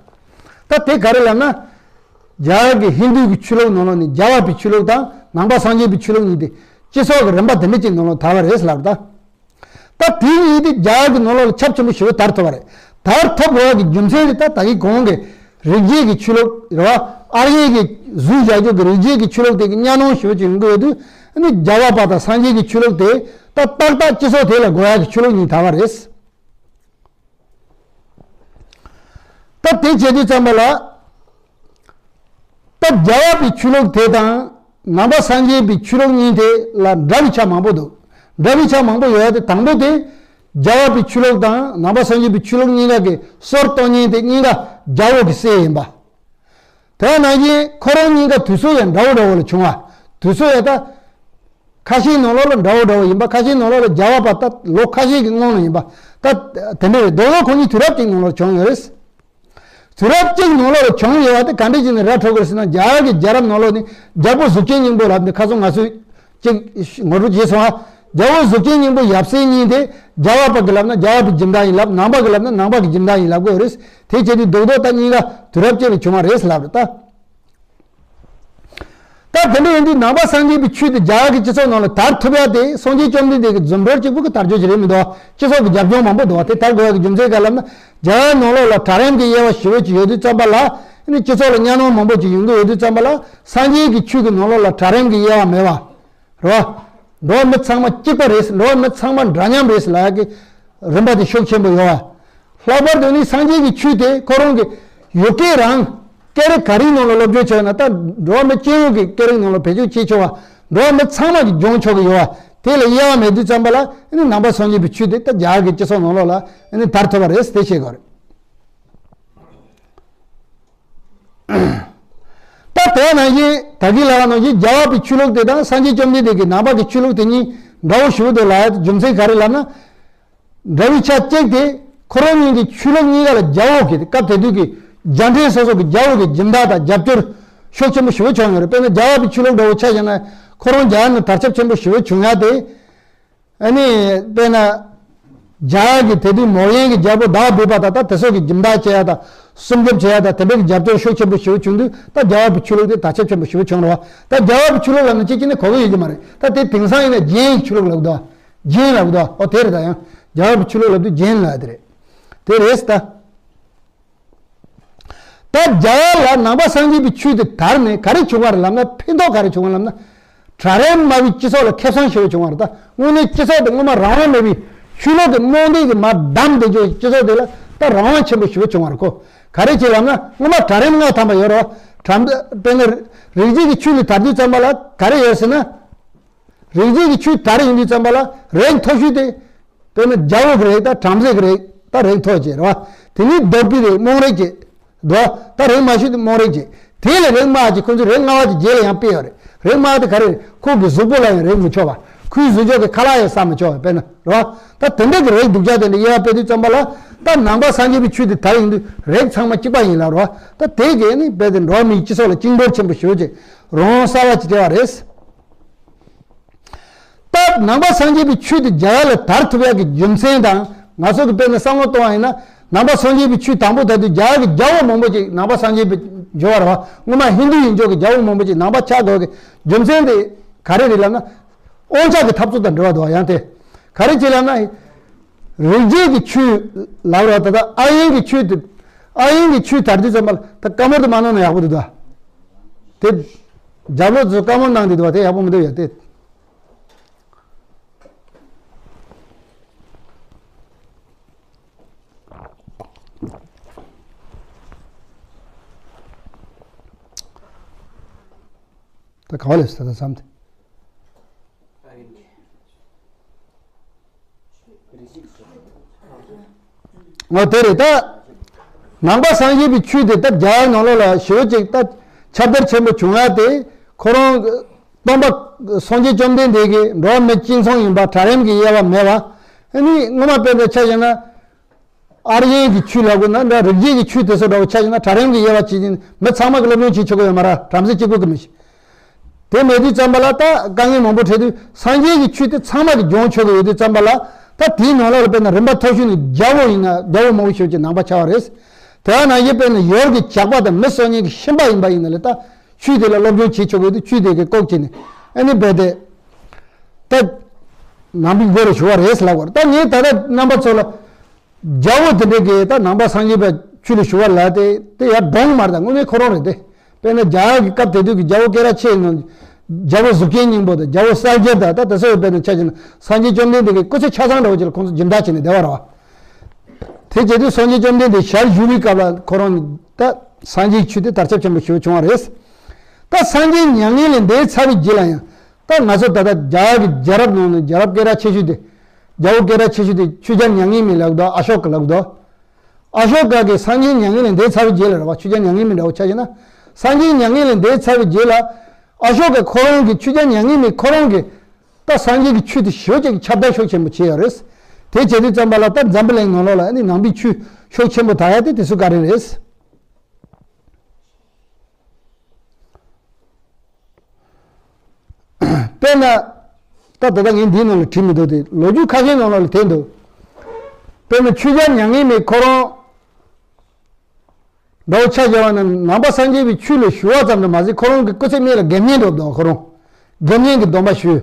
ད་དེ་ག་རེ་ལབ་ན། རྒྱ་གར་གྱི་ཧིན་རྡུ་གི་ཆོས་ལུགས་ནང་ལོགས་ནས་རྒྱལ་བ་པའི་ཆོས་ལུགས་དང་ནང་པ་སངས་རྒྱས་པའི་ཆོས་ལུགས་གཉིས་དེ་སྤྱི་ཚོགས་ཀྱི་རིམ་པ་དེ་འདྲ་ཅིག་ནང་ལོགས་དར་བ་རེད་ལབ་ད། ད་དེ་གཉིས་དེ་རྒྱ་གར་གྱི་ནང་ལོགས་ལ་ཁྱབ་ཆེན་པོ་ཞེ་པོ་དར་ཐུབ་པ་རེད། དར་ཐུབ་དགོས་ཡག་གི་རྒྱུ་མཚན་དེ་ད་ད་གིན་གོང་གི་རིག་གཞས་ཀྱི་ཆོས་ལུགས་རེད་བ། ཨར་ཡན་གྱིས་བཟོས་བཞག་རྒྱུ་གི་རིག་གཞས་ཀྱི་ཆོས་ལུགས་དེ་གི་གཉའ་གནོན་ཞེ་པོ་ཅིག་ཡོང་གི་ཡོད་དུས། ཨ་ནི་རྒྱལ་བ་པ་དང་སངས་རྒྱས་ཀྱི་ཆོས་ལུགས་དེ་ད་ཏག་ཏག་སྤྱི་ཚོགས་དེ་ལ་དགོས་ཡག་གི་ཆོས་ལུགས་གཉིས་དར་བ་རེད། ད་དེ་བྱེད་དུས་ཙམ་པ་ལ། ད་རྒྱལ་བ་པའི་ཆོས་ལུགས་དེ་དང་ནང་པ་སངས་རྒྱས་པའི་ཆོས་ལུགས་གཉིས་དེ་ལ་འདྲ་བའི་ཆ་མང་པོ་འདུག་འདྲ་བའི་ཆ་མང་པོ་ཡོད་དེ་དང་པོ་དེ། རྒྱལ་བ་པའི་ཆོས་ལུགས་དང་ནང་པ་སངས་རྒྱས་པའི་ཆོས་ལུགས་གཉིས་ཀ་གི་སྲོལ་གཏོད་མཁན་དེ་གཉིས་ཀ་རྒྱལ་པོ་གི་སྲས་ཡིན་པ། དེ་ནང་བཞིན་ཁོ་རང་གཉིས་ཀ་དུས་ཚོད་ཡང་འདྲ་བོ་འདྲ་བོ་ལ་བྱུང་བ། དུས་ཚོད་ཡང་ད། ཁ་ཤས་ནང་ལོགས་ལ་འདྲ་བོ་འདྲ་བོ་ཡིན་པ། ཁ་ཤས་ནང་ལོགས་ལ་རྒྱལ་བ་པ་ད་ལོ་ཁ་ཤས་ཀྱི་སྔོན་ལ་ཡིན་པ། ད་དེ་འདྲ་རེད། རྡོག་རྡོག་ཁོ་གཉིས་དུས་རབས་གཅིག་ནང་ལོགས་བྱུང་ཡོད་རེད། དུས་རབས་གཅིག་ནང་ལོགས་ལ་བྱུང་ཡོད་པ་དེ་ག་འདྲ་ཅིག་ནས་ར་འཕྲོད་དགོས་ཟེར་ན། རྒྱ་གར་གྱི་རྒྱལ་རབས་ནང་ལོགས་ནས་རྒྱལ་པོ་གཟུགས་ཅན་སྙིང་པོ་ལབ་ནས་ཁ་སང་ང་ཚོས་ཅིག་ངོ་སྤྲོད་བྱས་སོང་ཨ། རྒྱལ་པོ་གཟུགས་ཅན་སྙིང་པོ་ཡབ་སྲས་གཉིས་དེ་རྒྱལ་བ་པ་གིས་ལབ་ན་རྒྱལ་བ་པའི་སྦྱིན་བདག་ཡིན་ལབ། ནང་པ་གིས་ལབ་ན་ནང་པ་གི་སྦྱིན་བདག་ཡིན་ལབ་དགོས་རེད། དེ་བྱས་དུས་རྡོག་རྡོག་ད་གཉིས་ཀ་དུས་རབས་གཅིག་ལ་བྱུང་བ་རེད་ལབ་རེད་ད། ད་དེ་འདྲ་ཡིན་དུས་ནང་པ་སངས་རྒྱས་པའི་ཆོས་དེ་རྒྱ་གར་གྱི་སྤྱི་ཚོགས་ནང་ལ་དར་ཐུབ་ཡ་དེ་སངས་རྒྱས་བཅོམ་ལྡན་འདས་ཀྱི་རྫུ་འཕྲུལ་གཅིག་པུ་གི་དར་རྒྱུ་ཞིག་རེད་མི་འདུག་སྤྱི་ཚོགས་ཀྱི་རྒྱབ་ལྗོངས་མང་པོ་འདུག་བ། དེ་དར་དགོས་ཡ་གི་རྒྱུ་མཚན་ག་ལབ་ན། རྒྱ་གར་ནང་ལོགས་ལ་གྲལ་རིམ་གྱི་དབྱེ་བ་ཞེ་པོ་ཅིག་ཡོད་དུས་ཙམ་པ་ལ། ཨ་ནི་སྤྱི་ཚོགས་ལ་གཉའ་གནོན་མང་པོ་ཅིག་ཡོང་གི་ཡོད་དུས་ཙམ་པ་ལ། སངས་རྒྱས་ཀྱི་ཆོས་ཀྱི་ནང་ལོགས་ལ་གྲལ་རིམ་གྱི་དབྱེ་བ་མེད་པ། རེད་བ། འགྲོ་བ་མི་ཚང་མ་གཅིག་པ་རེད། འགྲོ་བ་མི་ཚང་མ་འདྲ་མཉམ་རེད་ལབ་ཡ་གི་རིམ་པ་དེ་ཤུགས་ཆེན་པོ་ཡོད་བ། ལྷག་པར་དུ་ནི་སངས་རྒྱས་ཀྱི་ཆོས་དེ་ཁོ་རང་གི་ཡུལ་སྐད་རང་སྐད་རིགས་ག་རེའི་ནང་ལ་སློབ་སྦྱོང་བྱས་ན་ད་འགྲོ་བ་མི་སྤྱི་ཡོངས་ཀྱི་སྐད་རིགས་ནང་ལ་བེད་སྤྱོད་བྱེད་ཆོག་བ། འགྲོ་བ་མི་ཚང་མ་གིས་སྦྱོང་ཆོག་གི་ཡོད་བ། དེ་ལ་དབྱེ་བ་མེད་དུས་ཙམ་པ་ལ་ཨ་ནི་ནང་པ་སངས་རྒྱས་པའི་ཆོས་དེ་ད་རྒྱ་གར་གྱི་སྤྱི་ཚོགས་ནང་ལོགས་ལ་ཨ་ནི་དར་ཐུབ་པ་རེད་དེ་བཤད་དགོས་རེད། ད་དེ་ནང་བཞིན་ད་གིན་ལབ་པ་ནང་བཞིན་རྒྱལ་བ་པའི་ཆོས་ལུགས་དེ་དང་སངས་རྒྱས་བཅོམ་ལྡན་འདས་ཀྱི་ནང་པ་གི་ཆོས་ལུགས་དེ་གཉིས་འདྲ་བོ་ཞེ་པོ་འདུག་ལབ་ཡ་དེ་རྒྱུ་མཚན་ག་རེ་ལབ་ན། འདྲ་བའི་ཆ་གཅིག་དེ་ཁོ་རང་གཉིས་ཀྱི་ཆོས་ལུགས་གཉིས་ཀ་ལ་རྒྱལ་པོ་གི་སྐབས་དེ་དུས་ཀྱི་རྒྱལ་ཕྲན་སོ་སོ་གི་རྒྱལ་པོ་གི་སྦྱིན་བདག་དང་རྒྱབ་སྐྱོར་ཤུགས་ཆེན་པོ་ཞེ་པོ་བྱུང་ཡོད་རེད། དཔེར་ན་རྒྱལ་བ་པའི་ཆོས་ལུགས་འདྲ་བོ་ཆ་བཞག་ན་ཁོ་རང་རྒྱ་གར་ནང་དར་ཁྱབ་ཆེན་པོ་ཞེ་པོ་བྱུང་ཡ་དེ། ཨ་ནི་དཔེར་ན་རྒྱ་གར་གྱི་དེ་དུས་མོར་ཡན་གྱི་རྒྱལ་པོ་དཱ་བིད་པ་དང་ད་དེ་ཚོ་གི་སྦྱིན་བདག་བྱེད་ཡ་དང་སྲུང་སྐྱོབ་བྱེད་ཡ་དང་དེ་འདྲ་གི་རྒྱབ་སྐྱོར་ཤུགས་ཆེན་པོ་ཞེ་པོ་བྱུང་དུས་ད་རྒྱལ་བ་པའི་ཆོས་ལུགས་དེ་དར་ཁྱབ་ཆེན་པོ་ཞེ་པོ་བྱུང་རེད་བ། ད་རྒྱལ་བ་པའི་ཆོས་ལུགས་ལབ་ན་གཅིག་གཅིག་ནས་གོ་གི་ཡོད་ཀྱི་མ་རེད། ད་དེ་དེང་སང་ཡིན་ན་རྒྱན་གྱི་ཆོས་ལུགས་ལབ་འདུག་རྒྱན་ལབ་འདུག་ཨོ་དེ་རེད། ད་ཡང་རྒྱལ་བ་པའི་ཆོས་ལུགས་ལབ་དུས་རྒྱན་ལབ་དེ་རེད། དེ་རེད་ད། ད་རྒྱ་གར་ལ་ནང་པ་སངས་རྒྱས་པའི་ཆོས་དེ་དར་ནས་ག་རེ་བྱུང་བ་རེད་ལབ་ན། ཕན་ཐོགས་ག་རེ་བྱུང་བ་ལབ་ན། གྲལ་རིམ་དམའ་བའི་སྤྱི་ཚོགས་ལ་ཁེ་བཟང་ཞེ་པོ་བྱུང་བ་རེད། ད་དངོས་གནས་སྤྱི་ཚོགས་དེ་སྔོན་མ་རང་དབང་མེད་པའི་ཆོས་ལུགས་ཀྱི་རྨོངས་དད་ཀྱིས་མར་བསྡམས་བསྡད་རྒྱུ་སྤྱི་ཚོགས་དེ་ལ་ད་རང་དབང་ཆེན་པོ་ཞེ་པོ་བྱུང་བ་རེད་ཁོ། ག་རེ་བྱས་ལབ་ན་སྔོན་མ་གྲལ་རིམ་ལྔ་ཐམ་པ་ཡོད་རེད་བ། གྲལ་དཔེར་ན་རིགས་གཅིག་གི་ཆོས་ལ་དར་དུས་ཙམ་པ་ལ་ག་རེ་ཡོད་ཟེར་ན། རིགས་གཅིག་གི་ཆོས་དར་ཡོང་དུས་ཙམ་པ་ལ་རིགས་མཐོ་ཤོས་དེ། དཔེར་ན་རྒྱལ་པོ་གི་རིགས་དང་བྲམ་ཟེ་གི་རིགས་དང་རིགས་མཐོ་བྱས་རེད་བ། དེ་ནས་རྡོ་སྦིས་རིགས་རྨོངས་རིགས་བྱས། རྡོ་ད་རིགས་དམའ་ཤོས་དེ་རྨོངས་རིགས་བྱས། དེ་ལས་རིགས་དམའ་ཅིག་ཁོ་ཚོས་རིགས་ལྔ་པ་དེ་རྗེས་ལ་ཡང་སྤེལ་ཡོད་རེད། རིགས་དམའ་དེ་ག་རེ་རེད། ཁོ་གི་གཟུགས་པོ་ལ་ཡང་རིགས་མི་ཆོག་པ། ཁོའི་གཟུགས་ཕྱོགས་ཀྱི་ཁ་ལག་ཡང་ཟ་མི་ཆོག་པ་དཔེར་ན་རེད་བ། ད་དེ་འདྲ་གི་རིགས་སྡུག་ཅག་དེ་འདྲ་དབྱེ་བ་སྤེལ་དུས་ཙམ་པ་ལ་ད་ནང་པ་སངས་རྒྱས་པའི་ཆོས་དེ་དར་ཡོང་དུས་རིགས་ཚང་མ་གཅིག་པ་ཡིན་ལབ་རེད་བ། ད་དེ་གས་ནི་རྦད་དེ་འགྲོ་བ་མིའི་སྤྱི་ཚོགས་ལ་བཅིངས་འགྲོལ་ཆེན་པོ་ཞེ་པོ་བྱས་རང་དབང་གསར་པ་ཅིག་སྤྲད་པ་རེད། ད་ནང་པ་སངས་རྒྱས་པའི་ཆོས་དེ་རྒྱ་གར་ལ་དར་ཐུབ་ཡག་གི་རྒྱུ་མཚན་དང་ང་ཚོ་གི་དཔེར་ན་བསམ་བློ་གཏོང་བ་ཡིན་ན། ནང་པ་སངས་རྒྱས་པའི་ཆོས་དང་པོ་དར་དུས་རྒྱ་གར་གྱི་རྒྱལ་པོ་མང་པོ་ཅིག་ནང་པ་སངས་རྒྱས་པའི་འགྱུར་བ་རེད་བ། སྔོན་མ་ཧིན་རྡུ་ཡིན་ཆོག་གི་རྒྱལ་པོ་མང་པོ་ཅིག་ནང་པ་ཆགས་དགོས་ཀྱི་རྒྱུ་མཚན་དེ་ག་རེ་རེད་ལབ་ན། དབང་ཆ་གི་འཐབ་རྩོད་དང་འབྲེལ་བ་འདུག་བ། ཡང་དེ་ག་རེ་བྱས་ལབ་ན། རིགས་རྒྱུད་ཀྱི་ཆོས་ལབ་ར། ད་ལྟ་ཨ་ཡིན་གྱི་ཆོས་དེ་ཨ་ཡིན་གྱི་ཆོས་དར་དུས་ཙམ་པ་ལ་ད་བཀའ་མོལ་དུ་མ་གནང་ན་ཡག་པོ་འདུག་ད། དེ་རྒྱབ་ལོགས་ཚོས་བཀའ་མོལ་གནང་དུས་འདུག་བ། དེ་ཡག་པོ་མི་འདུག་ཡ་དེ། ད་ག་བ་ལས་ས་ད་བསམ་སྟེ། ང་དེ་རེད་ད། ནང་པ་སངས་རྒྱས་པའི་ཆོས་དེ་ད་རྒྱ་གར་ནང་ལོགས་ལ་ཞེ་པོ་ཅིག་ད་ཁྱབ་བརྡལ་ཆེན་པོ་བྱུང་ཡ་དེ་ཁོ་རང་སྟོན་པ་སངས་རྒྱས་བཅོམ་ལྡན་འདས་ཀྱིས་འགྲོ་བ་མི་གཅིག་མཚུངས་ཡིན་པ། གྲལ་རིམ་གྱི་དབྱེ་བ་མེད་པ། ཨ་ནི་སྔོན་མ་དཔེར་ན་ཆ་བཞག་ན། ཨར་ཡན་གྱི་ཆོས་ལབ་དགོས་ན་འདྲ། རིགས་རྒྱུད་ཀྱི་ཆོས་དེ་ཚོ་འདྲ་བོ་ཆ་བཞག་ན་གྲལ་རིམ་གྱི་དབྱེ་བ་ཕྱེ་ཅིང་མི་ཚང་མ་གི་སློབ་སྦྱོང་བྱེད་ཆོག་གི་ཡོད་མ་རེད། བྲམ་ཟེ་གཅིག་པུ་གི་མི་ཤེས། དེ་མེད་དུས་ཙམ་པ་ལ་ད་དཀའ་ངལ་མང་པོ་འཕྲད་དུས་སངས་རྒྱས་ཀྱི་ཆོས་དེ་ཚང་མ་གི་སྦྱོང་ཆོག་གི་ཡོད་དུས་ཙམ་པ་ལ་ད་དེའི་ནང་ལོགས་ལ་དཔེར་ན་རིམ་པ་མཐོ་ཤོས་ནི་རྒྱལ་པོ་ཡིན་ན་རྒྱལ་པོ་མང་པོ་ཞིག་གི་ནང་པ་ཆགས་པ་རེད། དེ་ནང་བཞིན་དཔེར་ན་ཡུལ་གྱི་ཇག་པ་དང་མི་གསོད་མཁན་གྱི་ཤན་པ་ཡིན་པ་ཡིན་ན་ལས་ད་ཆོས་དེ་ལ་སློབ་སྦྱོང་བྱེད་ཆོག་གི་ཡོད་དུས་ཆོས་དེ་གི་ལྐོག་བྱས་ནས་ཨ་ནི་རྦད་དེ་ད་ནང་པའི་སྒོ་རུ་ཞུགས་པ་རེད་ལབ་པ་རེད། ད་ངས་ད་ལྟ་རྣམ་པ་ཚོ་ལ། རྒྱལ་པོ་དེ་འདྲས་ཀྱིས་ད་ནང་པ་སངས་རྒྱས་པའི་ཆོས་ལ་ཞུགས་པ་ལ་དེ་དེ་ཡར་འགྲོ་མ་རེད། ད་དངོས་གནས་ཁོ་རང་རེད་དེ། དཔེར་ན་རྒྱ་གར་གྱི་སྐབས་དེ་དུས་ཀྱི་རྒྱལ་པོ་ཀེ་ར་ཆེ་ཡིན་ན། རྒྱལ་པོ་གཟུགས་ཅན་སྙིང་པོ་དང་རྒྱལ་པོ་གསལ་རྒྱལ་དང་ད་དེ་ཚོ་ཡོད་པས་ན་ཆ་བཞག་ན་སངས་རྒྱས་བཅོམ་ལྡན་འདས་ཀྱི་སྐུ་ཚེ་ཆ་ཚང་འདྲ་བོ་ཅིག་ལ་ཁོང་ཚོ་སྦྱིན་བདག་བྱས་ནས་བསྡད་པ་རེད་བ། དེ་བྱེད་དུས་སངས་རྒྱས་བཅོམ་ལྡན་འདས་ཞལ་བཞུགས་པའི་སྐབས་ལ་ཁོ་རང་ནི་ད་སངས་རྒྱས་ཀྱི་ཆོས་དེ་དར་ཁྱབ་ཆེན་པོ་ཞིག་བྱུང་བ་རེད། ད་སངས་རྒྱས་མྱ་ངན་ལས་འདས་ཚར་བའི་རྗེས་ལ་ཡང་། ད་ང་ཚོ་ད་ལྟ་རྒྱ་གར་གྱི་རྒྱལ་རབས་ནང་ནས་རྒྱལ་རབས་སྐད་གྲགས་ཆེ་ཤོས་དེ། རྒྱལ་པོ་སྐད་གྲགས་ཆེ་ཤོས་དེ་ཆོས་རྒྱལ་མྱ་ངན་མེད་ལབ་དོ། ཨ་ཤོ་ཀ་ལབ་དོ། ཨ་ཤོ་ཀ་གིས་སངས་རྒྱས་མྱ་ངན་ལས་འདས་ཚར་བའི་རྗེས་ལ་རེད་བ། ཆོས་རྒྱལ་མྱ་ངན་མེད་འདྲ་བོ་ཆ་བཞག་ན། སངས་རྒྱས་མྱ་ངན་ལས་འདས་ཚར་བའི་རྗེས་ལ། ཨ་ཤོ་ཀ་ཁོ་རང་གིས་ཆོས་རྒྱལ་མྱ་ངན་མེད་ཁོ་རང་གིས་ད་སངས་རྒྱས་ཀྱི་ཆོས་དེ་ཞེ་པོ་ཅིག་ཁྱབ་བརྡལ་ཤུགས་ཆེན་པོ་བྱས་ཡོད་རེད། དེ་བྱེད་དུས་ཙམ་པ་ལ་ད་འཛམ་བུ་གླིང་ནང་ལོགས་ལ་ཨ་ནི་ནང་པའི་ཆོས་ཤུགས་ཆེན་པོ་དར་ཡ་དེ་དེ་ཚོ་ག་རེ་རེད། དཔེར་ན། ད་ད་ལྟ་ངས་འདིའི་ནང་ལ་བྲིས་མི་འདུག་སྟེ་ལོ་རྒྱུས་ཁ་ཤས་ནང་ལ་དེ་འདུག་དཔེར་ན་ཆོས་རྒྱལ་མྱ་ངན་མེད་ཁོ་རང་འདྲ་བོ་ཆ་བཞག་པ་ན་ནང་པ་སངས་རྒྱས་པའི་ཆོས་ལ་ཞུགས་པ་ཙམ་དུ་མ་ཟད་ཁོ་རང་གི་སྐུ་ཚེ་སྨད་ལ་དགེ་བསྙེན་འགྲོ་འདུག་ཁོ་རང་དགེ་བསྙེན་གྱི་སྡོམ་པ་ཞུས།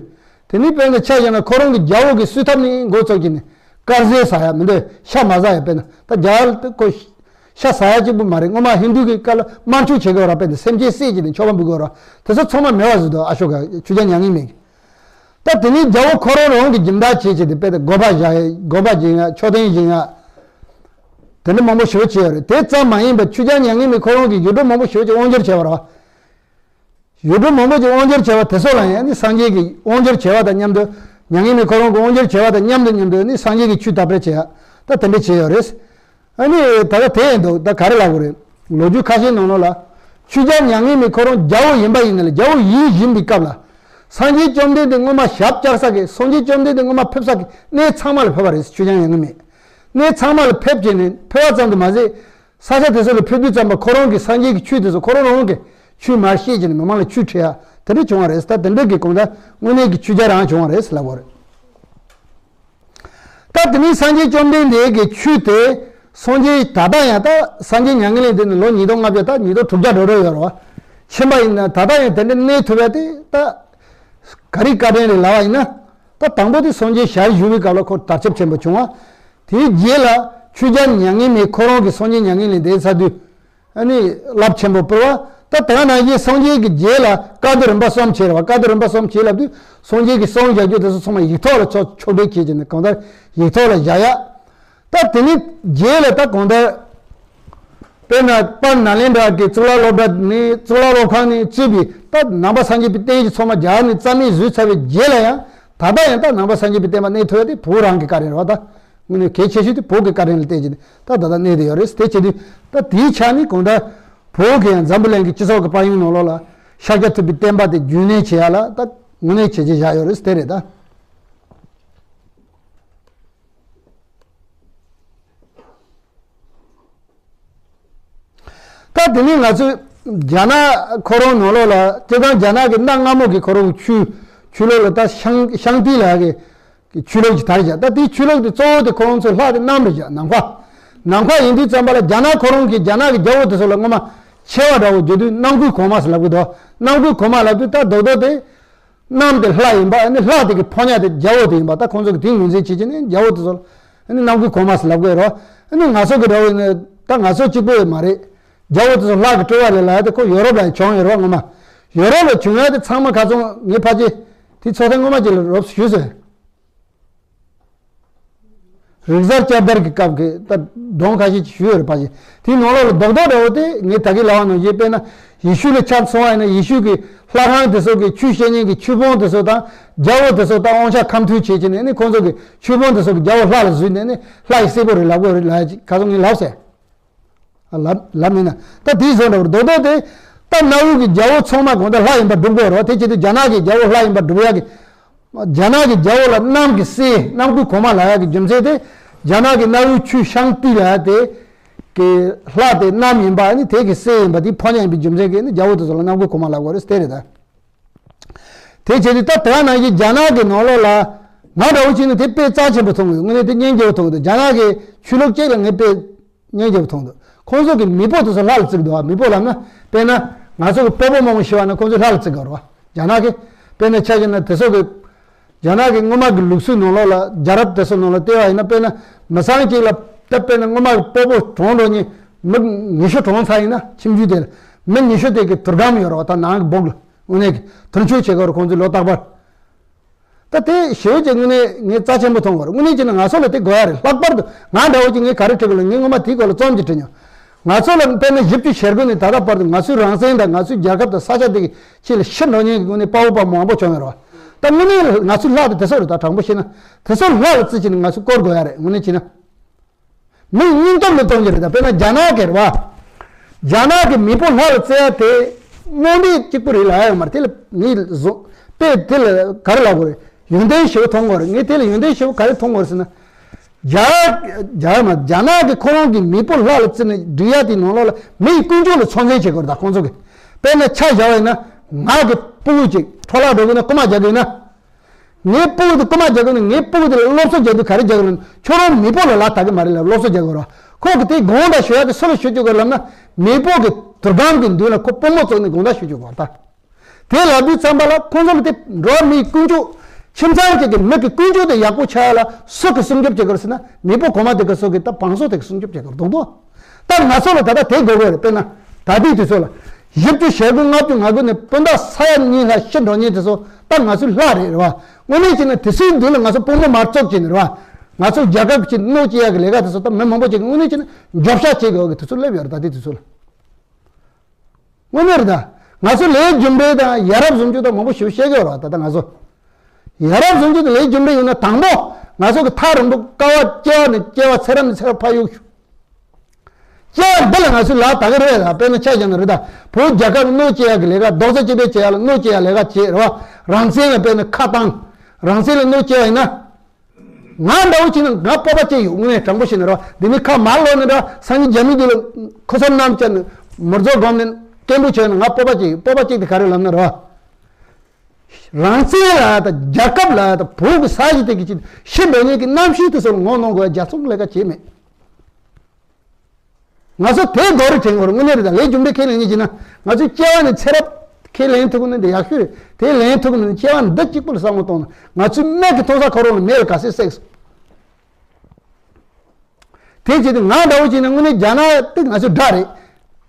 དེ་ནས་དཔེར་ན་ཆ་བཞག་ན་ཁོ་རང་གི་རྒྱལ་པོ་གི་གསོལ་ཐབ་ནས་འགོ་བཙུགས་ཀྱིན་ནས་དཀར་ཟས་ཟ་ཡ་མི་འདོད། ཤ་མ་ཟ་ཡ། དཔེར་ན་ད་རྒྱ་གར་དུ་ཁོ་ཤ་ཟ་ཡ་གཅིག་པུ་མ་རེད། སྔོན་མ་ཧིན་རྡུ་གི་སྐབས་ལ་དམར་མཆོད་བྱེད་དགོས་ར། དཔེར་ན་སེམས་ཅན་བསད་ཀྱིན་ནས་མཆོད་པ་འབུལ་དགོས་ར། དེ་ཚོ་ཚང་མ་མེད་པ་བཟོས་འདུག་ཨ་ཤོ་ཀ་ཆོས་རྒྱལ་མྱ་ངན་མེད་ཀྱི། ད་དེ་ནས་རྒྱལ་པོ་ཁོ་རང་རང་གི་སྦྱིན་བདག་བྱེད་བྱེད་དེ་དཔེ་དེ་དགོན་པ་བཞག་ཡ། དགོན་པ་སྦྱིན་ཡ། མཆོད་རྟེན་སྦྱིན་ཡ། དེ་འདྲ་མང་པོ་ཞེ་པོ་བྱས་ཡོད་རེད། དེ་ཙམ་མ་ཡིན་པར་ཆོས་རྒྱལ་མྱ་ངན་མེད་ཁོ་རང་གིས་ཡུལ་གྲུ་མང་པོ་ཞེ་པོ་ཅིག་དབང་སྒྱུར་བྱས་པ་རེད་བ། ཡུལ་གྲུ་མང་པོ་ཅིག་དབང་སྒྱུར་བྱས་པ་དེ་ཚོ་ལ་ཡང་ནི་སངས་རྒྱས་ཀྱིས་དབང་སྒྱུར་བྱས་པ་དང་མཉམ་དུ་ མྱ་ངན་མེད་ཁོ་རང་གི་དབང་སྒྱུར་བྱེད་པ་དང་མཉམ་དུ་མཉམ་དུ་ནི་སངས་རྒྱས་ཀྱི་ཆོས་དར་སྤེལ་བྱེད་ཡ་ད་དེ་འདྲ་བྱས་ཡོད་རེད། ཨ་ནི་ད་ལྟ་དེ་ཡིན་འདུག་ད་ག་རེ་ལབ་དགོས་རེད། ལོ་རྒྱུས་ཁ་ཤས་ནང་ལོགས་ལ། ཆོས་རྒྱལ་མྱ་ངན་མེད་ཁོ་རང་རྒྱལ་པོ་ཡིན་པ་ཡིན་ན་ལ་རྒྱལ་པོ་ཡིན་བཞིན་པའི་སྐབས་ལ། སངས་རྒྱས་བཅོམ་ལྡན་འདས་སྔོན་མ་ཞབས་བཅགས་ས་གི་སངས་རྒྱས་བཅོམ་ལྡན་འདས་སྔོན་མ་ཕེབས་ས་གི་གནས་ཚང་མ་ལ་ཕེབས་པ་རེད། ཆོས་རྒྱལ་མྱ་ངན་མེད་གནས་ཚང་མ་ལ་ཕེབས་བྱས་ནས་ཕེབས་པ་ཙམ་དུ་མ་ཟད། ས་ཆ་དེ་ཚོ་ལ་ཕེབས་དུས་ཙམ་པ་ཁོ་རང་གི་སངས་རྒྱས་ཀྱི་ཆོས་དེ་ཚོ་ཁོ་རང་རང་གི་ཆོས་མར་བཤད་བྱས་ནས་མི་མང་ལ་ཆོས་ཁྲིད་ཡ་དེ་འདྲ་བྱུང་བ་རེད། ད་དེ་འདྲ་གི་གང་ལྟར་དངོས་གནས་ཀྱི་ཆོས་རྒྱལ་རང་བྱུང་བ་རེད་ལབ་དགོས་རེད། ད་དེ་ནས་སངས་རྒྱས་བཅོམ་ལྡན་འདས་ཀྱི་ཆོས་དེ་སངས་རྒྱས་ད་ལྟ་ཡང་ད་སངས་རྒྱས་མྱ་ངན་ལས་འདས་ནས་ལོ་ཉིས་སྟོང་ལྔ་བརྒྱ་ད་ཉིས་སྟོང་དྲུག་བརྒྱ་འགྲོ་འགྲོ་ཡོད་རེད་བ། ཕྱིན་པ་ཡིན་ན་ད་ལྟ་ཡང་དེ་འདྲ་གནས་ཐུབ་ཡ་དེ་ད་ག་རེ་བཀའ་དྲིན་རེད་ལབ་པ་ཡིན་ན། ད་དང་པོ་དེ་སངས་རྒྱས་ཞལ་བཞུགས་པའི་སྐབས་ལ་ཁོ་དར་ཁྱབ་ཆེན་པོ་བྱུང་བ། དེའི་རྗེས་ལ་ཆོས་རྒྱལ་མྱ་ངན་མེད་ཁོ་རང་གིས་སངས་རྒྱས་མྱ་ངན་ལས་འདས་ཚར་དུས། ཨ་ནི་རླབས་ཆེན་པོ་འཕེལ་བ། ད་དེ་ག་ནང་བཞིན་སངས་རྒྱས་ཀྱི་རྗེས་ལ་བཀའ་སྡེ་རིམ་པ་གསུམ་བྱས་རེད་བ། བཀའ་སྡེ་རིམ་པ་གསུམ་བྱས་ལབ་དུས་སངས་རྒྱས་ཀྱི་གསུང་བཞག་རྒྱུ་དེ་ཚོ་ཚང་མ་ཡིག་ཐོག་ལ་ཕྱོགས་ཕྱོགས་སྒྲིག་བྱས་ཀྱི་ནི་གང་ལྟར་ཡིག་ཐོག་ལ་བཞག་ཡ། ད་དེ་ནི་རྗེས་ལ་ད་གང་ལྟར། དཔེར་ན་དཔལ་ནཱ་ལེནྡྲ་གི་གཙུག་ལག་སློབ་གྲྭ་ནས་གཙུག་ལག་སློབ་ཁང་ནས་གཙོས་པའི་ད་ནང་པ་སངས་རྒྱས་པའི་བསྟན་བཅོས་ཚང་མ་རྒྱ་ནས་རྩ་མེད་བཟོས་ཚར་བའི་རྗེས་ལ་ཡང་ད་ལྟ་ཡང་ད་ནང་པ་སངས་རྒྱས་པའི་བསྟན་པ་གནས་ཐུབ་ཡ་དེ་བོད་རང་གི་བཀའ་དྲིན་རེད་བ། ད་དངོས་གནས་གལ་ཆེ་ཤོས་དེ་བོད་ཀྱི་བཀའ་དྲིན་ལ་བརྟེན་གྱི་ནི་ད་ད་ལྟ་གནས་བསྡད་ཡོད་རེད། དེ་བྱེད་དུས་ད་དེའི་ཆ་ནས་གང་ལྟར་བོད་ཀྱི་ཡང་འཛམ་བུ་གླིང་གི་སྤྱི་ཚོགས་ཀྱི་དཔལ་ཡོན་ནང་ལོགས་ལ་ཤཱཀྱ་ཐུབ་པའི་བསྟན་པ་དེ་རྒྱུན་གནས་བྱེད་ཡ་ལ་ད་དངོས་གནས་བྱས་རྗེས་བཞག་ཡོད་རེད། དེ་རེད་ད། ད་དེ་ནས་ང་ཚོས་རྒྱ་ནག་ཁོ་རང་ནང་ལོགས་ལ་སྤྱིར་བཏང་རྒྱ་ནག་གི་གནའ་སྔ་མོ་གི་ཁོ་རང་ཆོས་ཆོས་ལུགས་ལ་ད་ཤང་ཤང་ཏི་ལབ་ཡ་གི་ཆོས་ལུགས་ཀྱི་དར་བཞག་ད་དེའི་ཆོས་ལུགས་དེ་གཙོ་བོ་དེ་ཁོ་རང་ཚོའི་ལྷ་དེ་གནམ་རེད་བཞག་ནམ་མཁའ། ནམ་མཁའ་ཡིན་དུས་ཙམ་པ་ལ་རྒྱ་ནག་ཁོ་རང་གི་རྒྱ་ནག་གི་རྒྱལ་པོ་དེ་ཚོ་ལ་སྔོན་མ་ཆེ་བ་འདྲ་བོ་བརྗོད་དུས་གནམ་བསྐོས་གོང་མ་ཟེར་ལབ་གི་འདུག་གནམ་བསྐོས་གོང་མ་ལབ་དུས་ད་རྡོག་རྡོག་དེ། གནམ་དེ་ལྷ་ཡིན་པ་ཨ་ནི་ལྷ་དེ་གི་ཕོ་ཉ་དེ་རྒྱལ་པོ་དེ་ཡིན་པ། ད་ཁོང་ཚོ་གི་དེའི་ངོས་འཛིན་བྱེད་ཀྱི་ནི་རྒྱལ་པོ་དེ་ཚོ་ལ་ཨ་ནི་གནམ་བསྐོས་གོང་མ་ཟེར་ལབ་དགོས་རོ། ཨ་ནི་ང་ཚོ་གི་འདྲ་བོ་ནི་ད་ང་ཚོ་གཅིག་པོ་ཡོད་མ་རེད། རྒྱལ་པོ་དེ་ཚོ་ལྷ་གི་སྤྲུལ་པ་རེད་ལབ་ཡ་དེ་ཁོ་ཡོ་རོབ་ལ་བྱུང་ཡོད་རོ་སྔོན་མ། ཡོ་རོབ་ལ་བྱུང་ཡ་དེ་ཚང་མ་ཁ་ཚོང་ངའི་ཕ་ཆེ་དེ་ཚོ་ཐེངས་སྔོན་མ་ཅིག་ལ་རོབ་ཞུས་ཟེར། རིག་གསར་བསྐྱར་དར་གྱི་སྐབས་ཀྱི་ད་སྒྲུང་ཁ་ཤས་ཅིག་ཞུས་ཡོད་རེད་པ་ཞིག་དེའི་ནང་ལོགས་ལ་རྡོག་རྡོག་འདྲ་བོ་དེ་ངས་ད་གིན་ལབ་པ་ནང་བཞིན་དཔེར་ན་ཡེ་ཤུ་ལ་ཆ་མཚོན་པ་ཡིན་ན་ཡེ་ཤུ་གི་ལྷ་ཁང་དེ་ཚོ་གི་ཆོས་བཤད་མཁན་གྱི་ཆོས་དཔོན་དེ་ཚོ་དང་རྒྱལ་པོ་དེ་ཚོ་དང་དབང་ཆ་ཁ་མཐུན་བྱེད་བྱས་ནས་ནི་ཁོང་ཚོ་གི་ཆོས་དཔོན་དེ་ཚོ་གི་རྒྱལ་པོ་ལྷ་ལ་བཟོས་ནས་ནི་ལྷ་ཡི་སྲས་པོ་རེད་ལབ་དགོས་རེད་ལབ་ཡ་ཅིག་ཁ་སང་ངས་ལབ་ཟེར། ལབ་ལབ་མིན་ན་ད་དེའི་བཟོ་འདྲ་བོ་རྡོག་རྡོག་དེ་ད་གནའ་བོའི་གི་རྒྱལ་པོ་ཚང་མ་གང་ལྟར་ལྷ་ཡིན་པ་སྒྲུབ་དགོས་རེད་བ། དེ་བྱེད་དུས་རྒྱ་ནག་གི་རྒྱལ་པོ་ལྷ་ཡིན་པ་སྒྲུབ་ཡ་གི་རྒྱ་ནག་གི་རྒྱལ་པོ་ལ་གནམ་གྱི་སྲས་གནམ་བསྐོས་གོང་མ་ལབ་ཡ་གི་རྒྱུ་མཚན་དེ་རྒྱ་ནག་གི་གནའ་བོའི་ཆོས་ཤང་ཏི་ལབ་ཡ་དེ་གི་ལྷ་དེ་གནམ་ཡིན་པ་ནི་དེ་གི་སྲས་ཡིན་པ་དེ་ཕོ་ཉ་ཡིན་པའི་རྒྱུ་མཚན་གྱིས་ནི་རྒྱལ་པོ་དེ་ཚོ་ལ་གནམ་བསྐོས་གོང་མ་ལབ་དགོས་རེད་དེ་རེད་ད། དེ་བྱས་དུས་ད་དེ་ག་ནང་བཞིན་རྒྱ་ནག་གི་ནང་ལོགས་ལ་ང་འདྲ་བོ་ཅིག་ནི་དེ་དཔེ་རྩ་ཆེན་པོ་མཐོང་གི་ཡོད། དངོས་གནས་དེ་སྙིང་རྗེ་བོ་མཐོང་གི་འདུག་རྒྱ་ནག་གི་ཆོས་ལུགས་གཅིག་ལ་ངས་དཔེ་སྙིང་རྗེ་བོ་མཐོང་འདུག་ཁོང་ཚོ་གི་མེས་པོ་དེ་ཚོ་ལྷ་ལ་བརྩི་གི་འདུག་བ། མེས་པོ་ལབ་ན་དཔེར་ན་ང་ཚོ་གི་སྤོ་བོ་རྨོ་མོ་ཤི་བ་ན་ཁོང་ཚོས་ལྷ་ལ་བརྩི་གི་ཡོད་རེད་བ། རྒྱ་ནག་གི་དཔེར་ན་ཆ་བཞག་ན་དེ་ཚོ་གི་རྒྱ་ནག་གི་སྔོན་མ་གི་ལུགས་སྲོལ་ནང་ལོགས་ལ་རྒྱལ་རབས་དེ་ཚོ་ནང་ལ་བལྟས་པ་ཡིན་ན་དཔེར་ན་མི་ཚང་གཅིག་ལ་ད་དཔེར་ན་སྔོན་མ་གི་སྤོ་བོ་གྲོངས་འགྲོ་ཉིན་མི་ཉི་ཤུ་གྲོངས་ཚར་ཡིན་ན་ཁྱིམ་རྒྱུད་དེ་ལ་མི་ཉི་ཤུ་དེ་གི་དུར་སྒམ་ཡོད་རེད་བ། ད་ནང་གི་སྦུག་ལ་དངོས་གནས་ཀྱི་དུར་མཆོད་བྱེད་དགོས་རེད་ཁོང་ཚོས་ལོ་རྟག་པར། ད་དེ་ཞེ་པོ་ཅིག་དངོས་གནས་ངས་རྩ་ཆེན་པོ་མཐོང་བ་རེད། དངོས་གནས་བྱས་ན་ང་ཚོ་ལ་དེ་དགོས་ཡ་རེད། ལྷག་པར་དུ་ང་འདྲ་བོ་ཅིག་ངས་ག་རེ་དྲི་གི་ལ་ངས་སྔོན་མ་དེའི་སྐོར་ལ་རྩོམ་ཅིག་བྲིས་མྱོང་། ང་ཚོ་ལ་དཔེར་ན་བཞི་བཅུ་ཞེ་དགུ་ནས་ད་ལྟ་བར་དུ་ང་ཚོའི་རང་བཙན་དང་ང་ཚོའི་རྒྱལ་ཁབ་དང་ས་ཆ་དེ་གི་ཆེད་ལ་ཤི་འགྲོ་མཁན་གྱི་དངོས་གནས་དཔའ་བོ་དཔའ་མོ་མང་པོ་བྱུང་ཡོད་རེད་བ། ད་དངོས་གནས་ང་ཚོའི་ལྷ་དེ་དེ་ཚོ་རེད། ད་དྲང་པོ་བཤད་ན་དེ་ཚོ་ལྷ་ལ་བརྩི་བྱས་ནས་ང་ཚོས་བསྐོར་དགོས་ཡ་རེད། དངོས་གནས་བྱས་ན། མི་སྙིང་སྟོབས་ལ་གཏོང་རྒྱུ་རེད། ད་དཔེར་ན་རྒྱ་ནག་གི་རེད་བ། རྒྱ་ནག་གི་མེས་པོ་ལྷ་ལ་བརྩི་ཡ་དེ་དངོས་གནས་གཅིག་པུ་རེད་ལབ་ཡ་ཡོད་མ་རེད། དེ་ལ་ངས་བཟོ་དཔེ་དེ་ལ་ག་རེ་ལབ་དགོས་རེད། ཡོན་ཏན་ཞེ་པོ་མཐོང་དགོས་རེད། ངས་དེ་ལ་ཡོན་ཏན་ཞེ་པོ་ག་རེ་མཐོང་དགོས་རེད་ཟེར་ན། རྒྱ་རྒྱ་མ་རྒྱ་ནག་གི་ཁོ་རང་གི་མེས་པོ་ལྷ་ལ་བརྩི་ནས་སྒྲིག་ཡ་དེའི་ནང་ལོགས་ལ་མི་ཡི་ཀུན་སྤྱོད་ལ་ཚོད་འཛིན་བྱེད་དགོས་རེད། ད་ཁོང་ཚོ་གི་དཔེར་ན་ཆ་བཞག་པ་ཡིན་ན་ང་གི་སྤུ་གུ་ཅིག་འཕྲོ་བརླག་འགྲོ་གི་ན་རྐུ་མ་རྒྱག་གི་ཡིན་ན། ངའི་སྤུ་གུ་དེ་རྐུ་མ་རྒྱག་དགོས་ན་ངའི་སྤུ་གུ་དེ་ལ་སློབ་གསོ་རྒྱག་དུས་ག་རེ་རྒྱག་དགོས་ལབ་ན་ཁྱོད་རང་མེས་པོ་ལ་ལག་བསྟར་གི་མ་རེད་ལབ་སློབ་གསོ་རྒྱག་དགོས་ར། ཁོ་གི་དེ་དགོངས་དག་ཞུ་ཡ་དེ་སུ་ལ་ཞུ་བཅུག་དགོས་ལབ་ན་མེས་པོ་གི་དུར་སྒམ་གི་མདུན་ལ་ཁོ་པུས་མོ་བཙུགས་ནས་དགོངས་དག་ཞུ་བཅུག་དགོས་ར། ད་དེ་ལབ་དུས་ཙམ་པ་ལ་ཁོང་ཚོ་ལ་དེ་འགྲོ་བ་མིའི་ཀུན་སྤྱོད་ཁྱིམ་ཚང་གཅིག་གི་མི་གི་ཀུན་སྤྱོད་དེ་ཡག་པོ་ཆགས་ཡ་ལ་སུ་གི་སྲུང་སྐྱོབ་བྱེད་དགོས་ཟེར་ན་མེས་པོ་གོང་མ་དེ་གི་སུ་གི་ད་བང་སོ་དེ་གི་སྲུང་སྐྱོབ་བྱེད་དགོས་ར་རྡོག་རྡོག་ད་ང་ཚོ་ལ་ད་ལྟ་དེ་དགོས་དགོས་རེད། དཔེར་ན་ད་ལྟའི་དུས་ཚོད་ལ་བཞི་བཅུ་ཞེ་དགུ་ལྔ་བཅུ་ང་དགུ་ནས་སྤུན་ཟླ་ས་ཡ་གཉིས་ལྷག་ཤི་འགྲོ་མཁན་དེ་ཚོ་ད་ང་ཚོའི་ལྷ་རེད་རེད་བ། དངོས་གནས་བྱས་ན་དེ་ཚོའི་མདུན་ལ་ང་ཚོ་པུས་མོ་མར་བཙུགས་བྱས་ནས་རེད་བ། ང་ཚོ་རྒྱལ་ཁབ་ཀྱི་གནོད་སྐྱེལ་ཡག་གི་ལས་ཀ་དེ་ཚོ་ད་མི་མང་པོ་ཅིག་གིས་དངོས་གནས་བྱས་ན་མགྱོགས་ཤག་བྱེད་དགོས་ཀྱི་དུས་ཚོད་སླེབས་ཡོད་རེད། ད་ལྟའི་དུས་ཚོད་ལ། དངོས་གནས་རེད་ད། ང་ཚོ་ལས་རྒྱུ་འབྲས་དང་ཡ་རབས་བཟུང་རྒྱུ་དང་མང་པོ་ཞིག་བཤད་ཀྱི་ཡོད་རེད་བ། ད་ལྟ་ང་ཚོ། ཡ་རབས་བཟུང་རྒྱུ་དེ་ལས་རྒྱུ་འབྲས་ཡོད་ན། དང་པོ་ང་ཚོ་གི་ཐག་རིང་པོ་ཀ་བ་སྐྱེ་བ་ནས་སྐྱེ་བ་ཚེ་རབས་ནས་ཚེ་རབས་ཕར་གཡུག་ཤོག་སྐྱེ་བ་འདི་ལ་ང་ཚོས་ལག་ད་གི་རེད་ལ། དཔེར་ན་ཆ་བཞག་ན་རེད་ད། བོད་རྒྱལ་ཁབ་ལ་གནོད་སྐྱེལ་ཡག་གི་ལས་ཀ། རྡོག་རྩ་གཅིག་སྒྲིལ་བྱེད་ཡག་ལ་གནོད་སྐྱེལ་ཡག་ལས་ཀ་བྱེད་རེད་བ། རང་བཙན་ལ་དཔེར་ན་ཁ་བཏང་། རང་བཙན་ལ་གནོད་སྐྱེལ་བ་ཡིན་ན། ང་འདྲ་བོ་བྱས་ན་ང་སྤོབས་པ་སྐྱེ་ཡོད། དངོས་གནས་དྲང་པོ་བཤད་ན་རེད་བ། འདི་ནས་ཁ་མར་ལོག་ནས་རེད་བ། སང་ཉིན་རྒྱ་མི་འདི་ལ་ཁུ་སིམ་མནའམ་བཅད་ནས་མི་རྫོགས་སྒོམ་ནས་སྐད་འབོད་བྱས་ན་ང་སྤོབས་པ་སྐྱེ་ཡོད། སྤོབས་པ་སྐྱེ་དེ་ག་རེ་ལབ་ན་རེད་བ། རང་བཙན་ལ་དང་རྒྱལ་ཁབ་ལ་དང་བོད་ཀྱི་ས་གཞི་དེ་གི་ཆེད་ཤི་འགྲོ་མཁན་གྱི་རྣམ་ཤེས་དེ་ཚོ་ལ་ངོ་གནོང་དགོས་ཡ་རྒྱལ་ཚོགས་ཀྱི་ལས་ཀ་བྱས་མེད། ང་ཚོ་དེ་དགོས་རེད་དྲན་དགོས་རེད། དངོས་གནས་རེད་ད། ལས་རྒྱུ་འབྲས་ཁས་ལེན་ཉིད་ཀྱིས་ན་ང་ཚོའི་སྐྱེ་བ་ནས་ཚེ་རབས་ཁས་ལེན་ཐུབ་ཀྱི་ན་དེ་ཡག་ཤོས་རེད། དེ་ལེན་ཐུབ་ཀྱི་ན་སྐྱེ་བ་འདི་གཅིག་པུ་ལ་བསམ་བློ་གཏོང་ན་ང་ཚོའི་མིག་གིས་མཐོང་ས་ཁོ་རང་ལ་མེ་ལ་ག་ཚོད་བསྲེགས་སོང་། དེ་བྱེད་དུས་ང་འདྲ་བོ་བྱས་ན་དངོས་གནས་རྒྱ་ནག་དེ་ང་ཚོའི་དགྲ་རེད།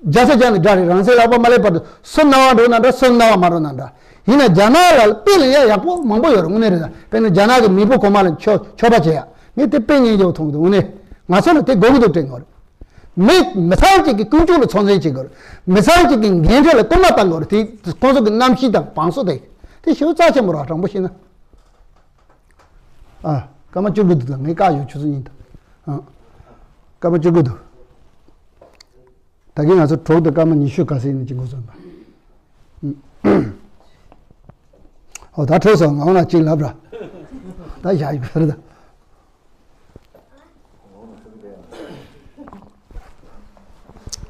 རྒྱལ་ས་རྒྱ་ནག་དགྲ་རེད། རང་བཙན་ལག་པ་མ་སླེབས་བར་དུ་སུ་རྣ་བ་འགྲོ་ན་འདྲ། སུ་རྣ་བ་མ་འགྲོ་ན་འདྲ། ཡིན་ན་རྒྱ་ནག་ལ་དཔེ་ལེན་ཡ་ཡག་པོ་མང་པོ་ཡོད་རེད། དངོས་གནས་རེད་ད། དཔེར་ན་རྒྱ་ནག་གི་མེས་པོ་གོང་མ་ལ་མཆོད་མཆོད་པ་བྱེད་ཡ། ངས་དེ་དཔེ་སྙིང་རྗེ་པོ་མཐོང་གི་འདུག་དངོས་གནས་ང་ཚོ་ལ་དེ་དགོས་ཀྱི་འདུག་དྲན་དགོས་རེད། མི་མི་ཚང་གཅིག་གིས་ཀུན་སྤྱོད་ལ་ཚོད་འཛིན་བྱེད་དགོས་རེད། མི་ཚང་གཅིག་གིས་འགན་འཁྲི་ལ་བསྐུལ་མ་བཏང་དགོས་རེད། དེ་ཁོང་ཚོ་གི་རྣམ་ཤེས་དང་བང་སོ་དེ་དེ་ཞེ་པོ་རྩ་ཆེན་པོ་རེད། དྲང་པོ་བཤད་ན། ཨ། སྐར་མ་བཅུ་དགུ་འདུག་ད་ངས་བཀག་ཡོད། ཆུ་ཚོད་གཉིས་དང་། ཨ། སྐར་མ་བཅུ་དགུ་འདུག་ད་གིན་ང་ཚོ་གྲོགས་དང་སྐར་མ་ཉི་ཤུ་ག་ཚོད་ཡིན་ན་ཅིག་འགོ་ཚུགས་པ། ཨོ་ད་འཕྲོས་སོང་། ང་འོ་ན་ཅིག་ལབ་ར། ད་བཞག་ཡོད་རེད་ད།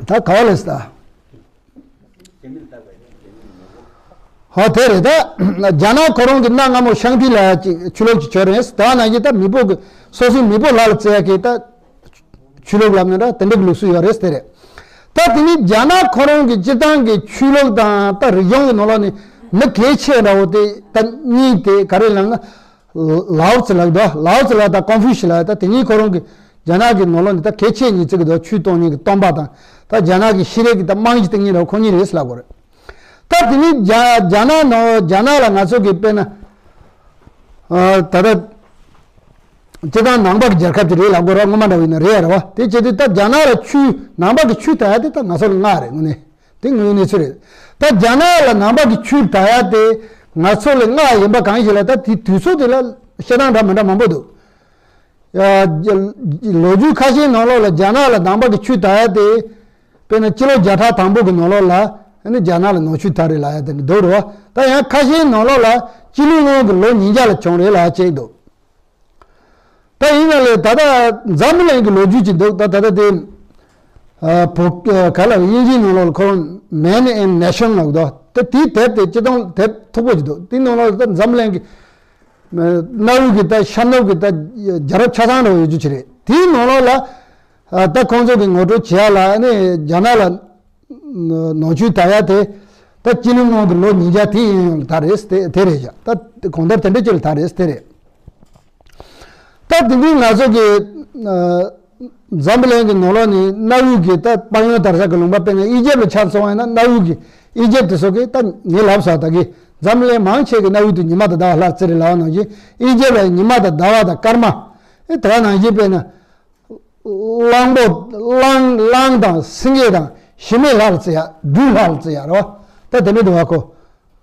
ད་ག་བ་ལས་ད། ཧོ་དེ་རེད་ད། རྒྱ་ནག་ཁོ་རང་གི་གནའ་སྔ་མོ་ཤང་ཏི་ལ་ཅིག་ཆོས་ལུགས་ཀྱི་ཆོས་རེད། ད་ནང་བཞིན་ད་མི་བོད་ཀྱི་སོ་སོའི་མི་བོད་ལ་ལ་བརྩི་ཡ་གི་ད་ཆོས་ལུགས་ལབ་ན་འདྲ་དེ་འདྲ་གི་ལུགས་སྲོལ་ཡོད་རེད། དེ་རེད། ད་དེ་ནི་རྒྱ་ནག་ཁོ་རང་གི་སྤྱིར་བཏང་གི་ཆོས་ལུགས་དང་ད་རིག་གཞུང་གི་ནང་ལོགས་ནས་མི་གལ་ཆེ་འདྲ་བོ་དེ་ད་གཉིས་དེ་ག་རེ་ལབ་ན། ལའོ་ཙི་ལགས་དང་། ལའོ་ཙི་ལགས་དང་ཀོང་ཧྥུ་ཤི་ལགས། ད་དེ་གཉིས་ཁོ་རང་གི་རྒྱ་ནག་གི་ནང་ལོགས་ནས་ད་གལ་ཆེ་གཉིས་བརྩི་གི་འདུག་ཆོས་སྟོང་ཉིད་ཀྱི་སྟོང་པ་དང་། ད་རྒྱ་ནག་གི་ཤེས་རིག་གི་ད་རྨང་གཞི་སྟེང་ཉིད་ར་ཁོ་གཉིས་རེད་ལབ་དགོས་རེད། ད་དེ་ནི་རྒྱ་རྒྱ་ནག་ནང་རྒྱ་ནག་ལ་ང་ཚོ་གི་དཔེར་ན། ཨ། ད་ལྟ་སྤྱིར་བཏང་ནང་པ་གི་རྒྱལ་ཁབ་ཅིག་རེད་ལབ་དགོས་ར། སྔོན་མ་འདྲ་བོ་ཡིན་ན་རེད་ཡ་ར་བ། དེ་བྱེད་དུས་ད་རྒྱ་ནག་ལ་ཆོས་ནང་པ་གི་ཆོས་དར་ཡ་དེ་ད་ང་ཚོ་ལ་སྔགས་རེད། དངོས་གནས་དེ་དངོས་ཡོད་གནས་ཚུལ་རེད། ད་རྒྱ་ནག་ལ་ནང་པ་གི་ཆོས་དར་ཡ་དེ་ང་ཚོ་ལ་སྔགས་ཡིན་པ་གང་ཞིག་ལ་ད་དེ་དུས་ཚོད་དེ་ལ་བཤད་སྟངས་འདྲ་མི་འདྲ་མང་པོ་འདུག་ཡ། ལོ་རྒྱུས་ཁ་ཤས་ནང་ལོགས་ལ་རྒྱ་ནག་ལ་ནང་པ་གི་ཆོས་དར་ཡ་དེ། དཔེར་ན་སྤྱི་ལོ་བརྒྱ་ཕྲག་དང་པོ་གི་ནང་ལོགས་ལ་ཨ་ནི་རྒྱ་ནག་ལ་ནང་ཆོས་དར་རེད་ལབ་ཡ་དེ་འདྲ་འདུག་རེད་བ། ད་ཡང་ཁ་ཤས་ནང་ལོགས་ལ་སྤྱི་ལོའི་སྔོན་གྱི་ལོ་ཉིས་བརྒྱ་ལ་བྱུང་རེད་ལབ་ཡ་ཅིག་འདུག་ད་ཡིན་ན་ལས་ད་ལྟ་འཛམ་བུ་གླིང་གི་ལོ་རྒྱུས་ཅིག་འདུག་ད་ད་ལྟ་དེ། ཨ། བོད་ག་ལ་དབྱིན་ཇིའི་ནང་ལོགས་ལ་ཁོ་རང་Man and Nation ལབ་འདུག་ད་དེའི་དེབ་དེ་སྤྱིར་བཏང་དེབ་མཐུག་པོ་ཅིག་འདུག་དེའི་ནང་ལོགས་ལ་ད་འཛམ་བུ་གླིང་གི་གནའ་བོའི་གི་ད་ཤར་ནུབ་ཀྱི་ད་རྒྱལ་རབས་ཆ་ཚང་འདྲ་བོ་ཡོད་རྒྱུ་ཅིག་རེད། དེའི་ནང་ལོགས་ལ། ཨ། ད་ཁོང་ཚོ་གི་ངོ་སྤྲོད་བྱེད་ཡ་ལ་ཨ་ནི་རྒྱ་ནག་ལ་ནང་ཆོས་དར་ཡ་དེ་ད་སྤྱི་ལོའི་སྔོན་གྱི་ལོ་ཉིས་བརྒྱ་དེའི་ཡན་ལ་དར་རེད་དེ་དེ་རེད་བཞག་ད་གང་ལྟར་དེ་འདྲ་ཅིག་ལ་དར་རེད་དེ་རེད། ད་དེ་དུས་ང་ཚོ་གི་ཨ། འཛམ་བུ་གླིང་གི་ནང་ལོགས་ནས་གནའ་བོའི་གི་ད་དཔལ་ཡོན་དར་ས་གི་ལུང་པ་དཔེར་ན་ཨི་ཇེབ་ལ་ཆ་མཚོན་པ་ཡིན་ན། གནའ་བོའི་གི་ཨི་ཇེབ་དེ་ཚོ་གི་ད་ངས་ལབ་ས་ད་གི་འཛམ་བུ་གླིང་མང་ཆེ་གི་གནའ་བོའི་དུས་ཉི་མ་དང་ཟླ་བ་ལྷག་ཙི་རེ་ལབ་པ་ནང་བཞིན་ཨི་ཇེབ་ལ་ཉི་མ་དང་ཟླ་བ་དང་སྐར་མ། ཨེ་དེ་ག་ནང་བཞིན་དཔེར་ན། གླང་པོ་གླང་གླང་དང་སེང་གེ་དང་ཞི་མི་ལྷ་ལ་བརྩི་ཡ། སྦྲུལ་ལྷ་ལ་བརྩི་ཡ་རེད་བ། ད་དེ་མི་འདུག་བ་ཁོ།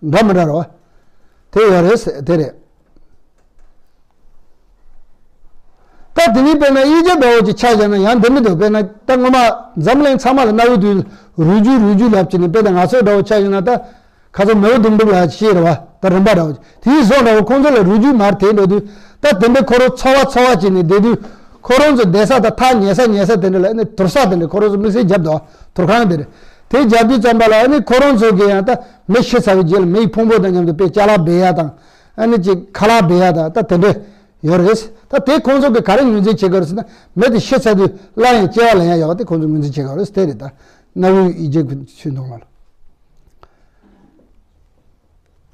འདྲ་མི་འདྲ་རེད་བ། དེ་ཡོད་རེད་ཟེར་དེ་རེད། ད་དེ་ནས་དཔེར་ན་ཨི་ཇེབ་འདྲ་བོ་ཅིག་ཆ་བཞག་ན་ཡང་འདི་མི་འདུག་དཔེར་ན་ད་སྔོན་མ་འཛམ་གླིང་ཚང་མ་ལ་གནའ་བོའི་དུས་རུས་རྒྱུད་རུས་རྒྱུད་ལབ་ཅིག་ནས། དཔེར་ན་ང་ཚོ་འདྲ་བོ་ཆ་བཞག་ན་ད་ཁ་སང་མེའོ་ལྡུམ་བུ་ལ་ཤེས་རེད་བ། ད་རིམ་པ་འདྲ་བོ་དེའི་བཟོ་འདྲ་བོ་ཁོང་ཚོ་ལ་རུས་རྒྱུད་མར་དེད་འགྲོ་དུས། ད་དེ་འདྲའི་ཁོ་རང་ཚོ་བ་ཚོ་བ་བྱས་ནས་བསྡད་དུས། ཁོ་རང་ཚོ་བསྡད་ས་དང་ཐག་ཉེ་ས་ཉེ་ས་དེ་འདྲ་ལ་ཨ་ནི་དུར་ས་དེ་འདྲ་ཁོ་རང་ཚོ་དམིགས་བསལ་བརྒྱབ་འདུག་དུར་ཁང་དེ་རེད། དེ་རྒྱབ་དུས་ཙམ་པ་ལ་ཨ་ནི་ཁོ་རང་ཚོ་གི་ཡང་ད་མི་ཤི་ཚར་བའི་རྗེས་ལ་མི་ཡི་ཕུང་པོ་དང་མཉམ་དུ་དཔེ་ཅ་ལག་སྦས་ཡ་དང་། ཨ་ནི་ཅིག་ཁ་ལག་སྦས་ཡ་དང་ད་དེ་འདྲ་ཡོད་རེད། ད་དེ་ཁོང་ཚོ་གི་ག་རེ་ངོས་འཛིན་བྱེད་དགོས་རེད་ཟེར་ན། མི་དེ་ཤི་ཚར་དུས་སླར་ཡང་སྐྱེ་བ་ལེན་ཡ་ཡོད་པ་དེ་ཁོང་ཚོ་ངོས་འཛིན་བྱེད་དགོས་རེད་ཟེར་དེ་རེད། ད་གནའ་བོའི་ཨི་ཇེབ་ཀྱི་ཆོས་དུང་ལ།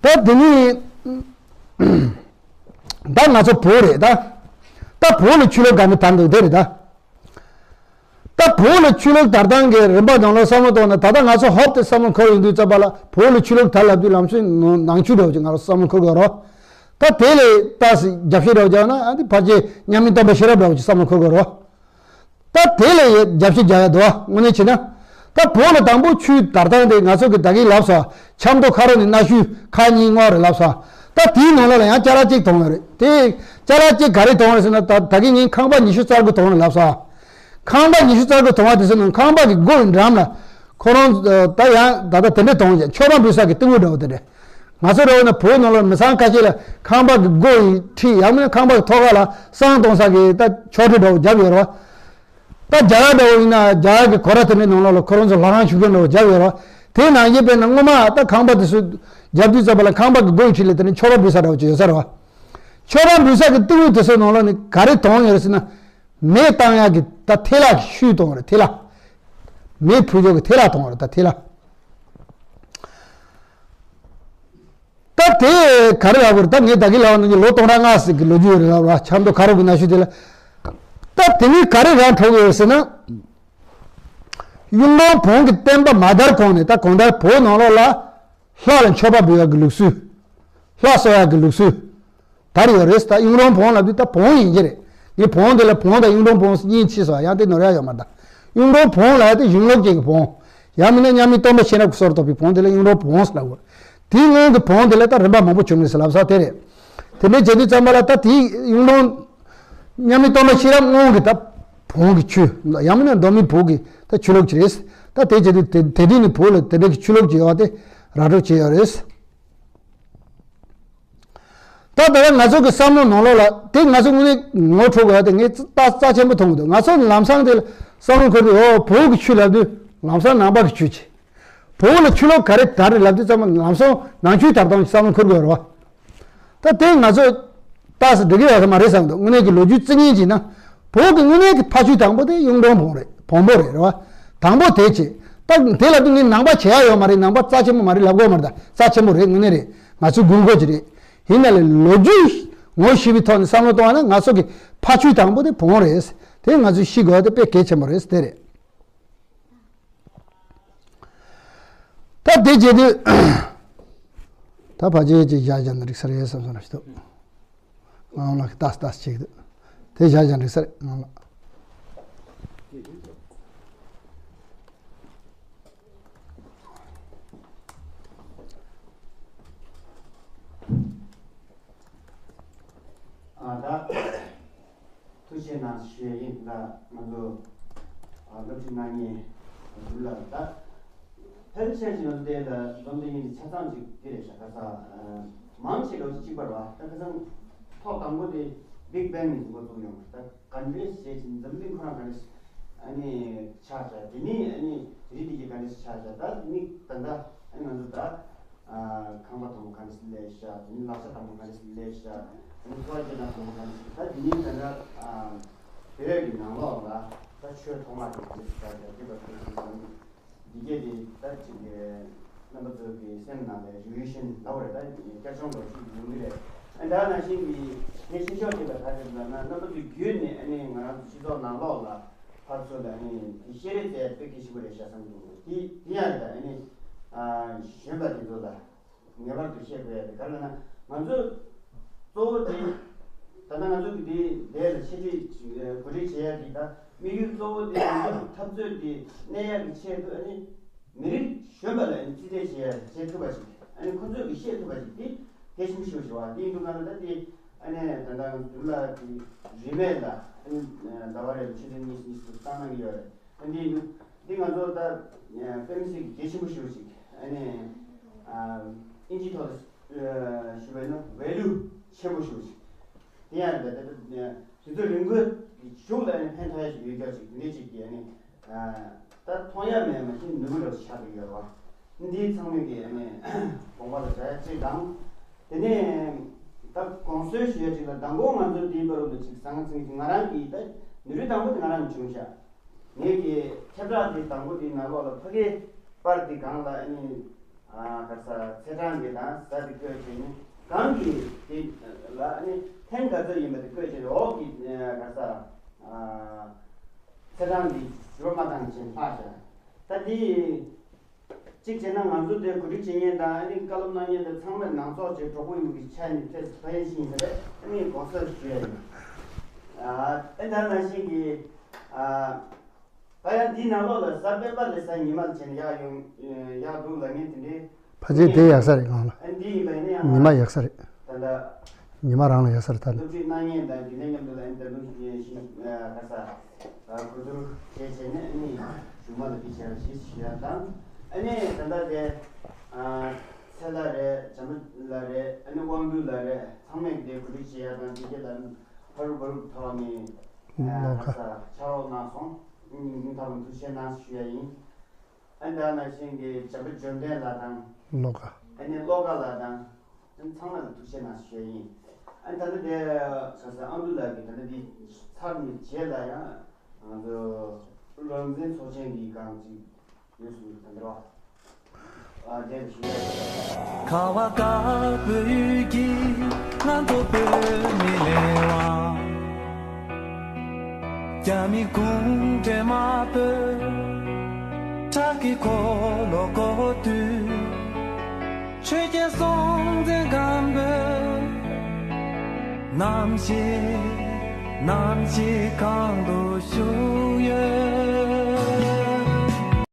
ད་དེ་ནི་ད་ང་ཚོ་བོད་རེད་ད། ད་བོད་ལ་ཆོས་ལུགས་ག་འདྲ་དར་འདུག་དེ་རེད་ད། ད་བོད་ལ་ཆོས་ལུགས་དར་སྟངས་ཀྱི་རིམ་པ་ནང་ལ་བསམ་བློ་གཏོང་ན། ད་ལྟ་ང་ཚོ་ཧོབ་སྟེ་བསམ་བློ་འཁོར་ཡོང་དུས་ཙམ་པ་ལ་བོད་ལ་ཆོས་ལུགས་དར་ལབ་དུས་ལམ་སང་ནང་ཆོས་འདྲ་བོ་ཅིག་ང་རང་བསམ་བློ་འཁོར་དགོས་རེད། ད་དེ་ལས་ད་རྒྱབ་བཤད་འདྲ་བོ་རྒྱག་ན་ཨ་ནི་ཕལ་ཆེར་མཉམ་མེད་སྟོན་པ་ཤེས་རབ་འདྲ་བོ་ཅིག་བསམ་བློ་འཁོར་དགོས་རེད། ད་དེ་ལས་རྒྱབ་བཤད་རྒྱག་ཡ་འདུག་བ། དངོས་གནས་བྱས་ན། ད་བོད་ལ་དང་པོ་ཆོས་དར་སྟངས་དེ་ང་ཚོ་གི་ད་གིན་ལབ་སོང་། ཆབ་མདོ་ཁ་རོག་ནས་གནའ་ཤུལ་ཁག་གཉིས་སྔོག་རེད་ལབ་སོང་། ད་དེའི་ནང་ལོགས་ལ་ཡང་ཅ་ལག་གཅིག་མཐོང་བ་རེད། དེ་ཅ་ལག་གཅིག་ག་རེ་མཐོང་བ་རེད་ཟེར་ན། ད་ད་གིན་ངས་ཁང་པ་ཉི་ཤུ་རྩ་དགུ་མཐོང་རེད་ལབ་སོང་། ཁང་པ་ཉི་ཤུ་རྩ་དགུ་མཐོང་བ་དེ་ཚོ་ནང་ཁང་པ་གི་སྒོ་ཡི་འགྲམ་ལ་ཁོ་རང་ད་ཡང་ད་ལྟ་དེ་འདྲ་མཐོང་ཡོད། མཆོད་པ་འབུལ་ས་གི་ཏི་ཝུ་འདྲ་བོ་དེ་འདྲ། ང་ཚོ་འདྲ་བོ་ན་བོད་ནང་ལོགས་མི་ཚང་ཁ་ཤས་ལ་ཁང་པ་གི་སྒོ་ཡི་འཁྲིས་ཡང་མིན་ན་ཁང་པ་གི་ཐོག་ཁ་ལ་བསང་གཏོང་ས་གི་ད་ཆོག་ཁྲི་འདྲ་བོ་བརྒྱབ་ཡོད་རེད་བ། ད་རྒྱ་གར་འདྲ་བོ་ཡིན་ན་རྒྱ་གར་གྱི་གོ་ར་དེ་འདྲའི་ནང་ལོགས་ལ་ཁོ་རང་ཚོ་ལྷ་ཁང་བཞུགས་མཁན་འདྲ་བོ་རྒྱབ་ཡོད་རེད། དེ་ནང་བཞིན་དཔེར་ན་སྔོན་མ་ད་ཁང་པ་དེ་ཚོ་རྒྱབ་དུས་ཙམ་པ་ལ་ཁང་པ་གི་སྒོའི་འཁྲིས་ལ་དེ་ནས་མཆོད་པ་འབུལ་ས་འདྲ་བོ་ཅིག་ཡོད་ས་རེད་བ། མཆོད་པ་འབུལ་ས་གི་ཏི་ཝུ་དེ་ཚོ་ནང་ལོགས་ནས་ག་རེ་མཐོང་ཡོད་རེད་ཟེར་ན། མེ་བཏང་ཡག་གི་ད་ཐལ་ལག་གི་ཤུལ་མཐོང་རེད། ཐལ་ལག་མེ་ཕུ་ཆོག་གི་ཐལ་ལག་མཐོང་རེད། ད་ཐལ་ལག་ད་དེ་ག་རེ་ལབ་དགོས་རེད། ད་ངས་ད་གིན་ལབ་པ་ནང་བཞིན་ལོ་སྟོང་ཕྲག་ལྔ་ཟིག་གི་ལོ་རྒྱུས་ཡོད་རེད་ལབ་ར། ཆབ་མདོ་ཁ་རོག་གི་གནའ་ཤུལ་དེ་ལ། ད་དེ་ནས་ག་རེ་རང་འཕྲོ་གི་ཡོད་ཟེར་ན། གཡུང་དྲུང་བོན་གྱི་བསྟན་པ་མ་དར་གོང་ནས་ད་གང་ལྟར་བོད་ནང་ལོགས་ལ་ལྷ་ལ་མཆོད་པ་འབུལ་ཡག་གི་ལུགས་སྲོལ། ལྷ་གསོལ་ཡག་གི་ལུགས་སྲོལ། དར་ཡོད་རེད། ད་གཡུང་དྲུང་བོན་ལབ་དུས་ད་བོན་ཡིན་གྱི་རེད། ངས་བོན་དེ་ལ་བོན་དང་གཡུང་དྲུང་བོན་གཉིས་ཕྱེ་སོང་། ཡང་དེ་ནོར་ཡག་ཡོད་མ་རེད། ད་གཡུང་དྲུང་བོན་ལབ་ཡག་དེ་གཞུང་ལུགས་ཅན་གྱི་བོན། ཡང་མིན་ན་མཉམ་མེད་སྟོན་པ་གཤེན་རབ་ཀྱི་སྲོལ་གཏོད་པའི་བོན་དེ་ལ་གཡུང་དྲུང་བོན་ཟེར་ལབ་དགོས། དེའི་སྔོན་གྱི་བོན་དེ་ལ་ད་རིམ་པ་མང་པོ་བྱུང་ཡོད་ཟེར་ལབ་ས་དེ་རེད། དེ་འདྲ་བྱེད་དུས་ཙམ་པ་ལ་ད་དེའི་གཡུང་དྲུང་མཉམ་མེད་སྟོན་པ་གཤེན་རབ་སྔོན་གྱི་ད་བོན་གྱི་ཆོས། ཡང་མིན་ན་མདོ་སྨད་བོད་ཀྱི་ད་ཆོས་ལུགས་ཅིག་རེད། ད་དེ་བྱེད་དུས་དེ་དེ་དུས་ནས་བོད་ལ་དེ་འདྲ་གི་ཆོས་ལུགས་ཅིག་ཡོད་པ་དེ་ར་སྤྲོད་བྱས་ཡོད་རེད། ད་ལྟ་ང་ཚོ་གི་བསམ་བློ་ནང་ལོགས་ལ་དེ་ང་ཚོ་དངོས་གནས་ངོ་འཕྲོད་དགོས་ཡ་དེ་ངས་རྩ་རྩ་ཆེན་པོ་མཐོང་གི་འདུག་ང་ཚོ་ལམ་སང་དེ་ལ་བསམ་བློ་འཁོར་དུས། འོ་བོད་ཀྱི་ཆོས་ལབ་དུས་ལམ་སང་ནང་པ་གི་ཆོས་ཅིག་བོད་ལ་ཆོས་ལུགས་ག་རེ་དར་རེད་ལབ་དུས་ཙམ་པ་ལམ་སང་ནང་ཆོས་དར་སྟངས་ཀྱི་བསམ་བློ་འཁོར་དགོས་རེད་བ། ད་དེ་ང་ཚོ་ཏག་ཏག་འགྲིག་གི་ཡོད་ས་མ་རེད་བསམ་འདུག་དངོས་གནས་ཀྱི་ལོ་རྒྱུས་རྩི་ངན་བྱས་ན། བོད་ཀྱི་དངོས་གནས་ཀྱི་ཕ་ཆོས་དང་པོ་དེ་གཡུང་དྲུང་བོན་རེད། བོན་པོ་རེད། རེད་བ། དང་པོ་དེ་བྱས། ད་དེ་ལབ་དུས་ངས་ནང་པ་བྱེད་ཡ་ཡོད་མ་རེད། ནང་པ་རྩ་ཆེན་པོ་མ་རེད་ལབ་དགོས་མ་རེད། ད་རྩ་ཆེན་པོ་རེད། དངོས་གནས་རེད། ང་ཚོའི་དགོས་མཁོ་ཅིག་རེད། ཡིན་ན་ལས་ལོ་རྒྱུས་ངོ་ཤེས་པའི་ཐོག་ནས་བསམ་བློ་གཏོང་བ་ན་ང་ཚོ་གི་ཕ་ཆོས་དང་པོ་དེ་བོན་རེད། དེ་ང་ཚོས་ཤེས་དགོས་པ་དེ་དཔེ་གལ་ཆེན་པོ་རེད། དེ་རེད། ད་དེ་བྱེད་དུས། ད་ཕལ་ཆེར་ཅིག་བཞག་བཞག་ན་འགྲིག་ས་རེད་བསམ་སོང་ན་ཞིག་འདུག་ངང་ལ་ཏག་ཏག་བྱེད་ཀྱི་འདུག་དེ་བཞག་བཞག་འགྲིག་ས་རེད་ངང་ལ། ཨ་ད། ཐུགས་རྗེ་གནང་ཞུ་ཡས་ཡིན། ད་ང་ཚོ་ཨ་སློབ་ཁྲིད་གནང་མཁན་འདུག་ལ། ད་ཕལ་ཆེར་ཞིག་ལ་དེ་ལ་འཛོམས་དེ་ཡིན་དེ་ཆ་ཚང་ཅིག་དེ་རེད་ཤག་ཁ་སང་ཨ་མང་ཆེ་བ་ཅིག་གཅིག་པ་རེད་བ། ད་ཁ་སང་ཐོག་དང་པོ་དེ་བིག་བེང་ནས་འགོ་བཙུགས་ཡོང་། ད་ག་འདྲས་བྱས་ཀྱི་འཛམ་གླིང་ཁོ་རང་ག་འདྲས་ཨ་ནི་ཆགས་བཞག་དེ་ནི་ཨ་ནི་རི་དེ་གི་ག་འདྲས་ཆགས་བཞག་ད་ནི་ད་ལྟ་ཨ་ནི་ང་ཚོ་ད། ཁང་པ་དང་པོ་ག་འདྲ་སེ་སླེབས་ཤག་དེ་ནས་ལག་ཆ་དང་པོ་ག་འདྲ་སེ་སླེབས་ཤག་དེ་ནས་འཚོ་བ་སྐྱེལ་སྟངས་དང་པོ་ག་འདྲ་སེ། ད་དེ་ནས་ད་ལྟ་བོད་ཀྱི་ནང་ལོགས་ལ་ད་ཆོས་ཐོག་མ་དེ་ག་འདྲ་སེ་ཆགས་ཤག་དེ་བར་དུ་ཞིག་དང་། འདི་གས་དེ་ད་ཅིག་རྣམ་པ་ཚོ་གི་སེམས་ནང་ལ་རི་ཝི་ཤན་ལབ་པ་རེད། ད་བསྐྱར་སྦྱོང་འདྲ་ཞིག་ཡོང་གི་རེད། ཨ་ད་ནང་བཞིན་གྱི་ངས་ཤེས་ཕྱོགས་དེ་ལ་ག་རེ་ལབ་ན། རྣམ་པ་ཚོ་བརྒྱུད་ནས་ཨ་ནི་ང་རང་ཚོ་སྤྱི་ཚོགས་ནང་ལོགས་ལ་ཕར་ཚུར་ལ་ཨ་ནི་དེ་བཤད་རེས་བྱས་དཔེ་གལ་ཆེན་པོ་རེད་ཤག་བསམ་གྱི་འདུག་དེ་དེ་ཡང་རེད། ད་ཨ་ནི་གཞོན་པ་དེ་ཚོ་ལ། ངེས་པར་དུ་ཤེས་དགོས་ཡ་དེ་ག་རེ་ལབ་ན། ང་ཚོ་གཙོ་བོ་དེ་ད་ལྟ་ང་ཚོ་གི་དེ་དེ་ལ་འཆད་ཁྲིད་གོ་སྒྲིག་བྱེད་ཡ་དེ། ད་དམིགས་ཡུལ་གཙོ་བོ་དེ་ང་ཚོ་གི་འཐབ་རྩོད་དེ་གནས་ཡ་གི་ཆེད་དུ་ཨ་ནི་མི་རིགས་གཞོན་པ་ལ་ཨ་ནི་རྩིས་སྤྲད་བྱེད་ཡ་བྱེད་ཐུབ་པ་ཞིག་ཨ་ནི་ཁོ་ཚོས་གི་ཤེས་ཐུབ་པ་ཞིག་དེ་གལ་ཆེན་པོ་ཞིག་ཞུ་བ་དེ་ཡིན་དུས་ག་ལ། ད་དེ་ཨ་ནི་ད་ལྟ་འདུག་ལ་དེ་རིས་མེད་ལ་ཨ་ནི་ཟླ་བ་རེ་ལ་ཆུ་ཚོད་གཉིས་གཉིས་སུ་བཏང་གནང་གི་ཡོད་རེད། འདི་འདི་ང་ཚོ་ད་དཔེ་མི་སྲིད་ཀྱི་གལ་ཆེན་པོ་ཞིག་ཅིག་ཨ་ནི་ཨིན་ཇིའི་ཐོག་ཏུ་ཞུ་བས་ན་ཝེ་ལུ་ཆེན་པོ་ཞིག་ཅིག་དེ་ཡང་རེད། ད་ད་དུས་ཚོད་རིང་པོའི་གཞུག་ལ་ཨ་ནི་ཕན་ཐོགས་ཡ་ཞིག་ཡོད་ཀྱང་ཅིག་དེ་འདྲས་ཅིག་གི་ཨ་ནི་ད་མཐོང་ཡ་མེད་མ་གཞི་ནུས་པ་འདྲ་བོ་ཆགས་ཀྱི་ཡོད་རེད་བ། འདི་ཚང་མས་ཀྱི་ཨ་ནི་དགོངས་པ་ལ་འཇགས་ཡ་གཅིག་དང་། དེ་ནས་ད་དགོངས་སེལ་ཞུ་ཡ་གཅིག་ལ། མདང་དགོང་ང་ཚོ་འདིའི་བར་དུ་ཅིག་ཟང་ཟིང་ང་རང་གིས་ད་ནུས་པ་དང་པོ་དེ་ང་རང་གིས་བྱུང་ཤག་ངེད་ཀྱི་ཁྱབ་བསྒྲགས་དེ་དང་པོ་དེའི་ནང་ལོགས་ལ་ཕ་གིའི་པར་དེ་སྒང་ལ་ཨ་ནི་ག་རེ་ཟ་ཚེས་གྲངས་དེ་དང་ཟླ་དེ་བཀོད་བྱས་ནས། སྒང་གི་དེ་ལ་ཨ་ནི་ཐེངས་ག་ཚོད་ཡིན་པ་དེ་བཀོད་བྱས་ནས། འོག་གི་ག་རེ་ཟ་ཚེས་གྲངས་དེ་འགྱུར་བ་མ་བཏང་བྱས་ལྷག་བཞག་ད་དེ་གཅིག་བྱས་ན་ང་ཚོ་དེ་གོ་སྒྲིག་བྱེད་མཁན་དང་ཨ་ནི་བཀའ་སློབ་གནང་མཁན་དེ་ཚང་མས་ནང་ཚོགས་ཀྱི་གྲོགས་པོ་ཡིན་པའི་ཆ་ནས་ཐད་ཕ་ཡན་ཤིང་ཟེར་བས་ཨ་ནི་དགོངས་སེལ་ཞུ་ཡ་ཡིན། ཨ་ཨེ་ད་ནང་བཞིན་གྱི་ཨ། ད་ཡང་འདིའི་ནང་ལོགས་ལ་གཟའ་སྤེན་པ་ལས་གཟའ་ཉི་མ་ལ་བྱས་ནས་ཡག་ཡོང་ཡག་འདུག་ལབ་མཁན་དེ་འདྲའི། ཕལ་ཆེར་དེ་ཡག་ས་རེད་ང་ལ། ཨ་འདི་ཡིན་པ་ཡིན་ན་ཡང་ཉི་མ་ཡག་ས་རེད། ད་ལྟ་ཉི་མ་རང་ལ་ཡོད་ས་རེད་ད། སློབ་ཁྲིད་གནང་མཁན་དང་རྒྱུན་ལས་མཉམ་དུ་ལ་ཨ་ནི་ད་དུང་ཞིག་ཞིག་ག་ས་གོ་བསྡུར་བྱས་བྱས་ནས་ཨ་ནི་གཞུག་མ་ལ་འདི་བྱས་ལ་ཞིག་ཞིག་ཡ་དང་། ཨ་ནི་ད་ལྟ་དེ་ཚེ་ལགས་རེད། བྱམས་པ་ལགས་རེད། ཨ་ནི་དབང་འདུས་ལགས་རེད། ཚང་མས་དེ་གོ་སྒྲིག་བྱེད་ཡ་དང་དེ་ག་ལ་ཕ་རུ་བ་རུ་ཐོག་ནས་ལོ་ག་ས་ཕྱག་རོགས་གནང་སོང་། ཨ་ནི་སྙིང་ཐག་པ་ནས་ཐུགས་རྗེ་གནང་ཞུ་ཡ་ཡིན། ཨ་ནི་ད་ནང་བཞིན་གྱི་བྱམས་པ་འབྱོར་ལྡན་ལགས་དང་། ལོ་ག་ཨ་ནི་བློ་དགའ་ལགས་དང་། ཨ་ནི་ཚང་མ་ལ་ཐུགས་རྗེ་གནང་ཞུ་ཡ་ཡིན། ཨ་ནི་ད་ལྟ་དེ་ག་ས་ཨ་འདུས་ལགས་ཀྱིས་ད་ལྟ་འདི་ཚར་ནས་རྗེས་ལ་ཡང་ང་ཚོ་རང་བཙན་ཚོགས་ཆེན་གྱི་སྒང་ཅིག་ཡོད་གསུངས་ད་འདི་རོ། ཨ་དེ་ཞུ་ཡ་ཡིན། ཁ་བ་དཀར་པོའི་ཡུལ་གྱི་ང་ཚོ་བོད་མི་ལས་དབང་རྒྱ་མི་གུང་ཁྲན་དམར་པོས་ཁྲག་གི་འཁོར་ལོ་བསྐོར་དུས། ཆོས་རྒྱལ་སྲོང་བཙན་སྒམ་པོས་ནམ་ཞིག་ནམ་ཞིག་གང་དུ་བཞུགས་ཡོད།